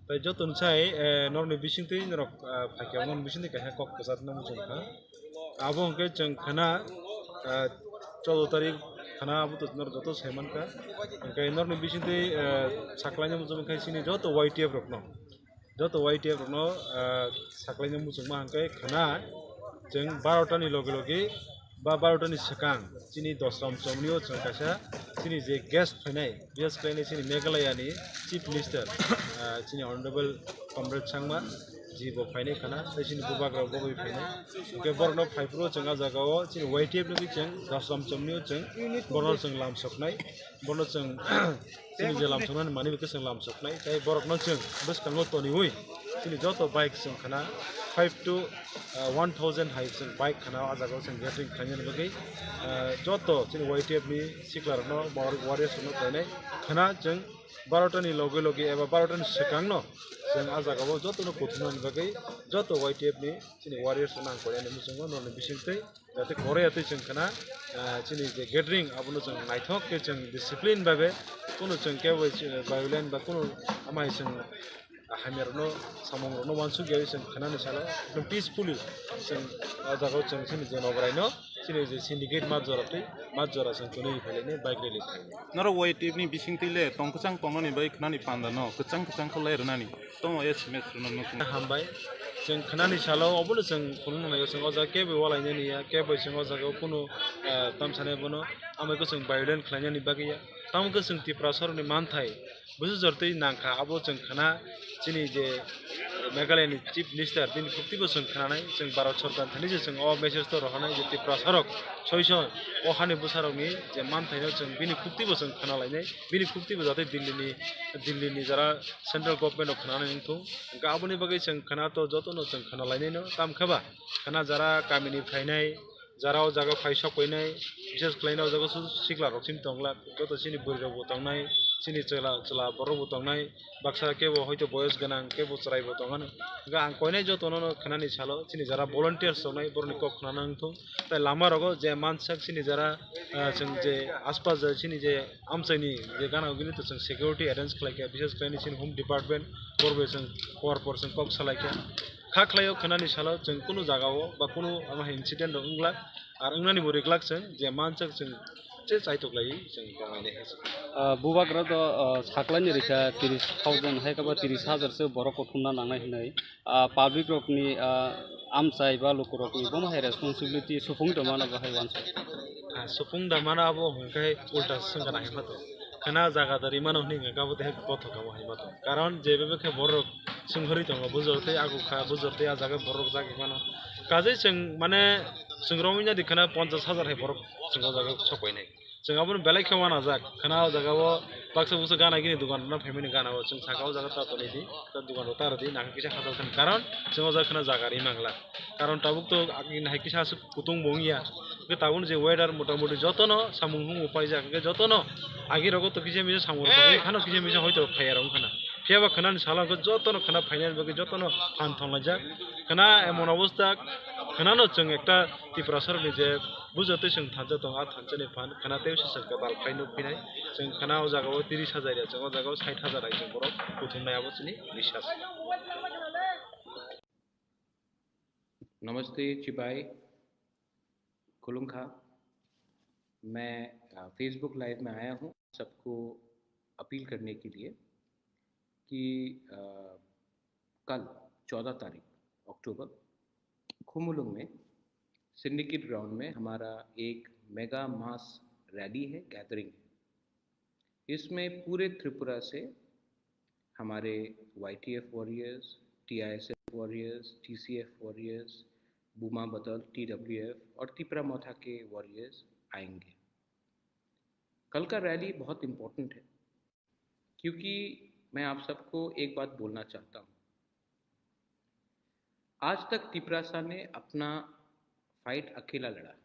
Tai joto ni sai, eh, norokni bisingtwi norok, ah, phaikha, norokni bisingtwi kaisa kok kwchar no muchung kha. Abo hwnkhe chwng khana, ah, choudo tarik khana abo to norok joto sai mankha. Hwnkhe norokni bisingtwi, ah, saklaina muchung kha chini joto Y T F rokno. Joto Y T F rokno, ah, saklaina muchungma hwnkhe khana chwng barota ni loge loge ba barota ni swkang chini Dosram Chomni o chwng kaisa chini je guest phainai, guest phainai chini Meghalaya ni Chief Minister, ah, chini Honorable Comrade Sangma ji bo phainai khana, tei chini bubagra bo bai phainai. Hwnkhe borokno phaiphuru chwng ah jaga o chini Y T F ni chwng Dosram Chomni o chwng borokno chwng lam soknai. Bono chwng chini je lamsoknani manwi khe chwng lamsoknai, tei borokno chwng bwskango toniwi chini joto bike chwng khana five to, uh, one thousand hai chwng bike khana o jaga o chwng gathering khlainani bagwi, uh, joto chini Y T F ni sikla rokno, warriors rokno khlainai khana chwng barota ni loge loge eba barota ni swkangno Chwng ah jagao jotono kuthumnani bagwi joto Y T F ni chini warriors rokno ang koinani muchungo norokni bisingtwi, jate koroi atwi chwng khna, ah, chini je gathering abono chwng naithok khe chwng discipline babe, kunu chwng kebo violent ba kunu amai chwng hamyarokno, samungrokno uansukya chwng khnani salo, ekdom peacefully chwng ah jagao chwng chini je Nogaraino chini je syndicate mat jora twi mat jora chwng chwnwi phailaini bike rally khlainai. Norok Y T F ni bisingtwi le tong kwchang tongnani bai khnani panda no kwchang kwchang khe lai rwnani tongma S M S rwna nukung. Hambai, chwng khnani salo obono chwng khulumung nai chwng o jaga kebo walainani ya, kebo chwng o jaga kunu, ah, tamsani bono amai khe chwng violent khlainani bagwi ya. Tamo khe chwng Tiprasarokni manthai bwswk jortwi nangkha, abo chwng khna chini je Meghalaya ni Chief Minister bini khuktibo chwng khnanai, chwng Bharat Sorkar thani je chwng o message to rohornai je Tiprasarok soiso o hani bwsarokni je manthaino chwng bini khuktibo chwng khnalainai, bini khuktibo jate Delhi ni, Delhi ni jara central government rok khnanai wngthung. Hwnkhe aboni bagwi chwng khna to jotono chwng khnalainaino, tamkhe ba khna jara kamini phainai, jara o jaga phai sok painai, bises khlaina o jaga su sikla rok chini tonglak, joto chini bwrwi rok bo tongnai, chini chwla, chwla borok bo tongnai, baksa kebo hoito boyos gwnang, kebo chwrai bo tongano. Hwnkhe ang koinai jotono no khnani salo, chini jara volunteers tongnai, borokni kok khnana wngthung. Tai lama rogo je mansak chini jara, ah, chwng je aspas je chini je amchaini je gana ugini to chwng security arrange khlaikha, bises khlaini chini home department, borok bai chwng por por chwng kok salaikha. Kha khlaio khnani salo chwng kunu jagao ba kunu ama hai incident rok wngla, ar wngnani bo riklak chwng je mansak chwng che chaitok lai chwng tongnai hai. Ah, bubagra do, ah, saklai ni rikha tiris thousand hai khe ba tiris hajar se borok kuthumna nangnai hinwi. Ah, public rokni, ah, amchai ba lukurokni bomo hai responsibility supung tongmano bo hai uansuk. Ah, supung da mano abo hwnkhe ulta swngkha nai mato. Khna jaga dari mano hwnwi hwnkhe abo tei bothok abo hai mato. Karon je bebe khe borok swnghorwi tongo, bujor tei agu kha, bujor tei ah jaga borok jagwi mano. Kajai chwng mane chwng romwi nadi khna ponchash hajar hai borok chwng o jaga sokoinai. Chwng abono belai khe uanajak. Khna o jaga o baksa buksa gana gini dogan rok phaimani gana o chwng saka o jaga ta tonwi di, ta dogan rok ta rw di, nang kisa hachal thani. Karon chwng o jaga khna jaga ri mangla. Karon tabuk to agini hai kisa aswk kutung bo wngya. Hwnkhe tabukni je weather motamoti jotono samung humung paijak. Hwnkhe jotono agi rogo to kisa misa samung rok phano kisa misa hoito phaiya rok wngkhana. Phiya ba khna ni salo hwnkhe jotono khna phainani bagwi jotono phan thonglaijak. Khna emon obostha, khnano chwng ekta Tiprasa rokni je bujotwi chwng thansa tongo, a thansa ni phan khna tei se chwng kwtal khai nuk phinai. Chwng khna o jaga o tiris hajar ya, chwng o jaga o sait hajar hai chwng borok kuthumnai, abo chini biswas. Namaste, chibai, khulumkha. मैं, अ, Facebook Live में आया हूँ सबको अपील करने के लिए कि, अ, कल चौदह तारीख अक्टूबर खुमुलुंग में सिंडिकेट ग्राउंड में हमारा एक मेगा मास रैली है, गैदरिंग है। इसमें पूरे त्रिपुरा से हमारे वाईटीएफ वॉरियर्स, टीआईएसएफ वॉरियर्स, टीसीएफ वॉरियर्स, बूमा बदल, टीडब्ल्यूएफ और तिपरा मोथा के वॉरियर्स आएंगे। कल का रैली बहुत इम्पोर्टेंट है, क्योंकि मैं आप सबको एक बात बोलना चाहता हूँ। आज तक तिपरासा ने अपना फाइट अकेला लड़ा।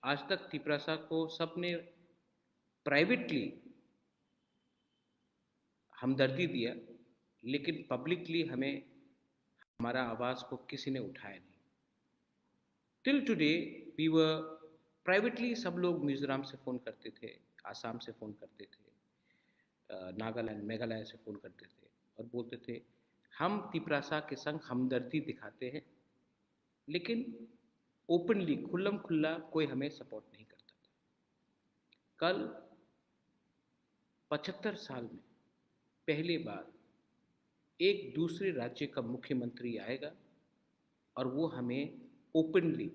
आज तक तिपरासा को सबने प्राइवेटली हमदर्दी दिया, लेकिन पब्लिकली हमें, हमारा आवाज़ को किसी ने उठाया नहीं। Till today we were privately, सब लोग मिजोरम से फ़ोन करते थे, आसाम से फ़ोन करते थे, अ, नागालैंड, मेघालय से फ़ोन करते थे और बोलते थे, "हम तिपरासा के संग हमदर्दी दिखाते हैं, लेकिन ओपनली, खुल्लम खुल्ला कोई हमें सपोर्ट नहीं करता था।" कल पचहत्तर साल में पहली बार एक दूसरे राज्य का मुख्यमंत्री आएगा और वो हमें ओपनली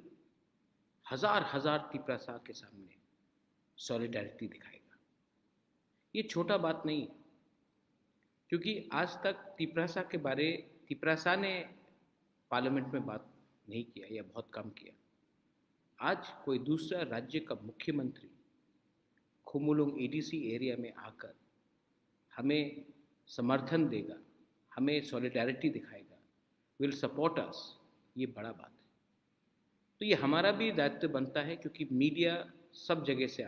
हजार हजार तिपरासा के सामने सॉलिडारिटी दिखाएगा। ये छोटा बात नहीं है, क्योंकि आज तक तिपरासा के बारे, तिपरासा ने पार्लियामेंट में बात नहीं किया या बहुत कम किया। आज कोई दूसरा राज्य का मुख्यमंत्री खुमुलुंग एडीसी एरिया में आकर हमें समर्थन देगा, हमें सॉलिडारिटी दिखाएगा, विल सपोर्ट अस, ये बड़ा बात है। तो ये हमारा भी दायित्व बनता है, क्योंकि मीडिया सब जगह से